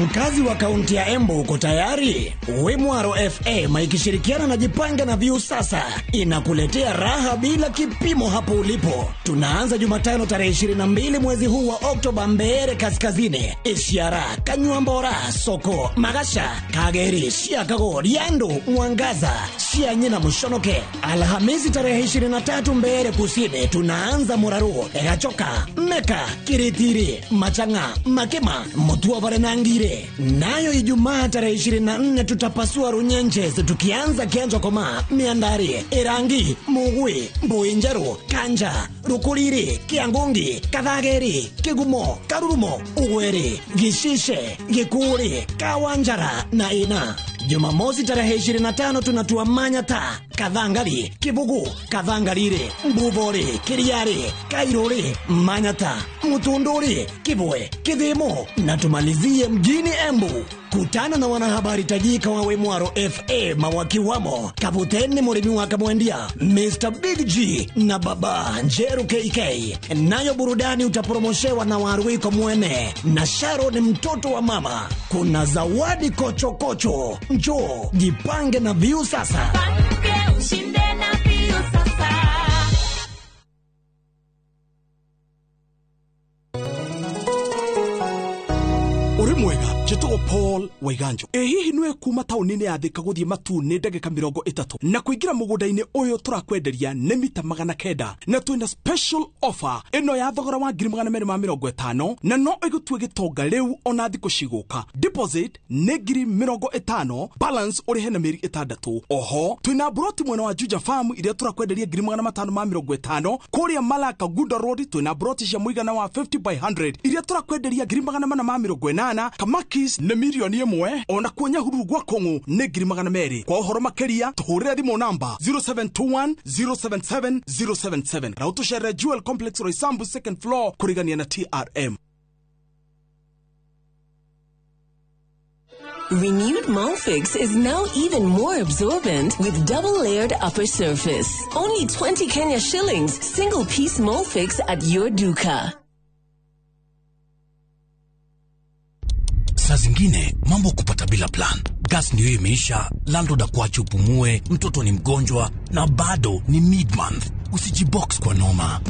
Mkazi wa kaunti ya Embu uko tayari? Wimwaro FM ikishirikiana na Jipange na View Sasa inakuletea raha bila kipimo hapo ulipo. Tunaanza Jumatano tarehe 22 mwezi huu wa Oktoba Mbeere Kaskazini, Ishiara, Kanyuambora, Soko, Magasha, Kageri, Shiakago, Riandu, Mwangaza, Shianyi na Mushonoke. Alhamisi tarehe 23 Mbeere Kusini tunaanza Muraru, Egachoka, Meka, Kiritiri, Machanga, Makema, Mutuavare na Ngire. Nayo Ijumaa tarehe 24 tutapasua Runyenjes tukianza Kianjo Koma, Miandari, Irangi, Mugui, Mbuinjeru, Kanja, Rukuliri, Kiangungi, Kathageri, Kigumo, Karurumo, Ugweri, Gishishe, Gikuri, Kawanjara na Ina. Jumamosi tarehe 25 tunatua Manyata, Kathangali, Kibugu, Kathangalire, Mbubori, Kiriari, Kairori, Manyata, Mutunduri, Kibwe, Kithimo na tumalizie mjini Embu. Kutana na wanahabari tajika wa Wimwaro FM wakiwamo Kaputeni Murimi wa Kamwendia, Mr. Big G na Baba Njeru KK. Nayo burudani utapromoshewa na Waruiko Mwene na Sharon mtoto wa mama. Kuna zawadi kocho kocho. Njoo jipange na View Sasa. Ushinde na View Sasa. Ũrĩ mwega, njĩtagwo Paul Waiganjo. Ĩ hihi nĩwe kuma taũni-inĩ ya Thika gũthiĩ Matuu nĩ ndagĩka 30 na kũingĩra mũgũnda-inĩ ũyũ tũrakwenderia nĩ mita 900 na twĩna special offer ĩno ya thogora wa 250,000 na no ĩgũtue gĩtonga rĩu ona thikũ cigũka. Deposit nĩ 50,000, balance ũrĩhe na mĩeri 6. Oho twĩna broti mwena wa Juja Farm iria tũrakwenderia 550,000. Kũrĩa Malaka Gunda Road twĩna broti cia mũigana wa 50 by 100 iria tũrakwenderia 480,000. Kamakis nĩ 1,000,000, ona kuo Nyahururu gwa Kũng'ũ nĩ 200,000. Kwa ũhoro makĩria tũhũrĩre thimũ namba 0721 077 077 na ũtũcerere Jewel Complex Roysambu second floor kũrigania na TRM. Renewed Molfix is now even more absorbent with double-layered upper surface. Only 20 Kenya shillings, single-piece Molfix at your duka. Saa zingine mambo kupata bila plan. Gas ndio imeisha, landlord akuache upumue, mtoto ni mgonjwa na bado ni mid-month. Usijibox kwa noma.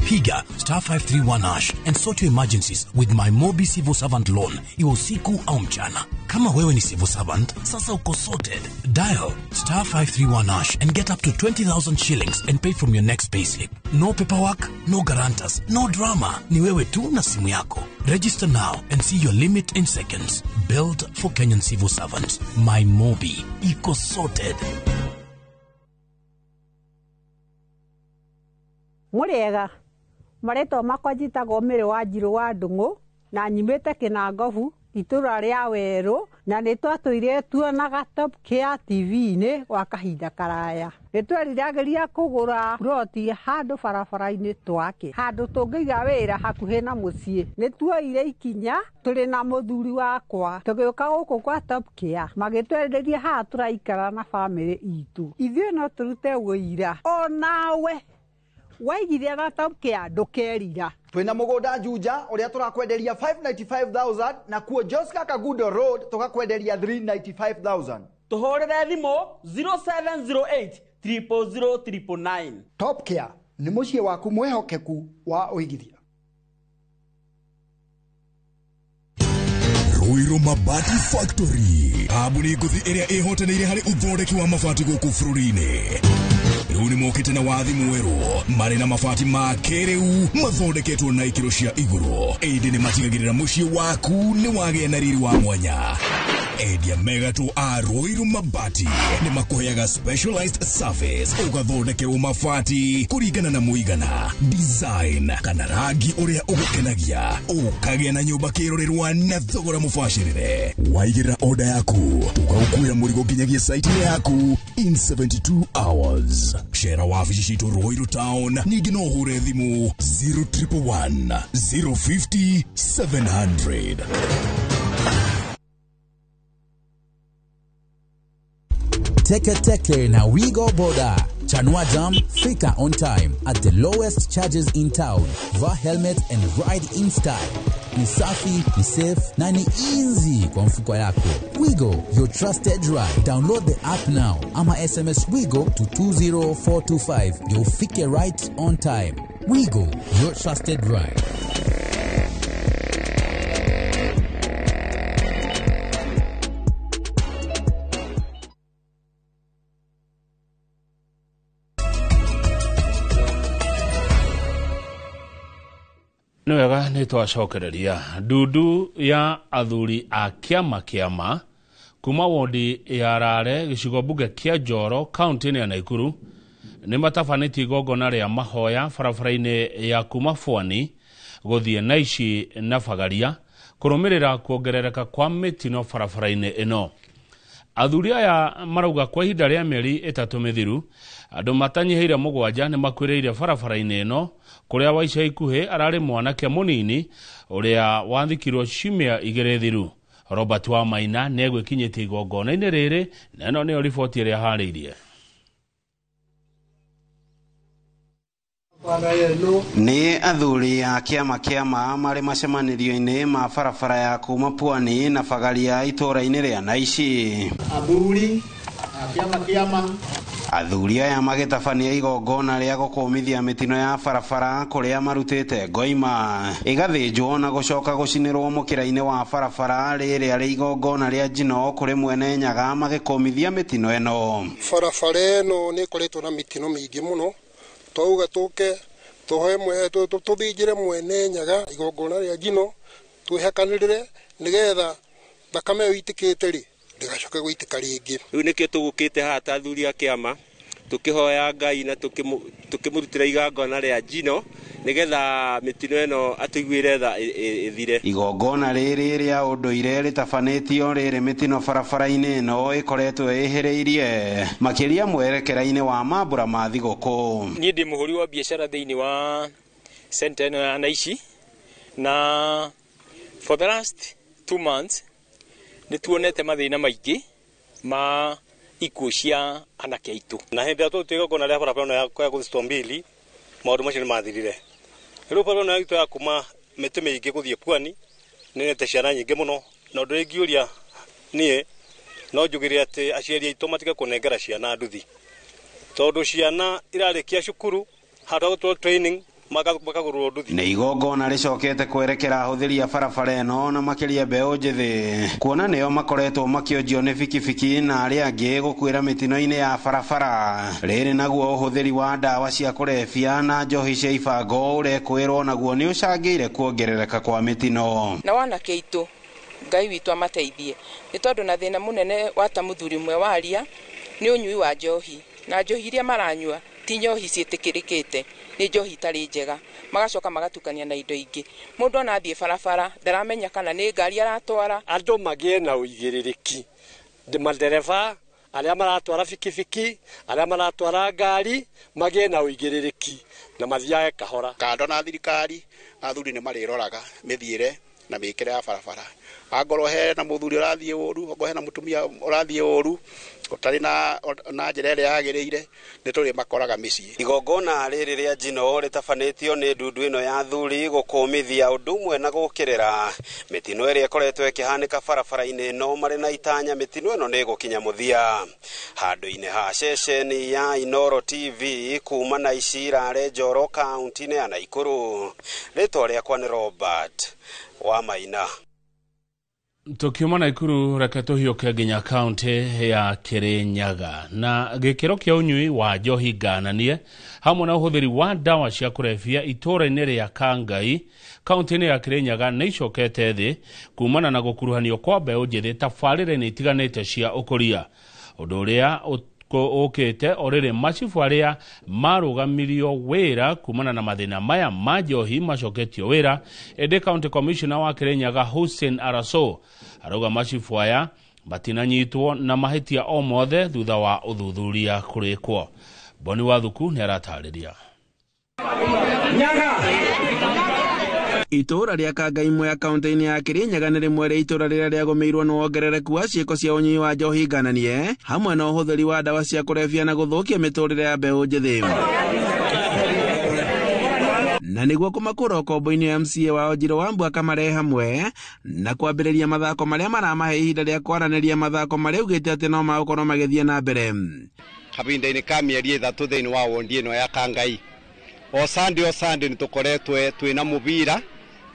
Piga star 531 hash and sort your emergencies with my Mobi Civil Servant Loan, iwe usiku au mchana. Kama wewe ni civil servant, sasa uko sorted. Dial star 531 hash and get up to 20,000 shillings and pay from your next payslip. No paperwork, no guarantors, no drama. Ni wewe tu na simu yako. Register now and see your limit in seconds. Built for Kenyan civil servants. My Mobi. Iko sorted. Mũrĩega, marĩtwa makwa njĩtagwo Mĩrĩ wa Njirũ wa Ndung'u na nyumĩte Kĩnangobu itũra rĩa Werũ, na nĩ twatũire tuonaga Top Care TV-inĩ gwa kahinda karaya. Nĩ tweriragĩria kũgũra ploti handũ barabara-inĩ twake, handũ tũngĩiga wĩra hakuhĩ na mũciĩ. Nĩ tuoire ikinya tũrĩ na mũthuri wakwa tũgĩũka gũkũ kwa Top Care, magĩtwenderia haha tũraikara na bamĩrĩ itũ. Ithuĩ no tũrute ũira onawe waigithia na Top Care ndũkerira. Twina mugunda Juja uria turakwenderia 595,000 na kuo Joska Kagudo Road tukakwenderia 395,000. Tuhurire thimu 0708 000 999. Top Care ni muciĩ waku mwihokeku wa uigithia. Ruiru Mabati Factory, kambuni ngũthi ĩrĩa ĩhotanĩire harĩ ũthondeki wa mabati gũkũ bũrũri-inĩ. Rĩu nĩ mokĩte na wathi mwerũ marĩ na mabati ma kĩrĩu mathondeketwo na ikĩro cia igũrũ, ĩndĩ nĩ matigagĩrĩra mũciĩ waku nĩ wagĩa na riri wa mwanya. Endia megatũ a Ruiru Mabati nĩ makũheaga specialized service, ũgathondekerwo mabati kũringana na mũigana, design kana rangi ũrĩa ũgũkenagia, ũkagĩa na nyũmba kĩrorerwa na thogora mũbacĩrĩre. Waigĩrĩra order yaku tũgagũkuĩra mũrigo nginyagia site-inĩ yaku in 72 hours. Cera wabici citũ Ruiru Town, ningĩ no ũhũre thimũ 0111 050 700. Teke Teke na Wigo Boda. Chanua Jam, fika on time at the lowest charges in town. Vaa helmet and ride in style. Ni safi, ni safe na ni easy kwa mfuko yako. Wigo, your trusted ride. Download the app now ama SMS Wigo to 20425. You'll fike right on time. Wigo, your trusted ride. Nĩ wega nĩ twacokereria ndundu ya athuri a kĩama kĩama kuma wodi ya Rare gĩcigo mbunge kĩa Njoro kaunti-inĩ ya Naikuru nĩ matabanĩtie igongona rĩa mahoya barabara-inĩ ya kuma Bwani gũthiĩ Naici na Bagaria kũrũmĩrĩra kuongerereka kwa mĩtino barabara-inĩ ĩno. Athuri aya marauga kwa ihinda rĩa mĩeri 3 mĩthiru andũ matanyihĩire 7 nĩ makuĩrĩire barabara-inĩ ĩno kũrĩa wa ica ikuhĩ ararĩ mwanake mũnini ũrĩa wathikirwo ciumia 2 thiru. Robert Wamaina nĩ egwĩkinyĩtie igongona-inĩ rĩrĩ na ĩno nĩyo riboti ĩrĩa aharĩirie. Nĩ athuri a kĩama kĩama marĩ macemanĩrio-inĩ ma barabara ya kuma Pwani na Bagaria itũũra-inĩ rĩa Naici. Athuri a kĩama kĩama Athuri aya magĩtabania igongona rĩa gũkũmithia mĩtino ya barabara kũrĩa marutĩte ngoima ĩgathĩnjwo na gũcoka gũcinĩrwo mũkĩra-inĩ wa barabara rĩrĩa rĩ igongona rĩa njino kũrĩ mwene Nyaga magĩkũmithia mĩtino ĩno. Barabara ĩno nĩ ĩkoretwo na mĩtino mĩingĩ mũno, twauga tũke tũthĩnjĩre mwene Nyaga igongona rĩa njino twĩhakanĩrĩre nĩgetha thakame ĩyo ĩitĩkĩte rĩ ndĩgacoke gũitĩka rĩngĩ. Rĩu nĩkĩo tũgũkĩte haha ta athuri a kĩama tũkĩhoya Ngai na tũkĩmũrutĩra igongona rĩa njino nĩgetha mĩtino ĩno atũiguĩre tha ĩthire. Igongona rĩrĩ rĩa ũndũire rĩtabanĩtio rĩrĩ mĩtino barabara-inĩ ĩno ĩkoretwo ĩhĩrĩirie makĩria mwerekera-inĩ wa mambũra ma thigũkũ. Niĩ ndĩ mũhũri wa biacara thĩinĩ wa center ĩno ya Naici, na for the last 2 months nĩ tuonete mathĩna maingĩ ma ikuũ cia anake aitũ. Na hĩndĩ ĩrĩa twarutire igongona rĩa barabara ĩno ya gũthitwo mbili, maũndũ macio nĩ mathirire. Rĩu barabara ĩno itũ ya kuma mĩtĩ mĩingĩ gũthiĩ Pwani nĩ nete ciana nyingĩ mũno, na ũndũ ũrĩa ingĩũria niĩ no njugire atĩ aciari aitũ matige kũnengera ciana nduthi, tondũ ciana irarĩkia cukuru handũ ha gũtwarwo training makagũrwo nduthi. Nĩ igongona rĩcokete kwerekera ahũthĩri a barabara ĩno na makĩria mbeũ njĩthĩ, kuona nĩo makoretwo makĩonjio nĩ bikibiki na arĩa angĩ gũkuĩra mĩtino-inĩ ya barabara. Rĩrĩ naguo ũhũthĩri wa ndawa cia kũrebia na njohi cia ibango ũrekwĩrwo naguo nĩ ũcangĩire kuongerereka kwa mĩtino. Na wanake aitũ Ngai witũ amateithie, nĩ tondũ na thĩna mũnene wa ta mũthuri ũmwe waria nĩ ũnyui wa njohi, na njohi iria maranyua ti njohi ciĩtĩkĩrĩkĩte, nĩ njohi itarĩ njega, magacoka magatukania na indo ingĩ. Mũndũ ona athiĩ barabara ndaramenya kana nĩ ngari aratwara. Andũ magĩe na ũigĩrĩrĩki, madereba arĩa maratwara bikibiki, arĩa maratwara ngari magĩe na ũigĩrĩrĩki na mathiage kahora. Kando na thirikari, athuri nĩ marĩroraga mĩthiĩre na mĩkĩre ya barabara. Angorwo hena mũthuri ũrathiĩ ũru, angorwo hena mũtumia ũrathiĩ ũru ũtarĩ na njĩra ĩrĩa yagĩrĩire, nĩ tũrĩmakoraga mĩciĩ. Igongona rĩrĩ rĩa njino rĩtabanĩtio nĩ ndundu ĩno ya athuri gũkũmithia ũndũ ũmwe na gũkĩrĩra mĩtino ĩrĩa ĩkoretwo ĩkĩhanĩka barabara-inĩ ĩno marĩ na itanya mĩtino ĩno nĩ ĩgũkinya mũthia. Handũ-inĩ ha ceceni ya Inooro TV kuma na Icirare Njoro kaunti-inĩ ya Naikuru, rĩtwa rĩakwa nĩ Robert wa Maina. Tukiuma Naikuru reke tũhiũke nginya kaunti ya Kirinyaga na gĩkĩro kĩa ũnyui wa njohi ngananie hamwe na ũhũthĩri wa ndawa cia kũrebia itũũra-inĩ rĩa Kangai kaunti-inĩ ya Kirinyaga nĩ icokete thĩ kumana na gũkuruhanio kwa mbeũ njĩthĩ tabarĩra-inĩ itiganĩte cia ũkũria, ũndũ ũrĩa ũkĩte o rĩrĩ macibu arĩa marũgamirio wĩra kumana na mathĩna maya ma njohi macoketio wĩra. Ĩndĩ County Commissioner wa Kirinyaga Hussein Araso arauga macibu aya matinanyitwo na mahĩtia o mothe thutha wa ũthuthuria kũrĩkwo. Boni Wathuku nĩ aratarĩria. Itũũra rĩa Kangai Mwea kaunti-inĩ ya Kirinyaga nĩ rĩmwe rĩa itũũra rĩrĩa rĩagũmĩirwo nĩ wongerereku wa ciĩko cia ũnyui wa njohi ngananie hamwe na ũhũthĩri wa ndawa cia kũrebia na gũthũkia mĩtũrĩre ya mbeũ njĩthĩ. Na nĩguo kũmakũra ũkombo-inĩ wa MCA wao Njirũ wa Mbua akamarehe hamwe na kwambĩrĩria mathako marĩa maramahe ihinda rĩa kwaranĩria, mathako marĩa augĩte atĩ no magũkorwo magĩthiĩ na mbere. Kahinda-inĩ ka mĩeri 3 thĩinĩ wa wondi ĩno ya Kangai, o Sunday nĩ tũkoretwo twĩna mũbira,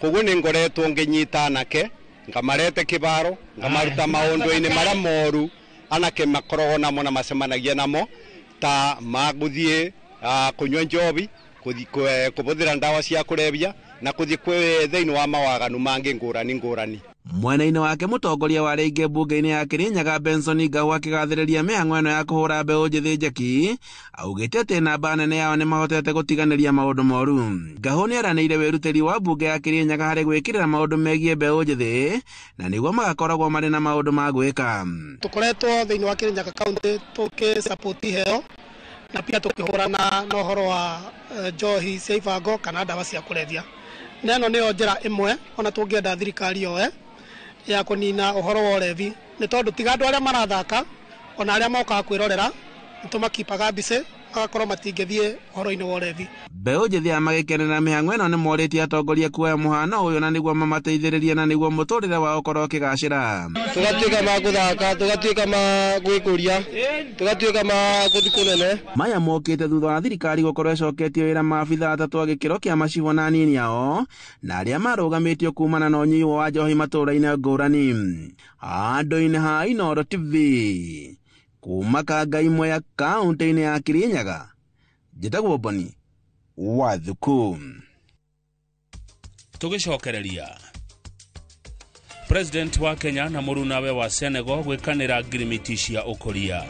koguo nĩ ngoretwo ngĩnyita anake ngamarete kĩbaro ngamaruta maũndũ-inĩ marĩa moru anake makoragwo namo na macemanagia namo ta magũthiĩ kũnyua njobi, kũhũthĩra ndawa cia kũrebia na kũthiĩ thĩinĩ wa mawaganu mangĩ ngũrani ngũrani. Mwena-inĩ wake mũtongoria wa arĩa aingĩ mbunge-inĩ ya Kirinyaga Benson Ngau akĩgathĩrĩria mĩhang'o ĩno ya kũhũra mbeũ njĩthĩ njeki, augĩte atĩ namba nene yao nĩmahotete gũtiganĩria maũndũ moru. Ngau nĩaranĩire wĩrutĩri wa mbunge ya Kirinyaga harĩ gwĩkĩrĩra maũndũ megiĩ mbeũ njĩthĩ na nĩguo magakoragwo marĩ na maũndũ ma gwĩka. Tũkoretwo thĩinĩ wa Kirinyaga County tũkĩ-support iheo na pia tũkĩhũrana na ũhoro wa njohi cia ibango kana ndawa cia kũrebia. Na ĩno nĩyo njĩra ĩmwe ona tũngĩenda thirikari yoe ya kũnina ũhoro wa ũrevi, nĩ tondũ tiga andũ arĩa marathaka ona arĩa mokaga kwĩrorera nĩ tũmakipaga mbici Magakorwo matingĩthiĩ ũhoro-inĩ wa ũrevi. Mbeũ njĩthĩ aya magĩkenera mĩhang'o ĩno nĩ morĩtie atongoria kuoya mũhano ũyũ na nĩguo mamateithĩrĩrie na nĩguo mũtũrĩre wao ũkorwo ũkĩgacĩra. Tũgatuĩka ma gũthaka, tũgatuĩka ma gwĩkũria, tũgatuĩka ma gũthiĩ kũnene. Maya mokĩte thutha wa thirikari gũkorwo ĩcoketie wĩra maabitha atatũ a gĩkĩro kĩa macibũ na anini ao na arĩa marũgamĩtio kumana na ũnyui wa njohi matũũra-inĩ ngũrani. Handũ-inĩ ha Inooro TV kuma Kangai Mwea kaũntĩ-inĩ ya Kirinyaga, njĩtagwo Boni Wathuku. Tũgĩcokereria, President wa Kenya na mũrunawe wa Senegal gwĩkanĩra ngirimiti cia ũkũria.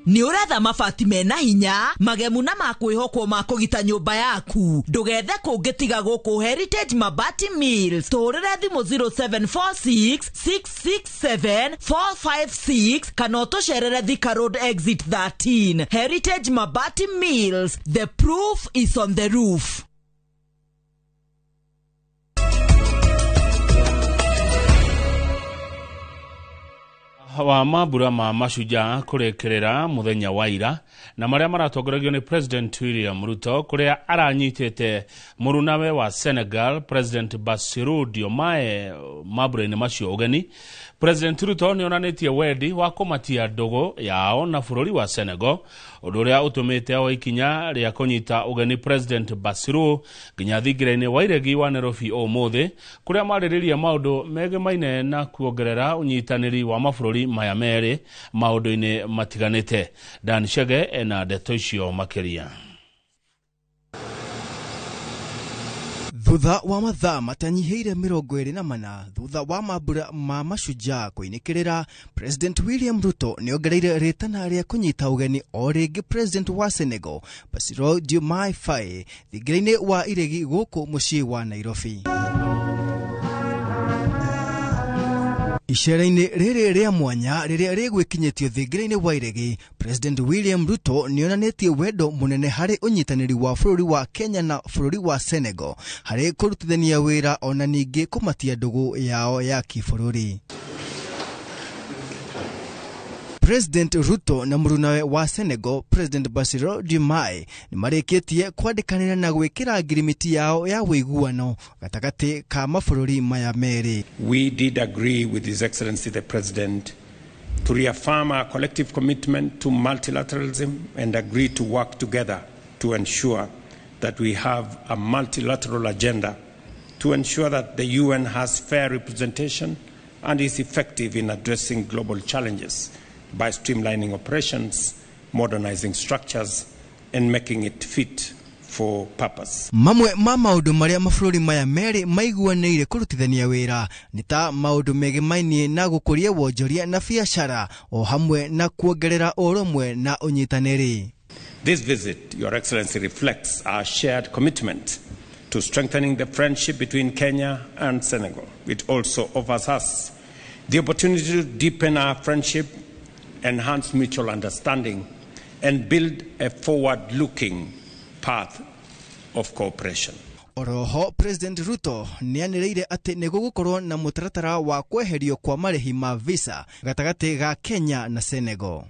Nĩ ũretha mabati mena hinya, magemu na makwĩhokwo ma kũgita nyũmba yaku? Ndũgethe kũngĩ tiga gũkũ Heritage Mabati Mills. Tũhũrĩre thimũ 0746 667 456 kana ũtũcerere Thika Road exit 13. Heritage Mabati Mills, the proof is on the roof. Wa mambura ma mashujaa kũrĩkĩrĩra mũthenya wa ira na marĩa maratongoragio nĩ President William Ruto, kũrĩa aranyitĩte mũrunawe wa Senegal President Bassirou Diomaye mambura-inĩ macio ũgeni. President Ruto nĩ onanĩtie wendi wa kũmatia ndũgũ yao na bũrũri wa Senegal, ũndũ ũrĩa ũtũmĩte o ikinya rĩa kũnyita ũgeni President Bassirou nginya thingira-inĩ wa iregi wa Nairobi ũmũthĩ, kũrĩa marĩrĩria maũndũ megemaine na kuongerera ũnyitanĩri wa mabũrũri maya merĩ maũndũ-inĩ matiganĩte. Dan Chege ena ndeto icio makĩria. Thutha wa mathaa matanyihĩire 24 thutha wa mambura ma mashujaa kũinĩkĩrĩra, President William Ruto nĩongereire rĩtana rĩa kũnyita ũgeni o rĩngĩ President wa Senegal Bassirou Diomaye Faye thingira-inĩ wa iregi gũkũ mũciĩ wa Nairobi. Icera-inĩ rĩrĩ rĩa mwanya rĩrĩa rĩgwĩkinyĩtio thingira-inĩ wa iregi, President William Ruto nĩonanĩtie wendo mũnene harĩ ũnyitanĩri wa bũrũri wa Kenya na bũrũri wa Senegal harĩ kũrutithania wĩra ona ningĩ kũmatia ndũgũ yao ya kĩbũrũri. President Ruto na mũrunawe wa Senegal President Bassirou Diomaye nĩmarĩkĩtie kwandĩkanĩra na gwĩkĩra ngirimiti yao ya ũiguano gatagatĩ ka mabũrũri maya merĩ. We did agree with His Excellency the President to reaffirm our collective commitment to multilateralism and agree to work together to ensure that we have a multilateral agenda to ensure that the UN has fair representation and is effective in addressing global challenges by streamlining operations, modernizing structures, and making it fit for purpose. Mamwe ma maũndũ marĩa mabũrũri maya merĩ maiguanĩire kũrutithania wĩra nĩ ta maũndũ megemainie na gũkũria wonjoria na biacara o hamwe na kuongerera ũrũmwe na ũnyitanĩri. This visit, Your Excellency, reflects our shared commitment to strengthening the friendship between Kenya and Senegal. It also offers us the opportunity to deepen our friendship, enhance mutual understanding, and build a forward-looking path of cooperation. Oroho President Ruto nĩanĩrĩire atĩ nĩ gũgũkorwo na mũtaratara wa kweherio kwa marĩhi ma visa gatagatĩ ga Kenya na Senegal.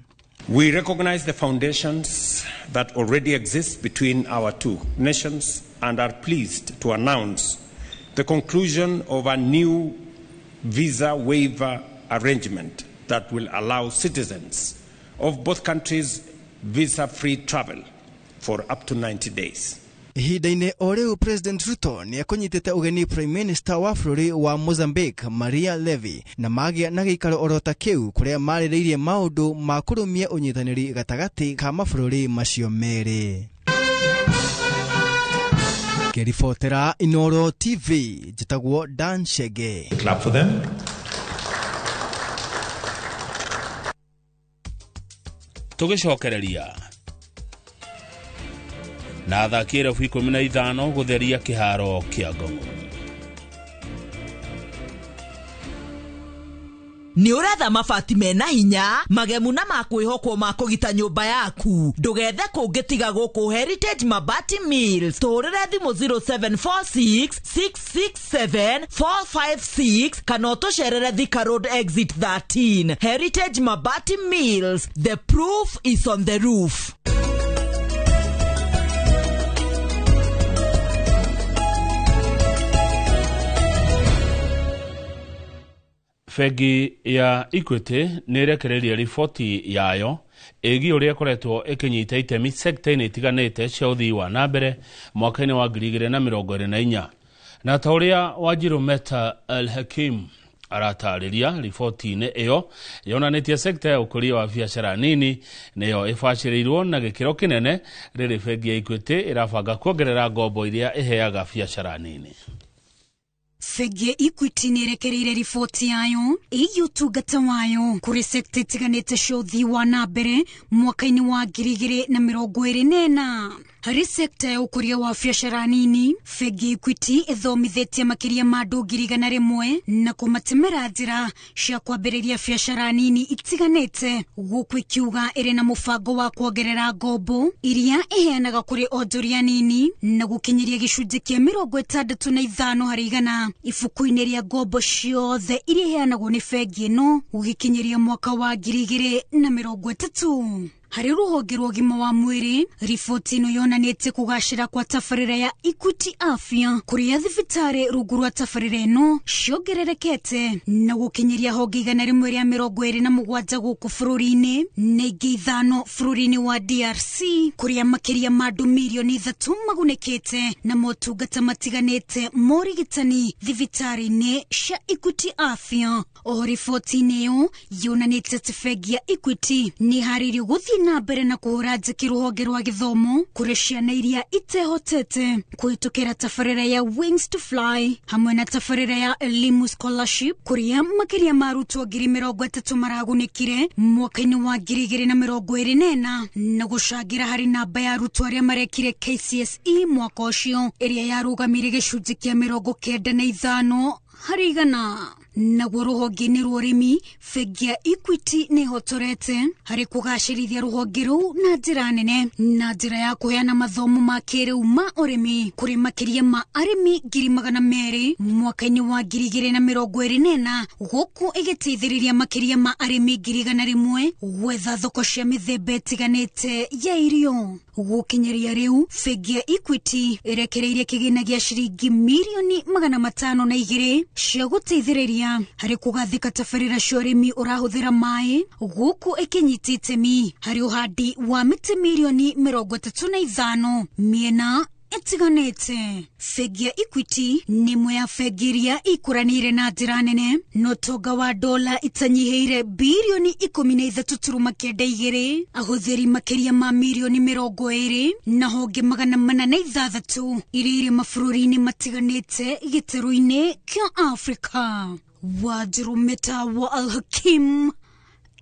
We recognize the foundations that already exist between our two nations and are pleased to announce the conclusion of a new visa waiver arrangement that will allow citizens of both countries visa-free travel for up to 90 days. Ihinda-inĩ o rĩu President Ruto nĩ ekũnyitĩte ũgeni Prime Minister wa bũrũri wa Mozambique Maria Levy na magĩa na gĩikaro oro ta kĩu kũrĩa marĩrĩirie maũndũ ma kũrũmia ũnyitanĩri gatagatĩ ka mabũrũri macio merĩ. Ngĩribotera Inooro TV, njĩtagwo Dan Chege. Clap for them. Tũgĩcokereria na athaki 15,000 gũtheria kĩharo kĩa Ngong'o. Nĩ ũretha mabati mena hinya, magemu na ma kwĩhokwo ma kũgita nyũmba yaku. Ndũgethe kũngĩ tiga gũkũ Heritage Mabati Mills. Tũhũrĩre thimũ 0746 667 456 kana ũtũcerere Thika Road Exit 13. Heritage Mabati Mills, the proof is on the roof. Bengi ya Equity nĩ ĩrekereirie riboti yayo ĩgiĩ ũrĩa ĩkoretwo ĩkĩnyita itemi sekta-inĩ itiganĩte cia ũthii wa na mbere mwaka-inĩ wa 2024. Na ta ũrĩa Wanjiru Meta El Hakim aratarĩria, riboti-inĩ ĩyo yonanĩtie sekta ya ũkũria wa biacara nini nĩyo ĩbacĩrĩirwo na gĩkĩro kĩnene rĩrĩ bengi ya Equity ĩrabanga kuongerera ngombo iria ĩheaga biacara nini. Bengi ya Equity nĩ ĩrekereirie riboti yayo ĩgiĩ ũtungata wayo kũrĩ sekta itiganĩte cia ũthii wa na mbere mwaka-inĩ wa 2024. Harĩ sekta ya ũkũria wa biacara nini, bengi ya Equity ĩthomithĩtie makĩria ma andũ 100,000 na kũmatemera njĩra cia kwambĩrĩria biacara nini itiganĩte, gũkũ ikiuga ĩrĩ na mũbango wa kuongerera ngombo iria ĩheanaga kũrĩ onjoria nini na gũkinyĩria gĩcunjĩ kĩa 65 harĩ igana ibuku-inĩ rĩa ngombo ciothe iria iheanagwo nĩ bengi ĩno gũgĩkinyĩria mwaka wa 2030. Harĩ rũhonge rwa ũgima wa mwĩrĩ, riboti ĩno yonanĩtie kũgacĩra kwa tabarĩra ya Equity Afya kũrĩa thibitarĩ rungu rwa tabarĩra ĩno ciongererekete na gũkinyĩria honge 127 gũkũ bũrũri-inĩ na ingĩ 5 bũrũri-inĩ wa DRC kũrĩa makĩria ma andũ mirioni 3 magunĩkĩte na motungata matiganĩte ma ũrigitani thibitarĩ-inĩ cia Equity Afya. Oho riboti-inĩ ĩyo yonanĩtie atĩ bengi ya Equity nĩ ĩharĩirio gũthiĩ na mbere na kũhũra njeki rũhonge rwa gĩthomo kũrĩ ciana iria itehotete kũhĩtũkĩra tabarĩra ya Wings to Fly hamwe na tabarĩra ya Elimu Scholarship kũrĩa makĩria ma arutwo 30,000 maragunĩkire mwaka-inĩ wa 2024 na gũcangĩra harĩ namba ya arutwo arĩa marekire KCSE mwaka ũcio ĩrĩa yarũgamire gĩcunjĩ kĩa 95 harĩ igana. Naguo rũhonge-inĩ rwa ũrĩmi, bengi ya Equity nĩ ĩhotorete harĩ kũgacĩrithia rũhonge rũu na njĩra nene na njĩra ya kũheana mathomo ma kĩrĩu ma ũrĩmi kũrĩ makĩria ma arĩmi 200,000 mwaka-inĩ wa 2024 gũkũ ĩgĩteithĩrĩria makĩria ma arĩmi 100,000 gwetha thoko cia mĩthemba ĩtiganĩte ya irio. Gũkinyĩria rĩu, bengi ya Equity ĩrekereirie kĩgĩna gĩa ciringi mirioni 502 cia gũteithĩrĩria harĩ kũgathĩka tabarĩra cia ũrĩmi ũrahũthĩra maĩ gũkũ ĩkĩnyita itemi harĩ ũhandi wa mĩtĩ mirioni 35 mĩena ĩtiganĩte. Bengi ya Equity nĩ ĩmwe ya bengi iria ikũranĩire na njĩra nene na ũtonga wa dola itanyihĩire birioni 13.92, ahũthĩri makĩria ma mirioni 20 na honge 406 iria irĩ mabũrũri-inĩ matiganĩte gĩtarũ-inĩ kĩa Afrika. Wanjiru Meta wa Al Hakim,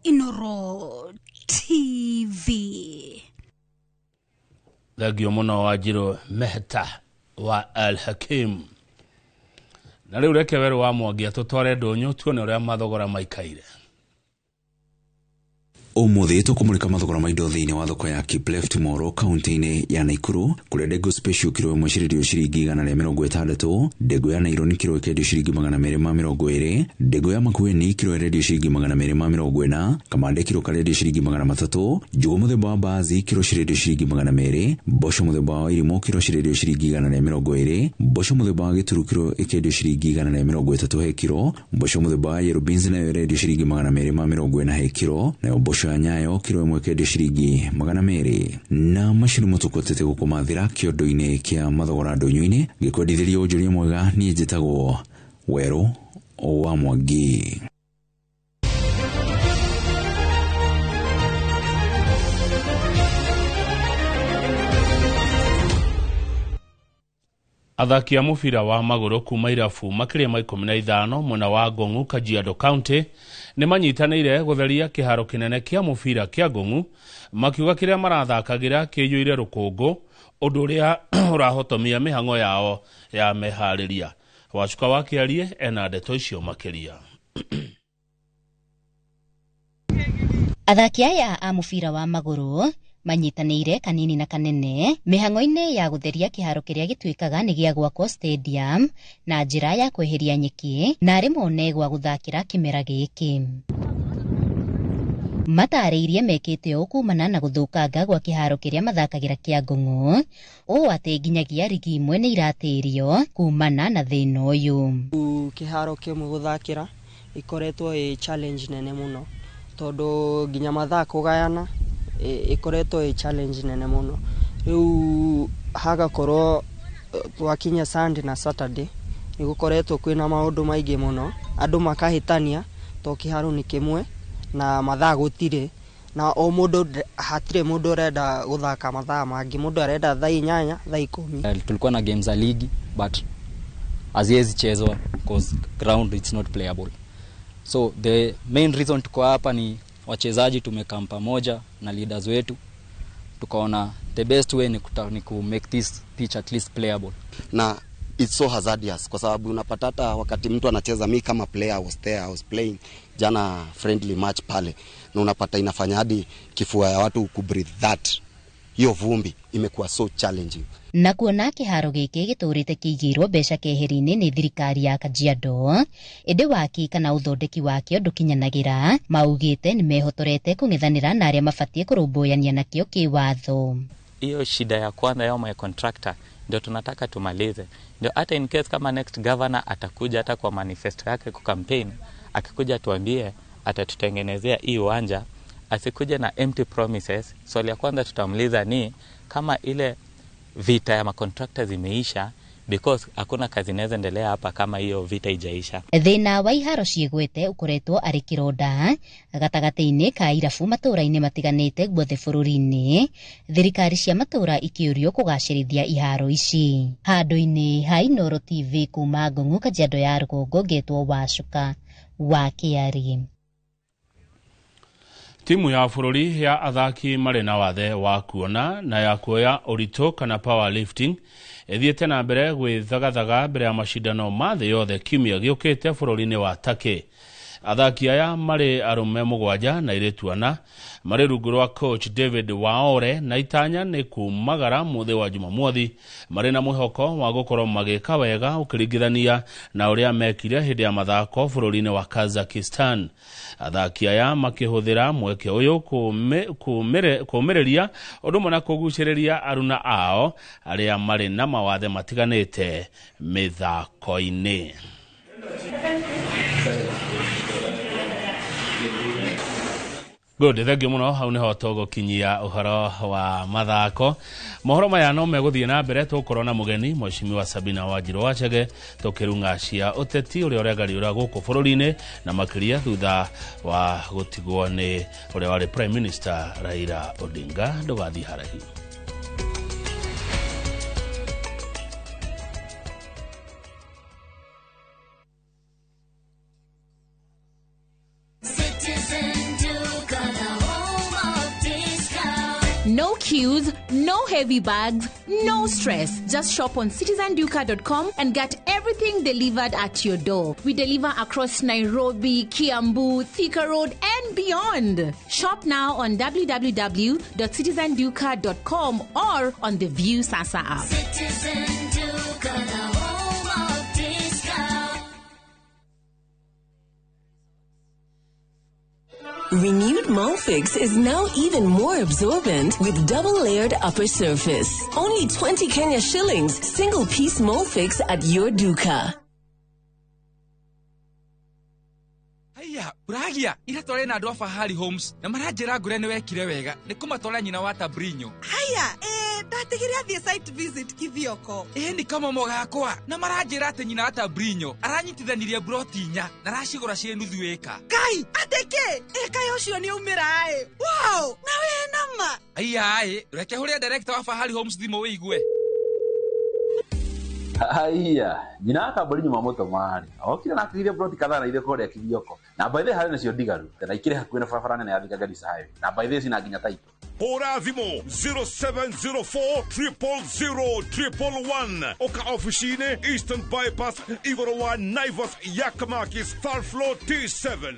Inoro TV. Thengio mũno Wanjiru Mehta wa Al Hakim. Na rĩu reke werũ wa Mwangi atũtware ndũnyũ tuone ũrĩa mathogora maikaire. Umuthi tukumulika mathogora ma indo thiini wa thoko ya Kipleft Moro kaunti-ini ya Nakuru kuria ndengũ special kiro ĩmwe cirendio ciringi 160, ndengũ ya Naironi kiro ĩkendio ciringi 220, ndengũ ya Makueni kiro ĩrendio ciringi 240, kamande kiro karendio ciringi 300, njũgũ mũthemba wa mbaazi kiro cirendio ciringi 200, mboco mũthemba wa irimũ kiro cirendio ciringi 120, mboco mũthemba wa gĩturu kiro ĩkendio ciringi 130 he kiro, mboco mũthemba wa yellow beans nayo ĩrendio ciringi 240 he kiro, nayo mboco ya nyayo kiro ĩmwe ĩkendio ciringi 200. Na macio nĩmo tũkũtete gũkũmathĩra kĩondo-inĩ kĩa mathogora ndũnyũ-inĩ gĩkwendithĩria ũnjũria mwega. Niĩ njĩtagwo Werũ wa Mwangi. Athaki a mũbira wa magũrũ kuma irabu makĩria ma 15 mwena wa Ngong'u Kajiado County nĩ manyitanĩire gũtheria kĩharo kĩnene kĩa mũbira kĩa Ngong'u makiuga kĩrĩa marathakagĩra kĩiyũire rũkũngũ ũndũ ũrĩa ũrahotomia mĩhang'o yao ya meharĩria. Wacuka wa Kĩarie ena ndeto icio makĩria. Athaki aya a mũbira wa magũrũ manyitanĩire kanini na kanene mĩhang'o-inĩ ya gũtheria kĩharo kĩrĩa gĩtuĩkaga nĩ gĩa gwakwo stadium na njĩra ya kweheria nyeki na arĩ mone gwa gũthakĩra kĩmera gĩkĩ. Matarĩirie mekĩte ũũ kumana na gũthũkanga gwa kĩharo kĩrĩa mathakagĩra kĩa Ngong'o, ũũ atĩ nginyagia rigi imwe nĩ iratĩrio kumana na thĩna ũyũ. Kĩharo kĩmwe gũthakĩra ikoretwo ĩ challenge nene mũno tondũ nginya mathaa kũgayana ikoretwo ĩ challenge nene mũno. Rĩu hagakorwo twakinya Sunday na Saturday nĩ gũkoretwo kwĩna maũndũ maingĩ mũno, andũ makahĩtania to kĩharo nĩ kĩmwe na mathaa gũtirĩ, na o mũndũ hatirĩ mũndũ ũrenda gũthaka mathaa mangĩ, mũndũ arenda thaa 8 thaa 10. Tulikuwa na games za ligi but haziwezi chezwa because ground it's not playable. So the main reason tuko hapa ni wachezaji tumekam pamoja na leaders wetu, tukaona the best way ni ku make this pitch at least playable. Na it's so hazardous kwa sababu unapata hata wakati mtu anacheza, mi kama player I was there, I was playing jana friendly match pale, na unapata inafanya hadi kifua ya watu ku breathe that hiyo vumbi imekuwa so challenging. Na kuona kĩharo gĩkĩ gĩtũrĩte kĩigĩirwo mbeca keheri-inĩ nĩ thirikari ya Kajiado, ĩndĩ waki kana ũthondeki wakĩo ndũkinyanagĩra, maugĩte nĩ mehotorete kũng'ethanĩra na arĩa mabatiĩ kũrũmbũyania nakĩo kĩwatho. Hiyo shida ya kwanza ya my contractor ndio tunataka tumalize, ndio hata in case kama next governor atakuja hata kwa manifesto yake ku campaign, akikuja tuambie atatutengenezea hii uwanja, asikuje na empty promises. Swali ya kwanza tutamuliza ni kama ile vita ya macontractors imeisha, because hakuna kazi inaweza endelea hapa kama hiyo vita ijaisha. Thĩna wa iharo ciĩgwete ũkoretwo arĩ kĩronda gatagatĩ-inĩ ka irabu matũũra-inĩ matiganĩte guothe bũrũri-inĩ, thirikari cia matũũra ikĩũrio kũgacĩrithia iharo ici. Handũ-inĩ ha Inooro TV kuma Ngong'o, Kajiado ya Rũgongo, ngetwo Wacuka wa Kĩarĩ. Timu ya bũrũri ya athaki marĩ na wathe wa kuona na ya kuoya ũritũ kana powerlifting ĩthiĩte na mbere gwĩthagathaga mbere ya mashindano ma thĩ yothe kiumia gĩũkĩte bũrũri-inĩ wa Turkey. Athaki aya marĩ arũme 7 na airĩtu 4 marĩ rungu rwa coach David Waore, na itanya nĩ kumagara mũthĩ wa Jumamothi marĩ na mwĩhoko wa gũkorwo magĩka wega ũkĩringithania na ũrĩa mekire hĩndĩ ya mathako bũrũri-inĩ wa Kazakhstan. Athaki aya makĩhũthĩra mweke ũyũ kũmĩrĩria ũndũ ũmwe na kũgucĩrĩria aruna ao arĩa marĩ na mawathe matiganĩte mĩthako-inĩ. Good, thank you muno. Hau niho tũgũkinyia ũhoro wa mathako. Mohoro maya no megũthiĩ na mbere, tũgũkorwo na mũgeni Mheshimiwa Sabina Wanjirũ Wachege tũkĩrung'a cia ũteti ũrĩa ũregariũra gũkũ bũrũri-inĩ, na makĩria thutha wa gũtigwo nĩ ũrĩa warĩ Prime Minister Raila Odinga. Ndũgathiĩ haraihu. No queues, no heavy bags, no stress. Just shop on citizenduka.com and get everything delivered at your door. We deliver across Nairobi, Kiambu, Thika Road, and beyond. Shop now on www.citizenduka.com or on the View Sasa app. Citizen Duka, the home of discount. Renewed Molfix is now even more absorbent with double-layered upper surface. Only 20 Kenya shillings, single-piece Molfix at your duka. Haya, uragia ira tware na andu a Fahari Homes na maranjira ngure ni wekire wega ni kumatwara nyina wa Tabrinyo. Haya, ndatigire athie site visit Kithioko. Ni kamomo gakwa na maranjira ati nyina wa Tabrinyo aranyitithanirie broti 4 na aracigura ciĩ nuthu ĩka. Kai, ateke ĩka ucio ni umira ĩ. Wow, na we nama. Aya reke huria director wa Fahari Homes thimo wĩigue. Haya, nyina wa Tabrinyo mamũtũma-rĩ, okire na atigire broti kadhaa na ithuĩ kũrĩa Kithioko. Na by the way harĩ nacio ndigaru na ikĩrĩ hakuhĩ na barabara nene ya Thika Garissa Highway. Na by the way cina nginya title. Hũra thimũ 0704 000 111. Oka ofici-inĩ Eastern Bypass igũrũ wa Naivas Yakamakis third floor T7.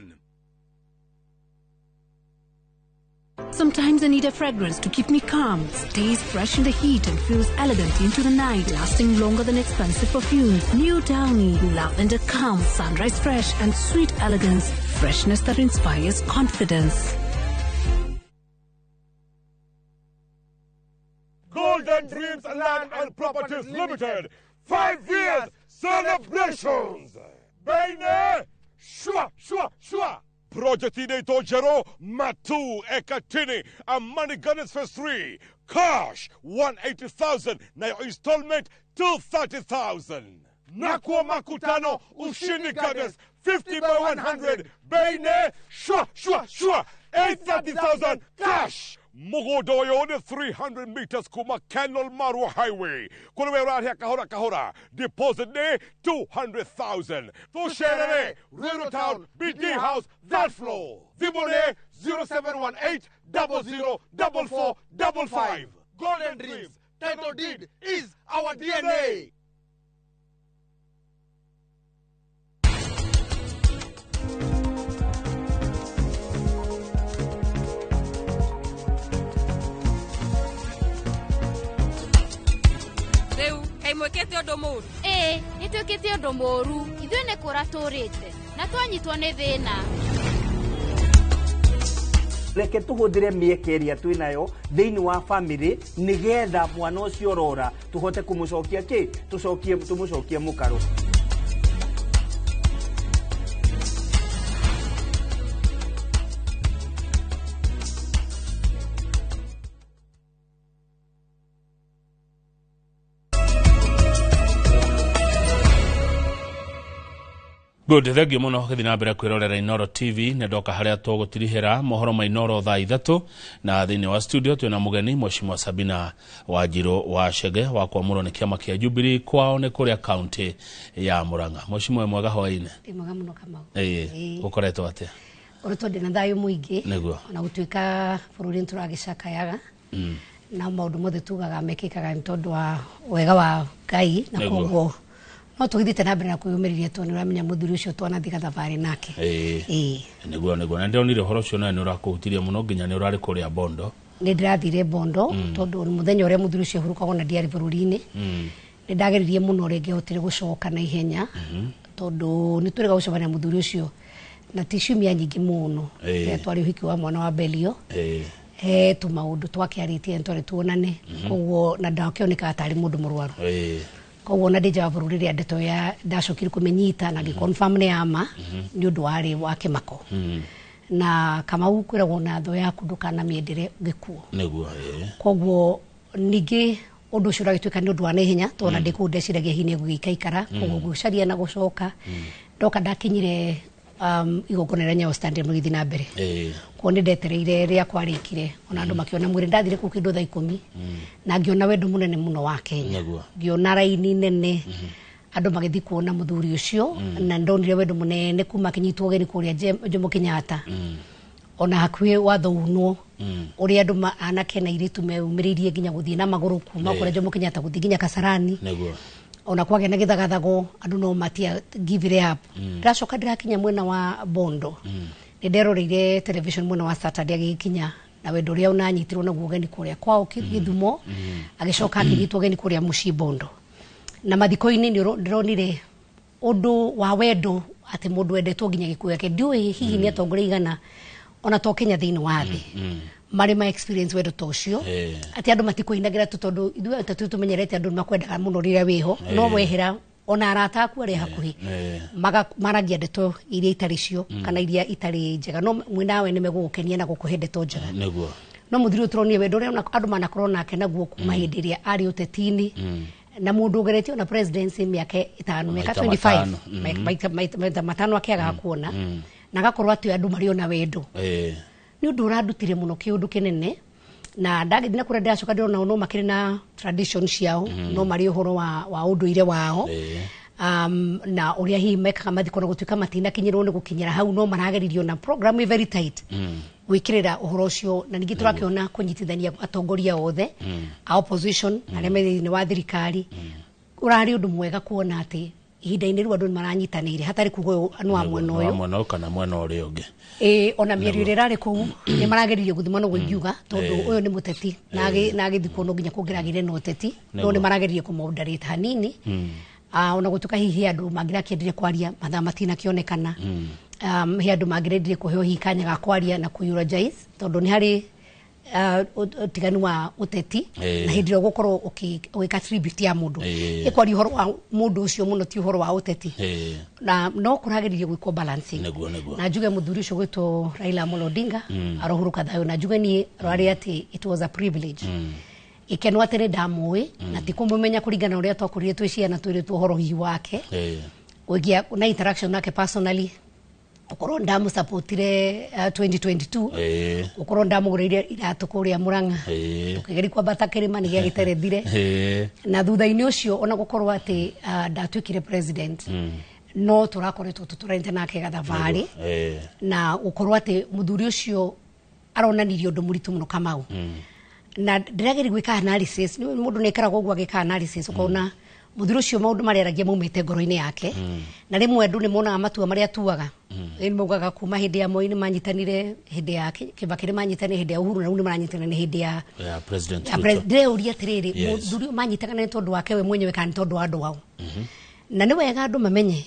Sometimes I need a fragrance to keep me calm, stays fresh in the heat and feels elegant into the night, lasting longer than expensive perfumes. New Downy, lavender calm, sunrise fresh and sweet elegance, freshness that inspires confidence. Golden Dreams Land and Properties Limited, 5 years celebrations. Bene, shwa, shwa, shwa. Project inaitwa Jero Matu Ekatini Amani Gardens Phase 3. Cash 180,000 na your installment 230,000. Nakwa Makutano Ushindi Gardens 50 by 100. Bene, shwa, shwa, shwa. 830,000 cash. Mugodoyo 300 meters kuma Kenol Marwa Highway. Kulewe rahia kahora kahora. Deposit day 200,000. Tusherere, Rural Town, BD House, that floor. Zibone 0718 00 44 55. Golden Dreams, title deed is our DNA. Rĩu kaĩ mwĩkĩte ũndũ mũũru? Ĩĩ, nĩtwĩkĩte ũndũ mũũru. Ithuĩ nĩ kũra tũrĩte na twanyitwo nĩ thĩna. Reke tũhũthĩre mĩeke ĩrĩa twĩ nayo thĩinĩ wa bamĩrĩ nĩgetha mwana ũcio ũrora tũhote kũmũcokia kĩ tũcokie tũmũcokie mũkaro. Good, thank muno gĩthiĩ na mbere kwĩrorera Inoro TV nĩ ndoka harĩa tũgũtirihĩra mohoro ma Inoro thaa ithatũ na thĩinĩ wa studio twĩna mũgeni Mheshimiwa Sabina Wanjirũ wa Chege wa kwamũrwo nĩ kĩama kĩa Jubilee kwao nĩ kũrĩa kaunti ya Murang'a. Mheshimiwa mwega hwaĩ-inĩ. Ndĩ mwega mũno Kamau. Ĩĩ, gũkoretwo atĩa? Ũrĩtwo ndĩna thayũ mũingĩ. Nĩguo. Ona gũtuĩka bũrũri nĩtũragĩcakayaga na maũndũ mothe tugaga mekĩkaga nĩ tondũ wa wega wa Ngai na koguo no tũgĩthiĩte na mbere na kwĩyũmĩrĩria tondũ nĩũramenya mũthuri ũcio twanathiĩ gathabarĩ nake. Ĩĩ. Nĩguo nĩguo na ndĩronire ũhoro ũcio nawe nĩũrakũhutirie mũno nginya nĩ ũrarĩ kũrĩa Bondo. Nĩ ndĩrathire Bondo tondũ mũthenya ũrĩa mũthuri ũcio ahurũkagwo na ndiarĩ bũrũri-inĩ. Nĩ ndageririe mũno ũrĩa ingĩahotire gũcoka na ihenya tondũ nĩ twĩrĩga gũcemania na mũthuri ũcio na ti ciumia nyingĩ mũno. Rĩrĩa twarĩ ũhiki wa mwana wa Belio. He tũmaũndũ twakĩarĩtie nĩ twarĩ tuonane koguo na ndakĩonekaga tarĩ mũndũ mũrwaru. Koguo na ndĩ nja wa bũrũri rĩrĩa ndeto ya ndacokire kũmĩnyita na ngĩ-confirm nĩ ya ma nĩ ũndũ warĩ wa kĩmako. Na Kamau kwĩragwo na thũ yaku ndũkanamĩendere gĩkuũ. Nĩguo. Koguo ningĩ ũndũ ũcio ũragĩtuĩka nĩ ũndũ wa naihenya tondũ ona ndĩ kũu ndeciragia hihi nĩ egũgĩikaikara koguo gũcaria na gũcoka ndoka ndakinyire igongona rĩa Nyayo Stadium rĩgĩthiĩ na mbere. Koguo nĩ ndetereire rĩrĩa kwarĩkire ona andũ makĩona mwĩrĩ ndathire kũu kĩndũ thaa 10 na ngĩona wendo mũnene mũno wa Kenya. Ngĩona raini nene andũ magĩthiĩ kuona mũthuri ũcio na ndonire wendo mũnene kuma akĩnyitwo ũgeni kũrĩa Jomo Kenyatta ona hakuhĩ watho unwo ũrĩa andũ anake na airĩtu meumĩrĩirie nginya gũthiĩ na magũrũ kuma kũrĩa Jomo Kenyatta gũthiĩ nginya Kasarani. Ona kwagĩa na gĩthagathago andũ no matia give it up. Ndĩracoka ndĩrakinya mwena wa Bondo nĩ nderoreire television mwena wa Saturday agĩkinya na wendo ũrĩa ũnanyitirwo naguo ũgeni kũrĩa kwao Gĩthumo agĩcoka akĩnyitwo ũgeni kũrĩa mũciĩ Bondo na mathiko-inĩ ndĩronire ũndũ wa wendo atĩ mũndũ wendetwo nginya gĩkuũ gĩake ndiũĩ hihi nĩ atongoria igana ona to Kenya thĩinĩ wa thĩ marĩ ma experience wendo ta ũcio atĩ andũ matikũinagĩra tu tondũ ithuĩ atatũ tũmenyerete andũ nĩmakwendaga mũno rĩrĩa wĩho no wehera ona arata aku arĩa hakuhĩ maragia ndeto iria itarĩ cio kana iria itarĩ njega no mwĩnawe nĩ megũgũkenia na gũkũhe ndeto njega. Nĩguo. No mũthuri ũyũ tũronire wendo ũrĩa andũ manakorwo nake naguo kuma hĩndĩ ĩrĩa arĩ ũteti-inĩ na mũndũ ũgeretie ona presidency mĩaka ĩtano mĩaka 25 maita matano akĩagaga kuona na agakorwo atĩ andũ marĩ ona wendo nĩ ũndũ ũrandutire mũno kĩũndũ kĩnene na ndagĩthiĩ na kũrĩa ndĩracoka ndĩrona no makĩrĩ na tradition ciao no marĩ ũhoro wa ũndũire wao na ũrĩa hihi mekaga mathiko na gũtuĩka matinakinyĩrwo nĩ gũkinyĩra hau no marageririo na program ĩ very tight gwĩkĩrĩra ũhoro ũcio na ningĩ tũrakĩona kũnyitithania atongoria othe a opposition arĩa me thĩinĩ wa thirikari ũrarĩ ũndũ mwega kuona atĩ Ihinda-inĩ rĩu andũ nĩ maranyitanĩire hatarĩ kuga ũyũ nĩ wa mwena Wa ũyũ, mwena ũyũ kana mwena ũrĩa ũngĩ. Ĩĩ, ona mĩario ĩrĩa ĩrarĩ kũu nĩ marageririe gũthima, no ingiuga tondũ ũyũ nĩ mũteti na na agĩthikwo no nginya kũngĩragĩire na ũteti, no nĩ marageririe kũmoderate hanini. Ona gũtuĩka hihi andũ mangĩrakĩendire kwaria, mathaa matinakĩonekana. He andũ mangĩrendire kũheo hihi kanya ga kwaria na kũ-eulogize, tondũ nĩ harĩ ũtiganu wa ũteti na hĩndĩ ĩrĩa ũgũkorwo ũgĩka tribute ya mũndũ, ĩkwaria ũhoro wa mũndũ ũcio mũno, ti ũhoro wa ũteti, na no kũrageririe gwĩkwo balancing. Nĩguo nĩguo. Na njuge mũthuri ũcio gwĩtwo Raila Amolo Odinga arohurũka thayũ, na njuge niĩ rwarĩ atĩ it was a privilege, gĩkeno atĩ nĩ ndamũĩ na ti kũmũmenya kũringana na ũrĩa twakũrire twĩ ciana twĩrĩtwo ũhoro hihi wake, kũgĩa na interaction nake personally, gũkorwo ndamũsupportire 2022, gũkorwo ndamũgũrĩire iratũ kũrĩa Mũrang'a, tũkĩgeria kwambata kĩrĩma nĩ gĩagĩterethire, na thutha-inĩ ũcio ona gũkorwo atĩ ndatuĩkire president, no tũrakoretwo tũtũranĩte nake gathabarĩ, na gũkorwo atĩ mũthuri ũcio aronanirie ũndũ mũritũ mũno, Kamau, na ndĩrageria gwĩka analysis. Nĩ mũndũ nĩ ekaragwo ũguo agĩka analysis, ũkona mũthuri ũcio maũndũ marĩa aragia maumĩte ngoro-inĩ yake, na rĩmwe andũ nĩ monaga matua marĩa atuaga. Nĩ maugaga kuma hĩndĩ ya Moi nĩ manyitanire, hĩndĩ ya Kibaki nĩ manyitanire, hĩndĩ ya Uhuru na rĩu nĩ maranyitanire hĩndĩ ya ya President ya Ruto. Ndĩreuria atĩrĩrĩ, mũthuri ũyũ manyitanaga nĩ tondũ wake we mwenyewe kana nĩ tondũ wa andũ ao? Na nĩ wega andũ mamenye,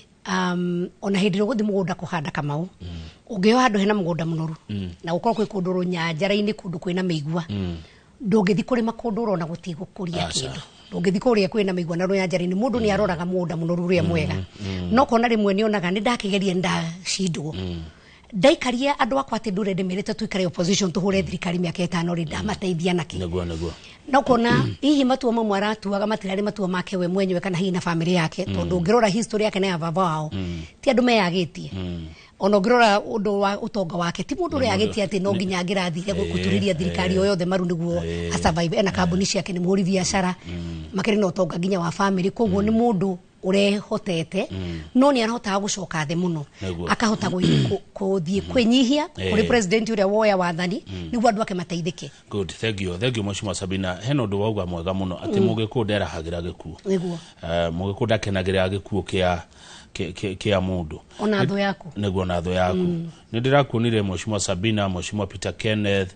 ona hĩndĩ ĩrĩa ũgũthiĩ mũgũnda kũhanda, Kamau, ũngĩoya handũ hena mũgũnda mũnoru na gũkorwo kwĩ kũndũ rũnyanjara-inĩ, kũndũ kwĩna mĩigua, ndũngĩthiĩ kũrĩma kũndũ ũrona gũtigũkũria Aca. kĩndũ. Ndũngĩthiĩ kũrĩa kwĩna mĩigua na rũnyanjara-inĩ. Mũndũ nĩ aroraga mũgũnda mũnoru ũrĩa mwega, no kona rĩmwe nĩ onaga nĩ ndakĩgeria, ndacindwo, ndaikaria andũ akwa atĩ ndũre ndĩmĩrĩte tuikare opposition tũhũre thirikari mĩaka 5 rĩ, ndamateithia nakĩ? Nĩguo nĩguo. No kona hihi matua mamwe aratuaga matirarĩ matua make we mwenyewe kana hihi na famĩlĩ yake, tondũ ũngĩrora history yake na ya baba wao, ti andũ meyagĩtie. Ona ũngĩrora ũndũ wa ũtonga wake, ti mũndũ ũrĩa agĩtie atĩ no nginya angĩrathire gũturĩria thirikari o yothe maru nĩguo asurvive. Ena kambuni ciake, nĩ mũhũri biacara, makĩrĩ na ũtonga nginya wa famĩlĩ, koguo nĩ mũndũ ũrehotete, no nĩ arahotaga gũcoka thĩ mũno, akahota gũthiĩ kwĩnyihia kũrĩ president ũrĩa woya wathani nĩguo andũ ake mateithĩke. Good, thank you, thank you, Mheshimiwa Sabina. Hena ũndũ wauga mwega mũno atĩ mũgĩkũyũ nderahagĩra gĩkuũ. Mũgĩkũyũ ndakenagĩrĩra gĩkuũ kĩa mũndũ. Ona thũ yaku. Nĩguo, na thũ yaku. Nĩ ndĩrakuonire Mheshimiwa Sabina, Mheshimiwa Peter Kenneth,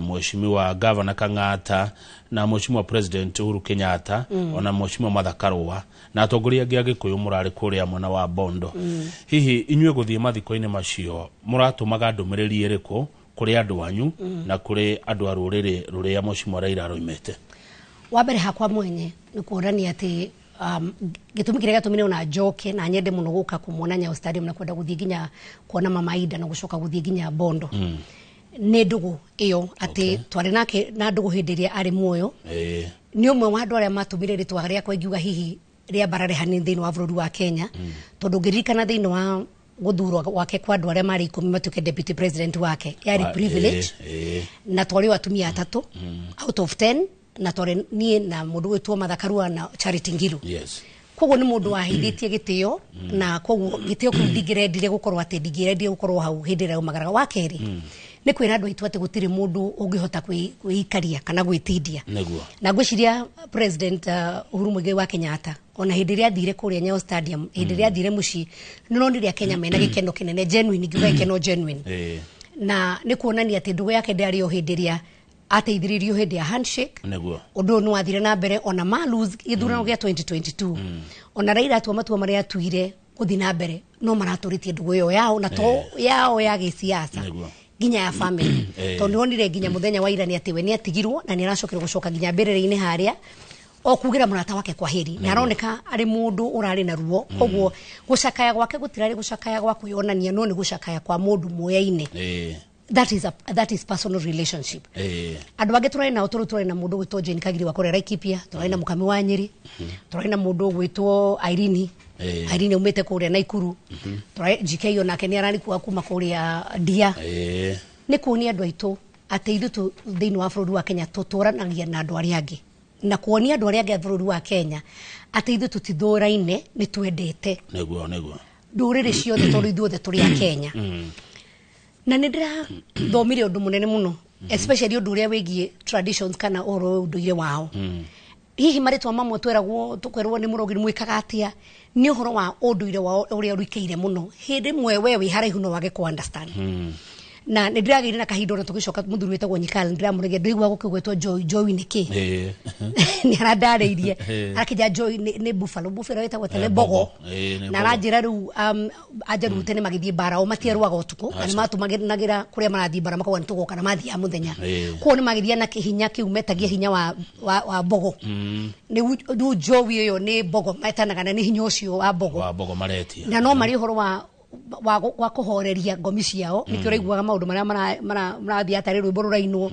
Mheshimiwa Governor Kang'ata na Mheshimiwa President Uhuru Kenyatta, ona Mheshimiwa Martha Karua na atongoria angĩ a Gĩkũyũ mũrarĩ kũrĩa mwena wa Bondo. Hihi inyuĩ gũthiĩ mathiko-inĩ macio mũratũmaga ndũmĩrĩri ĩrĩkũ kũrĩ andũ anyu na kũrĩ andũ a rũrĩrĩ rũrĩa Mheshimiwa Raila aroimĩte? Wa mbere, hakwa mwenye nĩ kuonania atĩ gĩtũmi kĩrĩa gĩatũmire ona njoke na nyende mũno gũka kũmuona Nyayo Stadium na kwenda gũthiĩ nginya kuona Mama Ida na gũcoka gũthiĩ nginya Bondo nĩ ndũgũ ĩyo atĩ twarĩ nake na ndũgũ hĩndĩ ĩrĩa arĩ muoyo. Nĩ ũmwe wa andũ arĩa matũmire rĩtwa rĩakwa ingiuga hihi rĩambarare hanini thĩinĩ wa bũrũri wa Kenya, tondũ ũngĩririkana thĩinĩ wa gũthurwo gwake kwa andũ arĩa marĩ 10 matuĩke deputy president wake, yarĩ privilege, na twarĩ o atumia atatũ out of 10, na twarĩ niĩ na mũndũ gwĩtwo Martha Karua na Charity Ngilu. Koguo nĩ mũndũ waheithĩtie gĩtĩo, na koguo gĩtĩo kĩu ndingĩrendire gũkorwo atĩ ndingĩrendire gũkorwo hau hĩndĩ ĩrĩa aumagaraga. Wa kerĩ, nĩ kwĩra andũ aitũ atĩ gũtirĩ mũndũ ũngĩhota kwĩikaria kana gwĩtindia, na ngwĩciria President Uhuru Muigai wa Kenyatta, ona hĩndĩ ĩrĩa athire kũrĩa Nyayo Stadium, hĩndĩ ĩrĩa athire mũciĩ, nĩ ronire Akenya mena gĩkeno kĩnene, genuine, ngiuga gĩkeno genuine, na nĩ kuonania atĩ ndũgũ yake ndĩarĩ o hĩndĩ ĩrĩa ateithĩrĩirio hĩndĩ ya handshake. Ũndũ ũyũ nĩ wathire na mbere ona ma lose gĩthurano gĩa 2022, ona Raila atua matua marĩa atuire gũthiĩ na mbere, no maratũrĩtie ndũgũ ĩyo yao, na to yao ya gĩsiasa, nginya ya family, tondũ nĩwonire nginya mũthenya wa ira nĩ atĩ we nĩ atigirwo na nĩ aracokire gũcoka nginya mbĩrĩra-inĩ harĩa o kugĩra mũrata wake kwa heri, na aroneka arĩ mũndũ ũrarĩ na ruo. Koguo gũcakaya gwake gũtirarĩ gũcakaya gwa kwĩyonania, no nĩ gũcakaya kwa mũndũ muoyaine. That is personal relationship. Andũ angĩ tũrarĩ nao, tũrĩ tũrarĩ na mũndũ ũgwĩtwo Jane Kagiri wa kũrĩa Laikipia, tũrarĩ na Mũkami wa Nyĩrĩ, tũrarĩ na mũndũ ũgwĩtwo Irene, Irene aumĩte kũrĩa Naikuru, tũrarĩ GK onake nĩ ararikuaga kuma kũrĩa Ndia. Nĩ kuonia andũ aitũ atĩ ithuĩ tu thĩinĩ wa bũrũri wa Kenya tũtũranagia na andũ arĩa angĩ, na kuonia andũ arĩa angĩ a bũrũri wa Kenya atĩ ithuĩ tũtithũraine, nĩ twendete nĩguo nĩguo ndũrĩrĩ ciothe, tondũ ithuothe tũrĩ a Kenya. Na nĩ ndĩrathomire ũndũ mũnene mũno, especially ũndũ ũrĩa wĩgiĩ traditions kana ũhoro wa ũndũire wao. Hihi marĩtwa mamwe tweragwo tũkerwo nĩ mũrogi mwĩkaga atĩa, nĩ ũhoro wa ũndũire wao ũrĩa ũrikĩire mũno. Hĩndĩ ĩmwe we wĩ haraihu no wage kũ understand. Na nĩ ndĩragĩire na kahinda ona tũgĩcoka mũthuri wĩtagwo Nyikal, ndĩramũregia ndũigua gũkĩgwetwo Joy, Joy nĩ kĩ? Nĩ arandarĩirie. Arakĩnja Joy nĩ buffalo, buffalo ĩtagwo tene mbogo. Nĩ Na mbogo. aranjĩra rĩu Ajaruo tene magĩthiĩ mbara o matiarũaga ũtukũ, na nĩ matũmagĩra kũrĩa marathiĩ mbara makauga nĩ tũgoka, na mathiaga mũthenya. Koguo nĩ magĩthiĩ na kĩhinya kĩu metagia hinya wa mbogo. Rĩu Joy ĩyo nĩ mbogo metanaga, na nĩ hinya ũcio wa mbogo wa mbogo maretia. Na no marĩ ũhoro wa kũhoreria ngomi ciao. Nĩkĩo ũraiguaga maũndũ marĩa marathiĩ atarĩ rwĩmbo rũrainwo,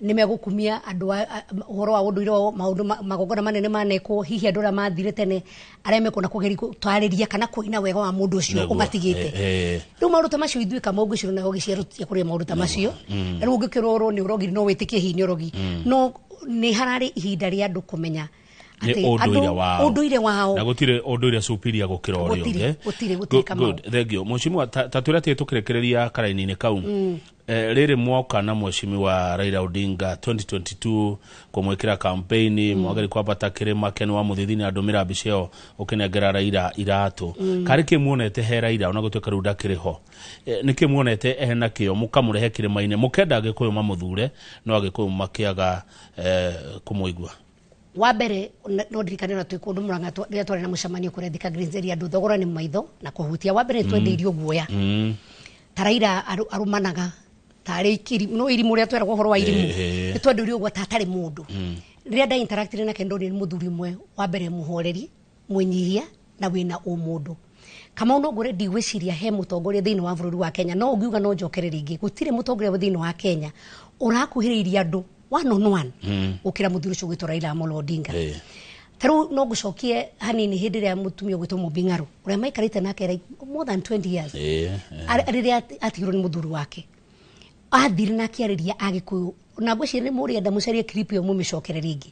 nĩ megũkumia andũ ũhoro wa ũndũire wao, maũndũ magongona manene manekwo, hihi andũ arĩa mathire tene arĩa mekuona kũgeria gũtarĩria kana kũina wega wa mũndũ ũcio ũmatigĩte. Rĩu maũndũ ta macio ithuĩ kama ũngĩcirwo nayo gĩciaro cia kũrĩa maũndũ ta macio. Na rĩu ũngĩkĩrorwo nĩ ũrogi, no wĩtĩkie hihi nĩ ũrogi. No nĩ hararĩ ihinda rĩa andũ kũmenya nĩ atĩ ũndũire wao. Ũndũire wao. Na gũtirĩ ũndũire superior gũkĩra ũrĩa Gũtirĩ, ũngĩ. gũtirĩ Good, Kamau. good, thank you mheshimiwa. Ta twĩre atĩ tũkĩrekereria karaini-inĩ kau, rĩrĩ mwoka na mheshimiwa Raila Odinga 2022 kũmwĩkĩra campaign, mwagĩrĩ kwambata kĩrĩma Ken wa Mũthithi nĩ andũmĩra mbica ĩyo ũkĩnengera Raila iratũ. Karĩ kĩ muonete he Raila ona gũtuĩka rĩu ndakĩrĩ ho? Nĩ kĩ muonete ena kĩo mũkamũrehe kĩrĩma-inĩ, mũkenda Agĩkũyũ mamũthure no Agĩkũyũ makĩaga kũmũigua? Wa mbere no ndirikane ona twĩ kũndũ Mũrang'a rĩrĩa twarĩ na mũcemanio kũrĩa Thika Greens area, andũ thogora nĩ maitho na kũhutia. Wa mbere nĩ twendeirio guoya ta Raila arũmanaga tarĩ no irimũ rĩa tweragwo ũhoro wa irimũ. Nĩ twendeirio guo ta atarĩ mũndũ. Rĩrĩa nda interactire nake ndonire nĩ mũthuri ũmwe wa mbere mũhoreri, mwĩnyihia na wĩna ũmũndũ. Kamau, no ngũre ndigwĩciria he mũtongoria thĩinĩ wa bũrũri wa Kenya, no ũngiuga no njokere rĩngĩ, gũtirĩ mũtongoria thĩinĩ wa Kenya ũrakuhĩrĩiria andũ one on one gũkĩra mũthuri ũcio ũgwĩtwo Raila Amolo Odinga. Ta rĩu no ngũcokie hanini hĩndĩ ĩrĩa mũtumia ũgwĩtwo Mũmbi Ng'arũ ũrĩa maikarĩte nake like more than 20 years, rĩrĩa atigirwo nĩ mũthuri wake, athire na akĩarĩria Agĩkũyũ, na ngwĩciria nĩ mũrĩenda mũcarie clip ĩyo mũmĩcokere rĩngĩ,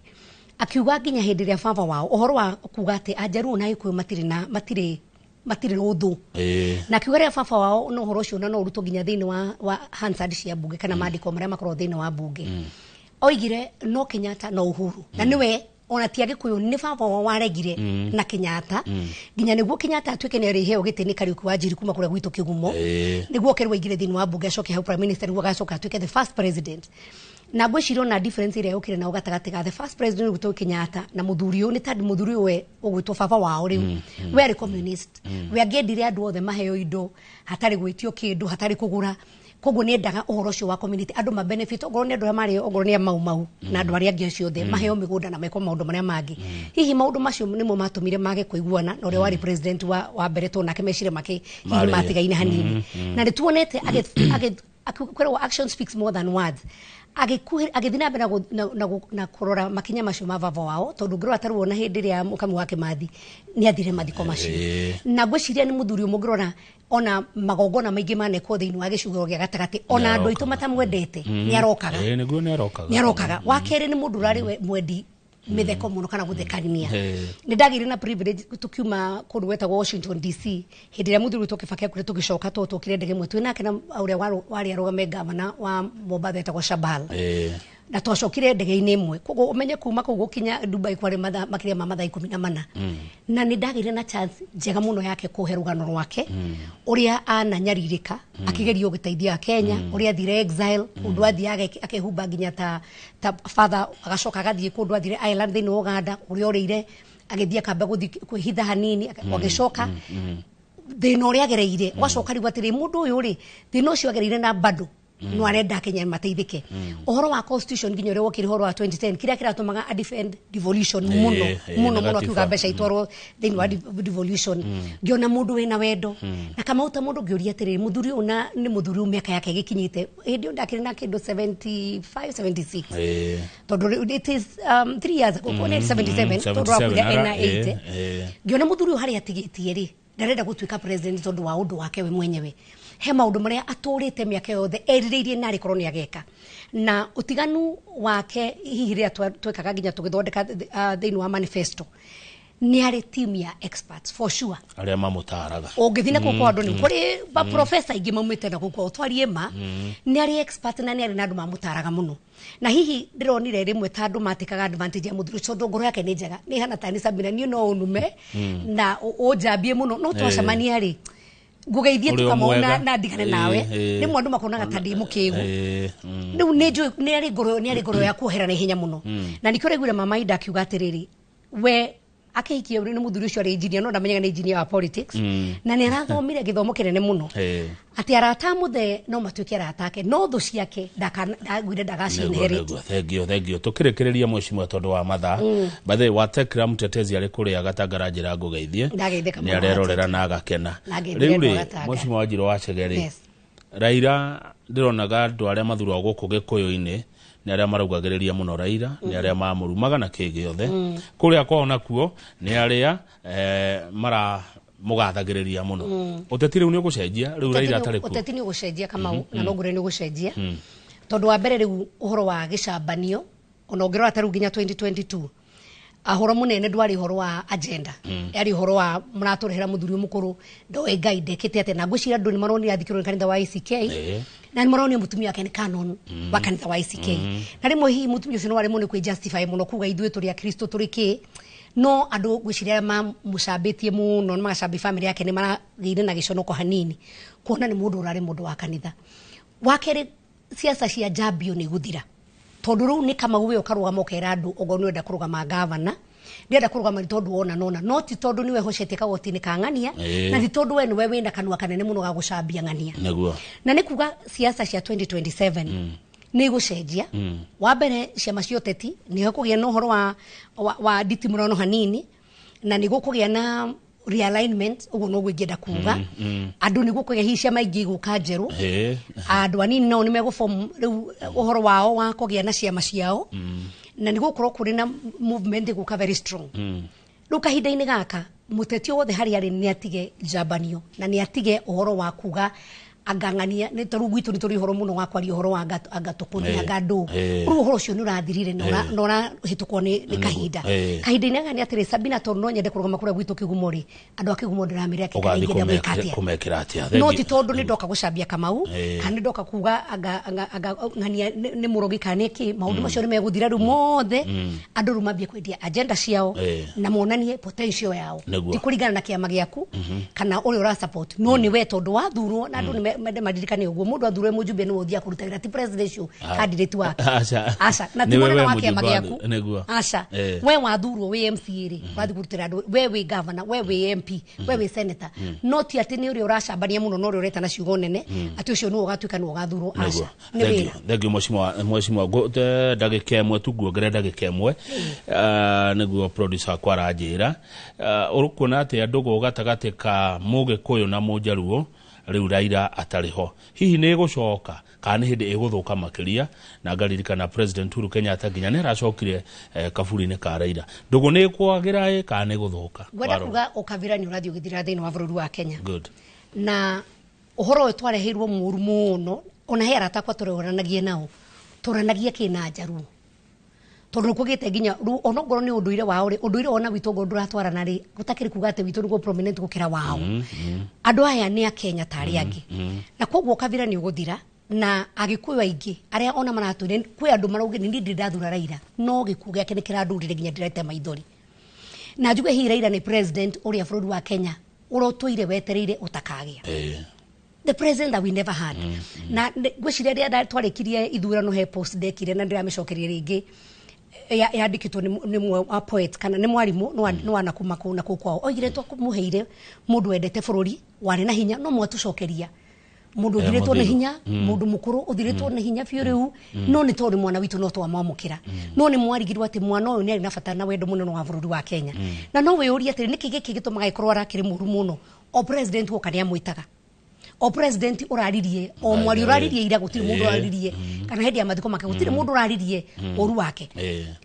akiuga nginya hĩndĩ ĩrĩa baba wao ũhoro wa kuga atĩ Ajaruo na Agĩkũyũ matirĩ na matirĩ na ũthũ, na akiuga rĩrĩa baba wao no ũhoro ũcio na no ũrutwo nginya thĩinĩ wa Hansard cia mbunge kana maandĩko marĩa makoragwo thĩinĩ wa mbunge. Oigire no Kenyatta no Uhuru, na nĩwe ona ti Agĩkũyũ, nĩ baba wao waregire na Kenyatta, nginya nĩguo Kenyatta atuĩke nĩ arĩheo gĩtĩ nĩ Kariũki wa Njiri kuma kũrĩa gwitũ Kĩgumo, nĩguo kerwo aingĩre thĩinĩ wa mbunge, acoke hau prime minister, nĩguo agacoka atuĩke the first president. Na ngwĩciria ona difference ĩrĩa yũkire nao gatagatĩ ga the first president ũgwĩtwo Kenyatta na mũthuri ũyũ nĩ tondũ mũthuri ũyũ we ũgwĩtwo baba wao rĩu, we arĩ communist. We angĩendire andũ othe maheo indo hatarĩ gwĩtio kĩndũ, hatarĩ kũgũra. Koguo nĩ endaga ũhoro ũcio wa community andũ ma benefit, okorwo nĩ andũ arĩa marĩ, okorwo nĩ a Mau Mau na andũ arĩa angĩ acio othe, maheo mĩgũnda na mekwo maũndũ marĩa mangĩ. Hihi maũndũ macio nĩmo matũmire mage kũiguana na ũrĩa warĩ president wa mbere, tondũ nake meciria make hihi matigaine hanini. Na nĩ tuonete kwĩragwo action speaks more than words. Agĩthiĩ na mbere na kũrora makinya macio ma baba wao, tondũ ũngĩrora ta rĩu ona hĩndĩ ĩrĩa mũkamu wa Kĩmathi nĩ athire mathiko macio. Na ngwĩciria nĩ mũthuri ũmwe ũngĩrora ona magongona maingĩ manekwo thĩinĩ wa gĩcigo gĩa gatagatĩ, ona andũ aitũ matamwendete, nĩ arokaga. Nĩguo, nĩ arokaga. Nĩ arokaga. Wa kerĩ nĩ mũndũ ũrarĩ mwendi mĩtheko mũno kana gũthekania. Nĩ ndagĩire na privilege tukiuma kũndũ gwetagwo Washington DC hĩndĩ ĩrĩa mũthuri witũ Kibaki akuire, tũgĩcoka tondũ twokire ndege ĩmwe twĩ nake na ũrĩa warĩ arũgame gavana wa Mombasa etagwo Shabal, na twacokire ndege-inĩ ĩmwe. Koguo ũmenye kuma kũu gũkinya Dubai kwarĩ mathaa makĩria ma mathaa 14. Na nĩ ndagĩire na chance njega mũno yake kũhe rũgano rwake, ũrĩa ananyarirĩka akĩgeria gũteithia Kenya, ũrĩa athire exile, kũndũ athiaga akehumba nginya ta father, agacoka agathiĩ kũndũ athire Ireland thĩinĩ wa Uganda, ũrĩa orĩire agĩthiĩ akamba gũthiĩ kwĩhitha hanini, agĩcoka thĩna ũrĩa agereire. Ũgacoka rĩu atĩrĩ, mũndũ ũyũ rĩ, thĩna ũcio agereire na bado no arenda Kenya mateithĩke. Ũhoro wa constitution nginya ũrĩa wokire, ũhoro wa 2010, kĩrĩa kĩratũmaga a defend devolution mũno mũno na mũno, akiuga gatiba. Mbeca itwarwo thĩinĩ wa devolution. Ngĩona mũndũ wĩna wendo na Kamau ta mũndũ ngĩũria atĩrĩrĩ, mũthuri ũyũ na nĩ mũthuri ũyũ mĩaka yake ĩgĩkinyĩte hĩndĩ ĩyo ndakĩrĩ na kĩndũ 75 76, tondũ rĩu it is 3 years ago, mm, 77, tondũ 77, akuire ena 80. Ngĩona mũthuri ũyũ harĩa atigĩtie rĩ, ndarenda gũtuĩka president tondũ wa ũndũ wake we mwenyewe. He maũndũ marĩa atũrĩte mĩaka yothe erirĩirie narĩ korwo nĩ ageka, na ũtiganu wake hihi rĩrĩa twekaga nginya tũgĩthondeka thĩinĩ wa manifesto Nĩ arĩ team ya experts for sure. Arĩa mamũtaraga. Ũngĩthiĩ na kũu kwa andũ nĩ kũrĩ ba professor aingĩ maumĩte na kũu kwao, twarie ma. Nĩ arĩ expert na nĩ arĩ na andũ mamũtaraga mũno. Na hihi ndĩronire rĩmwe ta andũ matĩkaga advantage ya mũthuri ũcio, tondũ ngoro yake nĩ njega, nĩ hana ta nĩ Sabina, niĩ no ũnume na ũnjambie mũno, no twacemania rĩ ngũgeithie tu Ũrĩ o Kamau mwega. na ndigane nawe. Rĩmwe andũ makonaga ta ndĩ mũkĩgu. Rĩu nĩ njũĩ nĩ arĩ ngoro ya kuohera na ihenya mũno. Na nĩkĩo ũraiguire mama Ida akiuga atĩrĩrĩ, we akĩhikio nĩ mũthuri ũcio arĩ engineer, no ndamenyaga nĩ engineer wa politics. Na nĩ arathomire gĩthomo kĩnene mũno, atĩ arata a mũthee no matuĩke arata ake, no thũ ciake ndaguire ndagaci inherit. Nĩguo, thengio, thengio. Tũkĩrĩkĩrĩria, mheshimiwa, tondũ wa mathaa. By the way, Watekra Mtetezi arĩ kũrĩa Gatangara, njĩra ngũgeithie. Ndageithĩka Nĩ mũno. arerorera na agakena. Na ngeithie Rĩu andũ rĩ, a Gatanga. Mheshimiwa Wanjirũ wa Chege rĩ, Yes. Raila, ndĩronaga andũ arĩa mathuragwo gũkũ Gĩkũyũ-inĩ nĩ arĩa maraugagĩrĩria mũno Raila, nĩ arĩa mamũrumaga na kĩ gĩothe. Kũrĩa kwao nakuo nĩ arĩa maramũgathagĩrĩria mũno. Ũteti rĩu nĩ ũgũcenjia rĩu Raila atarĩ kuo? Ũteti nĩ ũgũcenjia, Kamau, na no ngũre nĩ ũgũcenjia, tondũ wa mbere rĩu ũhoro wa gĩcambanio, ona ũngĩrora ta rĩu nginya 2022, ũhoro mũnene ndwarĩ ũhoro wa agenda, yarĩ ũhoro wa mũratũrehera mũthuri ũyũ mũkũrũ, ndoĩ Ngai ndekĩte atĩa. Na ngwĩciria andũ nĩ maronire athikĩrwo nĩ kanitha wa ACK, na nĩ maronire mũtumia wake nĩ canon wa kanitha wa ACK. Na rĩmwe hihi mũtumia ũcio no aremwo nĩ kwĩ justify mũno kuga ithuĩ tũrĩ akristo tũrĩ kĩ, no andũ ngwĩciria arĩa mamũcambĩtie mũno nĩ magacambia family yake nĩ maragĩire na gĩconoko hanini kuona nĩ mũndũ ũrarĩ mũndũ wa kanitha. Wa kerĩ, siasa cia njambio nĩ gũthira, tondũ rĩu nĩ Kamau we ũkarũgama ũkera andũ okorwo nĩ ũrenda kũrũgama gavana, ndĩrenda kũrũgama nĩ tondũ wona nona, no ti tondũ nĩwe hocetie kagoti-inĩ ka ng'ania, na ti tondũ we nĩwe wĩna kanua kanene mũno ga gũcambia ng'ania. Na nĩ kuga siasa cia 2027 nĩ igũcenjia. Wa mbere, ciama cia ũteti nĩ gũkũgĩa na ũhoro wa nditimũrano hanini, na nĩ gũkũgĩa na realignment, ũguo noguo ingĩenda kuga. Andũ nĩ gũkũgĩa hihi ciama ingĩ igũka njerũ. Andũ anini nao nĩ megũform rĩu ũhoro wao wa kũgĩa na ciama ciao, na nĩ gũkorwo kũrĩ na movement ĩgũka very strong. Rĩu kahinda-inĩ gaka, mũteti o wothe harĩa arĩ nĩ atige njambanio na nĩ atige ũhoro wa kuga angang'ania, nĩ tarĩu gwitũ nĩ tũrĩ ũhoro mũno wa kwaria ũhoro wa anga tũkũni, anga ndũ. Rĩu ũhoro ũcio nĩ ũrathirire na ũrahĩtũkwo nĩ kahinda. Kahinda-inĩ gaka nĩ atĩrĩ, Sabina, tondũ no nyende kũrũgama kũrĩa gwitũ Kĩgumo rĩ, andũ a Kĩgumo ndĩramĩra atĩ kana Ũgathiĩ ingĩenda gwĩka atĩa. Kũmekĩra atĩa? No Thengiũ. ti tondũ nĩ ndoka gũcambia Kamau, kana nĩ ndoka kuga anga ng'ania nĩ mũrogi kana nĩ kĩ. Maũndũ macio nĩ megũthira rĩu mothe. Andũ rĩu mambie kwendia agenda ciao na monanie potential yao, ti kũringana na kĩama gĩaku kana ũrĩa ũra support, no nĩ we, tondũ wathurwo, na andũ nĩ mende maririkane ũguo, mũndũ athurwo e mũjumbe nĩwe ũthiaga kũruta wĩra, ti presidential candidate wake. Aca. Aca, na ti Nĩwe mũnene we wa kĩama mũjumbe wa gĩaku. Aca. We wathurwo wĩ MCA rĩ, ũrathiĩ kũrutĩra andũ, we wĩ governor, we wĩ MP, we wĩ senator, no ti atĩ nĩ ũrĩa ũracambania mũno na ũrĩa ũretana ciugo nene atĩ ũcio nĩwe ũgatuĩka nĩwe ũgathurwo. Aca, nĩ wĩra. Thengio, mheshimiwa. Mheshimiwa, ndagĩka ĩmwe tu, nguongere ndagĩka ĩmwe. Nĩguo producer wakwa aranjĩra. Ũkuona atĩa ndũgũ gatagatĩ ka Mũgĩkũyũ na Mũnjaruo rĩu Raila atarĩ ho? Hihi nĩ ĩgũcoka kana nĩ hĩndĩ ĩgũthũka makĩria? Na ngaririkana President Uhuru Kenyatta nginya nĩ aracokire kaburi-inĩ ka Raila. Ndũgũ nĩ ĩkwagĩra ĩ kana nĩ ĩgũthũka? Ngwenda Warora. kuga ũkabira nĩ ũrathiĩ ũgĩthira thĩinĩ wa bũrũri wa Kenya. Good. Na ũhoro ũyũ twareheirwo mũru mũno, ona he arata akwa tũroranagie nao, tũranagia kĩ na njaruo, tondũ nĩ kũgĩte nginya rĩu onokorwo nĩ ũndũire wao rĩ, ũndũire wona witũ ngorwo ndũratwarana rĩ, gũtakĩrĩ kuga atĩ witũ nĩguo prominent gũkĩra wao. Andũ aya nĩ a Kenya ta arĩa angĩ, na koguo kabira nĩ ũgũthira, na Agĩkũyũ aingĩ arĩa ona maratũire, kwĩ andũ maraugire niĩ ndirĩ ndathura Raila, no gĩkuũ gĩake nĩ kĩrandurire nginya ndĩrete maithori, na njuge hihi Raila nĩ president ũrĩa bũrũri wa Kenya ũrotũire wetereire ũtakagĩa, the president that we never had. Na ngwĩciria rĩrĩa twarĩkirie ithurano, he post ndekire na ndĩramĩcokeria rĩngĩ, yandĩkĩtwo nĩ mwe wa poet kana nĩ mwarimũ nĩ wana kuma kũu na kũu kwao, oigire twamũheire mũndũ wendete bũrũri warĩ na hinya, no mwatũcokeria mũndũ ũthirĩtwo nĩ mũthiru. hinya, mũndũ mũkũrũ ũthirĩtwo nĩ hinya biũ rĩu, no nĩ tondũ nĩ mwana witũ no twamwamũkĩra, no nĩ mwarigirwo atĩ mwana ũyũ nĩ arĩ na bata na wendo mũnene wa bũrũri wa Kenya. Na no wĩyũrie atĩrĩ, nĩkĩ gĩkĩ gĩtũmaga ĩkorwo arakĩrĩ mũru mũno? O president woka nĩ amwĩtaga, o president ũraririe, o mwari ũraririe ira, gũtirĩ mũndũ ũraririe, kana hĩndĩ ya mathiko make gũtirĩ mũndũ ũraririe ũru wake.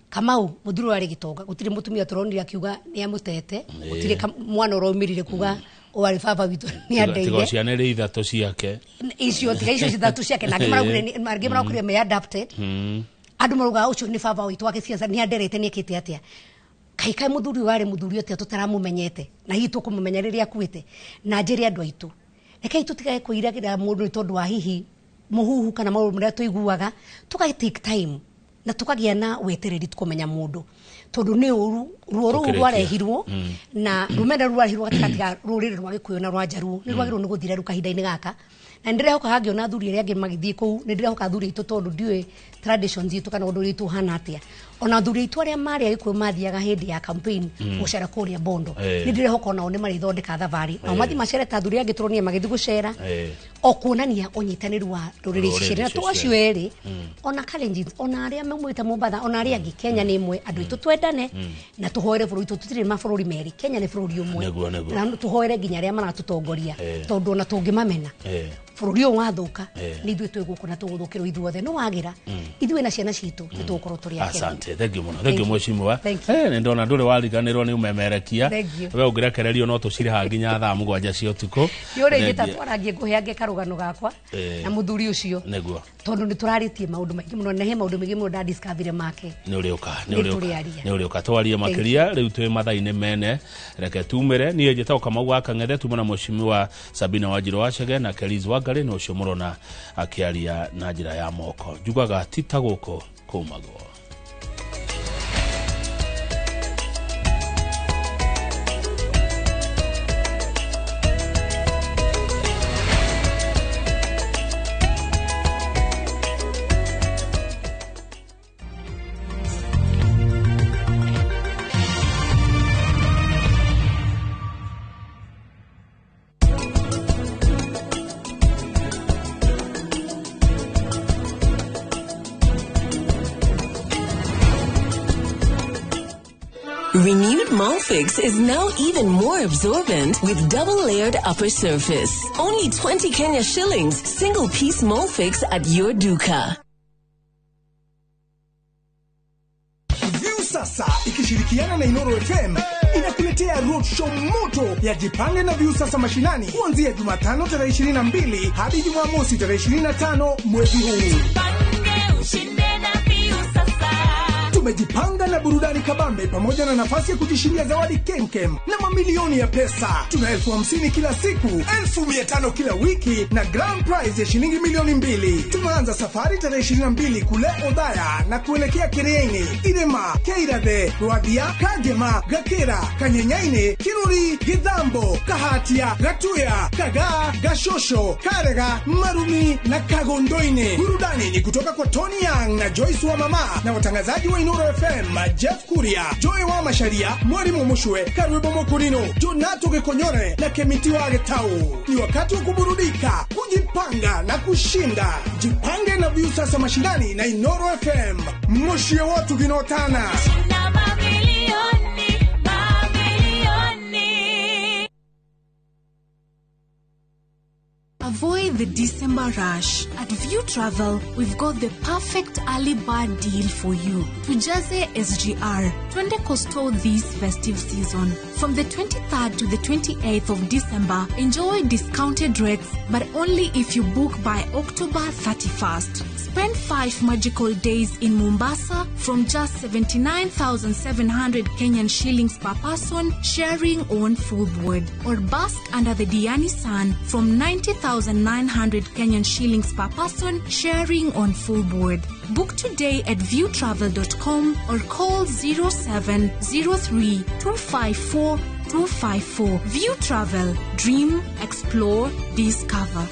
Kamau mũthuri ũrarĩ gĩtonga, gũtirĩ mũtumia tũronire akiuga nĩ amũtete, gũtirĩ mwana ũraumĩrire kuga ũarĩ baba witũ nĩ Tiga andeire. Ciana ĩrĩ ithatũ ciake. Icio tiga icio ithatũ ciake, na angĩ maraugire angĩ maraugire me adopted. Andũ maraugaga ũcio nĩ baba witũ wa gĩciaca, nĩ anderete, nĩ ekĩte atĩa. Kai kai muthuri wari muthuri atia tutaramumenyete na hihi tukumumenya riria akuite na njire andu aitu rekei tutigae kuiragira mundu ni tondu wa hihi muhuhu kana maundu maria tuiguaga, tuka take time na tukagia na wetereri tukumenya mundu tondu ni uru ruo ruu rwarehirwo na rumena rwarehirwo gatigati ga ruriri rwa Gikuyu na rwa Njaruo ni rwagirwo ni guthira ru kahinda-ini gaka. Na ndirehoka hangiona athuri aria angi magithie kuu, ni ndirehoka athuri aitu tondu ndiuĩ traditions itũ kana ũndũ witũ ũhana atia. Ona athuri aitu aria marĩ Agĩkũyũ mathiaga hĩndĩ ya campaign gũcera kũrĩa Bondo, ni ndirehoka onao nĩ marĩthondeka thabarĩ nao mathi macere ta athuri angĩ tũronire magĩthiĩ gũcera, o kuonania ũnyitanĩru wa ndũrĩrĩ ici cierĩ na to acio erĩ, ona Kalenjin, ona arĩa maumĩte Mombatha, ona arĩa angĩ. Kenya nĩ ĩmwe, andũ aitũ twendane na tũhoere bũrũri witũ. Tũtirĩ mabũrũri merĩ, Kenya nĩ bũrũri ũmwe, na tũhoere nginya arĩa maratũtongoria tondũ ona tũngĩmamena bũrũri ũyũ wathũka nĩ ithuĩ twĩ gũkũ na tũgũthũkĩrwo ithuothe. Nĩ wagĩra ithuĩ na ciana citũ nĩ tũgũkorwo tũrĩ akenu. Asante, thank you mũno, thank you mheshimiwa. Nĩ ndona ndũrĩ wariganĩrwo nĩ ũmemerekia we ũngĩrekererio no tũcirĩha nginya thaa 7 cia ũtukũ. Nĩ ũrĩngĩ ta twarangie ngũheange karũgano gakwa na mũthuri ũcio nĩguo, tondũ nĩ tũrarĩtie maũndũ maingĩ mũno na he maũndũ maingĩ mũno ndadiscoverire make. Nĩ ũrĩũka, nĩ ũrĩũka twarie makĩria. Rĩu twĩ mathaa-inĩ mene, reke tumĩre. Niĩ njĩtagwo Kamau wa Kang'ethe, tuma na mheshimiwa Sabina Wanjiru Wachege na Keliz Wangari na ũcio mũrona akĩaria na njĩra ya moko. Njugaga ti ta gũkũ kũmagwo. Renewed Molfix is now even more absorbent with double-layered upper surface. Only 20 Kenya shillings, single-piece Molfix at your duka. Viusasa ikishirikiana na Inoro FM inakuletea roadshow moto ya Jipange na Viusasa mashinani kuanzia Jumatano tarehe 22 hadi Jumamosi tarehe 25 mwezi huu. Jipange ushinde na Viusasa. Tumejipanga na burudani kabambe pamoja na nafasi ya kujishindia zawadi kemkem na mamilioni ya pesa. Tuna 50,000 kila siku, 500,000 kila wiki na grand prize ya shilingi 2,000,000. Tunaanza safari tarehe 22 kule Odhaya na kuelekea Kiriaini, Irema, Keirathe, Rwathia, Kagema, Gakira, Kanyenyaini, Kiruri, Githambo, Kahatia, Gatuya, Kagaa, Gashosho, Karega, Marumi na Kagondoini. Burudani ni kutoka kwa Tony Young na Joyce wa Mama na watangazaji wa Inoro FM, Jeff Kuria, Joy wa Masharia, Mwalimu Mushwe, Karibu Mokurino, Jonato Gekonyore na Kemiti wa Getau. Ni wakati wa kuburudika, kujipanga na kushinda. Jipange na Viusasa mashinani na Inoro FM. Moshi watu ginotana. Shinda mamilioni, mamilioni. Avoid the December rush. At View Travel, we've got the perfect early bird deal for you. Tujaze SGR, twende Coastal this festive season. From the 23rd to the 28th of December, enjoy discounted rates, but only if you book by October 31st. Spend 5 magical days in Mombasa from just 79,700 Kenyan shillings per person, sharing on full board. Or bask under the Diani sun from 90,900 Kenyan shillings per person, sharing on full board. Book today at viewtravel.com or call 0703 254 254. View Travel. Dream, explore, discover.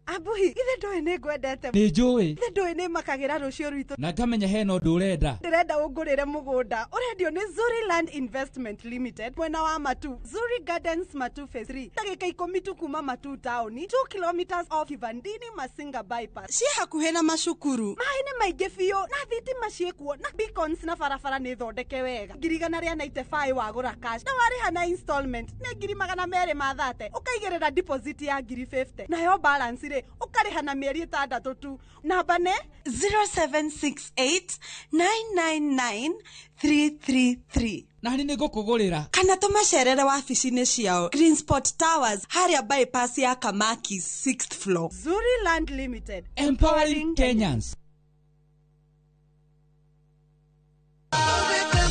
Abuhi, ithe ndoĩ nĩ ngwendete. Nĩ njũĩ. Ithe ndoĩ nĩ makagĩra rũciũ rwitũ. Na ngamenya hena ũndũ ũrenda. Ndĩrenda ũngũrĩre mũgũnda. Ũrendio nĩ Zuri Land Investment Limited mwena wa Matu. Zuri Gardens Matu Phase 3. Ndagĩka 10 tu kuma Matu town, 2 kilometers off Kivandini Masinga bypass. Ciĩ hakuhĩ na macukuru. Maĩ nĩ maingĩ biũ na thitima ciĩkuo na beacons na barabara nĩ thondeke wega. 195,000 wagũra cash na warĩha na installment nĩ 230,000. Ũkaigĩrĩra deposit ya 50,000. Nayo balance rĩ ũkarĩha na mĩeri 6 tu. Namba nĩ 0768 999 333. Na nĩ ngũkũgũrĩra. Kana tũmacerere wabici-inĩ ciao Green Spot Towers harĩa bypass ya Kamaki 6th floor. Zuri Land Limited, empowering Kenyans.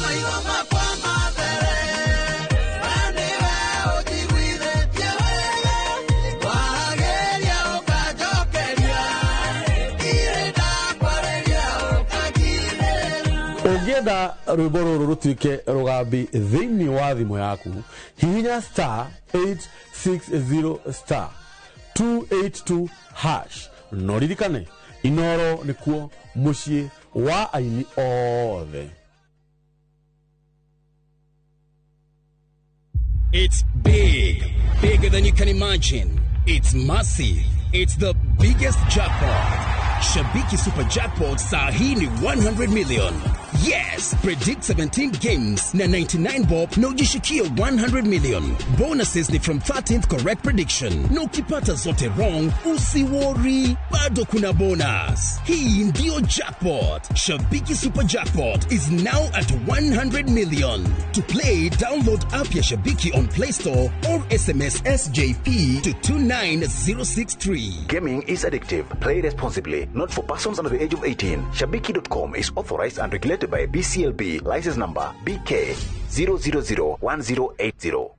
Maitho makwa mathere nĩwe ũnjiguithĩtie wega waragĩria ũkanjokeria ndirĩ ndakwarĩria ũkanjirĩra. Ũngĩenda rwĩmbo rũrũ rũtuĩke rũgambi thĩinĩ wa thimũ yaku, hihinya star 860 star 282 hash. No ririkane, Inoro nĩkuo mũciĩ wa aini othe. It's big, bigger than you can imagine. It's massive. It's the biggest jackpot. Shabiki Super Jackpot saa hii ni 100 million. Yes, predict 17 games na 99 bob na ujishikie 100 million. Bonuses ni from 13th correct prediction. Na ukipata zote wrong, usiworry, bado kuna bonus. Hii ndio jackpot. Shabiki Super Jackpot is now at 100 million. To play, download app ya Shabiki on Play Store or SMS SJP to 29063. Gaming is addictive. Play responsibly. Not for persons under the age of 18. Shabiki.com is authorized and regulated by BCLB. License number BK 0001080.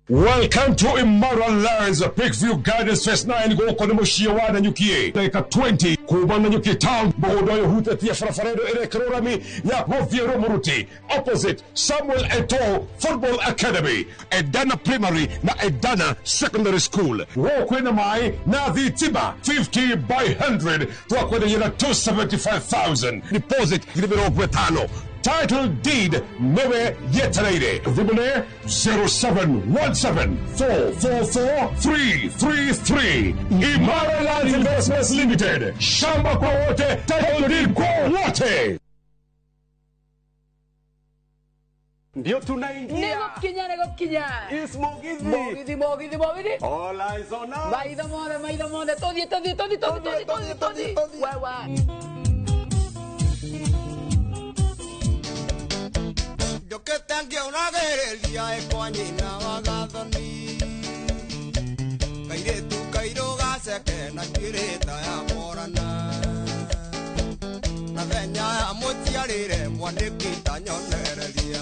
Welcome to Imara Lands, Peakview Gardens Phase 9 gũkũ nĩ mũciĩ wa Nanyuki, ndagĩka 20 kuma Nanyuki town, mũgũnda ũyũ ũhutĩtie barabara ĩno ĩrekĩrwo rami ya gũthiĩ Rũmũruti, opposite Samuel Eto'o Football Academy, Edana Primary na Edana Secondary School. Gũkũ kwĩna maĩ na thitima 50 by 100, twakwenderia na 275,000 deposit 50,000. Title deed nĩwe yetereire. Thimũ nĩ 0717444333. Imara Land Investments Limited, shamba kwa wote, title deed kwa wote. Ndio tunaingia. Nĩgũkinya, nĩgũkinya. It's Mugithi. Mugithi, Mugithi, Mugithi. All eyes on us. Maitho mothe, maitho mothe. Tũthiĩ, tũthiĩ, tũthiĩ, tũthiĩ, tũthiĩ, tũthiĩ, tũthiĩ. Wewe. Njũkĩte ngĩũragĩrĩria ĩkwa nyina wa gathoni kairĩtu kairũ gaceke na njuĩrĩ ta ya morana na thenya ya mũciarĩre mwandĩki ta nyonereria.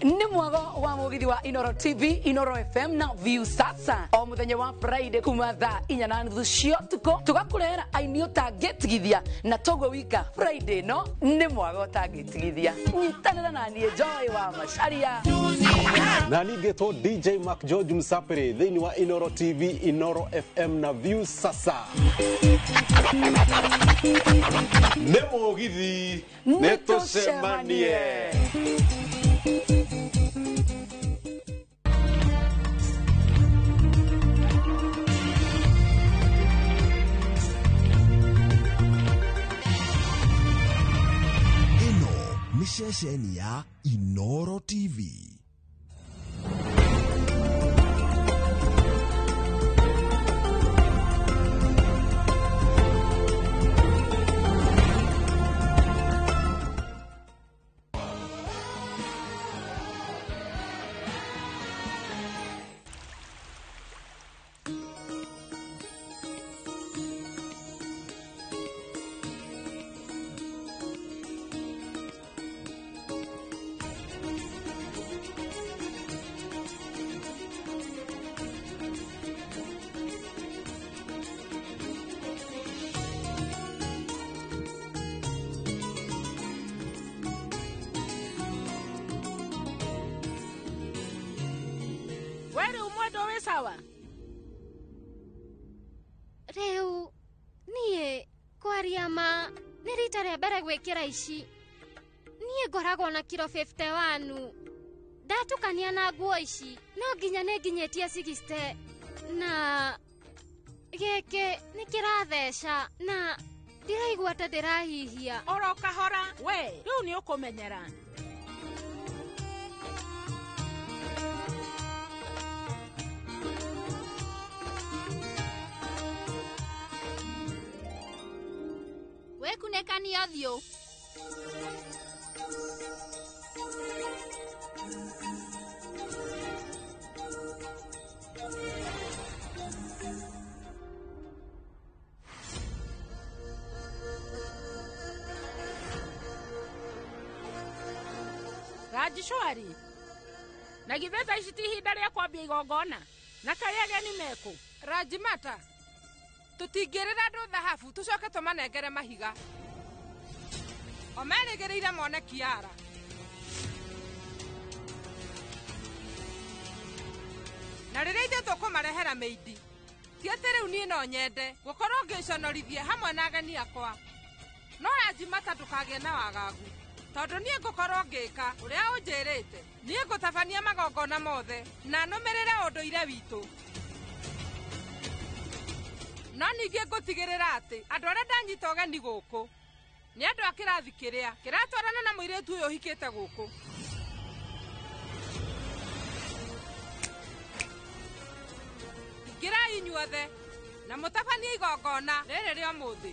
Nĩ mwago wa mugithi wa Inoro TV, Inoro FM na View Sasa o muthenya wa Friday kuma thaa 4:30 cia ũtukũ tũgakũrehera aini ũtangĩtigithia na toguo wika Friday no nĩ mwago ũtangĩtigithia. Nyitanĩra na niĩ Joy wa Macharia na ningĩtwo DJ Mark George Msapere thĩinĩ wa Inoro TV, Inoro FM na View Sasa. Nĩ mũgithi, nĩ tũcemanie. Ĩno nĩ ceceni ya Inoro TV. Sawa. Rĩu niĩ kwaria ma nĩ rita rĩa mbere gwĩkĩra ici. Niĩ ngoragwo na kiro 51. Ndatukania na nguo ici no nginya nĩ nginyĩtie 60 na gĩkĩ nĩ kĩratheca na ndiraigua ta ndĩrahihia. Oro kahora we rĩu nĩ ũkũmenyera. Wekunekania ũthiũ. Ranji shwari. Na githĩ thaa ici ti ihinda rĩa kwambia igongona na kaĩ ageni mekũ? Rajimata, tũtingĩrĩra andũ thahabu tũcoke tũmanengere mahiga. O merĩgĩrĩire mone Kiara. Na rĩrĩa ithuĩ tũkũmarehera mĩindi, ti atĩ rĩu niĩ no nyende gũkorwo ngĩconorithia hamwe na ageni akwa. No Rajimata, ndũkagĩe na wagagu, tondũ niĩ ngũkorwo ngĩka ũrĩa ũnjĩrĩte. Niĩ ngũtabania magongona mothe na nũmĩrĩre ũndũire witũ. No ningĩ ngũtigĩrĩra atĩ andũ arĩa ndanyita ũgeni gũkũ nĩ andũ a kĩrathi kĩrĩa kĩratwarana na mũirĩtu ũyũ ũhikĩte gũkũ. Ingĩrai inyuothe na mũtabanie igongona rĩrĩ rĩa ũmũthĩ.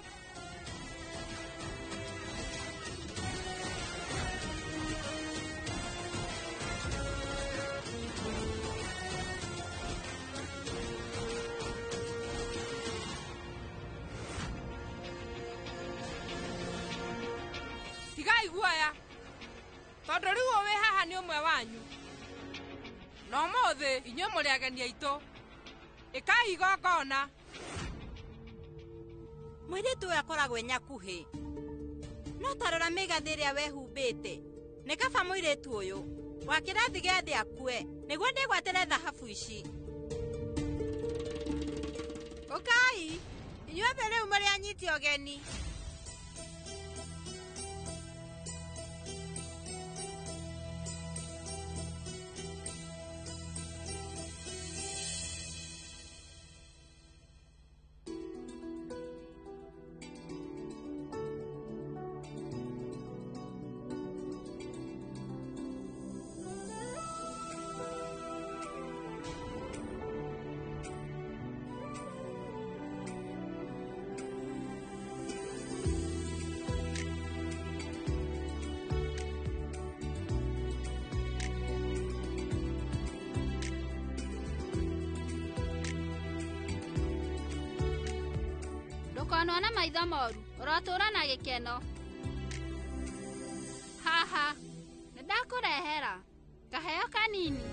Tigai guoya, tondũ rĩu ũyũ wĩ haha nĩ ũmwe wanyu. Na ũmũthĩ inyuĩ mũrĩ ageni aitũ. Ĩkai igongona. Mũirĩtu ũyũ akoragwo e nyakuhĩ. No ta rora mĩgathĩ ĩrĩa wehumbĩte. Nĩ kaba mũirĩtu ũyũ wa kĩrathi gĩa thĩ akue nĩguo ndĩgwatĩre thahabu ici. Ũkai, inyuothe rĩu mũrĩ anyiti ũgeni. Ndũkanona maitho moru, ũrotũũra na gĩkeno. Haha, nĩndakũrehera kaheo kanini.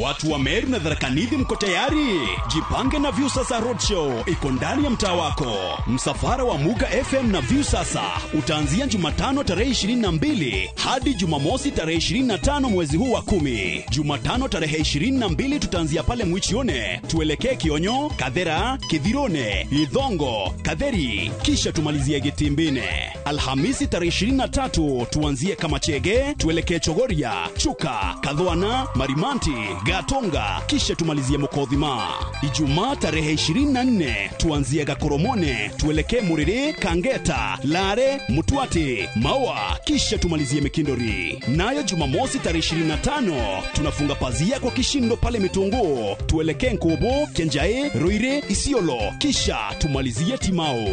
Watu wa Meru na Tharaka Nithi mko tayari? Jipange na Viusasa Roadshow iko ndani ya mtaa wako. Msafara wa Muga FM na Viusasa utaanzia Jumatano tarehe 22 hadi Jumamosi tarehe 25 mwezi huu wa 10. Jumatano tarehe 22 tutaanzia pale Mwichione, tuelekee Kionyo, Kathera, Kithirone, Ithongo, Katheri, kisha tumalizie Gitimbine. Alhamisi tarehe 23 tuanzie Kamachege, tuelekee Chogoria, Chuka, Kathwana, Marimanti, Gatonga, kisha tumalizie Mukothima. Ijumaa tarehe 24 tuanzie Gakoromone, tuelekee Muriri, Kangeta, Lare, Mutwati, Maua, kisha tumalizie Mikindori. Nayo Jumamosi tarehe 25 tunafunga pazia kwa kishindo pale Mitungu, tuelekee Nkubu, Kenjae, Ruire, Isiolo, kisha tumalizie Timao.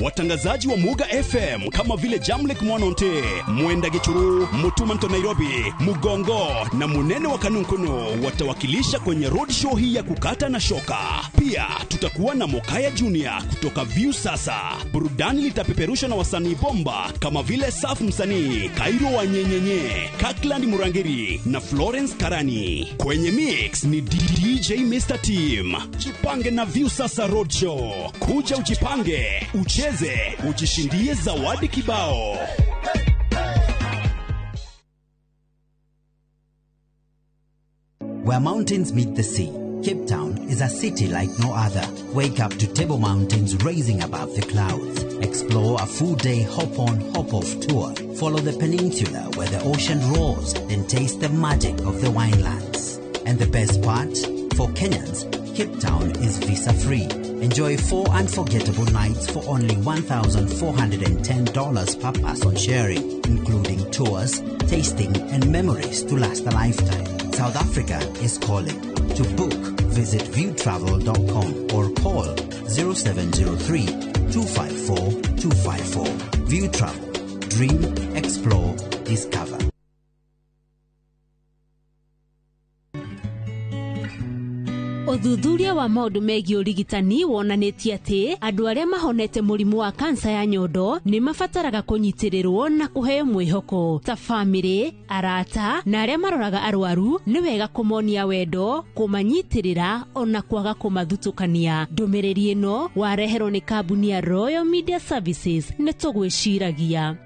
Watangazaji wa Muga FM kama vile Jamlek Mwanonte, Mwenda Gichuru, Mutumanto Nairobi, Mugongo na Munene wa Kanunkuno watawakilisha kwenye roadshow hii ya kukata na shoka. Pia tutakuwa na Mokaya Junior kutoka Viusasa. Burudani litapeperusha na wasanii bomba kama vile Saf Msanii, Kairo wa Nyenyenye, Kakland Murangiri na Florence Karani. Kwenye mix ni DJ Mr. Team. Jipange na Viusasa Roadshow. Kuja ujipange, ucheze, ujishindie zawadi kibao. Where mountains meet the sea, Cape Town is a city like no other. Wake up to Table Mountains rising above the clouds. Explore a full-day hop-on, hop-off tour. Follow the peninsula where the ocean roars, then taste the magic of the winelands. And the best part? For Kenyans, Cape Town is visa free. Enjoy 4 unforgettable nights for only $1,410 per person sharing, including tours, tasting, and memories to last a lifetime. South Africa is calling. To book, visit viewtravel.com or call 0703 254 254. View Travel. Dream, explore, discover. Ũthuthuria wa maũndũ megiĩ ũrigitani wonanĩtie atĩ andũ arĩa mahonete mũrimũ wa kansa ya nyondo nĩ mabataraga kũnyitĩrĩrwo na kũheo mwĩhoko. Ta bamĩrĩ, arata na arĩa maroraga arwaru, nĩ wega kũmonia wendo, kũmanyitĩrĩra ona kwaga kũmathutũkania. Ndũmĩrĩri ĩno wareherwo nĩ kambuni ya Royal Media Services. Nĩ tũgwĩciragia.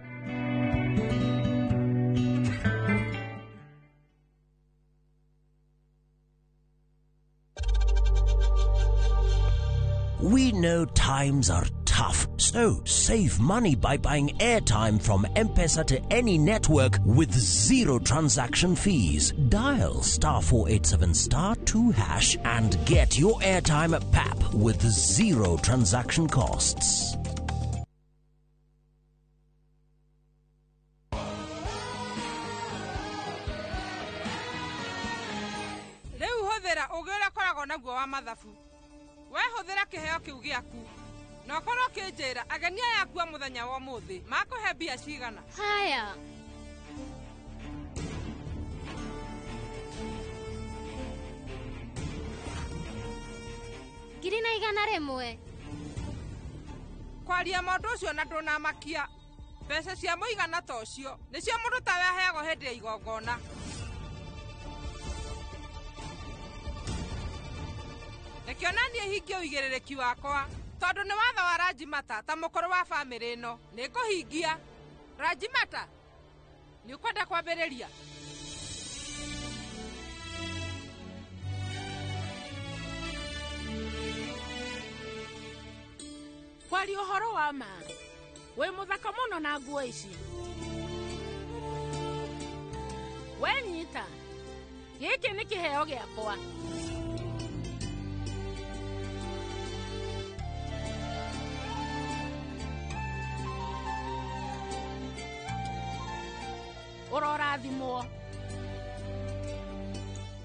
We know times are tough, so save money by buying airtime from M-Pesa to any network with zero transaction fees. Dial *487*2# and get your airtime at PAP with zero transaction costs. Rĩu hũthĩra ũgĩ ũrĩa ũkoragwo naguo wa mathabu. We hũthĩra kĩheo kĩu gĩaku na ũkorwo ũkĩnjĩra ageni aya aku a mũthenya wa ũmũthĩ makũhe mbia cigana. Haya. $1,100. Kwaria maũndũ ũcio na ndũnamakia, mbeca cia mũigana ta ũcio nĩcio mũndũ tawe aheagwo hĩndĩ ya igongona. Nĩkĩo naniĩ hingie ũigĩrĩrĩki wakwa tondũ nĩ watho wa Rajimata ta mũkũrũ wa bamĩrĩ ĩno nĩ ngũhingia. Rajimata, nĩ ũkwenda kwambĩrĩria? Kwaria ũhoro wa ma, wĩ mũthaka mũno na nguo ici. We nyita, gĩkĩ nĩ kĩheo gĩakwa. Ũrorathimwo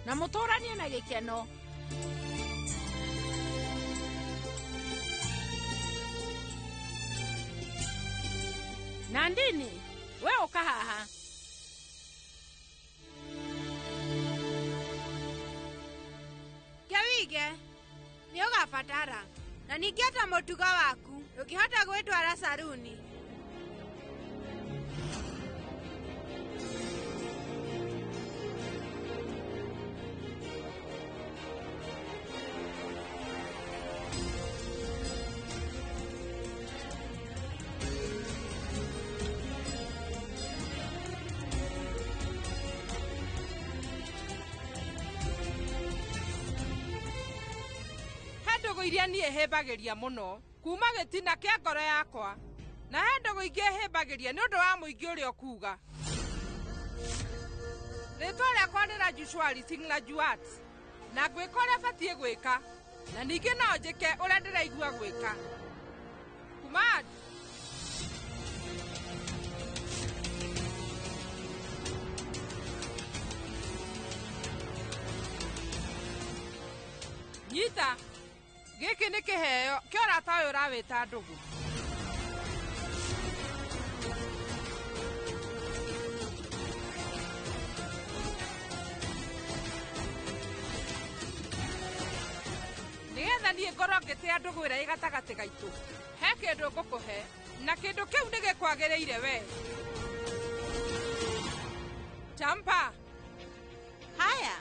na mũtũranie na gĩkeno. Nandini, we ũka haha. Kĩwige, nĩ ũgabatara na ningĩ ota mũtugo waku ũngĩhota gwĩtwara saruni. Ndũgũ iria niĩ hĩmbagĩria mũno kuma gĩtina kĩa ngoro yakwa, na he ndũgũ ingĩ hĩmbagĩria nĩ ũndũ wa mũingĩ ũrĩa ũkuga. Rĩtwa rĩakwa nĩ Rajushwari Singh Rajuat, na ngwĩka ũrĩa batiĩ gwĩka, na ningĩ no njĩke ũrĩa ndĩraigua gwĩka. Kumar, nyita. Gĩkĩ nĩ kĩheo kĩa ũrata ũyũ ũrawĩta ndũgũ. Nĩgetha niĩ ngorwo ngĩtĩa ndũgũ ĩrĩa ĩ gatagatĩ gaitũ, he kĩndũ ngũkũhe, na kĩndũ kĩu nĩ gĩkwagĩrĩire we. Champa. Haya.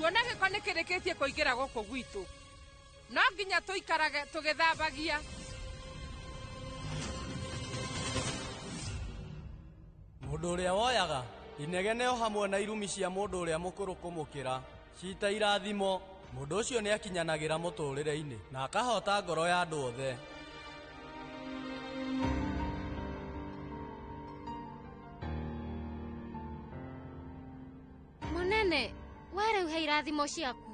Kuona gĩko nĩ kĩrĩkĩtie kũingĩra gũkũ gwitũ. No nginya tũikarage tũgĩthambagia. Mũndũ ũrĩa woyaga inegene o hamwe na irumi cia mũndũ ũrĩa mũkũrũ kũmũkĩra cita irathimo mũndũ ũcio nĩ akinyanagĩra mũtũrĩre-inĩ na akahota ngoro ya andũ othe. Mũnene, we rĩu he irathimo ciaku.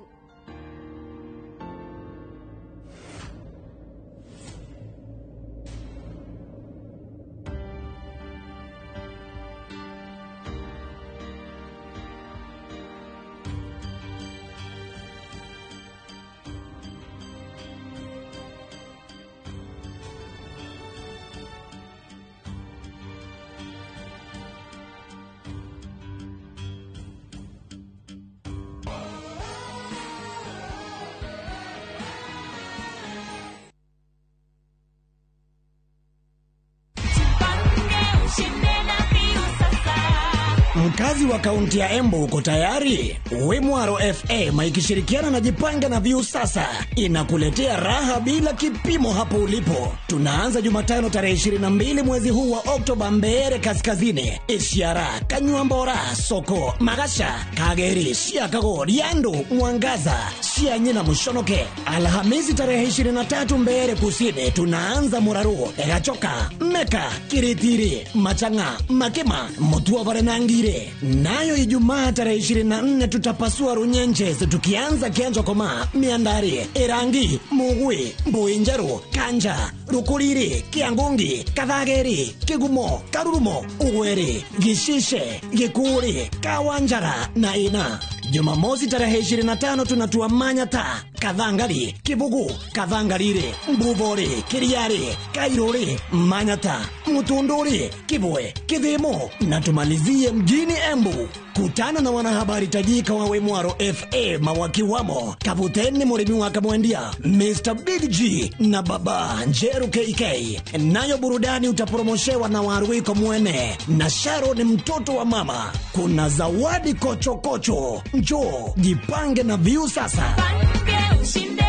Mkazi wa kaunti ya Embu uko tayari? Wimwaro FM ikishirikiana na Jipange na View Sasa inakuletea raha bila kipimo hapo ulipo. Tunaanza Jumatano tarehe 22 mwezi huu wa Oktoba, Mbeere Kaskazini, Ishiara, Kanyuambora, Soko, Magasha, Kageri, Siakago, Riandu, Mwangaza, Sianyina, Mushonoke. Alhamisi tarehe 23 Mbeere Kusini tunaanza Muraru, Gachoka, Meka, Kiritiri, Machanga, Makema, Mutuavare na Ngire. Nayo Ijumaa tarehe 24 tutapasua Runyenches tukianza Kianjo Koma, Miandari, Irangi, Mugwi, Mbuinjeru, Kanja, Rukuriri, Kiangungi, Kathageri, Kigumo, Karurumo, Ugweri, Gishishe, Gikuri, Kawanjara na Ina. Jumamosi tarehe 25 tunatua Manyata, Kathangari, Kibugu, Kathangarire, Mbuvori, Kiriari, Kairuri, Manyata, Mutunduri, Kibwe, Kithimo na tumalizie mjini Embu. Kutana na wanahabari tajika wa Wimwaro FM wakiwamo Kavuteni Murimi wa Kamwendia, Mr. Big G na Baba Njeru KK. Nayo burudani utapromoshewa na Waruiko Mwene na Sharon mtoto wa mama. Kuna zawadi kochokocho. Njoo jipange na View Sasa. Pange ushinde.